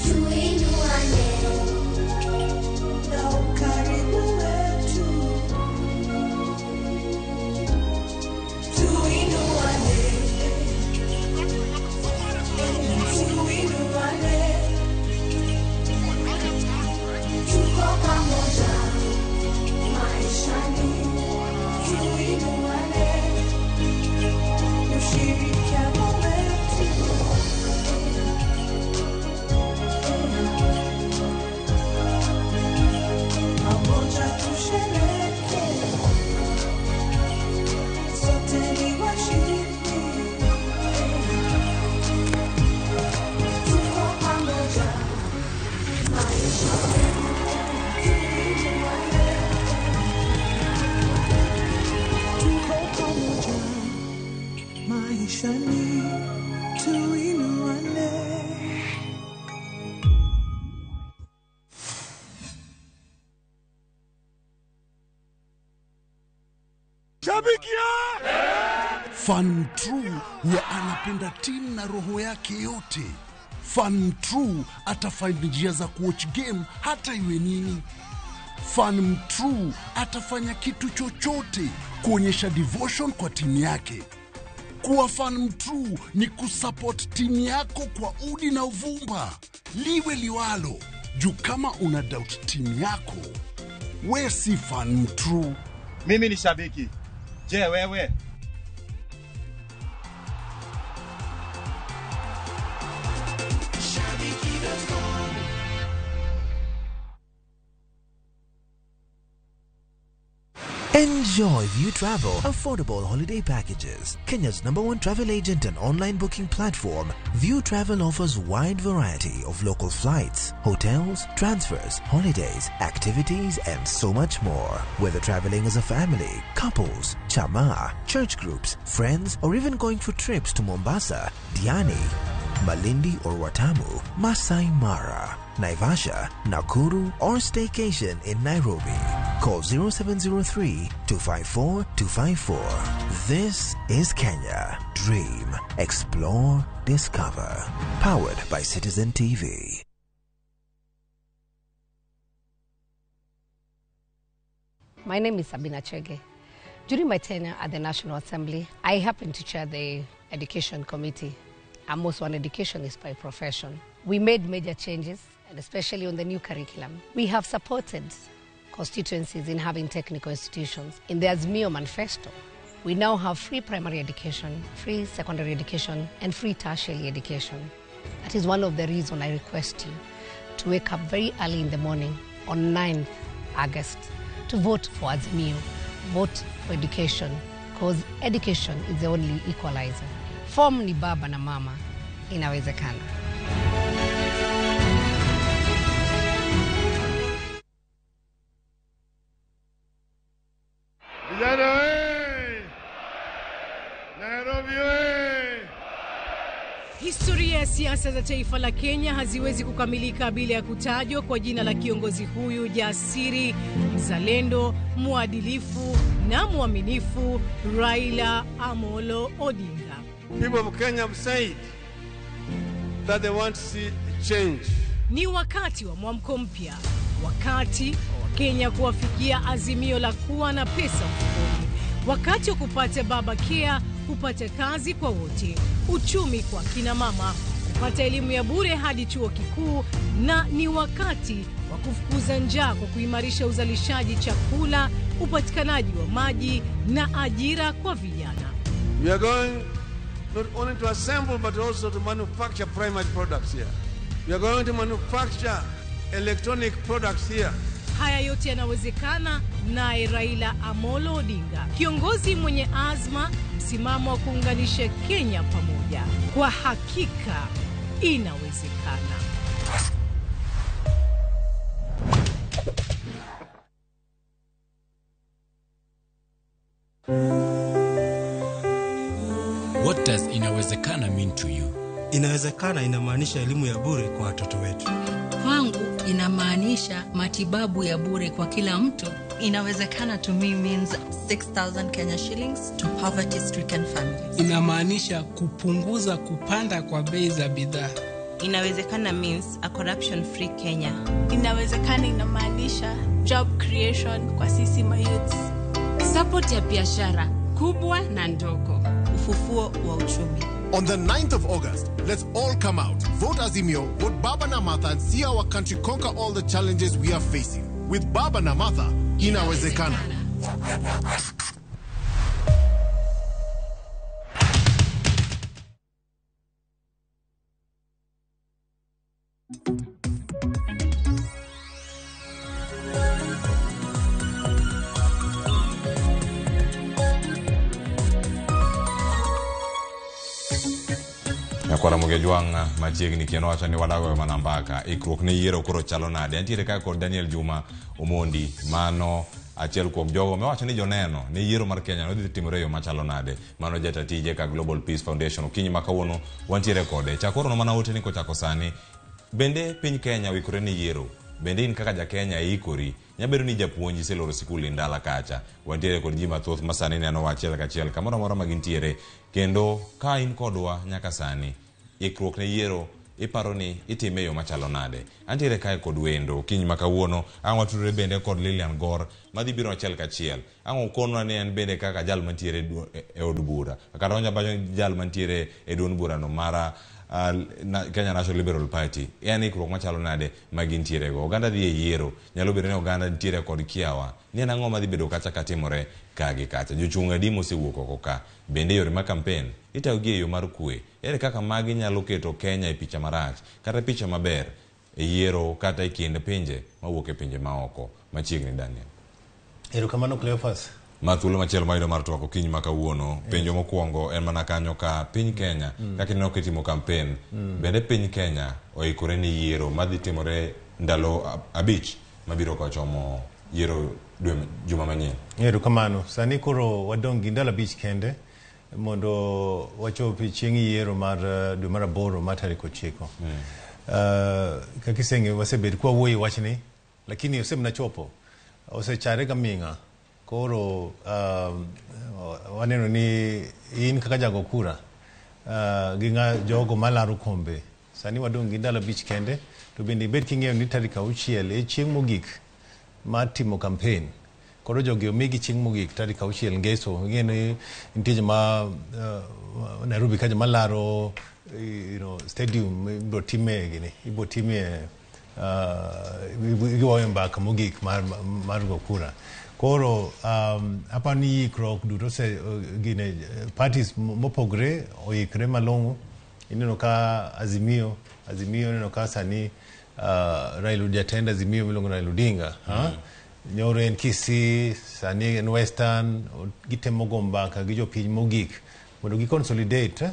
Tuinuane na ukarimu wetu. Shabikia! Fan true huwa anapenda timu na roho yake yote. Fan true atafind njia za kuwatch game hata iwe nini. Fan true atafanya kitu chochote kuonyesha devotion kwa timu yake. Kuwa fan true ni kusupport timu yako kwa udi na uvumba, liwe liwalo. Juu kama una doubt timu yako, we si fan true. Mimi ni shabiki. Je, wewe? Enjoy View Travel affordable holiday packages. Kenya's number one travel agent and online booking platform, View Travel offers wide variety of local flights, hotels, transfers, holidays, activities, and so much more. Whether traveling as a family, couples, chama, church groups, friends, or even going for trips to Mombasa, Diani, Malindi or Watamu, Masai Mara, Naivasha, Nakuru, or staycation in Nairobi. Call 0703 254 254. This is Kenya. Dream, explore, discover. Powered by Citizen TV. My name is Sabina Chege. During my tenure at the National Assembly, I happened to chair the Education Committee. I'm also an educationist by profession. We made major changes, and especially on the new curriculum. We have supported constituencies in having technical institutions. In the Azimio Manifesto, we now have free primary education, free secondary education, and free tertiary education. That is one of the reasons I request you to wake up very early in the morning on 9th August to vote for Azimio, vote for education, because education is the only equalizer. Form ni baba na mama, inawezekana. Vijana we! Nairobi we! Historia ya siasa za taifa la Kenya haziwezi kukamilika bila ya kutajwa kwa jina la kiongozi huyu jasiri, mzalendo, mwadilifu na mwaminifu, Raila Amolo Odinga. People of Kenya have said that they want to see change. Ni wakati wa mwamko mpya, wakati wa Wakenya kuwafikia azimio la kuwa na pesa mfukoni, wakati wa kupata baba care, kupata kazi kwa wote, uchumi kwa kina mama, kupata elimu ya bure hadi chuo kikuu, na ni wakati wa kufukuza njaa kwa kuimarisha uzalishaji chakula, upatikanaji wa maji na ajira kwa vijana. We are going not only to assemble but also to manufacture primary products here. We are going to manufacture electronic products here. Haya yote yanawezekana naye Raila Amolo Odinga, kiongozi mwenye azma, msimamo wa kuunganisha Kenya pamoja. Kwa hakika inawezekana. What does inawezekana mean to you? Inawezekana inamaanisha elimu ya bure kwa watoto wetu. Kwangu inamaanisha matibabu ya bure kwa kila mtu. Inawezekana to me means 6,000 Kenya shillings to poverty stricken families. Inamaanisha kupunguza kupanda kwa bei za bidhaa. Inawezekana means a corruption free Kenya. Inawezekana inamaanisha job creation kwa sisi mayouths. Support ya biashara kubwa na ndogo. Ufufuo wa uchumi. On the 9th of August, let's all come out, vote Azimio, vote Baba na Martha, and see our country conquer all the challenges we are facing. With Baba na Martha, inawezekana. Nyakwara Mugejwang' machiegni kendo wacho ni wadago mana mbaka. Ikruok ne yiero koro chalo nade? Antiere ka kod Daniel Juma Omondi, mano achiel kuom jogo mewacho ni joneno ni yiero mar Kenya nodhi timore e yo machalo nade. Mano jata tije ka Global Peace Foundation. Okinyi ma kawuono wantiere kode. Chakoro no mana ote ni kochako sani. Bende piny Kenya oikore ne yiero? Bende in kaka ja Kenya iikori? Nyabedo ni japuonj iseloro sikul in dala kacha. Wantiere kod ji mathoth ma sani nenowa achiel kachiel kamoro amora ma gintiere. Kendo ka in kodwa nyaka sani, ikruok ne yiero iparo ni itime e yo machalo nade? Antiere kae kod wendo okinyi ma kawuono. Ang' watudore bende kod Lilian Gor madhi biro achiel kachiel. Ang' okonwa ni en bende kaka jal mantiere e od bura. Kata wanyalo jal mantiere e duond burano mar Kenya National Liberal Party. En ikruok machalo nade ma gintiere go? Oganda dhi e yiero. Nyalo bedo ni oganda nitiere kod kiawa ni en ang'o madhi bedo kacha katimore ka gi kacha. Jochung' adi mosewuok oko ka? Bende yore mag kampen itayogi e yo mar kwe? Ere kaka magi nyalo keto Kenya e picha marach kata picha maber e yiero kata e kind pinje mawuok e pinje maoko? Machiegni Daniel. Erokamano Cleophas. Ma thuolo machielo mayudo mar twak okinyi ma kawuono. Penjo mokwongo en mana kanyo ka piny Kenya kaka ineno kitimo kampen, bende piny Kenya oikore ne yiero madhi timore ndalo 5 mabiro kochomo yiero dwe juma manyien? Erokamano. Sani koro wadong' gi ndalo 5 kende mondo wachopi chieng' yiero mar dwe mar 8 mar tarik 9. Kaka iseng'eyo wasebet kwa wuoyo e wachni, lakini osemna chopo. Osechare gaming'a. Koro waneno ni in kaka jago kura gi jogo malaro kombe sani wadong' gi ndalo 5 kende, to bende ibed king'eyo ni tarik 6 e chieng' mogik mar timo campaign. Koro jogi omigi chieng' mogik tarik 6 ngeso. Ing'eyo ni nitie joma Nairobi ka joma laro stadium ibiro time gini, ibiro time gigoyo mbaka mogik mar go kura. Koro aparo ni ikruok duto gine parties mopogre oikre malong'o. Ineno ka Azimio ineno ka sani Raila jatend Azimio miluongo ni Raila Odinga, nyoro en Kisii, sani en Western, gitemo go mbaka gi jopiny mogik mondo gi consolidate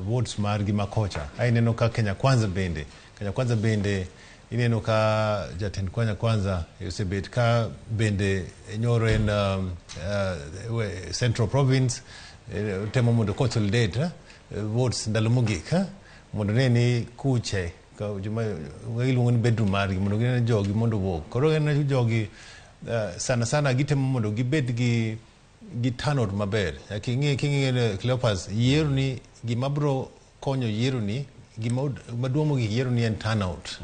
votes margi makocha. Ai ineno ka Kenya Kwanza bende ineno ka jatend Kenya Kwanza osebet ka bende nyoro en Central Province temo mondo consolidate votes ndalo mogik mondo ne ni kuche joma iluongo ni bedroom margi mondo gine jogi mondo owuog. Koro en jogi sana sana gitemo mondo gibed gi turnout maber. King'iyo Cleophas, yiero ni gima biro konyo yiero ni gima maduong' mogik yiero ni en turnout.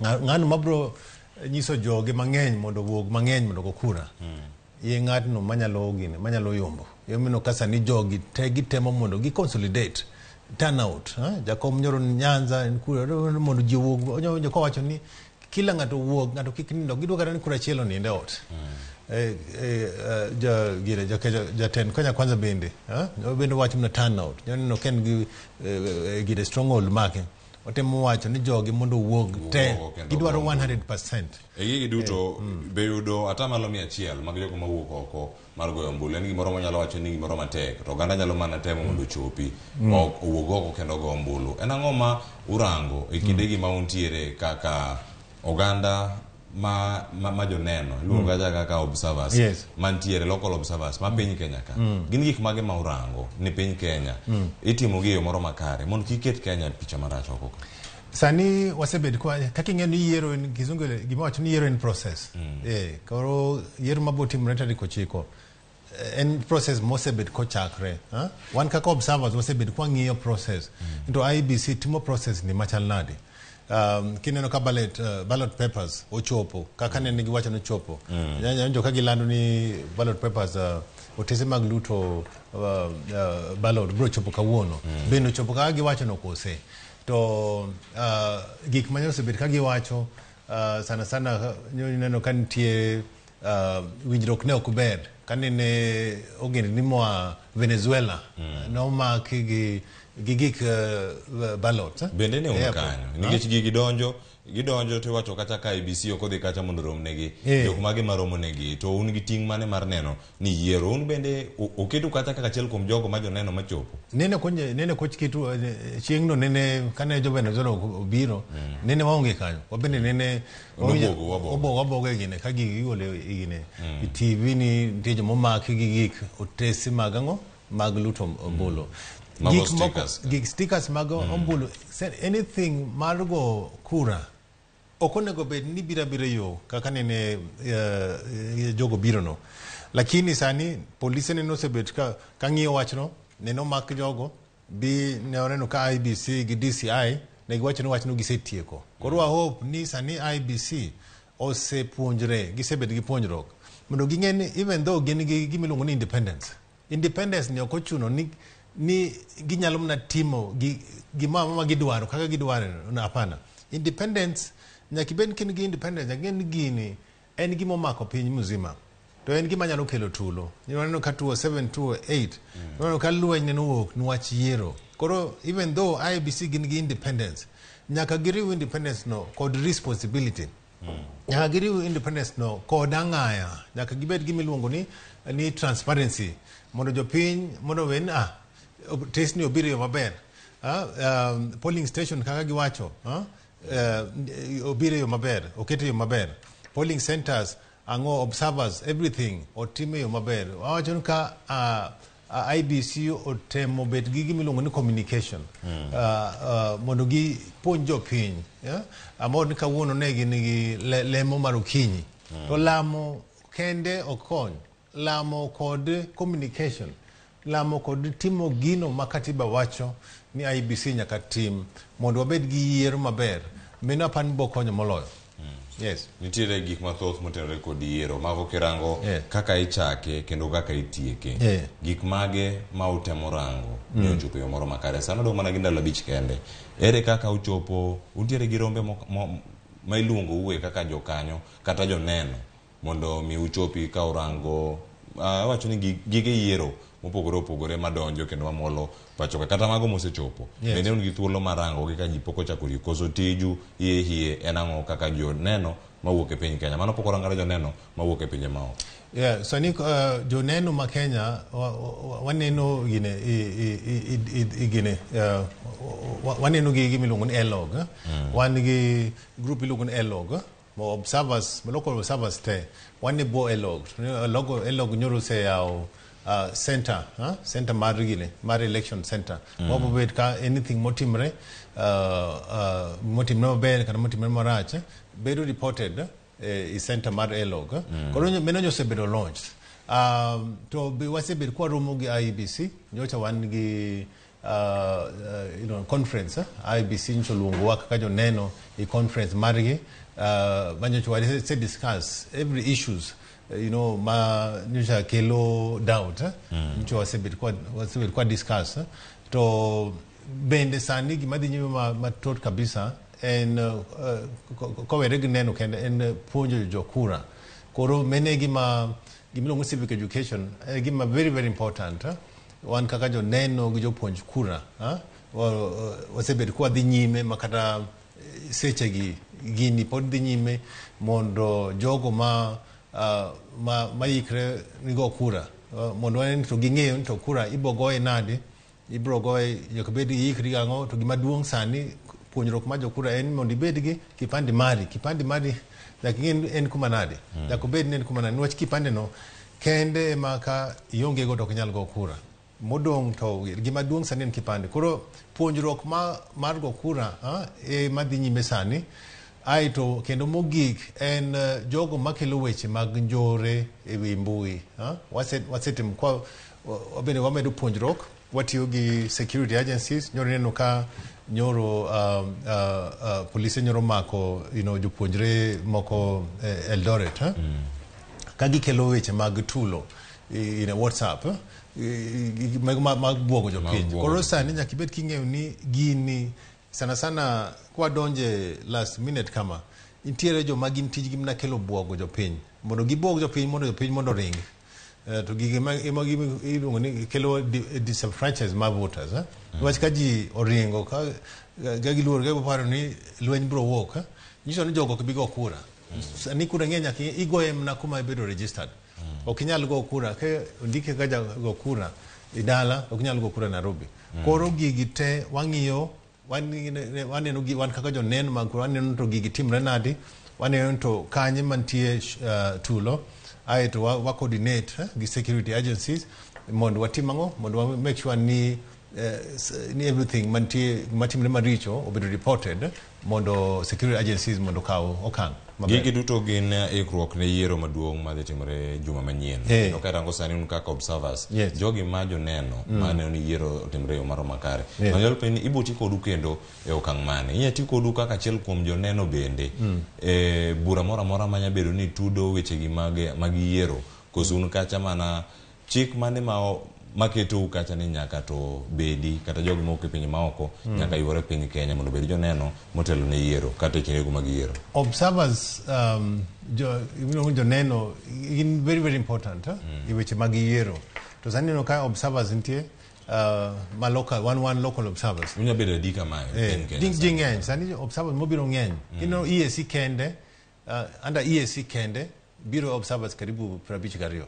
Ng'ano mabiro nyiso joge mang'eny mondo owuog mang'eny mondo go kura. Ye ng'atno manyalo gine, manyalo yombo. Emomiyo ka sani jogi te gitemo mondo gi consolidate turnout. Jakom nyoro Nyanza en kura mondo ji owuog. Onyo kowacho ni kila ng'ato owuog, ng'ato kik nindo. Gidwa kata ni kura achiel onind e ot. Jatend Kenya Kwanza bende bende wacho mana turnout. Neno ka en gi gire stronghold make. Otemo wacho ni jogi mondo owuog te gidwaro 100%. E gigi duto be yudo atamalo 100 mag jogo mawuok oko mar goyo ombulu en gimoro manyalo wacho ni gimoro matek to oganda nyalo mana temo mondo ochopi ok owuog oko kendo ogo ombulu. En ang'o ma urango e kindegi ma untiere kaka oganda ma joneno iluongo kacha kaka observers mantiere local observers ma piny Kenya ka gin gik mage ma urango ni piny Kenya itimo gi e yo moro makare mondo kik ket Kenya e picha marach oko ka? Sani wasebet kwa kaka ing'eyo ni yiero en kizungu gima wacho ni yiero en process. Koro yiero mabiro timore tarik 9 en process mosebet kochakre. Wan kaka observers wasebet kwang'iyo process. To IEBC timo process ni machal nade? Kineno ka ballot papers ochopo kaka nene giwacho ni ochopo. Nyanjo ka gilando ni ballot papers otese mag luto ballot biro chopo kawuono. Bende ochopo kaka giwacho no kose? To gik manyalo osebet ka giwacho sana sana neno ka nitie winjruok ne ok ber kanene ogendni moa Venezuela nomaki gi gik ballot. Bende ne un kanyo nikech gigi gidonjo to iwacho kata ka IEBC ok odhi kacha mondo romnegi jok mage maromo negi to un gi ting' mane mar neno ni yiero un bende oketu kata kaka achiel kuom jogo ma joneno machopo? Nene koch ketu chieng'no nene kane jo Venezuela obiro nene waonge kanyo wabende nene obogo gine ka gigi igolo gine e TV ni nitie joma omaki gi gik otese mag ang'o mag luto ombulu. Gik stickers mag ombulu, anything mar go kura Ok onego bed ni biro abira yo kaka nene jogo biro no. Lakini sani polise nene osebet ka ng'iyo wachno, nene omak jogo, bi ne oneno ka IEBC gi DCI ne giwacho ni wachno gisetieko. Koro wa hope ni sani IEBC osepuonjre, gisebet gi puonjruok mondo ging'e ni even though gin gi gima iluongo ni independence, independence ni ok ochuno ni ginyalo mana timo gima amora gidwaro kaka gidwaro no, hapana. Independence nyaka ibed kin gi independence, nyaka ing'e ni gini en gima omako piny mzima. To en gima nyalo kelo tulo. Waneno ka 2007, 2008, waneno ka lweny ne owuok niwach yiero. Koro even though IEBC gin gi independence, nyaka giriw independence no kod responsibility. Nyaka giriw independence no kod ang'aya. Nyaka gibed gima iluongo ni transparency. Mondo jopiny mondo wen test ni obiro e yo maber. Polling station kaka giwacho, obiro e yo maber, oket e yo maber. Polling centers, ang'o, observers, everything otim e yo maber. Wawacho ni ka IEBC otemo bet gi gima iluongo ni communication mondo gipuonj jopiny. Yeah? Amor ni kawuono ne gin gi lemo mar okinyi. To lamo kende ok kony. Lamo kod communication, lamo kod timo gino ma katiba wacho ni IEBC nyaka tim mondo wabed gi yiero maber. Mano apani bo konyo moloyo. Yes. Nitiere gik mathoth motenore kod yiero mago kirango kaka ichake kendo kaka itieke. Gik mage ma utemo rango ni ochopo e yo moro makare. Sano odong' mana gi ndalo 5 kende. Ere kaka uchopo, untiere gi rombe ma iluongo ue kaka jokanyo kata joneno mondo mi uchopi ka urango awacho ni gige yiero mopogore opogore madonjo kendo mamolo pacho ka kata mago mosechopo. Bende un gi thuolo mar rango gi ka ji pok ochako tiyo koso tiju hie hie en ang'o kaka joneno mawuok e piny Kenya. Mano pok orang kata joneno mawuok e pinje maoko. Yeah, sani joneno ma Kenya waneno gine i gine waneno gi gima iluongo ni ELOG. Wan gi group iluongo ni ELOG. Mo observers, local observers te wan e bwo ELOG. ELOG nyoro oseyawo center, center mar gine, mar election center. Wabo bet ka anything motimre, motimre maber kata motimre marach, bedo reported e center mar ELOG. Koro mano nyocha osebedo launched. To be wasebet kwaromo gi IEBC, nyocha wan gi conference, IEBC nyocha oluongowa kaka joneno e conference margi, manyocha wase discuss every issues ma nyocha kelo doubt, nyocha wasebet kwa discuss, To bende sani gima dhi nyime mathoth kabisa en kowere gi neno kende en puonjo jokura. Koro mano e gima iluongo civic education en gima very very important. Wan kaka joneno gi jopuonj kura, wasebet kwa dhi nyime ma kata sechegi gini pod dhi nyime mondo jogo ma ikre ni go kura, mondo wane ni to ging'eyo ni to kura ibo goye nade, ibro goye nyaka bed gi ikri gang'o. To gima duong' sani puonjruok mar jokura en mondo ibed gi kipande mari. Kipande mari nyaka ing'e ni en kuma nade, nyaka obed ni en kuma nade, niwach kipande no kende ema ka ionge go to ok inyal go kura. Modong' to gima duong' sani en kipande. Koro puonjruok mar go kura ema dhi nyime sani. Aeto kendo mogik en jogo makelo weche mag njore e wi mbui. Wasetimo kwa wabende wamedo puonjruok, watiyo gi security agencies. Nyoro ineno ka nyoro polise nyoro mako jopuonjre moko Eldoret, ka gikelo weche mag tulo in WhatsApp mag buogo jopiny. Koro sani nyaka ibed king'eyo ni gini sana sana kwadonje last minute kama nitiere joma gin tijgi mana kelo buogo jopiny mondo gibuog jopiny mondo jopiny mondo ring. To gigi ema iluongo ni kelo disenfranchise mar voters. Niwach ka ji oringo ka giluor ka giparo ni lweny biro wuok, nyiso ni jogo ok bi go kura. Sani kura ng'eny nyaka igoye mana kuma ibedo registered. Ok inyal go kura ka ondike ka jago kura e dala, ok inyal go kura Nairobi. Koro gigi te wang'iyo, waneno gi wan kaka joneno mag kura, waneno to gigi timre nade, waneno to kanye mantie tulo, aeto wa coordinate gi security agencies mondo watim ang'o, mondo wa make sure ni ni everything mantie matimre maricho obedo reported mondo security agencies mondo okaw okang' maber. Gigi duto gin ikruok ne yiero maduong' madhi timore juma manyien. Kendo ka irango sani un kaka observers, jogi ma joneno maneno ni yiero otimre e yo moro makare. Manyalo penjo ni ibo ti kodu kendo e okang' mane? Inya ti kodu kaka achiel kuom joneno bende e bura moro amora manya bedo ni tudo wechegi mag yiero, koso un kacha mana chik mane ma maketou kacha ni nyaka to bedi kata jogi mowuok e pinje maoko nyaka yuore piny Kenya mondo obed joneno motelo ne yiero kata e kindego mag yiero. Observers, joneno gin very very important e weche mag yiero. To sani ineno ka observers nitie ma local, one local observers. Unya bedo adi kamae e piny Kenya? Ji ng'eny sani, observers mobiro ng'eny. Ineno EAC kende, under EAC kende biro observers karibu 52.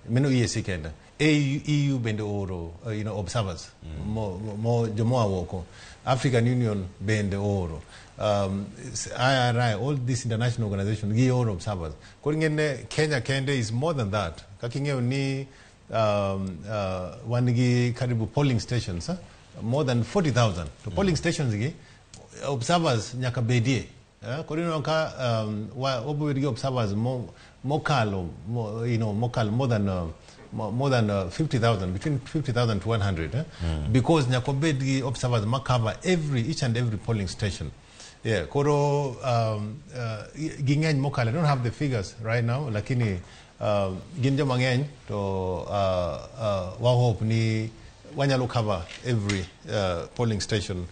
Meno EAC kende. AU, EU bende ooro observers mo jomoa oko. African Union bende ooro. IRI, all these international organizations gioro observers. Koro ing'e Kenya kende is more than that. Kaka ing'eyo ni wan gi karibu polling stations more than 40,000. To polling stations gi observers nyaka bedie. Koro ineno ka wabiro bedo gi observers mokalo mokalo more than 50,000, between 50,000 to 100, eh? Because nyaka wabed gi observers ma cover every each and every polling station. Yeah, koro ging'eny mokalo. I don't have the figures right now, lakini gin joma ng'eny to wa hope ni wanyalo cover every polling station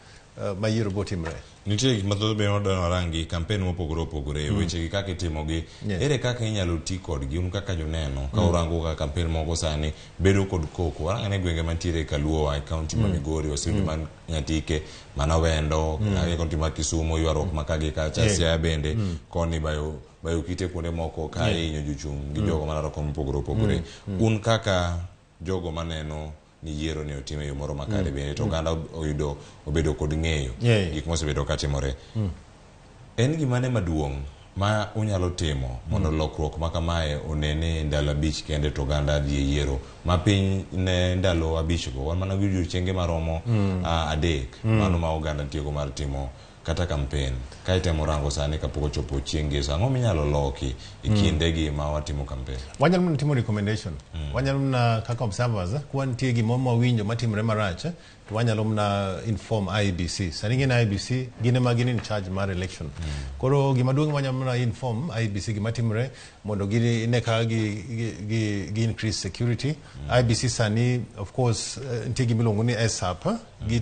ma yiero botimre. Nitie gik mathoth be wadwa warangi campaign mopogore opogore, wechegi kaka itimogi. Ere kaka inyalo ti kodgi un kaka joneno ka urango kaka campaign moko sani bedo kod koko? Warang ane gwenge mantiere Kaluowa e kaunti ma Migori, waseyudo man Nyatike, mana Wendo, e kaunti ma Kisumu, ywaruok ma ka gi kacha, Siaya bende koni bayo kite kuonde moko ka ihinyo jochung' gi jogo malaro kom mopogore opogore. Un kaka jogo maneno ni yiero ni otim e yo moro makare bende to oganda oyudo obedo kod ng'eyo gik mosebedo katimore. En gimane maduong' ma unyalo timo mondo lokruok ma kamae onene e ndalo 5 kende to oganda dhi e yiero ma piny ne ndalo 5 go wan mana gi odiochienge maromo 3 mano ma oganda tiyogo mar timo kata campaign ka itemo rango sani kapok ochopo chieng' ngeso, ang'o minyalo loki e kindegi ma watimo campaign? Wanyalo mana timo recommendation. Wanyalo mana kaka observers, ka nitie gimoro mwawinjo matimore marach, to wanyalo mana inform IEBC. Sani ing'e ni IEBC gin ema gin in charge mar election. Koro gima duong' wanyalo mana inform IEBC gima timore mondo gine kaka gi increase security. IEBC sani, of course, nitie gima iluongo ni ASAP, gi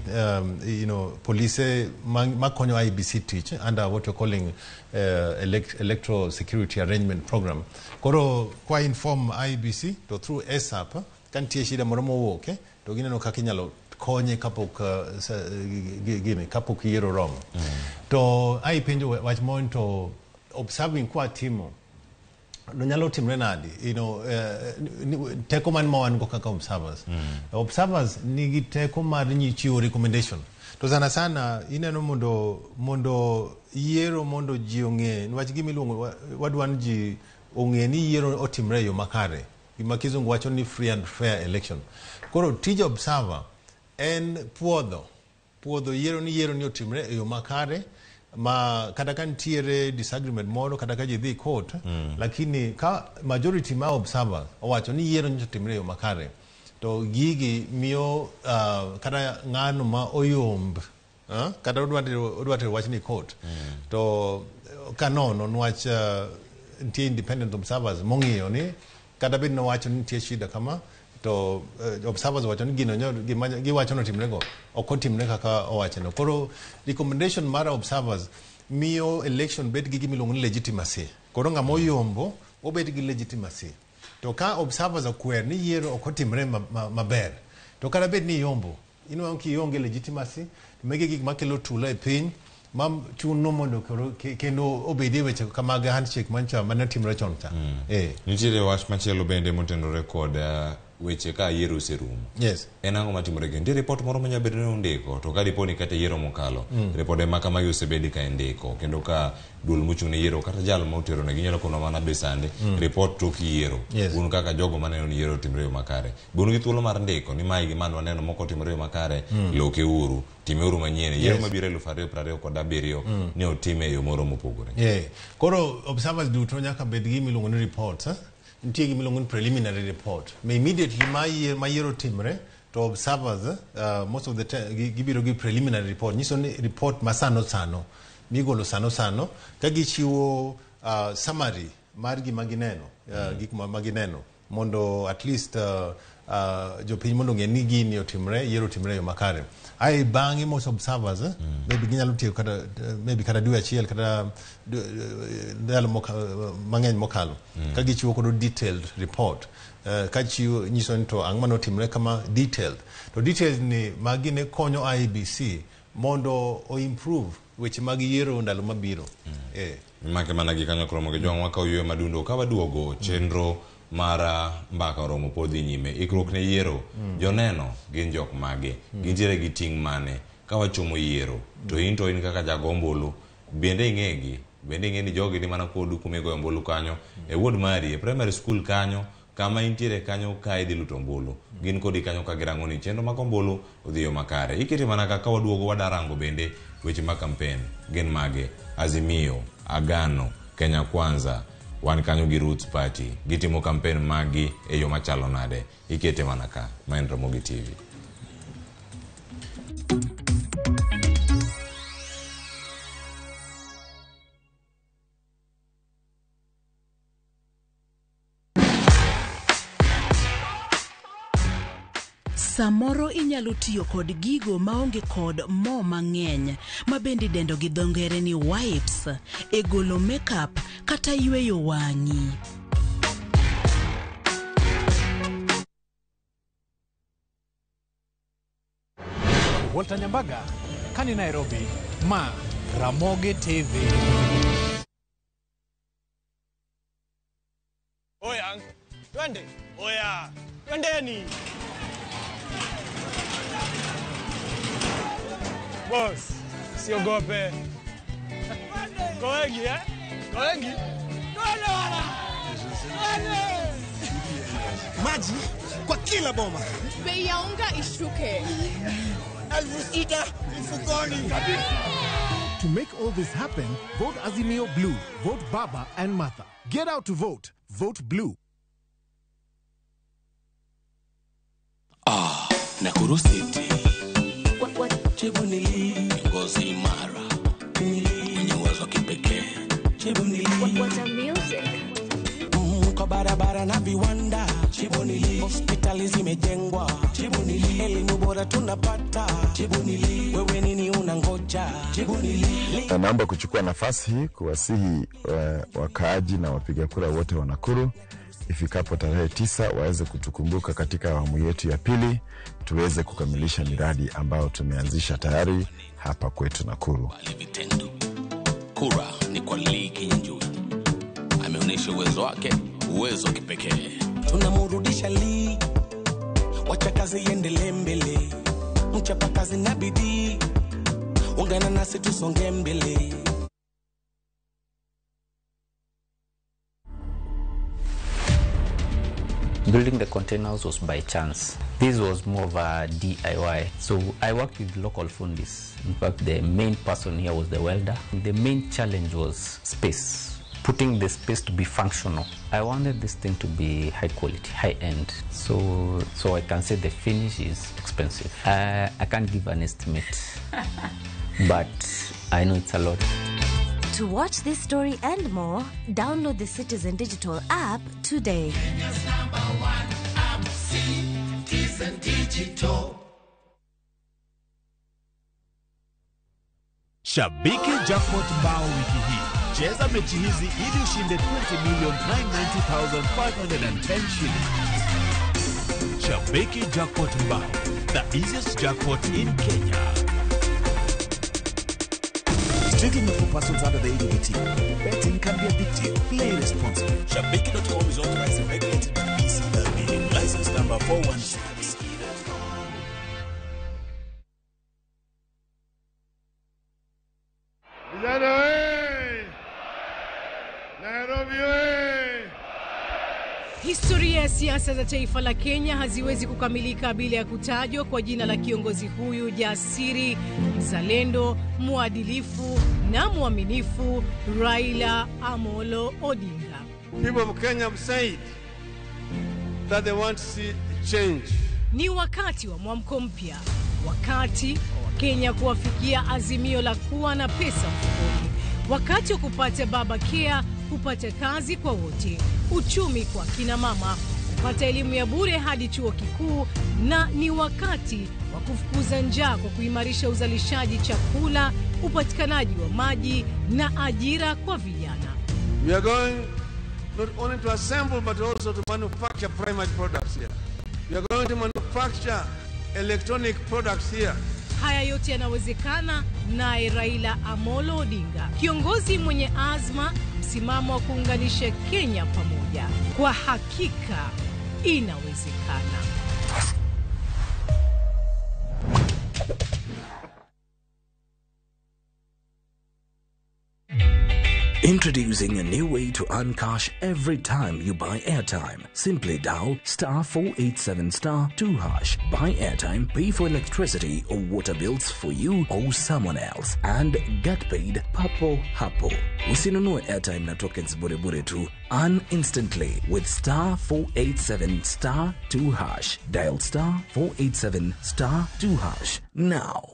polise makonyo IEBC tich under what we're calling Electoral Security Arrangement Program. Koro kwa inform IEBC to through ASAP, ka nitie shida moro mowuok, to gineno kaka inyalo konye kapok gini kapok yiero romo. To ai penjo wach moro to observing kwa timo no nyalo timre nadi, teko man ma wan go kaka observers. Observers nigi teko mar chiwo recommendation. To sana sana ineno mondo yiero mondo ji ong'e niwach gima iluongo wadwa ni ji ong'e ni yiero otimre e yo makare, gima kizungu wacho ni free and fair election. Koro tij observer en puodho yiero ni otimre e yo makare, ma kata ka nitiere disagreement moro kata ka ji dhi court, lakini ka majority ma observer owacho ni yiero nyocha otimre e yo makare, to gigi miyo kata ng'ano ma oyomb, kata odwa tero wach ni court, to kanono niwach nitie independent observers mong'iyo ni kata bed nowacho ni nitie shida kama, to observers owacho ni gino gima giwacho notimre go ok otimre kaka owachono. Koro recommendation mar observers miyo election bed gi gima iluongo ni legitimacy. Koro ng'ama oyombo obed gi legitimacy. To ka observers okwer ni yiero ok otimre maber, to kata bed ni iyombo, inwang'o kionge legitimacy, to magi gik makelo tula e piny ma chuno mondo koro kendo obedie weche mag handshake mancha mane timore chon cha. Nitiere wach machielo bende motenore kod weche ka yiero oserumo. Yes. En ang'o matimore kendo? Nitie report moro manyalo bedo ni undiko to ka dipo ni kata yiero mokalo, ripode ma kamagi osebedi ka indiko kendo ka duol mochung' ne yiero kata jal ma otero negi nyalo kono mana be sande report tok yiero. Un kaka jogo maneno ni yiero otimre e yo makare. Be un gi thuolo mar ndiko ni mae gi ma waneno mok otimore e yo makare, loke uru, time uru manyien. Yiero mabiro 2027 ni otime e yo moro mopogore. Yeah. Koro observers duto nyaka bed gi gima iluongo ni reports. Eh? Nitie gima iluongo ni preliminary report. Ma immediately ma yiero timre to observers most of the time gibiro gi preliminary report. Nyiso ni report ma sano sano migolo sano sano ka gichiwo summary mar gima gineno, gik ma gineno mondo at least jopiny mondo ong'e ni gini otimre, yiero otimre e yo makare. Ae bang'e most observers maybe ginyalo tiyo kata maybe kata dwe achiel kata ndalo mang'eny mokalo ka gichiwo kodo detailed report ka chiwo nyiso ni to ang'o mane kama detailed. To detailed ni magi ne konyo IEBC mondo o improve weche mag yiero ndalo mabiro. Make mana gi kanyo kromo gi jwang' wakaw yweyo madundo ka waduogo chenro mara mbaka oromo pod dhi nyime. Ikruok ne yiero, joneno gin jok mage, gintiere gi ting' mane ka wachomo yiero, to in to in kaka jago ombulu bende ing'egi, bende ing'e ni jogi ni mana kodu kuma igoyo ombulu kanyo, e ward mari, e primary school kanyo, kama intiere kanyo ka idhi luto ombulu, gin kodi kanyo ka girango ni chenro mag ombulu odhi yo makare. Ikete mana kaka waduogo wadarango bende weche mag campaign gin mage, Azimio, Agano, Kenya Kwanza, wan kanyo gi Roots Party, gitimo campaign magi e yo machalo nade, ikete mana ka, ma en Ramogi TV. Samoro inyalo tiyo kod gigo maonge kod mo mang'eny ma bende idendo gi dho ngere ni wipes e golo makeup kata yweyo wang'i. Walter Nyambaga, kani Nairobi, ma Ramogi TV. Oya, twende. Oya, twendeni. Boss, siogope. Ko wengi, eh? Ko wengi? Twende wana. Twende. Maji kwa kila boma. Bei ya unga ishuke. 6,000 mfukoni. To make all this happen, vote Azimio Blue, vote Baba and Martha. Get out to vote. Vote Blue. Ah, Nakuru City. Chebunili, kiongozi imara, mwenye uwezo wa kipekee. Chebunili. What a music. Kwa barabara na viwanda. Chebunili. Hospitali zimejengwa. Chebunili. Elimu bora tunapata. Chebunili. Wewe nini unangoja? Chebunili. Na naomba kuchukua nafasi hii kuwasihi wakaaji na wapiga kura wote wa Nakuru ifikapo tarehe 9 waweze kutukumbuka katika awamu yetu ya pili, tuweze kukamilisha miradi ambayo tumeanzisha tayari hapa kwetu Nakuru. Vitendo. Kura ni kwa Lee Kinyanjui. Ameonyesha uwezo wake, uwezo kipekee. Tunamrudisha Lee, wacha kazi iendelee mbele. Mchapa kazi na bidii, ungana nasi tusonge mbele. Building the containers was by chance. This was more of a DIY. So I worked with local fundis. In fact, the main person here was the welder. The main challenge was space, putting the space to be functional. I wanted this thing to be high quality, high end. So I can say the finish is expensive. I can't give an estimate, but I know it's a lot. To watch this story and more, download the Citizen Digital app today. Kenya's number one app, Citizen Digital. Shabiki Jackpot Mbao wiki hii. Cheza mechi hizi ili ushinde 20,990,510 shillings. Shabiki Jackpot Mbao, the easiest jackpot in Kenya. Strictly not for persons under the age of 18. Betting can be addictive. Play responsibly. Shabiki.com is authorized and regulated by BCLB. License number 416. Vijana we! Nairobi we! Historia ya siasa za taifa la Kenya haziwezi kukamilika bila ya kutajwa kwa jina la kiongozi huyu jasiri, mzalendo, mwadilifu na mwaminifu, Raila Amolo Odinga. People of Kenya have said that they want to see change. Ni wakati wa mwamko mpya, wakati wa Wakenya kuwafikia azimio la kuwa na pesa mfukoni, wakati wa kupata baba care, kupata kazi kwa wote, uchumi kwa kina mama, kupata elimu ya bure hadi chuo kikuu, na ni wakati wa kufukuza njaa kwa kuimarisha uzalishaji chakula, upatikanaji wa maji na ajira kwa vijana. We are going not only to assemble but also to manufacture primary products here. We are going to manufacture electronic products here. Haya yote yanawezekana naye Raila Amolo Odinga, kiongozi mwenye azma, msimamo wa kuunganisha Kenya pamoja. Kwa hakika inawezekana. Introducing a new way to earn cash every time you buy airtime. Simply dial star 487 star 2 hash. Buy airtime, pay for electricity or water bills for you or someone else, and get paid papo hapo. Usinunue airtime na tokens bure bure tu. Earn instantly with star 487 star 2 hash. Dial star 487 star 2 hash now.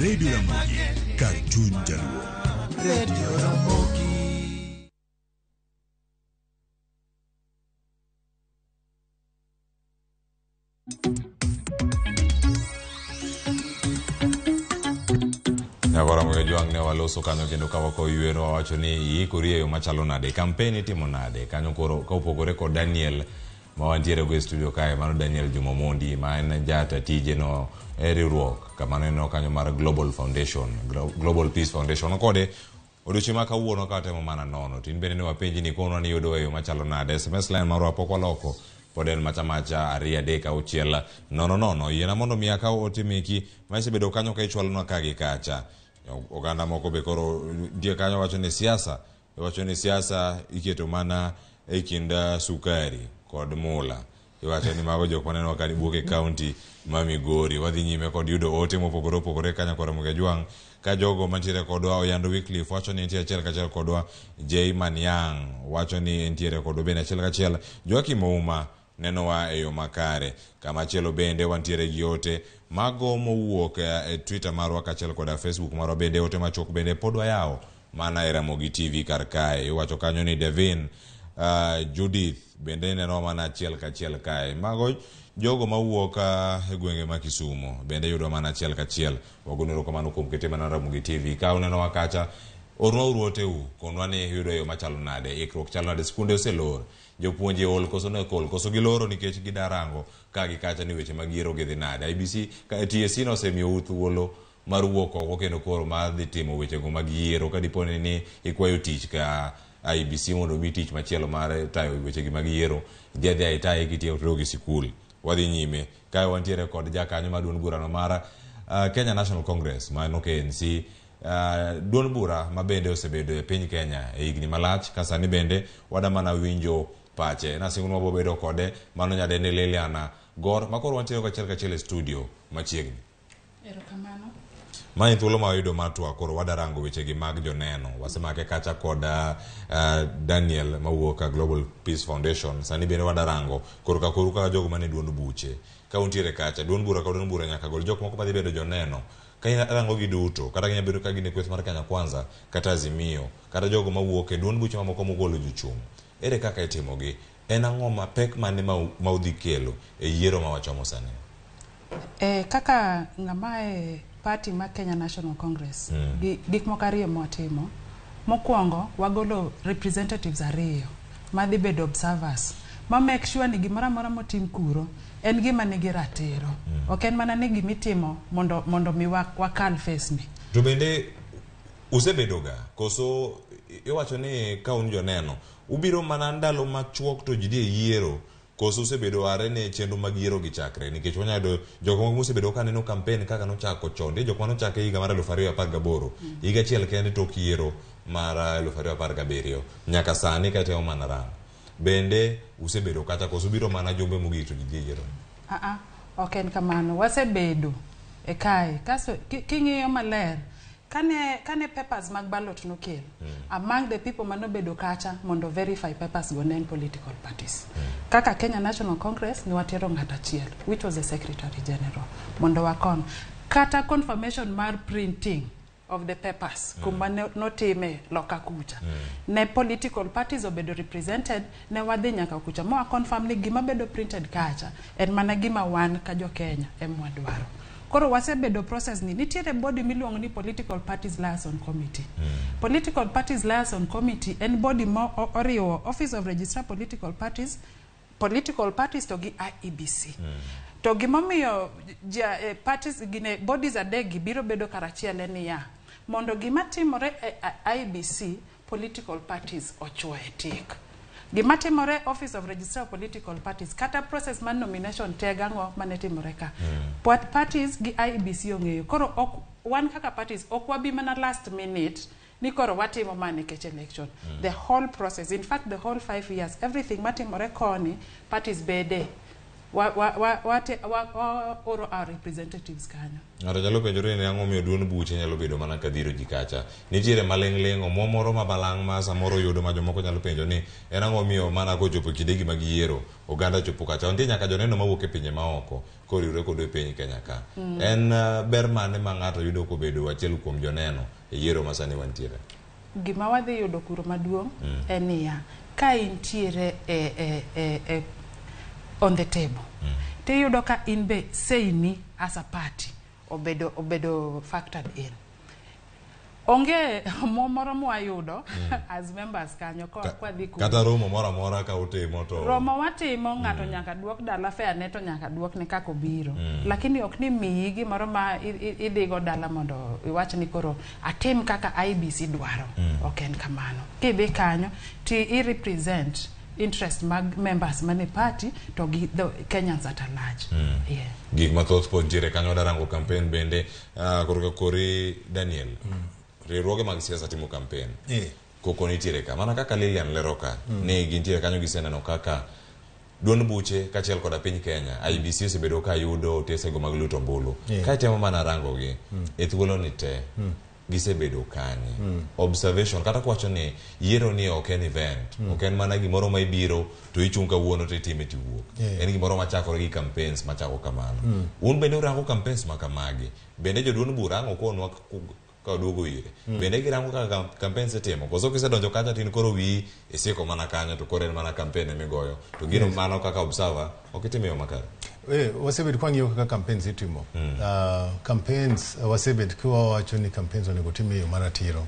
Radio Ramogi, Cartoon Jaluo. Radio Ramogi. Nyakora Mogejuang' ne waloso kanyo kendo ka wako ywero wawacho ni iikori e yo machalo nade, kampen itimo nade kanyo koro ka opogore kod Daniel ma wantiere go e studio kae, mano Daniel Juma Omondi ma en jata tije no e riwruok kama neno kanyo mar Global Foundation, Global Peace Foundation. Kode odiochieng' ma kawuono ka watemo mana nono to in bende ne wapenji ni konwa ni yudo e yo machalo nade. SMS line marwa pok waloko, pod en macha macha 2 3 6 0 0. Yiena mondo mi akaw ote meki ma isebedo kanyo ka ichwalonwa ka gi kacha. Oganda moko be koro nitie kanyo wacho ni siasa, wacho ni siasa iketo mana e kind sukari kod mula. Iwacho ni mago jok maneno ka wuok e county ma Migori. Wadhi nyime kod yudo ote mopogore opogore kanyo kod Ramogi ka jogo mantiere kodwa. Oyando Wycliffe wacho ni entie achiel kachiel kodwa. J Maniang wacho ni entiere kodwa bende achiel kachiel. Joakim Ouma nenowa e yo makare. Kamachielo bende wantiere gi ote mago mowuok e Twitter marwa kaachiel koda Facebook marwa bende ote machuok bende pod wayawo mana e Ramogi TV kar kae. Iwacho kanyo ni Devin Judith bende nenowa mana achiel kachiel kae. Mago jogo mawuok e gwenge ma Kisumu bende yudo mana achiel kachiel. Wagoni erokamano kuom kete mana Ramogi TV. Ka unenowa kacha, ornwa uru oteu konwa ni yudo e yo machalo nade, ikruok chalo nade, skunde oselor, jopuonje ol koso ne ok ol, koso giloro nikech gidarango ka gi kacha ni weche mag yiero gidhi nade. IBC ka TSC nosemiyou thuolo mar wuok oko kendo koro mar dhi timo wechego mag yiero ka dipo ni ikwayo tich ka IBC mondo omi tich machielo mar tayo wechegi mag yiero, idhi adhiya itaye kitieko to idok e sikul. Wadhi nyime kae wantiere kod jakanyo mar duond burano mar Kenya National Congress mano KNC, duond bura ma bende osebedo e piny Kenya e higni malach ka sani bende wadamana winjo pache. Nasingonwa wabobedo kode mano nyadendi Liliana Gor ma koro wantiere go achiel kachiel e studio machiegni. Erokamano. Ma en thuolo ma wayudo mar twak koro wadarango wechegi mag joneno. Wasemake kacha kod Daniel mawuok Global Peace Foundation. Sani bende wadarango korka koru kaka jogo mane duond buche. Ka untiere kacha, duond bura ka duond bura nyaka gol jok moko madhi bedo joneno. Ka irango gi duto, kata ginya bedo ka gin e kweth mar Kenya Kwanza, kata Azimio, kata jogo mawuok e duond buche mamoko mogolo jochung'. Ere kaka itimogi? En ang'o ma pek mane ma udhi kelo e yiero ma wachomo sani? Kaka ng'ama e party ma Kenya National Congress, gik moko ariyo mwatimo. Mokwongo, wagolo representatives ariyo madhi bedo observers ma make sure ni gimoro amora motim kuro en gima nigi ratiro. Ok en mana ni gimitimo mondo mi wakal face ni. To bende usebedoga koso iwacho ni ka un joneno ubiro mana ndalo machuok to ji dhi e yiero koso usebedo are ne chenro mag yiero gi chakre nikech wanyalo yudo jok moko mosebedo ka neno campaign kaka nochako chon nitie jok manochake higa mar 2018 higa achiel kende tok yiero mar 2017 nyaka sani ka itemo mana rango bende usebedo kata koso ubiro mana jumbe mogik to ji dhi e yiero? Ok en kamano. Wasebedo e kae. Kasto king'iyo maler, kane papers mag ballot nokel, among the people manobedo kacha mondo verify papers go ne en political parties. Kaka Kenya National Congress ne watero ng'at achiel, which was the Secretary General, mondo wakon. Kata confirmation mar printing of the papers, kuma notime loka kucha. Ne political parties obedo represented, ne wadhi nyaka kucha. Ma confirm ni gima bedo printed kacha, en mana gima wan ka jo Kenya ema wadwaro. Koro wasebedo process ni, nitiere body miluongo ni Political Parties Liaison Committee. Political Parties Liaison Committee en body ma oriwo Office of Registrar Political Parties, political parties to gi IEBC. To gimomiyo parties gine bodies adek gi biro bedo karachiel en niya, mondo gima timore e IEBC, political parties ochuoye tik. Gima timore Office of Registrar of Political Parties, kata process mar nomination te gang'o mane timore ka. Parties gi IEBC ong'eyo. Koro ok, wan kaka parties ok wabi mana last minute ni koro watimo ma nikech election. The whole process, in fact the whole 5 years, everything matimore koni, parties bede. Wa oro our representatives kanyo. Ng'ato nyalo penjore ni ang'o miyo duond buche nyalo bedo mana ka dhiro ji kacha. Nitiere maling'ling' omuom moro ma balang' ma samoro yudo ma jomoko nyalo penjo ni en ang'o miyo mana kochopo kindegi mag yiero oganda chopo kacha. Nitie nyaka joneno mawuok e pinje maoko koriwore kod e piny Kenya ka. En ber mane ma ng'ato yudo kobedo achiel kuom joneno e yiero ma sani wantiere? Gima wadhi yudo kuro maduong' en niya, ka intiere e on the table, tiyudo ka in be say ni as a party obedo factored in. Onge omuom moro mwayudo as members kanyo kwadhi kuro. Kata romo moro amora ka utimo to romo watimo ng'ato nyaka duok dala fare ne to nyaka duokne kaka obiro. Lakini ok ni miyi gimoro ma idhigo dala mondo iwach ni koro atim kaka IEBC dwaro. Ok en kamano. Kidhi kanyo ti i represent interest mag members mane party to gi the Kenyans at large. Gik mathoth pod nitiere kanyo darango campaign bende korka kori Daniel. Riwruoge mag siasa timo campaign. Koko nitiere ka. Mana kaka Lilian lero ka, ni gintiere kanyo giseneno kaka duond buche kaachiel koda piny Kenya, IEBC osebedo ka yudo otesego mag luto ombulu. Ka itemo mana rango gi, e thuolo ni te, gisebedo kanye. Observation, kata kwacho ni yiero ni ok en event, ok en mana gimoro ma ibiro to ichung' kawuono to itime tiwuok. En gimoro machakore gi campaigns machako kamano. Un bende urango campaigns ma kamagi. Bende joduond bura ang' okonwa ka oduogo ire. Bende girango kaka campaigns itimo. Koso kisedonjo kacha tin koro wiyi isieko mana kanyo to koro en mana campaign emigoyo. To gino mano kaka observer ok itimo e yo makare. Wasebet kwang'iyo kaka campaigns itimo. Campaigns, wasebet kwawacho ni campaigns onego tim e yo maratiro.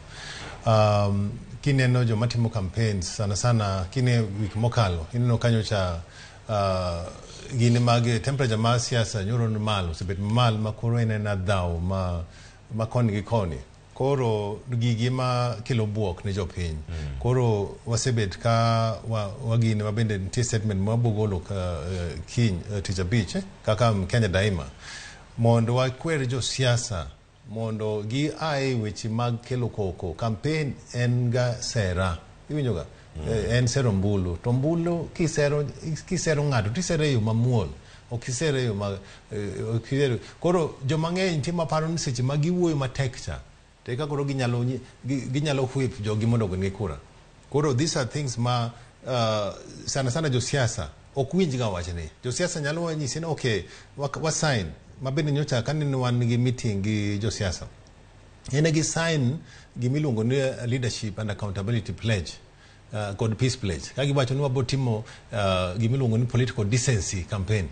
Kineno joma timo campaigns sana sana kine wik mokalo ineno kanyo cha gine mag temperature mar siasa nyoro ni malo osebet malo ma koro en ena dhaw ma koni gi koni. Koro gigi ma kelo buok ne jopiny. Koro wasebet ka wagine ma bende nitie statement ma wabogolo ka kiny tich abich kaka Kenya Daima mondo wakwer josiasa mondo gi ae weche mag kelo koko. Campaign en ga sera. Iwinjo ga? En sero ombulu. To ombulu kisero ng'ato tisero e yo mamuol. Ok isere e yo ma ok isere. Koro joma ng'eny nitie maparo ni seche ma giwuoyo matek cha to eka koro ginyalo ginyalo whip jogi mondo ogonegi kura. Koro these are things ma sana sana josiasa ok winj ga wachni. Josiasa nyalo nyisi ni okay, wa sign ma bende nyocha kane wan gi meeting gi josiasa, en gi sign gimiluongo ni leadership and accountability pledge kod peace pledge ka giwacho ni wabo timo gimiluongo ni political decency campaign,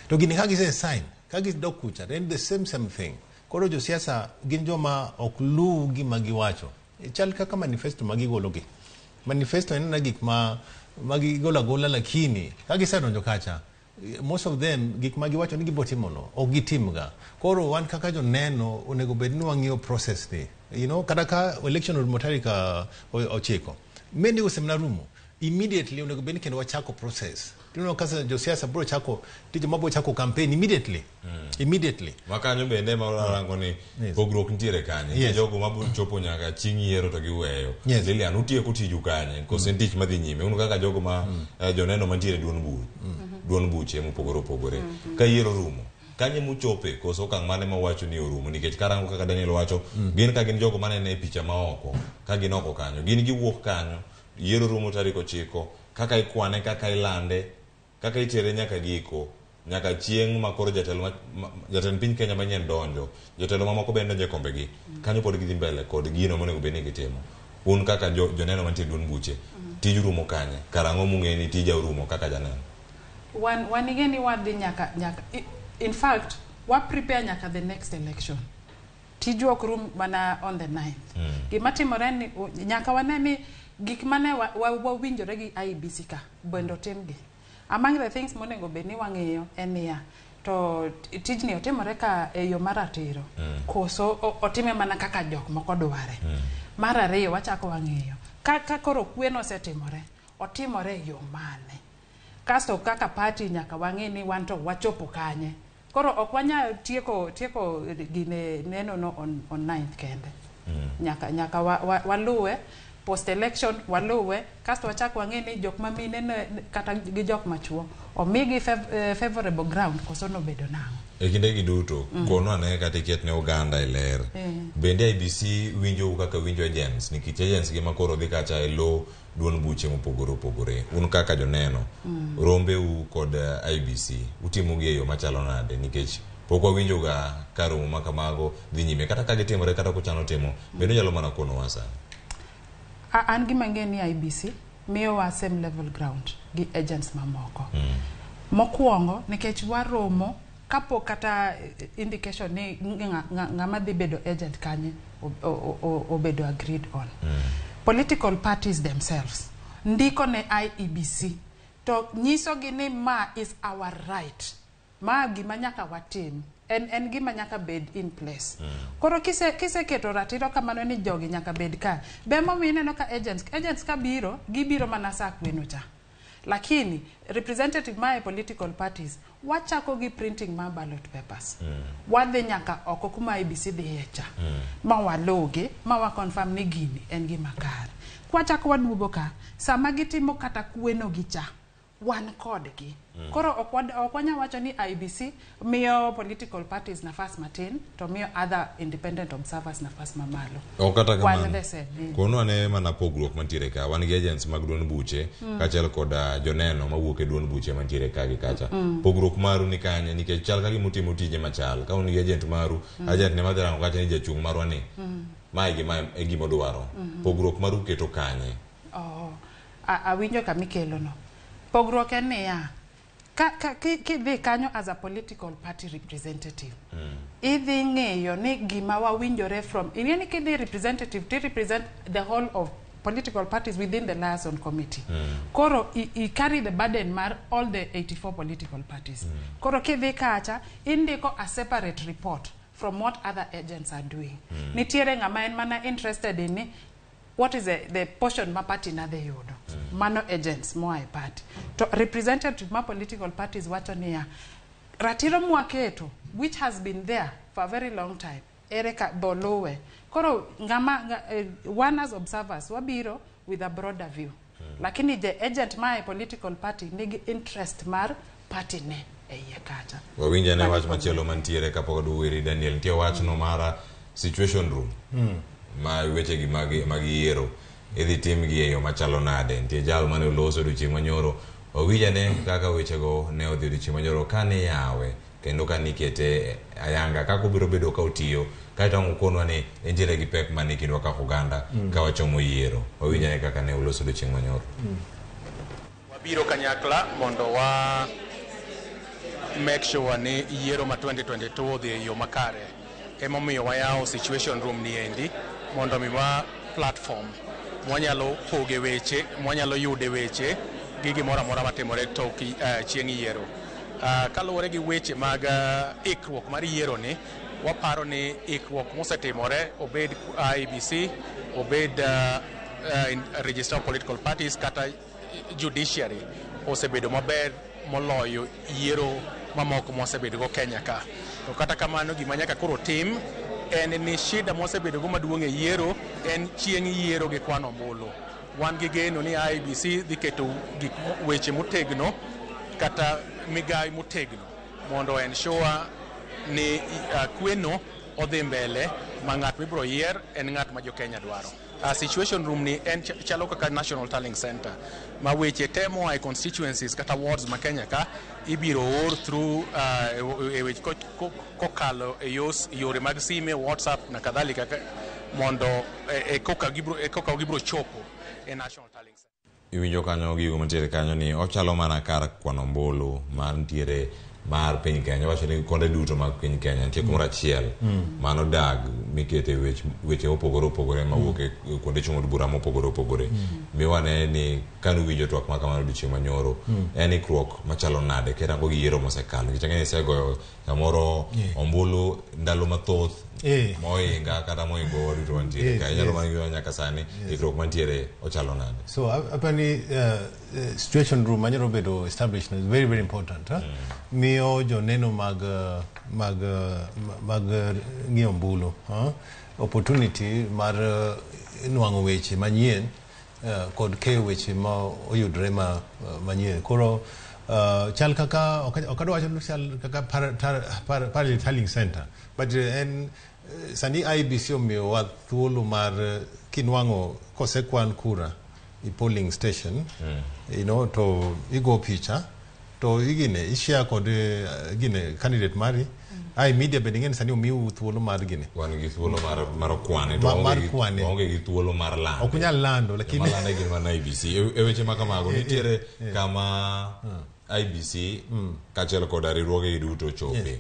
to gini ka gise sign ka gidok kucha, then the same thing. Koro josiasa gin joma ok luw gima giwacho. Chal kaka manifesto ma gigolo gi manifesto en gik ma gigolo agola, lakini ka gisedonjo kacha, most of them gik ma giwacho ni gibo timo no ok gitimga. Koro wan kaka joneno onego bed ni wang'iyo process ni kata ka election orumo tarik 9, many osemna rumo immediately, onego bed ni kendo wachako process. Tineno kaka josiasa biro chako tije mabo chako campaign immediately, immediately. Makanyo bende ma warango ni pogruok nitiere kanye? Nitie jogo mabiro chopo nyaka chieng' yiero to giweyo. Lilian, utieko tiju kanye koso en tich madhi nyime un kaka jogo ma joneno mantiere duond buche mopogore opogore? Ka yiero rumo kanye muchope, koso okang' mane mawacho ni orumo? Nikech karango kaka Daniel wacho, gin ka gin jogo manene e picha maoko ka gin oko kanyo, gin giwuok kanyo, yiero rumo tarik 9, kaka ikwane, kaka ilande, kaka itere nyaka giko, nyaka chieng' ma koro jatelo jatend piny Kenya manyien donjo, jotelo mamoko bende donjo e kombegi, kanyo pod gidhi mbele kod gino monego bed ni gitimo. Un kaka joneno mantie e duond buche, tij rumo kanye? Karang'o mung'e ni tija orumo kaka janeno? Wan ing'e ni wadhi nyaka in fact wa prepare nyaka the next election. Tijwa ok rum mana on the 9th. Gima timore ni nyaka wane ni gik mane wawinjore gi IEBC ka bende otimgi. Among the things monego bed ni wang'iyo en niya, to tijni otimore ka e yo maratiro koso otime mana kaka jok moko dware? Mar ariyo, wachako wang'iyo ka koro kwen osetimore, otimore e yo mane? Kasto kaka party nyaka wang'e ni wan to wachopo kanye. Koro ok wanyal tieko gine neno no on 9th kende. Nyaka waluwe post election, waluwe kasto wachak wang'e ni jok ma mine kata gi jok machuo omigi favorable ground koso nobedo nang'o. E kindegi duto, kono ane kata iket ne oganda e ler, bende IEBC winjou kaka winjo agents? Nikech agents gi ma koro dhi kacha e lo duond buche mopogore opogore, un kaka joneno, rombeu kod IEBC utimo gi e yo machalo nade? Nikech pok wawinjo ga ka romo ma kamago dhi nyime, kata ka gitimore, kata kuchano timo bende unyalo mana konowa sani. An gima ng'e ni IEBC miyowa same level ground gi agents mamoko. Mokwongo nikech waromo kapok kata indication ni ng'ama dhi bedo agent kanye obedo agreed on. Political parties themselves ndiko ne IEBC to nyisogi ni ma is our right, ma gima nyaka watim, en gima nyaka bed in place. Koro kiseketo ratiro kamano ni jogi nyaka bed ka, be momiyo ineno ka agents ka biro, gibiro mana sa kweno cha, lakini representative mae political parties wachako gi printing mar ballot papers, wadhi nyaka oko kuma IEBC dhiye cha ma walugi ma wa confirm ni gini en gima kare. Kwachako waduogo ka sama gitimo kata kweno gi cha, wan kodgi. Koro ok wanyal wacho ni IEBC miyo political parties nafas matin to miyo other independent observers nafas mamalo. Ok kata Wan kamano. the same. Kono ane mana pogruok mantiere ka. Wan gi agents mag duond buche kaachiel kod joneno mawuok e duond buche mantiere ka gi kacha. Pogruok maru ni kanye? Nikech chal ka gima utimo tije machal. Ka un gi agent maru, agent ne madhi rango kacha ni jachung' marwa ni mae e gima e gima odwaro. Pogruok maru keto kanye? Oh, awinjo kamikelo no. Pogruok en niya, ka kidhi kanyo as a political party representative, idhi ng'eyo ni gima wawinjore from ing'e ni kidhi representative ti represent the whole of political parties within the liaison committee. Koro i carry the burden mar all the 84 political parties. Koro kidhi kacha, indiko a separate report from what other agents are doing. Nitiere ng'ama en mana interested in ni what is the portion ma party na dhi yudo. Mano agents moa e party. To representative ma political parties wacho niya, ratiro mwaketo which has been there for a very long time, ere ka boluwe? Koro ng'ama one as observers wabiro with a broader view, lakini the agent ma e political party nigi interest mar party ne. e iye kacha. Wawinj ane wach machielo mantiere kapok aduogo iri Daniel. Nitie wachno mar situation room ma wechegi mag yiero idhi timgi e yo machalo nade. Nitie jal mane oloso odiochieng' manyoro. Wawinj ane kaka wechego ne odhi odiochieng' manyoro kane iyawe kendo kane ikete ayanga kaka obiro bedo ka otiyo kaeto ang' okonwa ni entiere gi pek mane kindwa kaka oganda ka wachomo yiero. Wawinj ane kaka ne oloso odiochieng' manyoro. Wabiro kanyakla mondo wa make sure ni yiero ma 2022 odhi e yo makare. Emomiyo wayawo situation room ni endi mondo miwa platform mwanyalo poge weche, mwanyalo yude weche gi gimoro amora matimore tok chieng' yiero. Kaluwore gi weche mag ikruok mar yiero ni, waparo ni ikruok mosetimore obed IEBC, obed Registrar of Political Parties kata judiciary osebedo maber moloyo yiero mamoko mwasebedogo Kenya ka. To kata kamano gima nyaka koro tim en ni shida mwasebedogo maduong' e yiero en chieng' yiero gi kwano ombulu. Wan gi geno ni IEBC dhi keto gik weche motegno kata migawo motegno mondo ensure ni kweno odhi mbele ma ng'at mibiro yier en ng'at ma jo Kenya dwaro. Situation room ni en chalo kaka National Tallying Center ma weche te moa e constituencies kata wards ma Kenya ka ibiro or through e kokalo e yore mag sime, WhatsApp na kadhalika mondo koka gibiro chopo e National Tallying Center. Iwinjo kanyo gigo mantiere kanyo ni ochalo mana kar kwano ombulu mantiere mar piny Kenya. Wacho ni kuonde duto mag piny Kenya nitie kumoro achiel mano dag mikete weche mopogore opogore mawuok e kuonde chung' od bura mopogore opogore. Miwane ni kanuwinjo twak ma kamano odiochieng' manyoro en ikruok machalo nade kirango gi yiero mosekalo nikech ang'e ni isegoyo samoro ombulu ndalo mathoth mohinga kata mohingo waduto wantiere ka inyalo mana ng'iyo nyaka sani ikruok mantiere ochalo nade. So apani situation room manyalo bedo established is very very important. Miyo joneno mag ng'iyo ombulu opportunity mar nwang'o weche manyien kod keyo weche ma oyudre manyien. Koro chal kaka okadwa wacho ni chal kaka parallel tallying center, but en sani IEBC omiyowa thuolo mar kinwang'o kosekwan kura i polling station, you know, to igo picha to igine ishare kod gine candidate mari. Ai media bende ing'e ni sani omiu thuolo mar gine. Wan gi thuolo mar kwane to waonge gi thuolo mar lando. Ok unyal lando lakini malando gin mana IEBC. E weche ma kamago nitiere kama IEBC kaachiel kod riwruoge duto chope.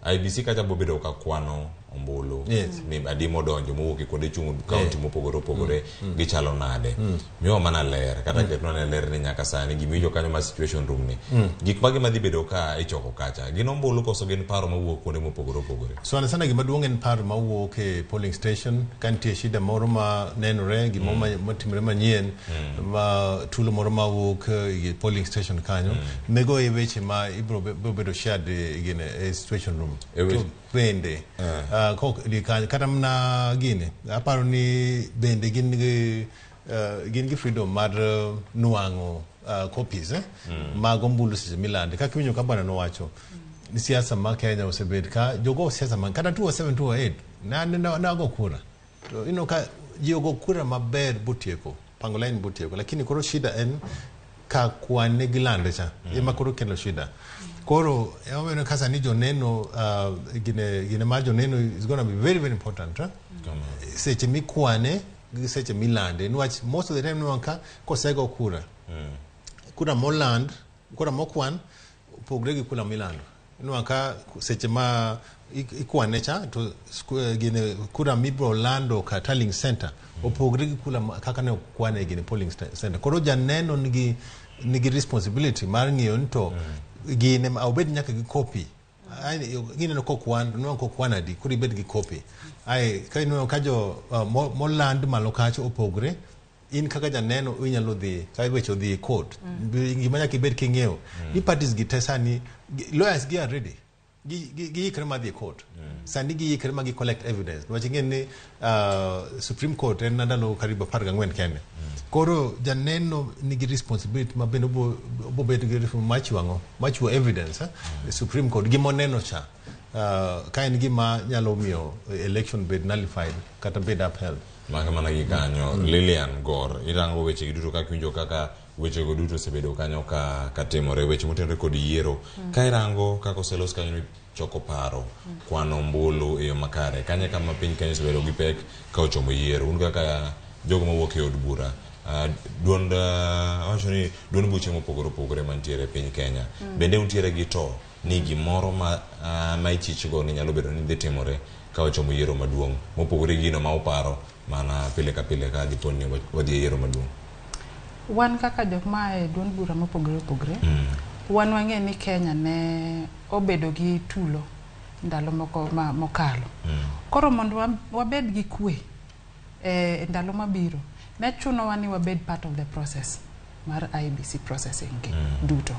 IEBC kacha bobedo ka kwano ombulu ni adi modonjo mowuok e kuonde chung' kaunti mopogore opogore gichalo nade. Miwa mana ler kata ketnwa ne ler ni nyaka sani gimiwinjo kanyo ma situation room ni gik mage madhi bedo ka ichoko kacha gin ombulu koso gin paro mawuok kuonde mopogore opogore. Sana sana gima duong' en paro mawuok e polling station ka nitie shida moro ma nenore gimoro matimore manyien ma tulo moro mawuok e polling station kanyo mego e weche ma ibiro bedo shared e situation room. Bende kata mana gine aparo ni bende gin gi freedom mar nwang'o copies mag ombulu seche milande. Kaka iwinjo ka bwana nowacho ni siasa ma Kenya osebet ka jogo siasa man kata 2007 2008 nago kura to ineno ka ji ogo kura maber botieko pango line botieko, lakini koro shida en ka kwane gilande cha ema koro kelo shida. Koro emomiyo ka sani joneno gine mar joneno is going to be very very important. Seche mikwane gi seche milande niwach most of the time niwang' ka kosego kura kura moland kura mokwan opogre gi kura milando. Niwang' ka seche ma ikwane cha to gine kura mibiro lando ka tallying center opogre gi kura kaka ne okwane gine polling center. Koro janeno nigi responsibility mar ng'iyo ni to gine obed nyaka gi copy. Gineno kokwan nwang' kokwan adi koro ibed gi copy. Ai ka ineno ka jo moland malo kacha opogre in kaka janeno inyalo dhi ka weche odhi e court. Gima nyaka ibed king'eyo ni parties gi te sani lawyers gi are ready. Giikre mar dhi e court. Sani giikre ma gi collect evidence. Niwach ing'e ni Supreme Court en ndalo karibu 14 kende. Koro janeno nigi responsibility ma bende obo bedo gi mar chiwo ang'o? Mar chiwo evidence Supreme Court gima oneno cha. Ka en gima nyalo miyo election bed nullified kata bed upheld. Maka mana gi kanyo, Lilian Gor, irango weche gi duto kaka iwinjo kaka wechego duto osebedo kanyo ka timore, weche motenore kod yiero. Ka irango kaka oselos kanyo ni choko paro, kwano ombulu e yo makare, kanyo kama piny Kenya osebedo gi pek ka ochomo yiero. Un kaka jogo mawuok e od bura, duond awacho ni duond buche mopogore opogore mantiere e piny Kenya, bende untiere gi to ni gimoro ma ichichgo ni nyalo bedo ni dhi timore ka ochomo yiero maduong' mopogore gi gino ma uparo mana pile ka pile ka dipo ni wadhi e yiero maduong'. Wan kaka jok ma e duond bura mopogore opogore, wan wang'e ni Kenya ne obedo gi tulo ndalo moko mokalo. Koro mondo wabed gi kwe e ndalo mabiro, ne chunowa ni wabed part of the process mar IEBC processing gi duto.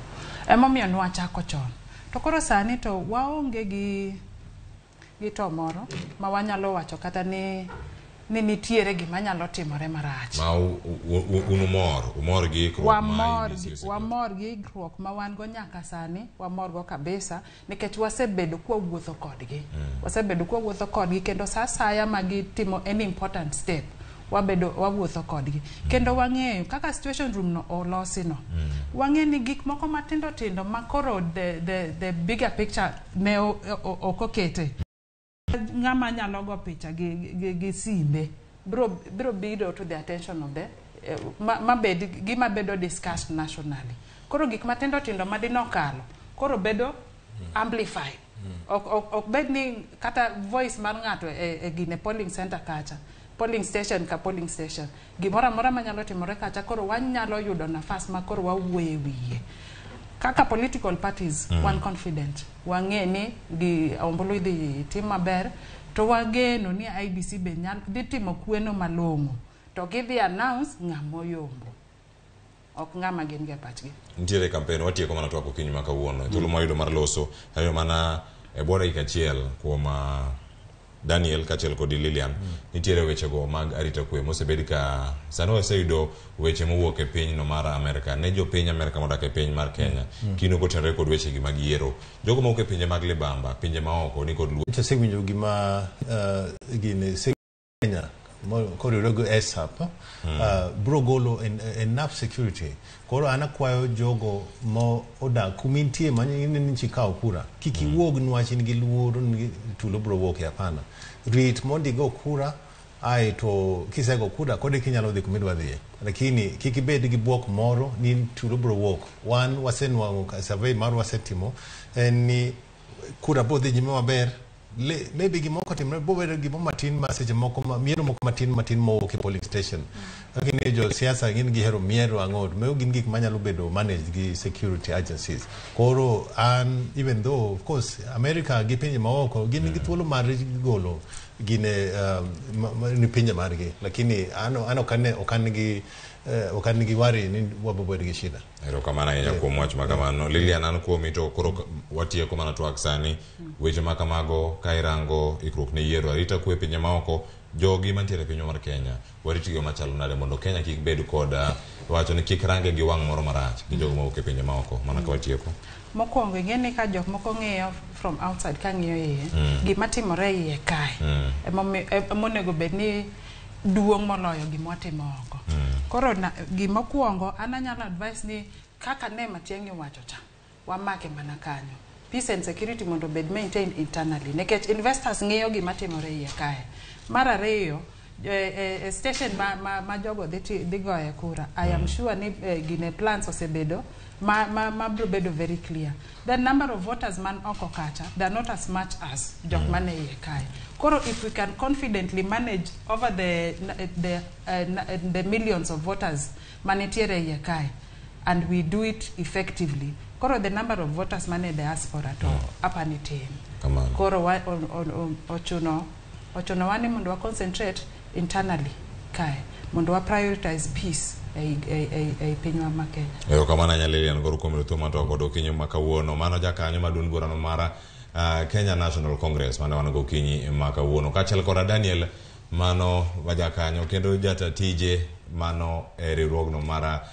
Emomiyo nwachako chon. To koro sani to waonge gi to moro ma wanyalo wacho kata ni nitiere gima nyalo timore marach. Ma un umor gi ikruok ma IEBC oseketo. Wamor gi ikruok ma wan go nyaka sani, wamor go kabisa nikech wasebedo kwawuotho kodgi. Wasebedo kwawuotho kodgi kendo sa asaya ma gitimo any important step, wabedo wawuotho kodgi. Kendo wang'eyo kaka situation room no olosi no. Wang'eyo ni gik moko matindo tindo ma koro the bigger picture ne ok okete. Ng'ama nyalo go picha gi simbe bro biro to the attention of the ma bed gima bedo discussed nationally. Koro gik matindo tindo madinokalo koro bedo amplified. Ok bed ni kata voice mar ng'ato e gine polling center kacha, polling station ka polling station, gimoro amora manyalo timore kacha koro wanyalo yudo nafas ma koro wawuoye wiye. Kaka political parties, wan confident, wang'e ni gi ombulu idhi tim maber, to wageno ni IEBC be dhi timo kweno malong'o to gidhi announce ng'ama oyombo, ok ng'ama gin go e pachgi. Nitiere campaign, watieko mana twak okinyi ma kawuono. Thuolo mwayudo mar loso, ayudo mana e bwo dakika achiel kuom Daniel kaachiel kod Lilian. Nitiere wechego mag arita kwe mosebed ka sani waseyudo weche mowuok e pinyno mar Amerka ne jopiny Amerka modak e piny mar Kenya kino kotenore kod wechegi mag yiero. Jogo mowuok e pinje mag libamba, pinje maoko ni kod luor. Asewinjo gima gine Kenya koriwore gi ASAP bro golo enough security. Koro an akwayo jogo mo odak kumintie ma ni chikawo kura kik iwuog niwach in gi luoro ni tulo bro wuok e hapana. Rit mondo igo kura, aeto kisego kura kod eka inyalo dhi kumidwa dhiye, lakini kik ibed gi buok moro ni tulo bro wuok. Wan wasenwang'o survey mar wasetimo en ni kura bo dhi nyime maber. Maybe gimoko timre bo bedo gimo matin ma seche moko ma miero moko matin matin mowuok e polling station. Lakini jo siasa gin gihero miero ang'o, to mago gin gik manyalo bedo managed gi security agencies. Koro an even though of course America gi pinje maoko gin gi thuolo mar golo gine ni pinje margi, lakini an ok an gi worry ni wabo bedo gi shida. Erokamano ahinya kuom wach ma kamano. Lilian, an kuomi to koro watieko mana twak sani. Weche ma kamago ka irango ikruok ne yiero, arita kwe e pinje maoko, jogi mantiere e pinywa mar Kenya, warit gi machalo nade mondo Kenya kik bed kod wacho ni kik range gi wang' moro marach gi jogo mawuok e pinje maoko, mana ka watieko. Mokwongo ing'e ni ka jok moko ng'iyo from outside ka ng'iyo iye, gima timore iye kae emonego bed ni duong' moloyo gima watimo oko. Koro gimokwongo an anyalo advice ni kaka ne Matiang'i owacho cha, wamake mana kanyo. Peace and security mondo obed maintained internally nikech investors ng'iyo gima timore iye kae. Mar ariyo, station ma jogo dhi goye kura, I am sure ni gine plans osebedo ma biro bedo very clear. The number of voters man oko kacha, they are not as much as jok mane iye kae. Koro if we can confidently manage over the millions of voters manitiere iye kae, and we do it effectively, koro the number of voters mane diaspora to apa ni tin. Kamano. Koro ochuno wa ni mondo wa concentrate internally kae, mondo wa prioritize peace ei pinywa ma Kenya. Erokamano ahinya Lilian Gor kuom thuolo mar twak kod okinyi ma kawuono. Mano jakanyo mar duond burano mar Kenya National Congress mane wan go okinyi ma kawuono kaachiel koda Daniel mano majakanyo kendo jata tije mano e riwruogno mar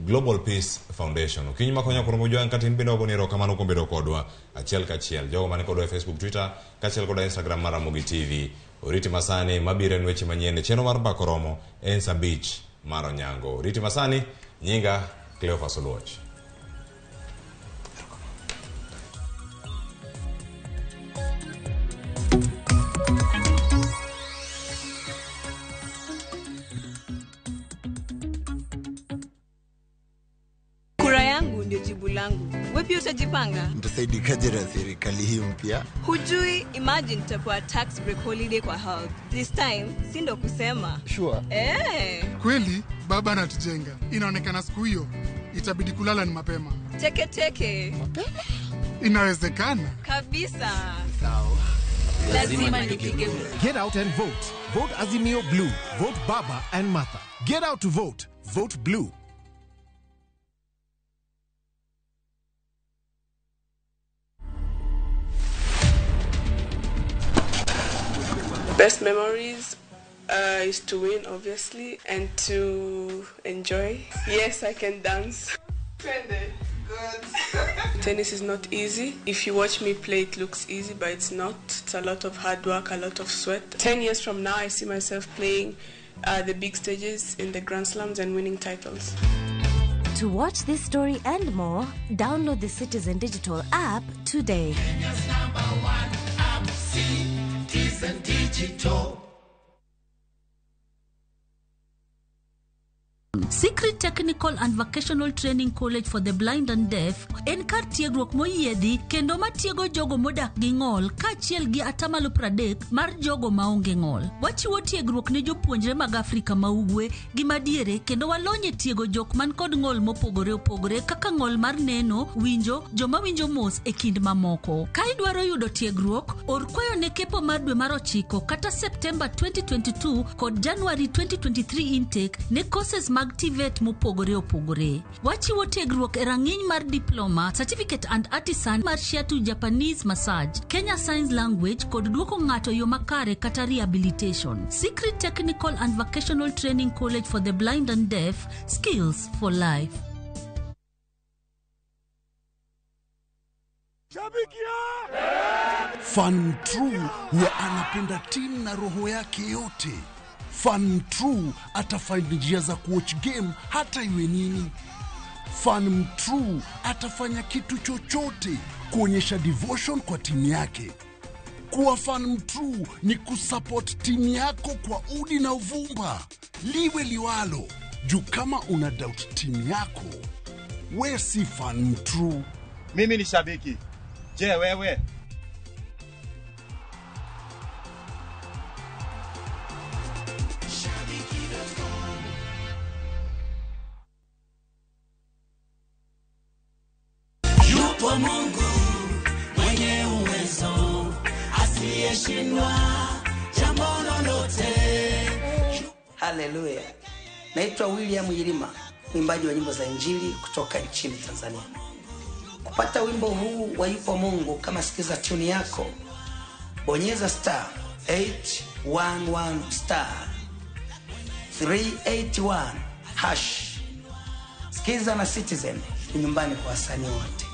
Global Peace Foundation. Okinyi ma konya kuom Ojwang' kata in bende wagoni erokamano kuom bedo kodwa achiel kachiel. Jogo mane kodwa e Facebook, Twitter kaachiel koda Instagram mar Ramogi TV. Oriti masani mabiro en weche manyien e chenro mar Mbaka Oromo en saa 5 mar onyango. Oriti masani nyinga Cleophas Oluoch. Kura yangu ndio jibu langu. Wewe pia utajipanga? Nitasaidikaje na serikali hii mpya? Hujui, imagine tutapewa tax break holiday kwa health. This time, si ndo kusema. Sure. Kweli, baba anatujenga. Inaonekana siku hiyo itabidi kulala ni mapema. Teke teke. Mapema? Inawezekana. Kabisa. Sawa. Lazima nipige kura. Get out and vote. Vote Azimio Blue. Vote Baba and Martha. Get out to vote. Vote Blue. Best memories is to win, obviously, and to enjoy. Yes, I can dance. Good. Tennis is not easy. If you watch me play, it looks easy, but it's not. It's a lot of hard work, a lot of sweat. 10 years from now, I see myself playing the big stages in the Grand Slams and winning titles. To watch this story and more, download the Citizen Digital app today. Kenya's #1 app, Citizen Digital. Secret Technical and Vocational Training College for the Blind and Deaf en kar tiegruok moyiedhi kendo matiego jogo modak gi ng'ol kaachiel gi 30% mar jogo maonge ng'ol. Wachiwo tiegruok ne jopuonjre mag Afrika ma Ugwe gi madiere kendo walony e tiego jok man kod ng'ol mopogore opogore kaka ng'ol mar neno, winjo, joma winjo mos e kind mamoko. Ka idwaro yudo tiegruok, or kwayo ne kepo mar dwe mar 9 kata Septemba 2022 kod January 2023 intake ne courses mag TVET mopogore opogore. Wachiwo tiegruok e rang'iny mar diploma, certificate and artisan mar Shiatsu Japanese massage, Kenya Signs Language kod duoko ng'ato yo makare kata rehabilitation. Secret Technical and Vocational Training College for the Blind and Deaf, skills for life. Fan True huwa anapenda timu na roho yake yote. Fan True atafind njia za kuwatch game hata iwe nini. Fan True atafanya kitu chochote kuonyesha devotion kwa timu yake. Kuwa fan true ni kusupport timu yako kwa udi na uvumba, liwe liwalo. Juu kama una doubt timu yako, we si fan true. Mimi ni shabiki. Je, wewe? Yupo Mungu mwenye uwezo asiyeshindwa jambo lolote. Haleluya. Naitwa William Yilima, mwimbaji wa nyimbo za Injili kutoka nchini Tanzania. Kupata wimbo huu wa Yupo Mungu kama sikiza tune yako, bonyeza star 811 star 381 hash. Sikiza na Citizen ni nyumbani kwa wasanii wote.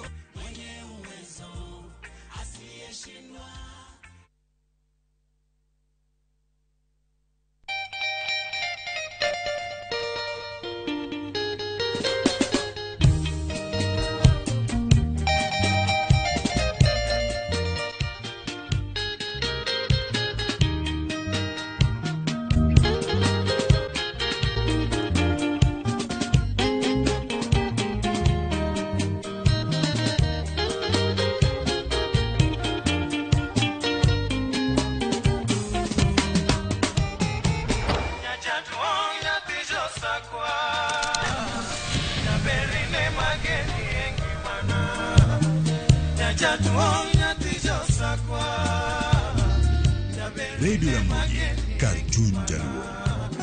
Radio Ramogi, Cartoon Jaluo.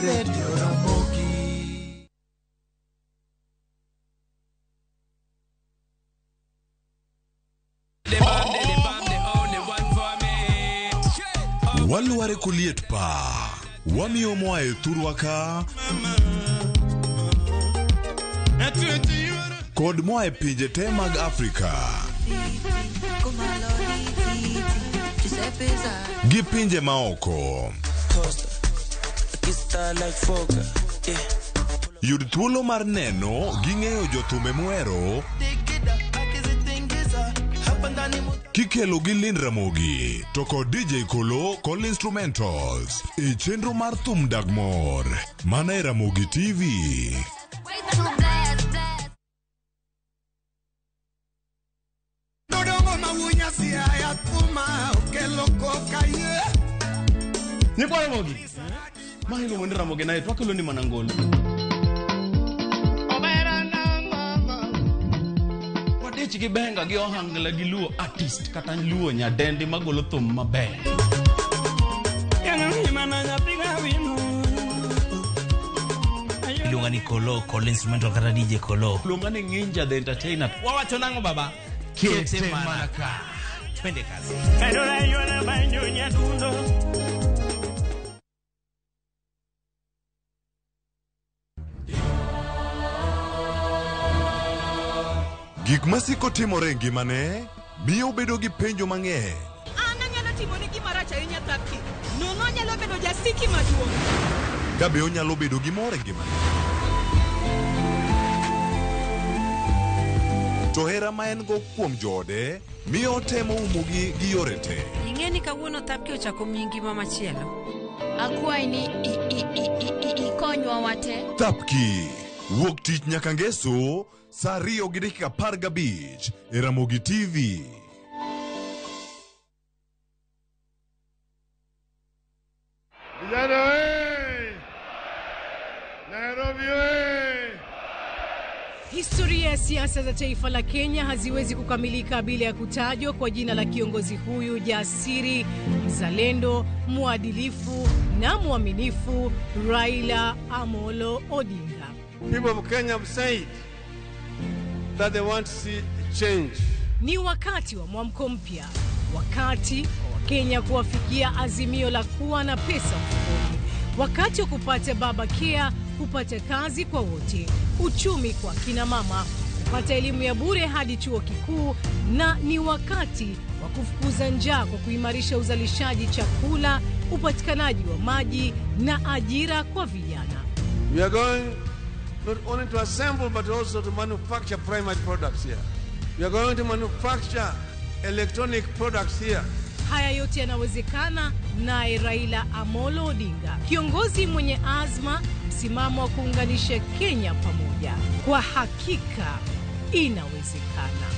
Radio Ramogi. Walware koliet pa. Wamiyo moa e thurwa ka kod moa e pinje te mag Afrika gi pinje maoko. Yud thuolo mar neno gi ng'eyo jothumbe muhero kikelo gi Lynn Ramogi to kod DJ Kolo kod instrumentals e chenro mar thum dag mor mana e Ramogi TV. Nyikwa Ramogi. Ma iluongo ni Ramogi Night, wakelo ni mana ngolo. Wadich gi benga gi ohangla gi luo artist kata luo nyadendi magolo thum maber. Iluonga ni Kolo, Kolo instrumental kata DJ Kolo. Luonga ni Nginja the entertainer. Wawacho nang'o baba? Kete mana ka. Twende kazi. Gik masiko timore e ngimane miyo obedo gi penjo mang'eny. An anyalo timoni gima rach ahinya Thapki. Nono anyalo bedo jasiki maduong'. Ka be onyalo bedo gi mor e ngimane. To hera ma en go kuom joode miyo otemo umogi gi yore te. Ing'e ni kawuono Thapki ochako miyi ngima machielo. Akwayi ni ikonywa wate. Thapki wuok tich nyaka ngeso saa 2:15 e Ramogi TV. Vijana we! Nairobi we! Historia ya siasa za taifa la Kenya haziwezi kukamilika bila ya kutajwa kwa jina la kiongozi huyu jasiri, mzalendo, mwadilifu na mwaminifu, Raila Amolo Odinga. People of Kenya have said that they want to see change. Ni wakati wa mwamko mpya, wakati wa Wakenya kuwafikia azimio la kuwa na pesa mfukoni, wakati wa kupata baba care, kupata kazi kwa wote, uchumi kwa kina mama, kupata elimu ya bure hadi chuo kikuu, na ni wakati wa kufukuza njaa kwa kuimarisha uzalishaji chakula, upatikanaji wa maji na ajira kwa vijana. We are going not only to assemble but also to manufacture primary products here. We are going to manufacture electronic products here. Haya yote yanawezekana naye Raila Amolo Odinga, kiongozi mwenye azma, msimamo wa kuunganisha Kenya pamoja. Kwa hakika inawezekana.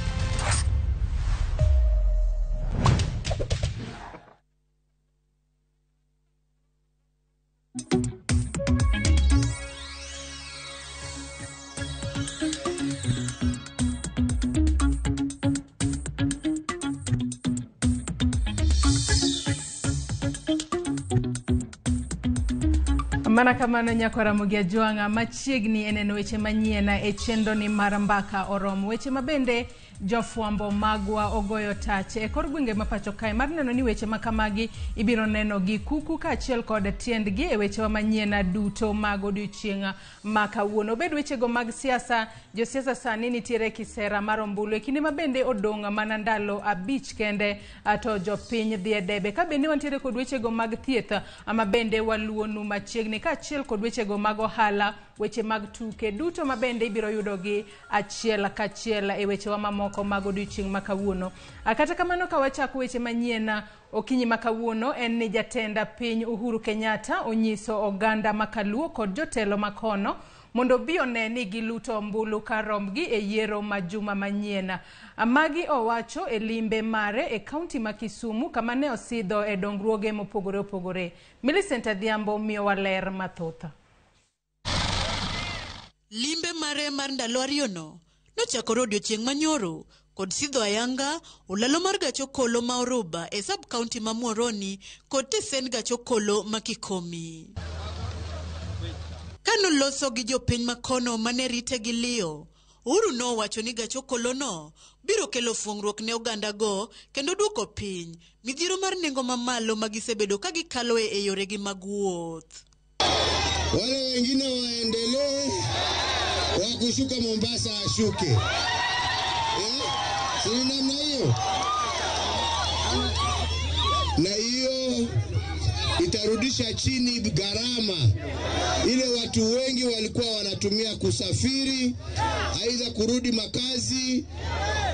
Mana kamano nyako Ramogi Ajwang'a, machiegni e neno weche manyien e chenro ni mar Mbaka Oromo. Weche mabende jofwambo magwa ogoyo tach e kor gwenge ma pacho kae mar neno ni weche makamagi ibiro neno gi kuku kaachiel kod tiendgi e wechewa manyien duto mag odiochieng' ma kawuono. Obed wechego mag siasa, josiasa sani nitiere kisera mar ombulu e kinde ma bende odong' mana ndalo 5 kende to jopiny dhi e debe. Ka bende wantiere kod wechego mag thieth ma bende waluonu machiegni, kaachiel kod wechego mag ohala, weche mag tuke duto ma bende ibiro yudogi achiel kachiel e wechewa mamoko mag odiochieng' ma kawuono. Kata kamano ka wachako weche manyien okinyi ma kawuono en ni jatend piny Uhuru Kenyatta onyiso oganda makaluo kod jotelo makono mondo bi one ni giluto ombulu karombgi e yiero ma juma manyien. Magi owacho e limbe mare e kaunti ma Kisumu kama ne osidho e dongruoge mopogore opogore. Millicent Adhiambo miyowa ler mathoth. Limbe mare mar ndalo ariyono nochakore odiochieng' manyoro kod sidho ayanga olalo mar gach okolo ma Oruba e sub county ma Muhoroni kod tesend gach okolo ma Kikomi. Kanoloso gi jopiny makono mane rite gi liyo, Uhuru nowacho ni gach okolono biro kelo fuong'ruok ne ogandago kendo duoko piny midhiero mar nengo mamalo ma gisebedo ka gikaloe e yoregi mag wuoth. Wale wengine waendelee, wa kushuka Mombasa ashuke. Si namna hiyo? Na hiyo itarudisha chini gharama ile watu wengi walikuwa wanatumia kusafiri, aidha kurudi makazi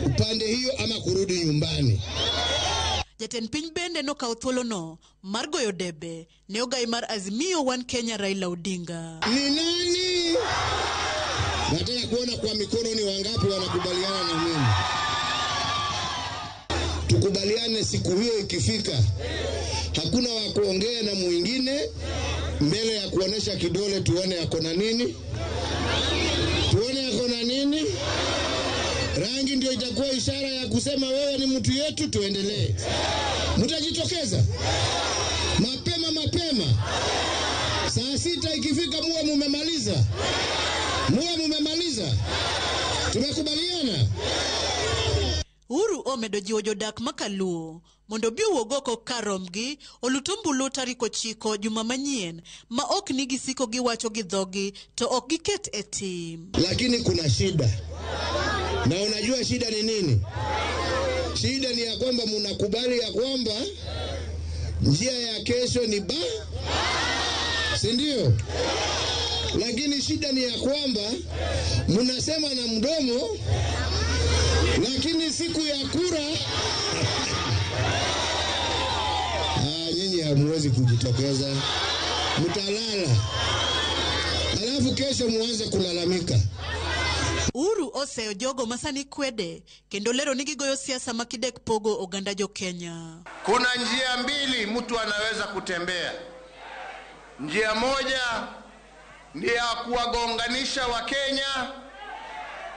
upande hiyo ama kurudi nyumbani. Jatend piny bende nokawo thuolono mar goyo debe ne ogai mar Azimio One Kenya Raila Odinga. Ni nani? Nataka kuona kwa mikono ni wangapi wanakubaliana na mimi. Tukubaliane siku hiyo ikifika, hakuna wa kuongea na mwingine mbele ya kuonesha kidole, tuone ako na nini, tuone ako na nini. Rangi ndio itakuwa ishara ya kusema wewe ni mtu yetu, tuendelee. Mtajitokeza mapema mapema, saa 6 ikifika muwe mumemaliza, muwe mumemaliza. Tumekubaliana. Uhuru omedo jiwo jodak ma Kaluo mondo obi owuog oko kar rombgi olut ombulu tarik 9 juma manyien ma ok ni gisiko giwacho gi dhogi to ok giket e tim. Lakini kuna shida. Na unajua shida ni nini? Shida ni ya kwamba mnakubali ya kwamba njia ya kesho ni ba, si ndio? Lakini shida ni ya kwamba mnasema na mdomo, lakini siku ya kura nyinyi hamwezi kujitokeza, mtalala, alafu kesho muanze kulalamika. Uhuru oseyo jogo masani kwede kendo lero ni gigoyo siasa makidek pogo oganda jo Kenya. Kuna njia mbili mtu anaweza kutembea. Njia moja ni ya kuwagonganisha Wakenya,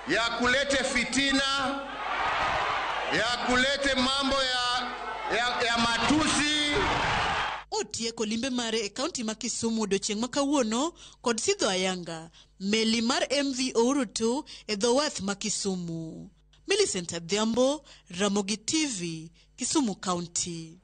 ya kulete fitina, ya kulete mambo ya matusi. Otieko limbe mare e kaunti ma Kisumu odiochieng' ma kawuono kod sidho ayanga meli mar MV Uhuru 2 e dho wath ma Kisumu. Millicent Adhiambo, Ramogi TV, Kisumu County.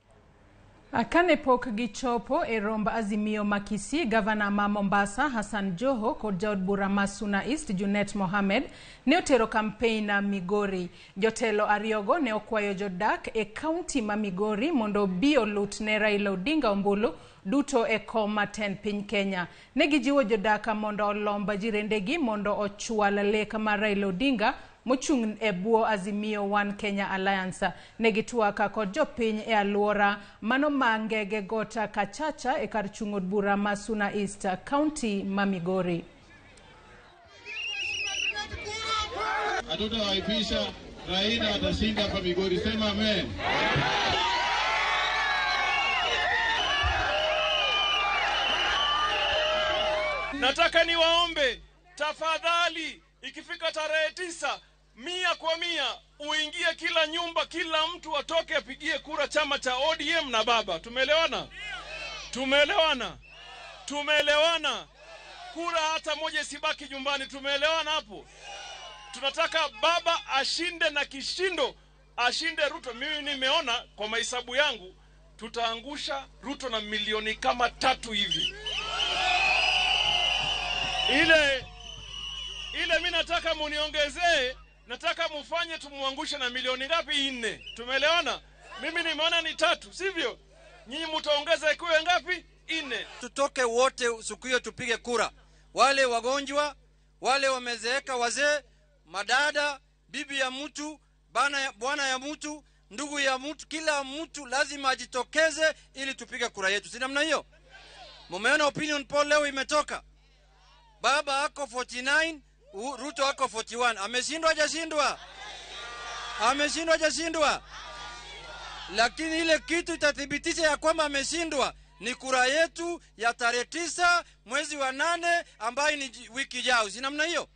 Kane pok gichopo e romb Azimio ma Kisii, gavana ma Mombasa Hassan Joho kod jaod bura ma Suna East Junet Mohamed ne otero kampein na Migori. Jotelo ariyogo ne okwayo jodak e kaunti ma Migori mondo obi olut ne Raila Odinga ombulu duto e kom matend piny Kenya. Ne gijiwo jodak mondo olomb jirendegi mondo ochwal lek mar Raila Odinga mochung' e bwo Azimio One Kenya Alliance. Ne gitwak kod jopiny e alwora mano ma Ngege Gota Kachacha e kar chung' od bura ma Suna East, kaunti ma Migori. Hatutawaipisha, Raila atashinda hapa Migori. Sema amen. Nataka niwaombe tafadhali, ikifika tarehe 9 100 kwa 100 uingie kila nyumba, kila mtu atoke apigie kura chama cha ODM na baba. Tumeelewana? Tumeelewana? Tumeelewana? Kura hata moja isibaki nyumbani. Tumeelewana hapo? Tunataka baba ashinde na kishindo, ashinde Ruto. Mimi nimeona kwa mahesabu yangu tutaangusha Ruto na milioni kama 3 hivi. Ile mimi nataka muniongezee, nataka mufanye tumuangushe na milioni ngapi? 4. Tumeelewana? Mimi nimeona ni 3, sivyo? Nyinyi mtaongeza ikiwe ngapi? 4. Tutoke wote siku hiyo tupige kura. Wale wagonjwa, wale wamezeeka, wazee, madada, bibi ya mtu, bwana ya mtu, ndugu ya mtu, kila mtu lazima ajitokeze ili tupige kura yetu. Si namna hiyo? Mumeona opinion poll leo imetoka. Baba ako 49, Ruto ako 41. Ameshindwa hajashindwa? Ameshindwa hajashindwa? Lakini ile kitu itathibitisha ya kwamba ameshindwa ni kura yetu ya tarehe 9 mwezi wa 8 ambayo ni wiki ijayo. Si namna hiyo?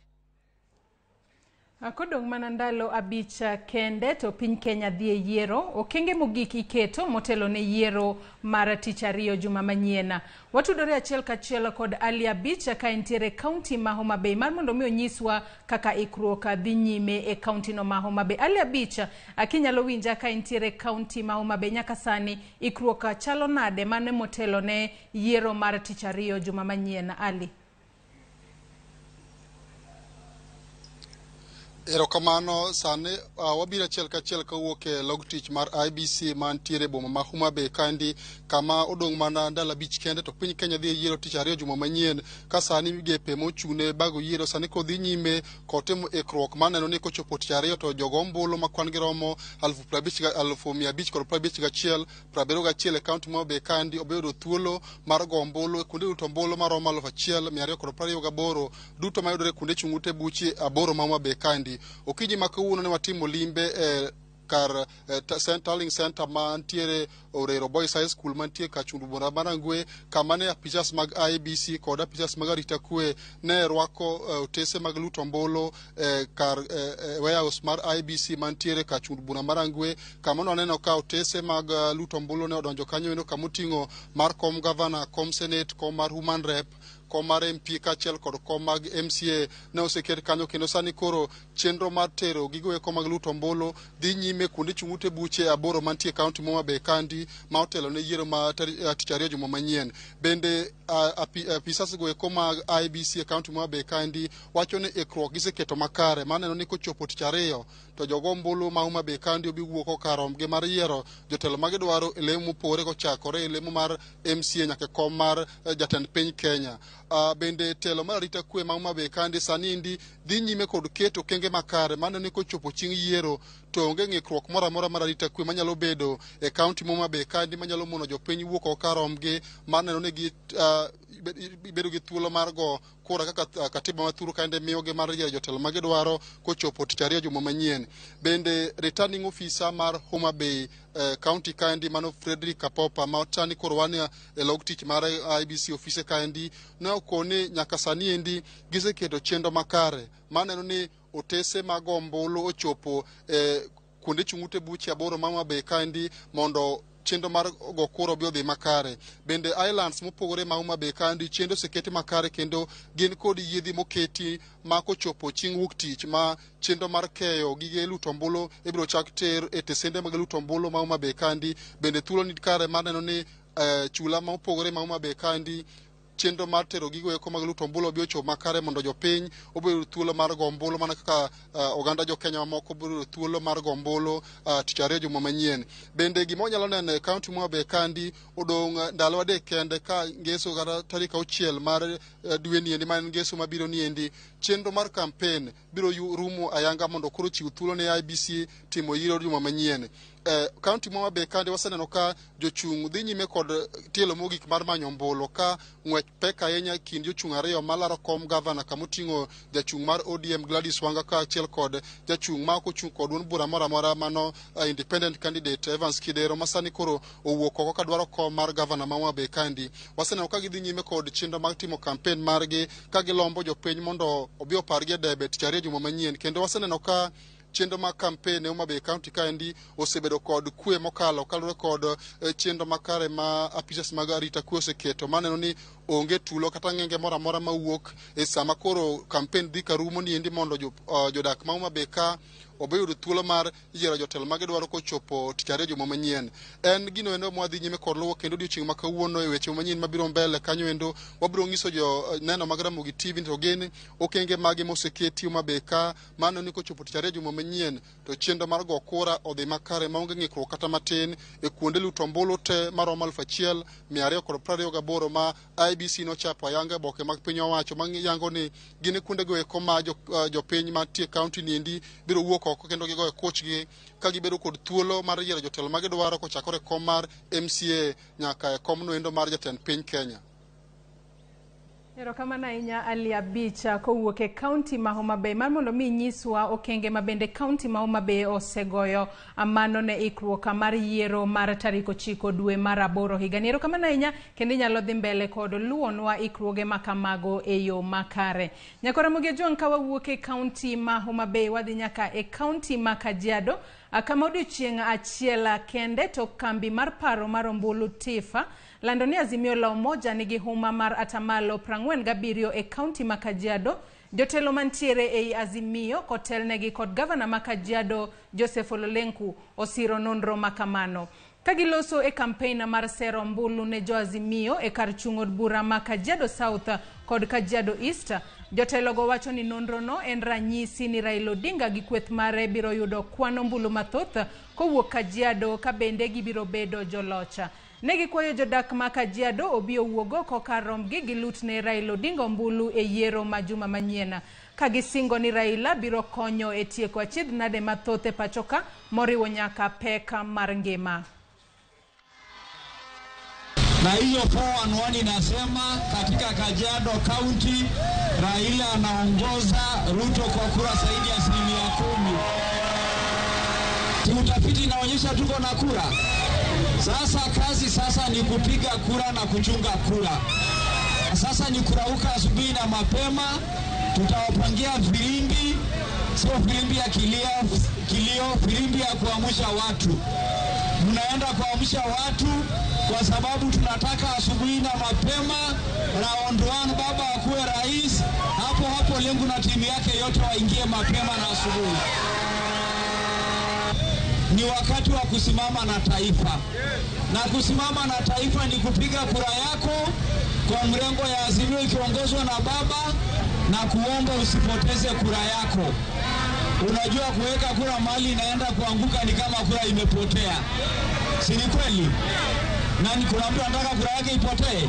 Kodong' mana ndalo 5 kende to piny Kenya dhi e yiero, okenge mogik iketo motelo ne yiero mar tich ariyo juma manyien. Watudore achiel kachiel kod Ali Abich ka entiere kaunti ma Homa Bay mar mondo mi onyiswa kaka ikruok dhi nyime e kaunti no ma Homa Bay. Ali Abich, kinyalo winja ka entiere kaunti ma Homa Bay nyaka sani ikruok chalo nade mane motelo ne yiero mar tich ariyo juma manyien, Ali? Erokamano sani wabiro achiel kachiel kawuok e log tich mar IBC mantiere boma ma Homa Bay kandi kama odong' mana ndalo 5 kende to piny Kenya dhi e yiero tich ariyo juma manyien ka sani migepe mochung'ne bago yiero sani kodhi nyime kod timo ikruok maneno ni kochopo tich ariyo to jogo ombulu ma kwan gi romo 551 71 e kaunti ma Homa Bay kandi obedo thuolo mar go ombulu e kuonde duto ombulu maromo 1228 duto mayudore kuonde chung' ute buche 8 ma Homa Bay kandi. Okinyi ma kawuono ne watimo limbe e kar Tallying Center mantiere Orero Boys High School mantie Kachundu Bura Marangwe kama ne apisas mag IEBC kod apisas mag arita kwe ne rwako otese mag luto ombulu kar warehouse mar IEBC mantiere Kachundu Bura Marangwe kama ne waneno ka otese mag luto ombulu ne odonjo kanyo endo kama oting'o mar kom gavana, kom senate, kom mar human rep, kom mar MP kaachiel kod kom mag MCA ne oseket kanyo kendo sani koro chenro mar tero gigo eko mag luto ombulu dhi nyime kuonde chung' ute buche 8 mantie kaunti ma Homa Bay kandi ma otelo ne yiero ma tich ariyo juma manyien. Bende apisas go eko mag IEBC e kaunti ma Homa Bay kandi wacho ni ikruok giseketo makare maneno ni kochopo tich ariyo to jogo ombulu ma Homa Bay kandi obi wuok kar rombgi mar yiero jotelo magidwaro e lemo mopogore kochakore e lemo mar MCA nyaka kom mar jatend piny Kenya. Bende telo mar arita kwe ma Homa Bay kandi sani endi dhi nyime kod keto okenge makare maneno ni kochopo chieng' yiero to onge ng'ikruok moro amora mar arita kwe manyalo bedo e kaunti ma Homa Bay kandi manyalo mono jopiny wuok oko kar rombgi mar neno ni gi bedo gi thuolo mar go kura kaka katiba ma thuru kande miyogi mar yiero jotelo magidwaro kochopo tich ariyo juma manyien. Bende returning officer mar Homa Bay county kandi mano Frederick Kapopa ma sani koro wan e log tich mar IEBC ofise kandi ne okone nyaka sani endi giseketo chenro makare maneno ni otese mag ombulu ochopo kuonde chung' ute buche 8 ma Homa Bay kandi mondo chenro mar go kura obi odhi makare. Bende islands mopogore ma Homa Bay kandi chenro oseketi makare kendo gin kod yiedhi moketi ma kochopo chieng' wuok tich ma chenro mar keyo gige luto ombulu ibiro chak ter e tesende mag luto ombulu ma Homa Bay kandi. Bende thuolo ni kare mar neno ni chula ma opogore ma Homa Bay kandi chenro mar tero gigo eko mag luto ombulu obi ochopo makare mondo jopiny obed thuolo mar go ombulu mana kaka oganda jo Kenya mamoko obed thuolo mar go ombulu tich ariyo juma manyien. Bende gima wanyalo neno e kaunti ma Homa Bay kandi odong' ndalo 3 kende ka ngeso kata tarik 6 mar dwe ni endi ma en ngeso mabiro ni endi chenro mar campaign biro rumo ayanga mondo koro chiw thuolo ne IEBC timo yiero juma manyien. Kaunti ma Homa Bay kandi waseneno ka jochung' dhi nyime kod tielo mogik mar manyo ombulu ka ng'wech pek ahinya kind jochung' 2 malaro kom gavana kamoting'o jachung' mar ODM Gladys Wanga kaachiel kod jachung' ma ok ochung' kod duond bura moro amora mano independent candidate Evans Kidero ma sani koro owuok oko kadwaro kom mar gavana ma Homa Bay kandi. Waseneno ka gidhi nyime kod chenro mar timo campaign margi ka gilombo jopiny mondo obi opargi e debe tich ariyo juma manyien kendo waseneno ka chenro mar campaign e Homa Bay County kaendi osebedo kod kwe mokalo kaluwore kod chenro makare ma apisas mag arita kwe oseketo maneno ni onge tulo kata ng'enge moro amora mawuok e sama koro campaign dhi karumo ni endi mondo jodak ma Homa Bay ka obeyudo thuolo mar yiero jotelo magidwaro kochopo tich ariyo juma manyien. En gino endo mwadhi nyime kod luwo kendo odiochieng' ma kawuono e weche manyien mabiro mbele kanyo endo wabiro nyiso jo neno mag Ramogi TV to gin okenge mage moseketi Homa Bay ka mano ni kochopo tich ariyo juma manyien to chenro mar go kura odhi makare maonge ng'ikruok kata matin e kuonde luto ombulu te maromo 1228 ma IEBC nochapo ayanga e boke mag piny owacho mayango ni gin kuondego eko ma jopiny mantie kaunti ni endi biro wuok oko kendo gigoyo kochgi ka gibedo kod thuolo mar yiero jotelo magidwaro kochakore kom mar MCA nyaka e komno endo mar jatend piny Kenya. Erokamano ahinya Ali Abicha kowuok e kaunti ma Homa Bay mar mondo mi nyiswa okenge ma bende kaunti ma Homa Bay osegoyo mano ne ikruok mar yiero mar tarik 9 dwe mar 8 higani. Erokamano ahinya kendo inyalo dhi mbele kod luwonwa ikruoge ma kamago e yo makare. Nyakora Ramogi Ojwang' ka wawuok e kaunti ma Homa Bay wadhi nyaka e kaunti ma Kajiado kama odiochieng' achiel kende to kambi mar paro mar ombulu TIFA lando ni Azimio la Umoja nigi huma mar atamalo 47 e kaunti ma Kajiado. Jotelo mantiere ei Azimio kotelnegi kod gavana ma Kajiado Joseph Ololenku osiro nonro makamano. Kagiloso e kampein mar sero ombulu ne jo Azimio e kar chung' od bura ma Kajiado South kod Kajiado East, jotelogo wacho ni nonrono en ranyisi ni Raila Odinga gi kweth mare biro yudo kwan ombulu mathoth kowuok Kajiado ka bende gibiro bedo joloch. Ne gikwayo jodak ma Kajiado obi owuog oko kar rombgi gilut ne Raila Odinga ombulu e yiero ma juma manyien, ka gisingo ni Raila biro konyo e tieko achiedh nade mathoth e pachoka moriwo nyaka pek mar ngima. Na hiyo 411 inasema katika Kajiado County Raila anaongoza Ruto kwa kura zaidi ya 10%. Utafiti inaonyesha tuko na kura. Sasa kazi sasa ni kupiga kura na kuchunga kura. Sasa ni kurauka asubuhi na mapema, tutawapangia filimbi, sio filimbi ya kilio, filimbi ya kuamsha watu. Mnaenda kuamsha watu kwa sababu tunataka asubuhi na mapema round 1 baba akuwe rais, hapo hapo Lenku na timu yake yote waingie mapema na asubuhi. Ni wakati wa kusimama na taifa. Na kusimama na taifa ni kupiga kura yako kwa mrengo ya Azimio ikiongozwa na baba na kuomba usipoteze kura yako. Unajua kuweka kura mali inaenda kuanguka ni kama kura imepotea. Si ni kweli? Nani kuna mtu anataka kura yake ipotee?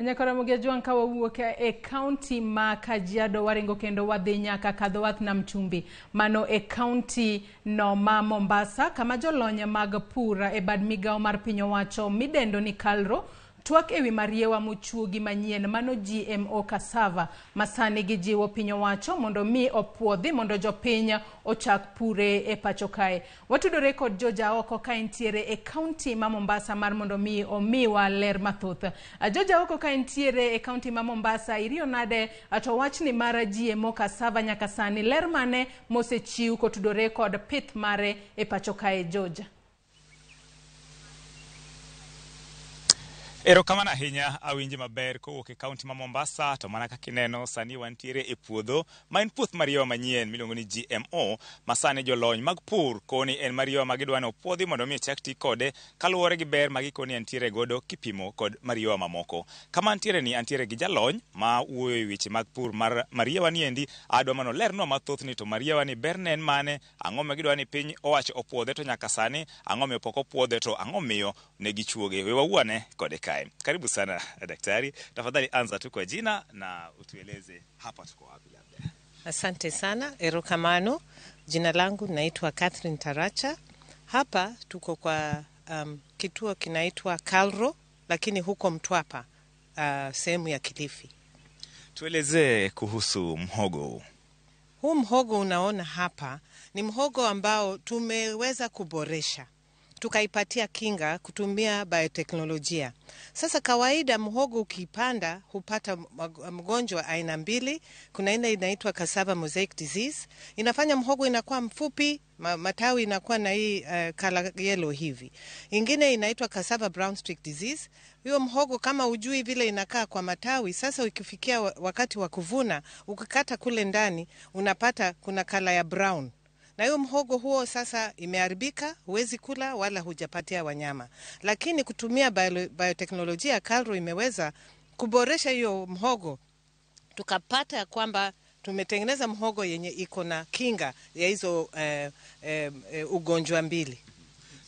Nyakora Ramogi Ojwang' ka wawuok e kaunti ma Kajiado waringo kendo wadhi nyaka Kadhowath Nam Chumbi, mano e kaunti no ma Mombasa, kama jolony mag pur e bad migawo mar piny owacho midendo ni KALRO twak ewi mariewa mochuogi manyien mano GMO cassava masani gijiwo piny owacho mondo mi opuodhi mondo jopiny ochak pure e pacho kae. Watudore kod Joja Oko ka entiere e kaunti ma Mombasa mar mondo mi omiwa ler mathoth. Joja Oko ka entiere e kaunti ma Mombasa, iriyo nade to wachni mar GMO cassava nyaka sani ler mane mosechiw kotudore kod pith mare e pacho kae, Joja? Erokamano ahinya, awinji maber kowuok e kaunti ma Mombasa. To mana kaka ineno sani wantiere e puodho ma en puoth mariewa manyien miluongo ni GMO ma sani jolony mag pur koni en mariewa ma gidwa ni opuodhi mondo mi ochak ti kode kaluwore gi ber ma gikoni entiere godo kipimo kod mariewa mamoko. Kama antiere ni antiere gi jalony ma wuoyo e weche mag pur mar mariewa niendi, adwa mano lernwa mathoth ni to mariewa ni berne en mane, ang'o ma gidwa ni piny owacho opuodhe to nyaka sani ang'o miyo pok opuodhe to ang'o miyo ne gichuoge. We wawuane kode kae. Karibu sana daktari, tafadhali anza tu kwa jina na utueleze hapa tuko wapi labda. Asante sana, erokamano. Jina langu naitwa Catherine Taracha. Hapa tuko kwa kituo kinaitwa KALRO, lakini huko Mtwapa, sehemu ya Kilifi. Tueleze kuhusu mhogo. Huu mhogo unaona hapa ni mhogo ambao tumeweza kuboresha, tukaipatia kinga kutumia bioteknolojia. Sasa kawaida mhogo ukipanda hupata mgonjwa aina mbili. Kuna aina inaitwa cassava mosaic disease, inafanya mhogo inakuwa mfupi, matawi inakuwa na hii color yellow hivi. Ingine inaitwa cassava brown streak disease. Hiyo mhogo kama ujui vile inakaa kwa matawi, sasa ukifikia wakati wa kuvuna, ukikata kule ndani unapata kuna color ya brown. Na hiyo mhogo huo sasa imeharibika, huwezi kula wala hujapatia wanyama. Lakini kutumia bioteknolojia KALRO imeweza kuboresha hiyo mhogo. Tukapata kwamba tumetengeneza mhogo yenye iko na kinga ya hizo ugonjwa mbili.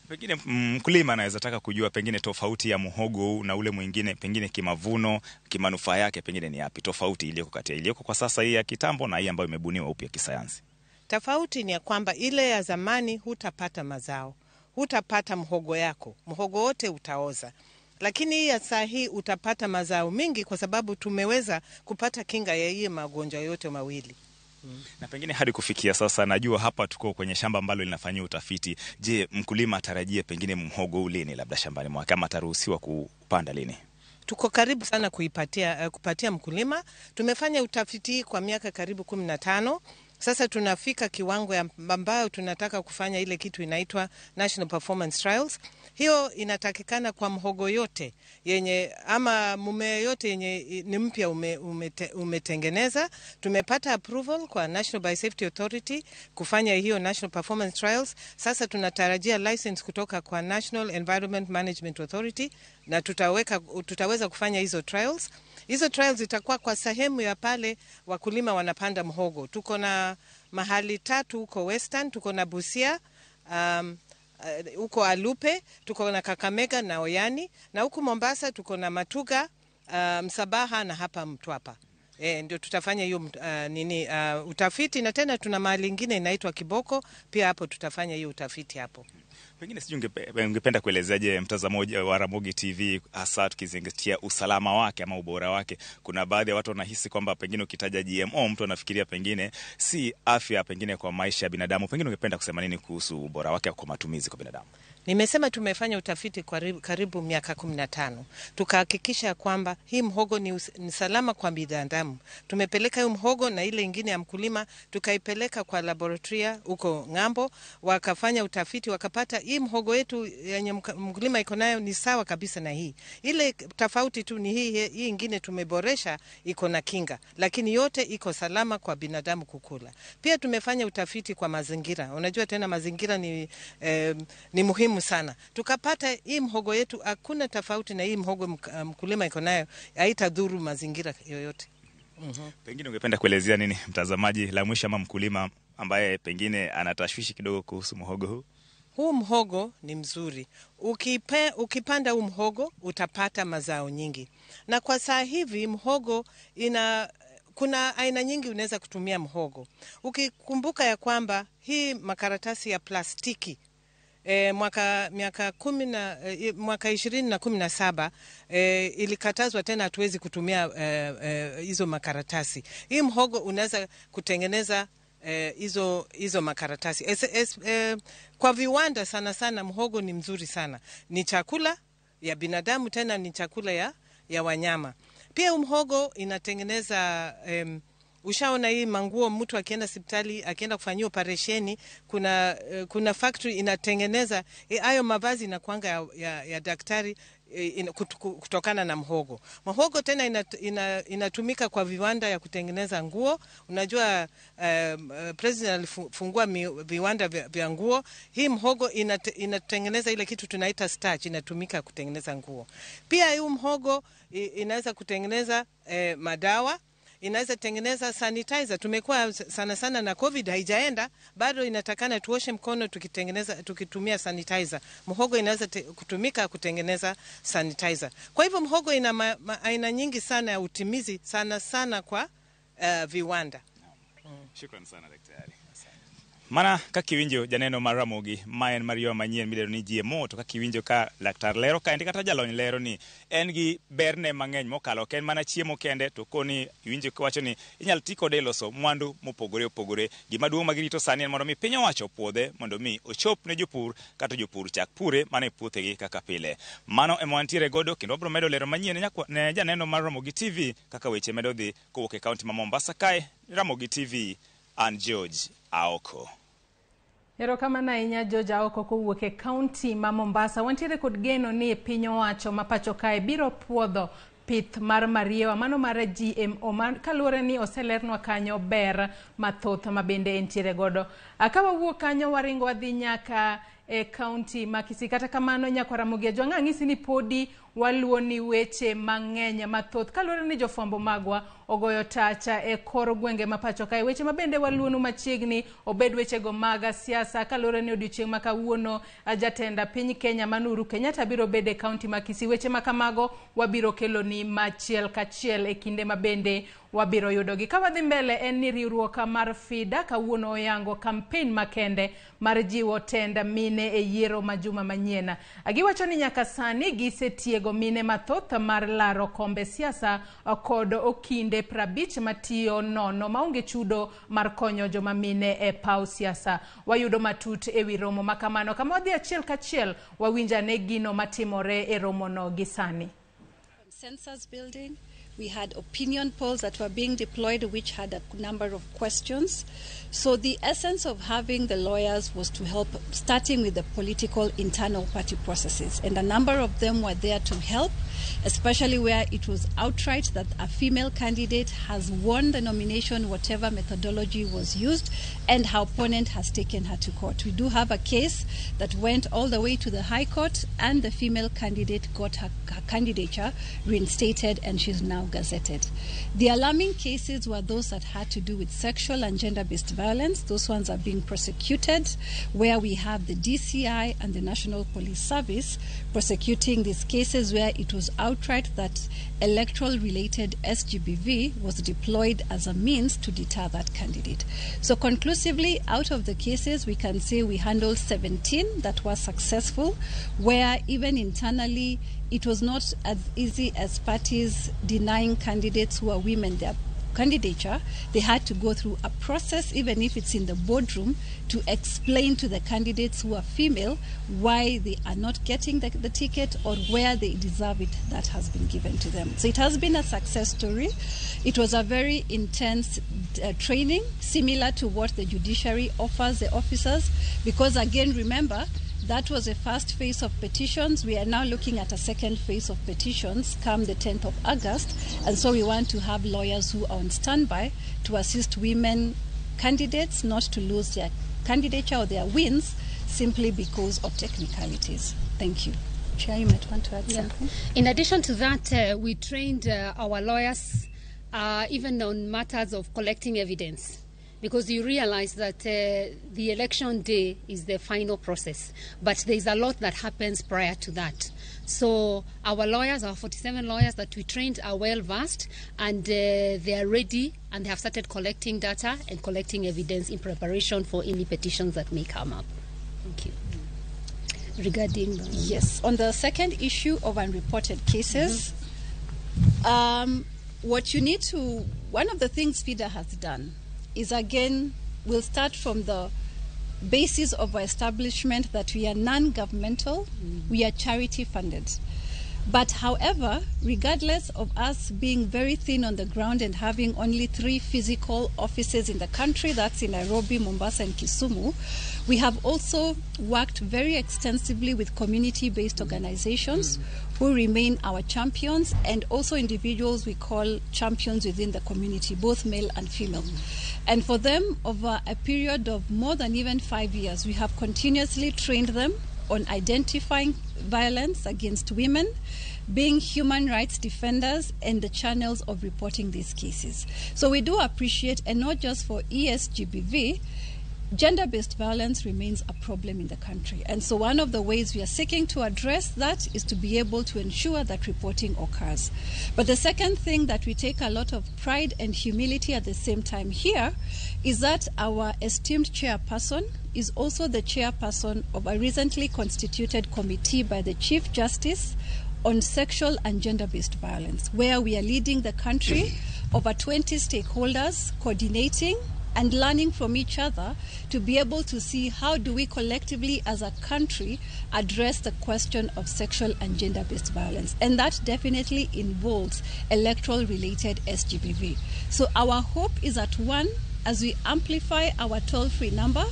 Pengine mkulima anaweza taka kujua pengine tofauti ya muhogo na ule mwingine, pengine kimavuno, kimanufaa yake pengine ni yapi tofauti iliyoko kati ya iliyoko kwa sasa hii ya kitambo na hii ambayo imebuniwa upya kisayansi. Tofauti ni ya kwamba ile ya zamani hutapata mazao, hutapata mhogo yako, mhogo wote utaoza. Lakini hii ya saa hii utapata mazao mingi kwa sababu tumeweza kupata kinga ya hii magonjwa yote mawili. Na pengine hadi kufikia sasa, najua hapa tuko kwenye shamba ambalo linafanyia utafiti. Je, mkulima atarajie pengine mhogo huu lini labda shambani mwake ama ataruhusiwa kupanda lini? Tuko karibu sana kupatia mkulima. Tumefanya utafiti hii kwa miaka karibu 15. Sasa tunafika kiwango ambayo tunataka kufanya ile kitu inaitwa National Performance Trials. Hiyo inatakikana kwa mhogo yote yenye ama mmea yote yenye ni mpya umetengeneza. Tumepata approval kwa National Biosafety Authority kufanya hiyo National Performance Trials. Sasa tunatarajia license kutoka kwa National Environment Management Authority na tutaweza kufanya hizo trials. Hizo trials zitakuwa kwa sehemu ya pale wakulima wanapanda mhogo. Tuko na mahali 3 huko Western, tuko na Busia, huko Alupe, tuko na Kakamega na Oyani, na huku Mombasa tuko na Matuga, Msabaha na hapa Mtwapa. Ndio tutafanya hiyo utafiti, na tena tuna mahali ingine inaitwa Kiboko, pia hapo tutafanya hiyo utafiti hapo. Pengine sijui ungependa kuelezaje mtazamo wa Ramogi TV hasa tukizingatia usalama wake ama ubora wake. Kuna baadhi ya watu wanahisi kwamba pengine ukitaja GMO mtu anafikiria pengine si afya pengine kwa maisha ya binadamu. Pengine ungependa kusema nini kuhusu ubora wake kwa matumizi kwa binadamu? Nimesema tumefanya utafiti kwa karibu miaka 15. Tukahakikisha kwamba hii mhogo ni salama kwa binadamu. Tumepeleka hii mhogo na ile ingine ya mkulima tukaipeleka kwa laboratoria huko ng'ambo, wakafanya utafiti wakapata hii mhogo yetu yenye mkulima iko nayo ni sawa kabisa na hii. Ile tofauti tu ni hii ingine tumeboresha iko na kinga, lakini yote iko salama kwa binadamu kukula. Pia tumefanya utafiti kwa mazingira. Unajua tena mazingira ni muhimu sana. Tukapata hii mhogo yetu hakuna tofauti na hii mhogo mkulima iko nayo, haitadhuru mazingira yoyote. Pengine ungependa kuelezea nini mtazamaji la mwisho ama mkulima ambaye pengine anatashwishi kidogo kuhusu mhogo huu? Huu mhogo ni mzuri. Ukipanda huu mhogo utapata mazao nyingi. Na kwa saa hivi mhogo kuna aina nyingi unaweza kutumia mhogo. Ukikumbuka ya kwamba hii makaratasi ya plastiki mwaka 2017 ilikatazwa tena, hatuwezi kutumia hizo makaratasi. Hii mhogo unaweza kutengeneza hizo makaratasi. Kwa viwanda sana sana mhogo ni mzuri sana. Ni chakula ya binadamu tena ni chakula ya wanyama. Pia mhogo inatengeneza ushaona hii manguo, mtu akienda hospitali akienda kufanyia operesheni, kuna factory inatengeneza hayo mavazi na kuanga ya daktari kutokana na mhogo. Mhogo tena inatumika kwa viwanda ya kutengeneza nguo. Unajua president alifungua viwanda vya nguo. Hii mhogo inatengeneza ile kitu tunaita starch, inatumika kutengeneza nguo. Pia hii mhogo inaweza kutengeneza madawa, inaweza tengeneza sanitizer. Tumekuwa sana sana na COVID haijaenda, bado inatakana tuoshe mkono tukitumia sanitizer. Mhogo inaweza kutumika kutengeneza sanitizer. Kwa hivyo mhogo ina aina nyingi sana ya utimizi, sana sana kwa viwanda. Shukrani sana daktari. Mana kakiwinjo janeno mar Ramogi ma en mariewa manyien midendo ni GMO, to kakiwinjo ka laktar lero kaendi kata jalony lero ni en gi berne mang'eny mokalo ok en mana chiemo kende, to koni iwinjo kiwacho ni inyalo ti kode e loso mwandu mopogore opogore. Gima duong' ma girito sani en mondo mi piny owacho opuodhe mondo mi ochop ne jopur kata jopur chak pure mana e puothegi kaka pile. Mano ema wantiere godo kendo wabiro medo lero manyien ne janeno mar Ramogi TV kaka weche medo dhi kowuok e kaunti ma Mombasa kae. Ramogi TV, an George Aoko. Erokamano ahinya George Aoko kowuok e kaunti ma Mombasa. Wantiere kod geno ni piny owacho ma pacho kae biro puodho pith mar mariewa mano mar GMO kaluwore ni oselernwa kanyo ber mathoth ma bende entiere godo. Ka wawuok kanyo waringo wadhi nyaka e kaunti ma Kisii. Kata kamano nyakwa Ramogi Ajwang' ang'isi ni podi waluo ni weche mang'eny mathoth kaluwore ni jofwambo magwa ogoyo tacha e kor gwenge ma pacho kae. Weche mabende waluonu machiegni obed wechego mag siasa kaluwore ni odiochieng' ma kawuono jatenda piny Kenya mano Uhuru Kenyatta biro bedo e kaunti ma Kisii. Weche ma kamago wabiro keloni machiel kachiel e kinde mabende wabiro yudogi. Ka wadhi mbele en ni riwruok mar FIDA kawuono oyango kampen makende mar jiwo tend mine e yiero ma juma manyien. Giwacho ni nyaka sani gisetiego mine mathoth mar laro kombe siasa kod okinde 50 matiyo nono maonge chudo mar konyo joma mine e paw siasa. Wayudo matut ewi romo makamano kama wadhi achiel kachiel wawinjane gino matimore e romono gi sani. Census building. We had opinion polls that were being deployed, which had a number of questions. So the essence of having the lawyers was to help, starting with the political internal party processes. And a number of them were there to help, especially where it was outright that a female candidate has won the nomination, whatever methodology was used, and her opponent has taken her to court. We do have a case that went all the way to the High Court, and the female candidate got her candidature reinstated, and she's now gazetted. The alarming cases were those that had to do with sexual and gender-based violence. Those ones are being prosecuted, where we have the DCI and the National Police Service prosecuting these cases where it was outright that electoral-related SGBV was deployed as a means to deter that candidate. So conclusively, out of the cases, we can say we handled 17 that were successful, where even internally, it was not as easy as parties denying candidates who are women their candidature. They had to go through a process, even if it's in the boardroom, to explain to the candidates who are female why they are not getting the ticket or where they deserve it that has been given to them. So it has been a success story. It was a very intense training, similar to what the judiciary offers the officers, because again, remember, that was the first phase of petitions. We are now looking at a second phase of petitions come the 10th of August. And so we want to have lawyers who are on standby to assist women candidates not to lose their candidature or their wins simply because of technicalities. Thank you. Chair, you might want to add something. In addition to that, we trained our lawyers even on matters of collecting evidence, because you realize that the election day is the final process, but there's a lot that happens prior to that. So our lawyers, our 47 lawyers that we trained, are well versed, and they are ready, and they have started collecting data and collecting evidence in preparation for any petitions that may come up. Thank you. Regarding the... Yes, on the second issue of unreported cases, what you need to, one of the things FIDA has done is, again, we'll start from the basis of our establishment that we are non-governmental, we are charity funded. But however, regardless of us being very thin on the ground and having only 3 physical offices in the country, that's in Nairobi, Mombasa, and Kisumu, we have also worked very extensively with community-based organizations who remain our champions, and also individuals we call champions within the community, both male and female. And for them, over a period of more than even 5 years, we have continuously trained them on identifying violence against women, being human rights defenders, and the channels of reporting these cases. So we do appreciate, and not just for ESGBV, gender-based violence remains a problem in the country. And so one of the ways we are seeking to address that is to be able to ensure that reporting occurs. But the second thing that we take a lot of pride and humility at the same time here is that our esteemed chairperson is also the chairperson of a recently constituted committee by the Chief Justice on sexual and gender-based violence, where we are leading the country, over 20 stakeholders coordinating and learning from each other to be able to see how do we collectively as a country address the question of sexual and gender-based violence. And that definitely involves electoral-related SGBV. So our hope is that, one, as we amplify our toll-free number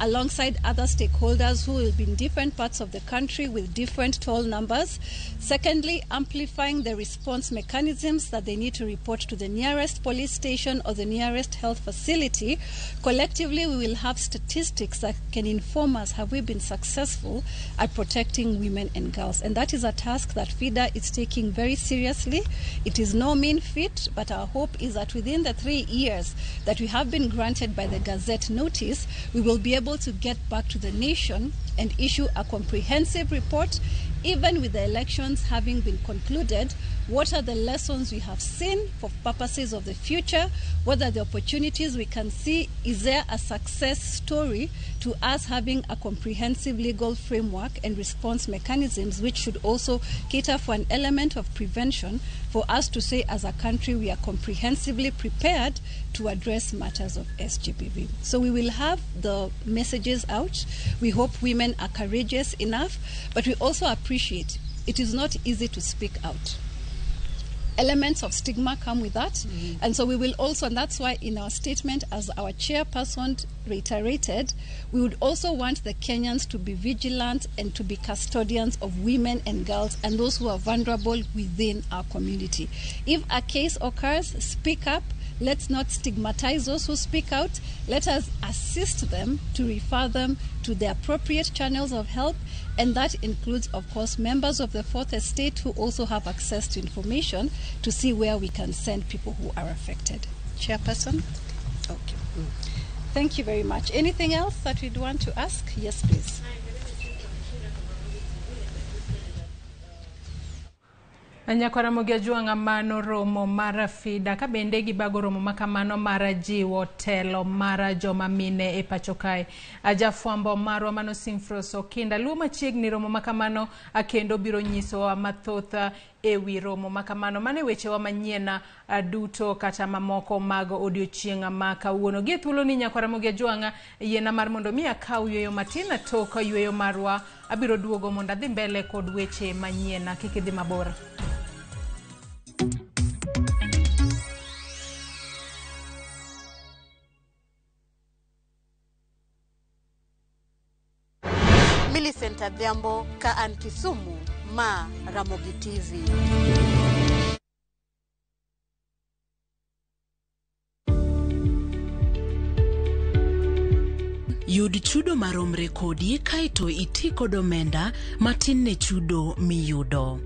alongside other stakeholders who will be in different parts of the country with different toll numbers. Secondly, amplifying the response mechanisms that they need to report to the nearest police station or the nearest health facility. Collectively, we will have statistics that can inform us, have we been successful at protecting women and girls? And that is a task that FIDA is taking very seriously. It is no mean feat, but our hope is that within the 3 years that we have been granted by the Gazette notice, we will be able to get back to the nation and issue a comprehensive report, even with the elections having been concluded. What are the lessons we have seen for purposes of the future? What are the opportunities we can see? Is there a success story to us having a comprehensive legal framework and response mechanisms, which should also cater for an element of prevention for us to say as a country we are comprehensively prepared to address matters of SGBV? So we will have the messages out. We hope women are courageous enough, but we also appreciate it is not easy to speak out. Elements of stigma come with that. And so we will also, and that's why in our statement, as our chairperson reiterated, we would also want the Kenyans to be vigilant and to be custodians of women and girls and those who are vulnerable within our community. If a case occurs, speak up. Let's not stigmatize those who speak out. Let us assist them to refer them to the appropriate channels of help. And that includes, of course, members of the Fourth Estate who also have access to information to see where we can send people who are affected. Chairperson? Okay. Thank you very much. Anything else that we'd want to ask? Yes, please. Nyakwara Ramogi Ajwang' mano romo mar FIDA ka bende gibago romo makamano mar jiwo telo mar joma mine e pacho kae. Jafwambo marwa mano Simfros Okinda luwo machiegni romo makamano kendo biro nyisowa mathoth ewi romo makamano. Mano e wechewa manyien duto kata mamoko mag odiochieng' ma kawuono. Gi e thuolo ni nyakwara Ramogi Ajwang' yiena mar mondo mi akaw yweyo matin tok yweyo marwa abiro duogo mondo adhi mbele kod weche manyien. Kik idhi mabor. Millicent Adhiambo ka an Kisumu, ma Ramogi TV. Yud chudo maromre kodi kaeto iti kod omenda matin ne chudo miyudo.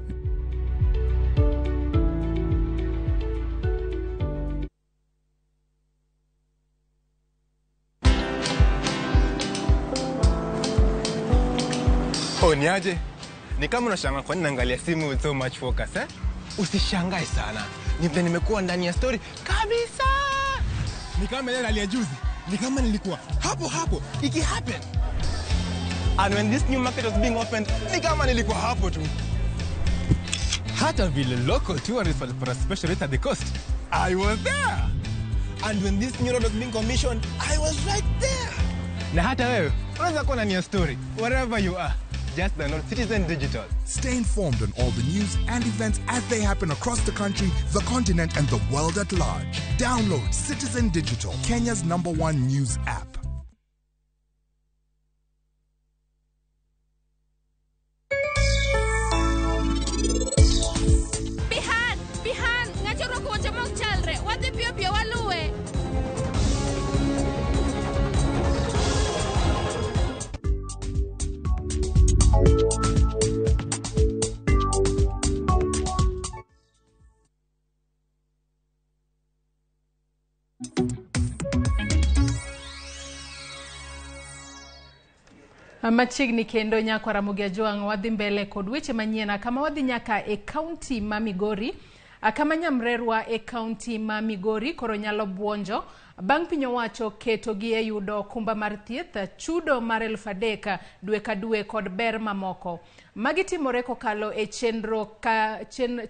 Oh, niaje? Ni kama unashangaa kwa nini naangalia simu with so much focus, eh? Usishangae sana. Ni vile nimekuwa ndani ya story kabisa. Ni kama ile hali ya juzi. Ni kama nilikuwa hapo hapo iki happen. And when this new market was being opened, ni kama nilikuwa hapo tu. Hata vile local tourists walipata special rate at the coast, I was there. And when this new road was being commissioned, I was right there. Na hata wewe unaweza kuwa ndani ya story wherever you are. Just download Citizen Digital. Stay informed on all the news and events as they happen across the country, the continent, and the world at large. Download Citizen Digital, Kenya's #1 news app. Bihan, Bihan, ng'ato orwako wuoche mok chalre. Wadhi piyo piyo waluwe. Machiegni kendo nyakwa Ramogi Ajwang' wadhi mbele kod weche manyien kama wadhi nyaka e kaunti ma Migori. Kama nyamrerwa e kaunti ma Migori koro nyalo buonjo bang' piny owacho keto gi e yudo okumba mar thieth, chudo mar 3,000 dwe ka dwe kod ber mamoko. Magi timore kokalo e chenro ka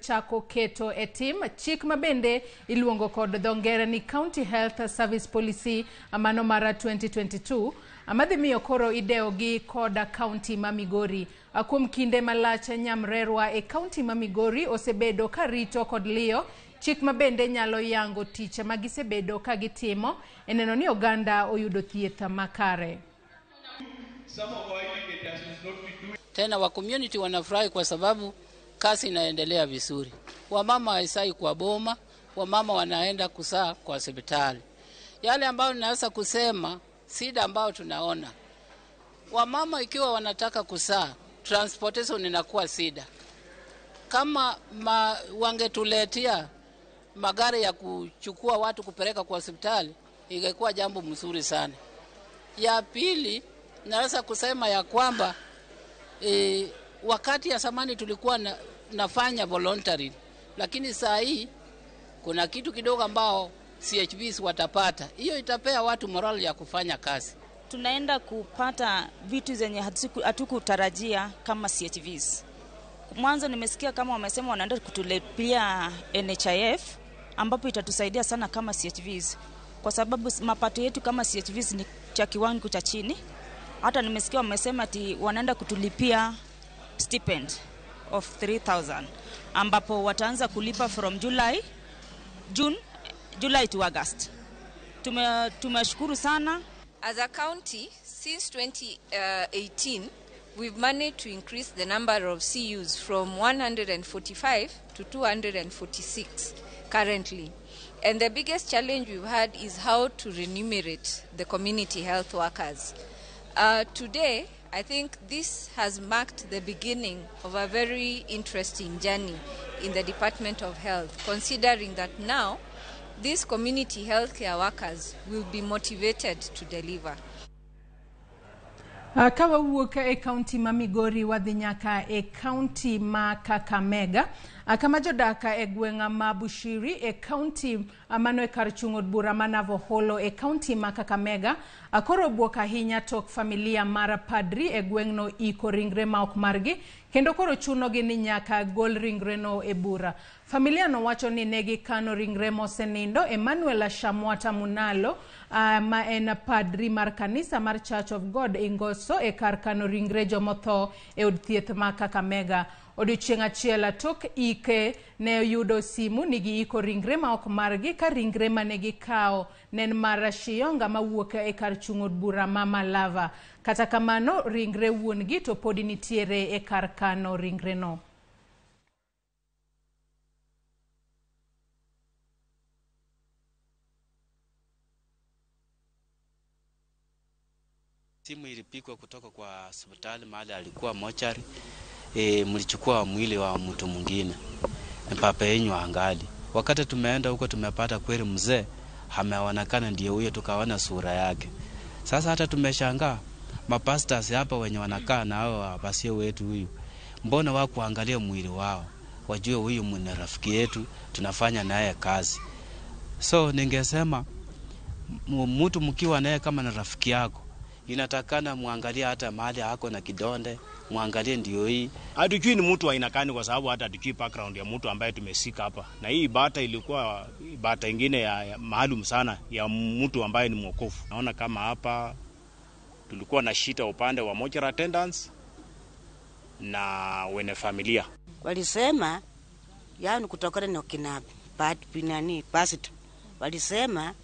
chako keto e tim chik mabende iluongo kod dho ngere ni County Health Service Policy mano mar 2022 madhi miyo koro idewo gi kod kaunti ma Migori. Kuom kinde malach nyamrerwa e kaunti ma Migori osebedo ka rito kod liyo chik mabende nyalo yango tich ma gisebedo ka gitimo e neno ni oganda oyudo thieth makare. Tena wa community wanafurahi kwa sababu kazi inaendelea vizuri. Wamama haisai kwa boma, wamama wanaenda kusaa kwa hospitali. Yale ambayo ninaweza kusema, shida ambayo tunaona, wamama ikiwa wanataka kusaa, transportation inakuwa shida. Kama wangetuletea magari ya kuchukua watu kupeleka kwa hospitali, ingekuwa jambo mzuri sana. Ya pili, Naweza kusema ya kwamba wakati ya zamani tulikuwa nafanya voluntary, lakini saa hii kuna kitu kidogo ambao CHVs watapata. Hiyo itapea watu morale ya kufanya kazi. Tunaenda kupata vitu zenye hatukutarajia kama CHVs. Mwanzo nimesikia kama wamesema wanaenda kutulipia NHIF, ambapo itatusaidia sana kama CHVs, kwa sababu mapato yetu kama CHVs ni cha kiwango cha chini. Hata nimesikia wamesema ati wanaenda kutulipia stipend of 3000, ambapo wataanza kulipa from July to August. Tumeshukuru sana. As a county, since 2018, we've managed to increase the number of CUs from 145 to 246 currently. And the biggest challenge we've had is how to remunerate the community health workers. Today, I think this has marked the beginning of a very interesting journey in the Department of Health, considering that now these community healthcare workers will be motivated to deliver. Ka wawuok e kaunti ma Migori wadhi nyaka e kaunti ma Kakamega, kama jodak e gweng' ma Bushiri e kaunti mano e kar chung' od bura ma Navoholo e kaunti ma Kakamega koro obwok ahinya tok familia mar padri e gweng'no iko ringre ma ok margi kendo koro chunogi ni nyaka gol ringreno e bura. Familia no wacho ni ne gikano ringre mosenindo Emmanuel Shamwata Munalo ma en padri mar kanisa mar Church of God Ingoso e kar kano ringre jomotho e od thieth ma Kakamega. Odiochieng' achiel tok ike ne oyudo simu ni giiko ringre ma ok margi ka ringre mane gikawo ne en mar Shiyonga mawuok e kar chung' od bura ma Malava. Kata kamano ringre wuon gi to podi nitiere e kar kano ringreno. Simu ilipigwa kutoka kwa hospitali mahali alikuwa mochari. Mlichukua mwili wa mtu mwingine, papa yenyu angali. Wakati tumeenda huko tumepata kweli mzee ameonekana ndiye huyo, tukaona sura yake. Sasa hata tumeshangaa mapastors hapa wenye wanakaa na hao pasio wetu huyu, mbona wakuangalia mwili wao wajue huyu ni rafiki yetu, tunafanya naye kazi. So ningesema mtu mkiwa naye kama ni rafiki yako, inatakana muangalie hata mahali hako na kidonde, muangalie ndio hii. Hatujui ni mtu aina gani, kwa sababu hata hatujui background ya mtu ambaye tumesika hapa. Na hii ibada ilikuwa ibada ingine ya maalum sana ya mtu ambaye ni mwokofu. Naona kama hapa tulikuwa na shida upande wa mortuary attendants na wenye familia. Walisema yani kutokana na kina nani pastor, walisema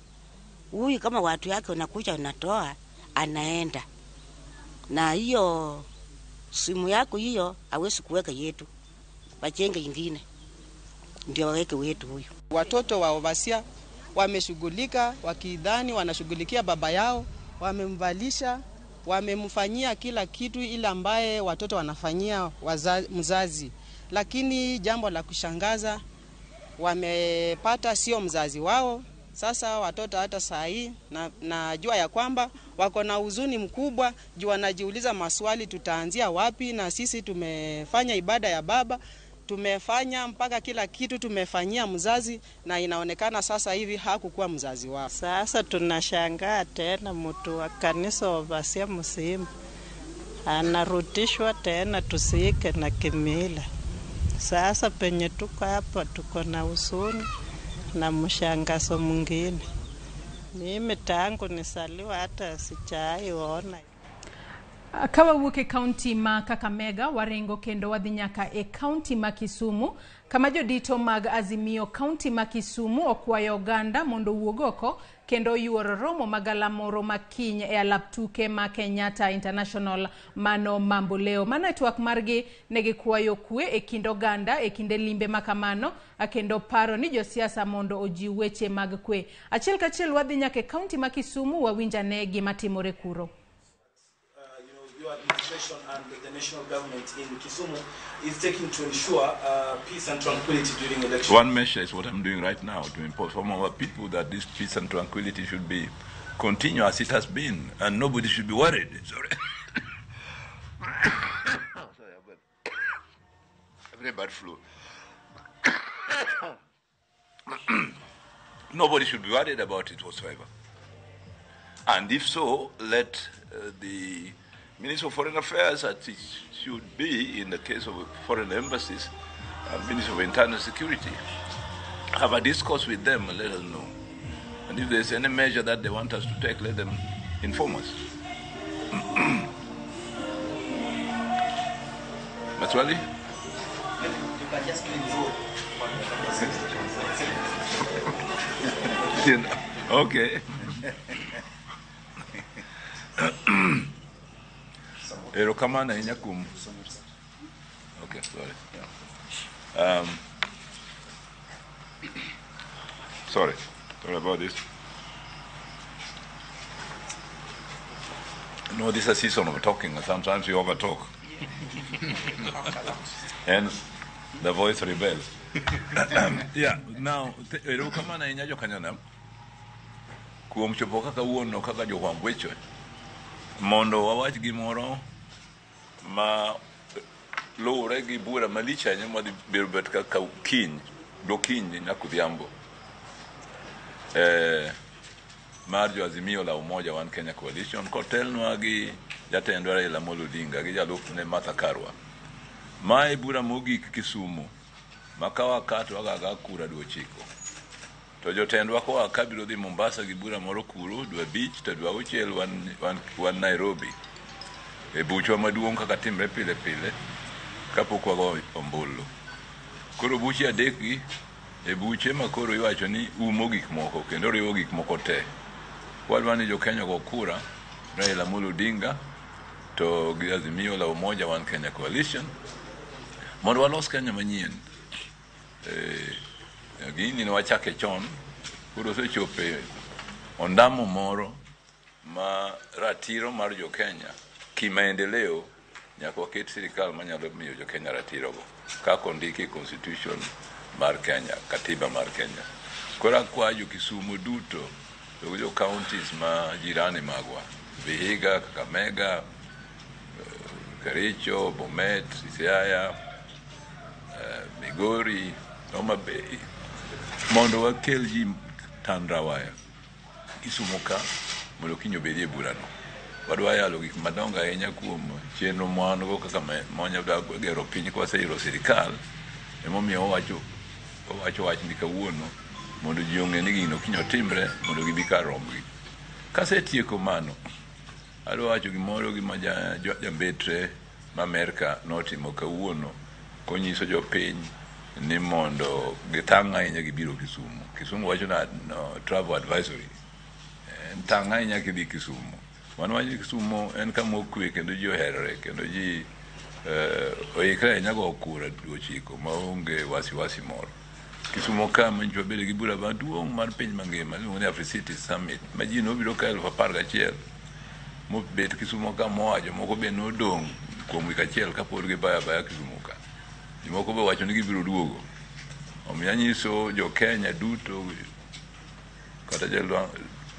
huyu kama watu yake wanakuja wanatoa anaenda, na hiyo simu yako hiyo hawezi kuweka yetu, wachenge ingine ndio waweke wetu huyu. Watoto wa Ovasia wameshughulika wakidhani wanashughulikia baba yao, wamemvalisha, wamemfanyia kila kitu ile ambaye watoto wanafanyia mzazi. Lakini jambo la kushangaza, wamepata sio mzazi wao. Sasa watoto hata saa hii najua ya kwamba wako na huzuni mkubwa juu wanajiuliza maswali, tutaanzia wapi? Na sisi tumefanya ibada ya baba, tumefanya mpaka kila kitu tumefanyia mzazi, na inaonekana sasa hivi hakukuwa mzazi wao. Sasa tunashangaa tena mtu wa kanisa Ovasia msimu anarudishwa tena tusiike na kimila. Sasa penye tuko hapa tuko na huzuni na mshangazo mwingine. Mimi tangu nisaliwa hata sijaiona. Ka wawuok e kaunti ma Kakamega waringo kendo wadhi nyaka e kaunti ma Kisumu kama jodito mag Azimio kaunti ma Kisumu okwayo oganda mondo owuog oko kendo yuoro romo magalamoro makiny e alap tuke ma Kenyatta International mano Mamboleo. Mano e twak margi negikwayo kwe e kind oganda e kinde limbe makamano kendo paro ni josiasa mondo ojiw weche mag kwe. Achiel kachiel wadhi nyaka e kaunti ma Kisumu wawinj ane gima timore kuro. Your administration and the national government in Kisumu is taking to ensure peace and tranquility during elections. One measure is what I'm doing right now, to inform our people that this peace and tranquility should be continuous as it has been, and nobody should be worried. Sorry. very bad flu. Nobody should be worried about it whatsoever. And if so, let the Minister of Foreign Affairs, as it should be in the case of foreign embassies, and Minister of Internal Security, have a discourse with them and let us know. And if there's any measure that they want us to take, let them inform us. Maswali? You can just do it. Okay. Erokamano ahinya kuom. Okay, sorry. Sorry. Sorry about this. No, this is a season of talking, and sometimes you overtalk. And the voice rebels. Yeah, now, erokamano ahinya jokanyanam kuom chopo kaka wuono kaka jofwamb weche mondo wawach gimoro ma luwore gi bura malich ahinya madhi biro bet kaka kiny dokinyi nyaka odhiambo mar jo Azimio la Umoja One Kenya Coalition kotelnwa gi jatendwa Raila Amolo Odinga gi jalupne Martha Karua. Mae bura mogik Kisumu ma ka wakat wagaga kura dwe 9 to jotendwa koa ka biro dhi Mombasa gi bura moro kuro dwe 5 to dwe 6 wan Nairobi e buchwa maduong' kaka timre pile pile kapok wago ombulu. Koro buche adek gi e buche ma koro iwacho ni umo gik moko kendo riwo gik moko te. Wadwa ni jo-Kenya go kura Raila Amolo Odinga to gi Azimio la Umoja One Kenya Coalition mondo walos Kenya manyien. Gini ne wachake chon, koro osechopo ondamo moro ma ratiro mar jo-Kenya kimaendeleo nyaka waket sirikal manyalo miyo jo-Kenya ratirogo kaka ondiki e constitution mar Kenya, katiba mar Kenya. Koro akwayo jo Kisumu duto to gi jo counties ma jirani magwa, Vihiga, Kakamega, Kericho, Bomet, Siaya, Migori, Homa Bay, mondo wakel ji Tandawaya Kisumu ka mondo kiny obedie burano. Wadwa yalo gik madongo ahinya kuom chenro ma wan go kaka mwanyalo gero piny kwaseyudo sirikal. Emomiyo wawacho wachni kawuono mondo ji ong'e ni gino kiny otimre mondo gibi kar rombgi. Kasetieko mano, adwa wacho gimoro gima jambetre ma Amerka notimo kawuono konyiso jopiny ni mondo gitang' ahinya gibiro Kisumu. Kisumu wacho na no, travel advisory. En tang' ahinya kidhi Kisumu. Wan wacho ni Kisumu en kama okwe kendo ji oherore kendo ji oikre ahinya go kura dwe 9 maonge wasiwasi moro. Kisumu ka manyicho wabedo gi bura maduong' mar piny mangima iluongo ni Africity Summit ma ji nobiro ka 11,000 mobet Kisumu ka moa jomoko be nodong' kuom wik achiel kapod gibayo abaya Kisumu ka. Jomoko be wacho ni gibiro duogo. Omiyo anyiso jo-Kenya duto kata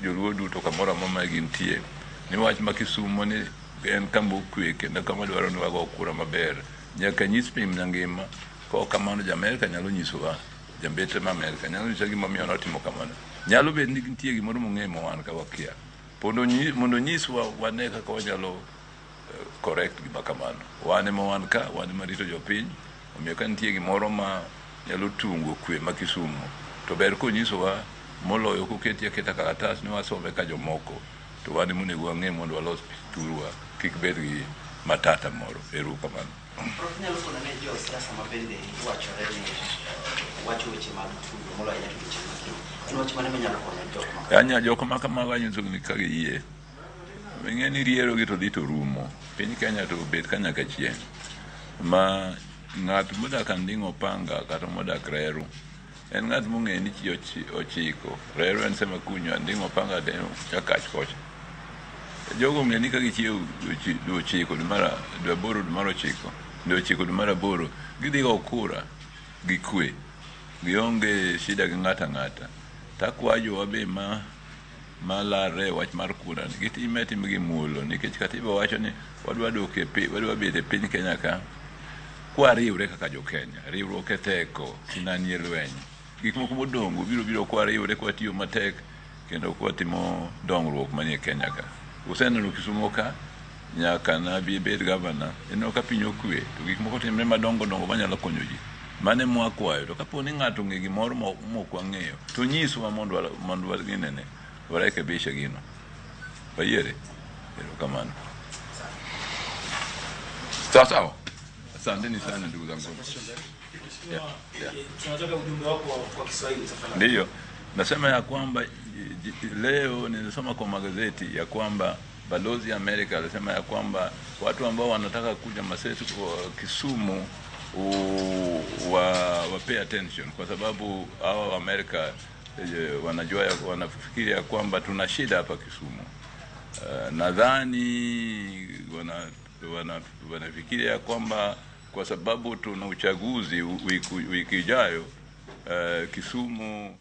joluo duto kamoro amora ma gintie ni wach ma Kisumu ni en kama okwe kendo kama dwaro ni wago kura maber. Nyaka nyis piny mangima kok kamano jo-Amerka nyalo nyisowa, jambetre ma Amerka nyalo nyisowa gimomiyo notimo kamano. Nyalo bet ni nitie gimoro mong'eyo ma wan ka wakia. Mondo onyiswa wane kaka wanyalo correct gima kamano. Wan ema wan ka, wan ema rito jopiny, omiyo ka nitie gimoro ma nyalo tungo kwe ma Kisumu to ber konyisowa moloyo koketi aketa kalatas ni wasome ka jomoko to wan ema onego wang'e mondo walos thurwa kik bed gi matata moro. Ero kamano. Prof, inyalo kono ne josiasa ma bende wachore ni wacho weche mag tugo moloyo ahinya to weche mag keny. En wach mane minyalo kono jok ma kamago? Anya jok ma kamago anyisogi ni ka giyie. Ing'e ni riero gi to dhi to rumo. Piny Kenya to bet ka nyaka chieng'. Ma ng'at modak Anding'o Opanga kata modak Reru en ng'at mong'eyo ni ji ochiko. Reru en Semakunyo, Anding'o Opanga to en Chakach kocha. Jogo ong'eyo ni ka gichiewo dwe 9 dwe mar 8 dwe mar 9 dwe 9 dwe mar 8 gidhi go kura gi kwe. Gionge shida gi ng'ato ang'ata. Takwayo jowa be ma larre e wach mar kura ni gitime atima gi muolo nikech katiba wacho ni wadwa dok e piny, wadwa bet e piny Kenya ka Kwariwre kaka jo-Kenya, riwruok e teko, sinani e lweny. Gik moko modong' biro biro kwariwre kwatiyo matek kendo kwatimo dongruok manie Kenya ka. Useneno Kisumo ka, nyaka nabi bed gavana, ineno ka piny okwe to gik moko timre madongo dongo manyalo konyo ji. Mano ema wakwayo. To kapo ni ng'ato ong'e gimoro mok wang'eyo, to nyiswa mondo mondo waginene, warekebishe gino. Wayiere? Erokamano. Sawa sawa. Asanteni sana ndugu zangu. Yeah. Tunataka ujumbe wako kwa Kiswahili tafadhali. Ndiyo, nasema ya kwamba leo nilisoma kwa magazeti ya kwamba balozi ya Amerika alisema ya kwamba watu ambao wanataka kuja Masesu kwa Kisumu wa pay attention kwa sababu hawa wa Amerika wanajua wanafikiri ya kwamba tuna shida hapa Kisumu. Nadhani wanafikiri ya kwamba kwa sababu tuna uchaguzi wiki ijayo Kisumu.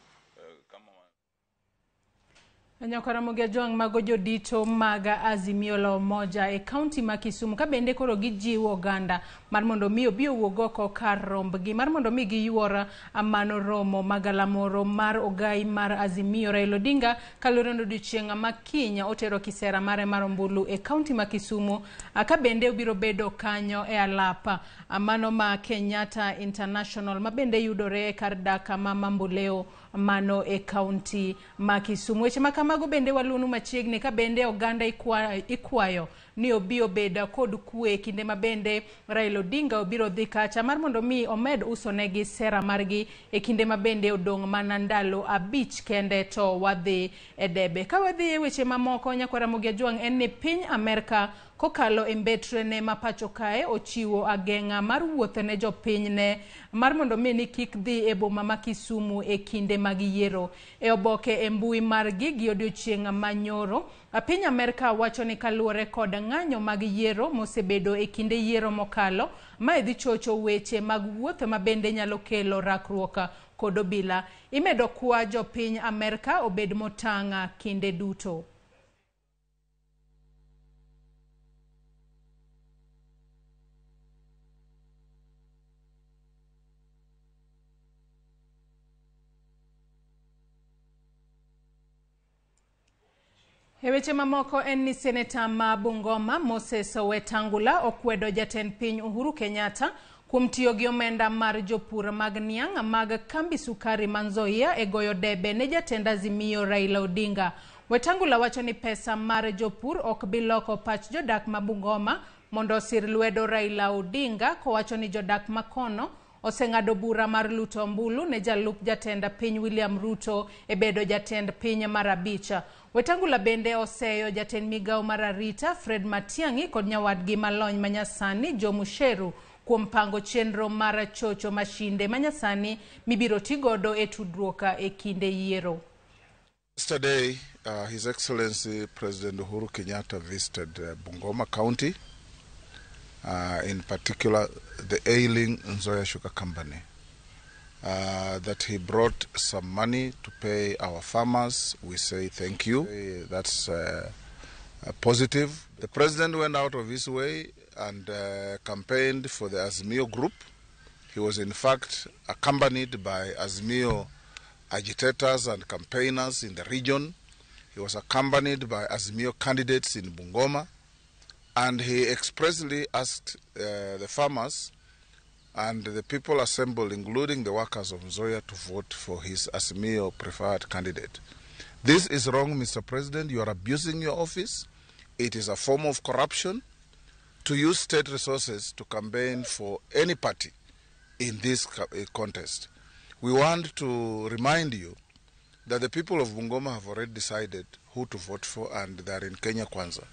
Nyakaramogi Ajwang' mago jodito mag Azimio la Umoja e kaunti ma Kisumu ka bende koro gijiwo oganda mar mondo mi obi owuog oko kar rombgi mar mondo mi giyuor mano romo magalamoro mar ogai mar Azimio Raila Odinga kaluwore ni odiochieng' ma kiny otero kisera mare mar ombulu e kaunti ma Kisumu ka bende obiro bedo kanyo e alap mano ma Kenyatta International ma bende yudore e kar dak ma Mamboleo mano e kaunti ma Kisumu. Weche ma kamago bende waluonu machiegni ka bende oganda ikwayo ni obi obed kod kwe kinde ma bende Raila Odinga obiro dhi kacha mar mondo mi omed usonegi sera margi e kinde ma bende odong' mana ndalo 5 kende to wadhi e debe. Ka wadhi e weche mamoko Nyakwaramogi Ajwang' en ni piny Amerka kokalo e mbetrene ma pacho kae ochiwo ageng'a mar wuoth ne jopinyne mar mondo mi ni kik dhi e boma ma Kisumu e kinde mag yiero. E oboke e mbui margi gi odiochieng' manyoro, piny Amerka wacho ni kaluwore kod ng'anyo mag yiero mosebedo e kinde yiero mokalo, mae dhi chocho weche mag wuoth ma bende nyalo kelo rakruok kod obila. Imedo kwa jopiny Amerka obed motang' kinde duto. E weche mamoko en ni seneta ma Bungoma Moses Wetangula okwedo jatend piny Uhuru Kenyatta kuom tiyo gi omenda mar jopur mag niang' mag kambi sukari ma Nzoia e goyo debe ne jatend Azimio Raila Odinga. Wetangula wacho ni pesa mar jopur ok bi loko pach jodak ma Bungoma mondo osir lwedo Raila Odinga, kowacho ni jodak makono oseng'ado bura mar luto ombulu ne jalup jatend piny William Ruto e bedo jatend piny mar 5. Wetangula bende oseyo jatend migao mar arita Fred Matiang'i kod nyawadgi malony manyasani Joe Musheru kuom pango chenro mar chocho mashinde manyasani mibiro tigodo e tudruok e kinde yiero. Yesterday, His Excellency President Uhuru Kenyatta visited Bungoma County, in particular the ailing Nzoia Sugar Company, that he brought some money to pay our farmers. We say thank you. That's positive. The president went out of his way and campaigned for the Azimio group. He was in fact accompanied by Azimio agitators and campaigners in the region. He was accompanied by Azimio candidates in Bungoma. And he expressly asked the farmers and the people assembled, including the workers of Nzoia, to vote for his Azimio preferred candidate. This is wrong, Mr. President. You are abusing your office. It is a form of corruption to use state resources to campaign for any party in this contest. We want to remind you that the people of Bungoma have already decided who to vote for, and they are in Kenya Kwanza.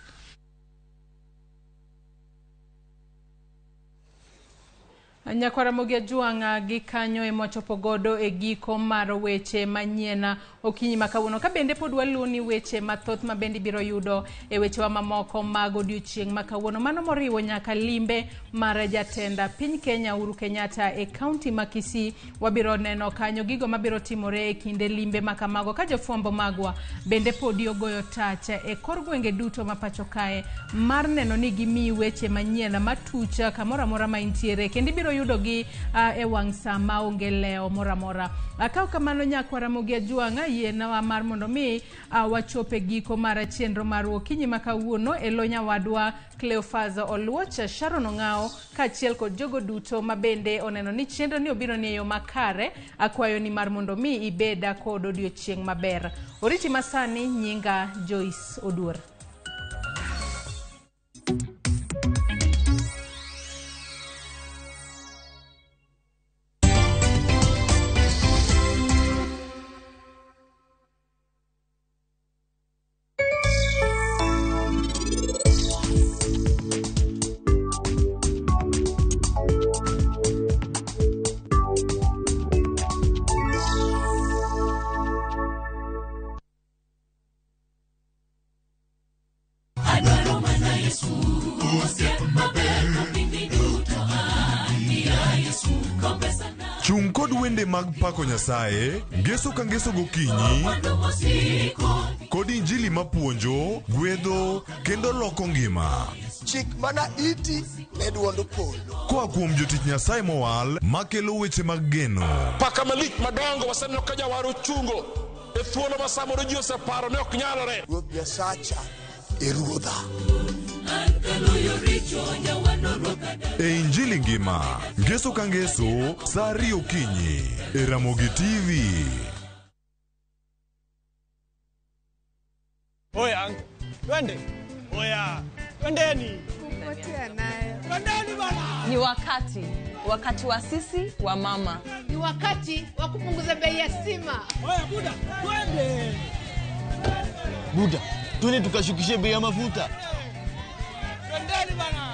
Nyakwara Ramogi Ajwang' gi kanyo ema wachopo godo e giko mar weche manyien okinyi ma kawuono. Ka bende pod waluni weche mathoth ma bende ibiro yudo e wechewa mamoko mag odiochieng' ma kawuono. Mano moriwo nyaka limbe mar jatenda piny Kenya Uhuru Kenyatta e kaunti ma Kisii. Wabiro neno kanyo gigo mabiro timore e kinde limbe ma kamago ka jofwambo magwa bende podi ogoyo tach e kor gwenge duto ma pacho kae mar neno ni gimiyi weche manyien matuch kamoro amora ma intiere kendo ibiro yudogi e wang' sa maonge lewo moro amora. Kaok kamano nyakwara Ramogi Ajwang' yienwa mar mondo mi wachop e giko mar chenro mar okinyi ma kawuono e lo nyawadwa Cleophas Oluoch, Sharon Ong'ao kaachiel kod jogo duto ma bende oneno ni chenro ni obiro ni e yo makare. Akwayo ni mar mondo mi ibeda kod odiochieng' maber. Oriti masani nyinga Joyce Oduor. Adwaro mana Yesu, osiep maber kopindi duto an ya Yesu, kopesana Chung' kod wende mag pako Nyasaye, ngeso ka ngeso gokinyi, mwandu mosiko kod injili mapuonjo, gwedho kendo loko ngima. Chik mana iti ne duond polo. Koa kuom jotich Nyasaye mowal makelo weche mag geno. Paka malich madongo waseneno ka jawar ochungo e thuolo ma samoro ji oseparo ni ok nyalore. Ruoth Nyasacha e ruodha. an kaloyo richo jawano rwaka E injili ngima, ngeso ka ngeso, sa 2 okinyi, e Ramogi TV. Oya, twende. Oya, twendeni. Twendeni bana. Ni wakati wa sisi wa mama. Ni wakati wa kupunguza bei ya stima. Oya buda, twende. Buda, twende tukashukishe bei ya mafuta. Twendeni bana.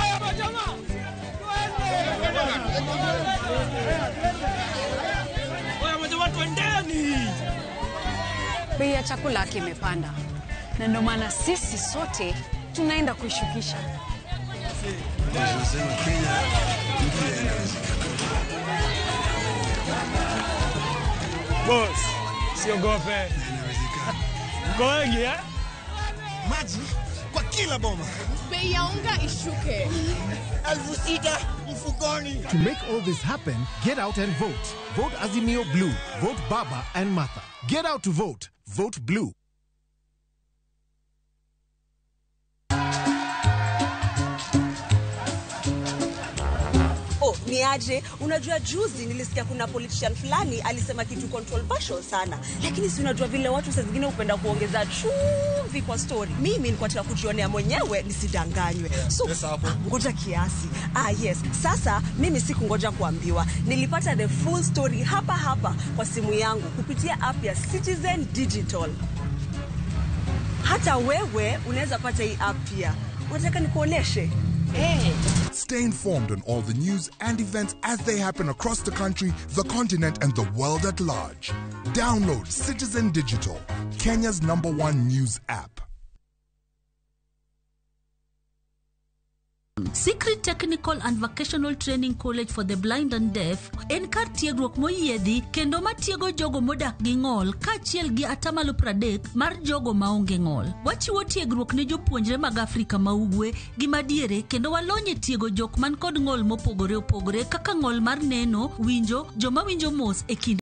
Oya majamaa. Twende. Oya majamaa, twendeni. Bei ya chakula kimepanda, na ndio maana sisi sote tunaenda kuishukisha. Boss, siogope. Mko wengi eh? Maji kwa kila boma. Bei ya unga ishuke. 6,000 mfukoni. To make all this happen, get out and vote. Vote Azimio Blue. Vote Baba and Martha. Get out to vote. Vote Blue. Oh, ni aje? Unajua juzi nilisikia kuna politician fulani alisema kitu controversial sana. Lakini si unajua vile watu saa zingine hupenda kuongeza chumvi kwa story. Mimi nilikuwa nataka kujionea mwenyewe nisidanganywe. So, ngoja kiasi. Ah, yes. Sasa mimi sikungoja kuambiwa. Nilipata the full story hapa hapa kwa simu yangu kupitia app ya Citizen Digital. Hata wewe unaweza pata hii app pia. Unataka nikuoneshe? Hey. Stay informed on all the news and events as they happen across the country, the continent, and the world at large. Download Citizen Digital, Kenya's #1 news app. Secret Technical and Vocational Training College for the Blind and Deaf en kar tiegruok moyiedhi kendo matiego jogo modak gi ng'ol kaachiel gi 30% mar jogo maonge ng'ol. Wachiwo tiegruok ne jopuonjre mag Afrika ma Ugwe gi madiere kendo walony e tiego jok man kod ng'ol mopogore opogore kaka ng'ol mar neno, winjo, joma winjo mos e kind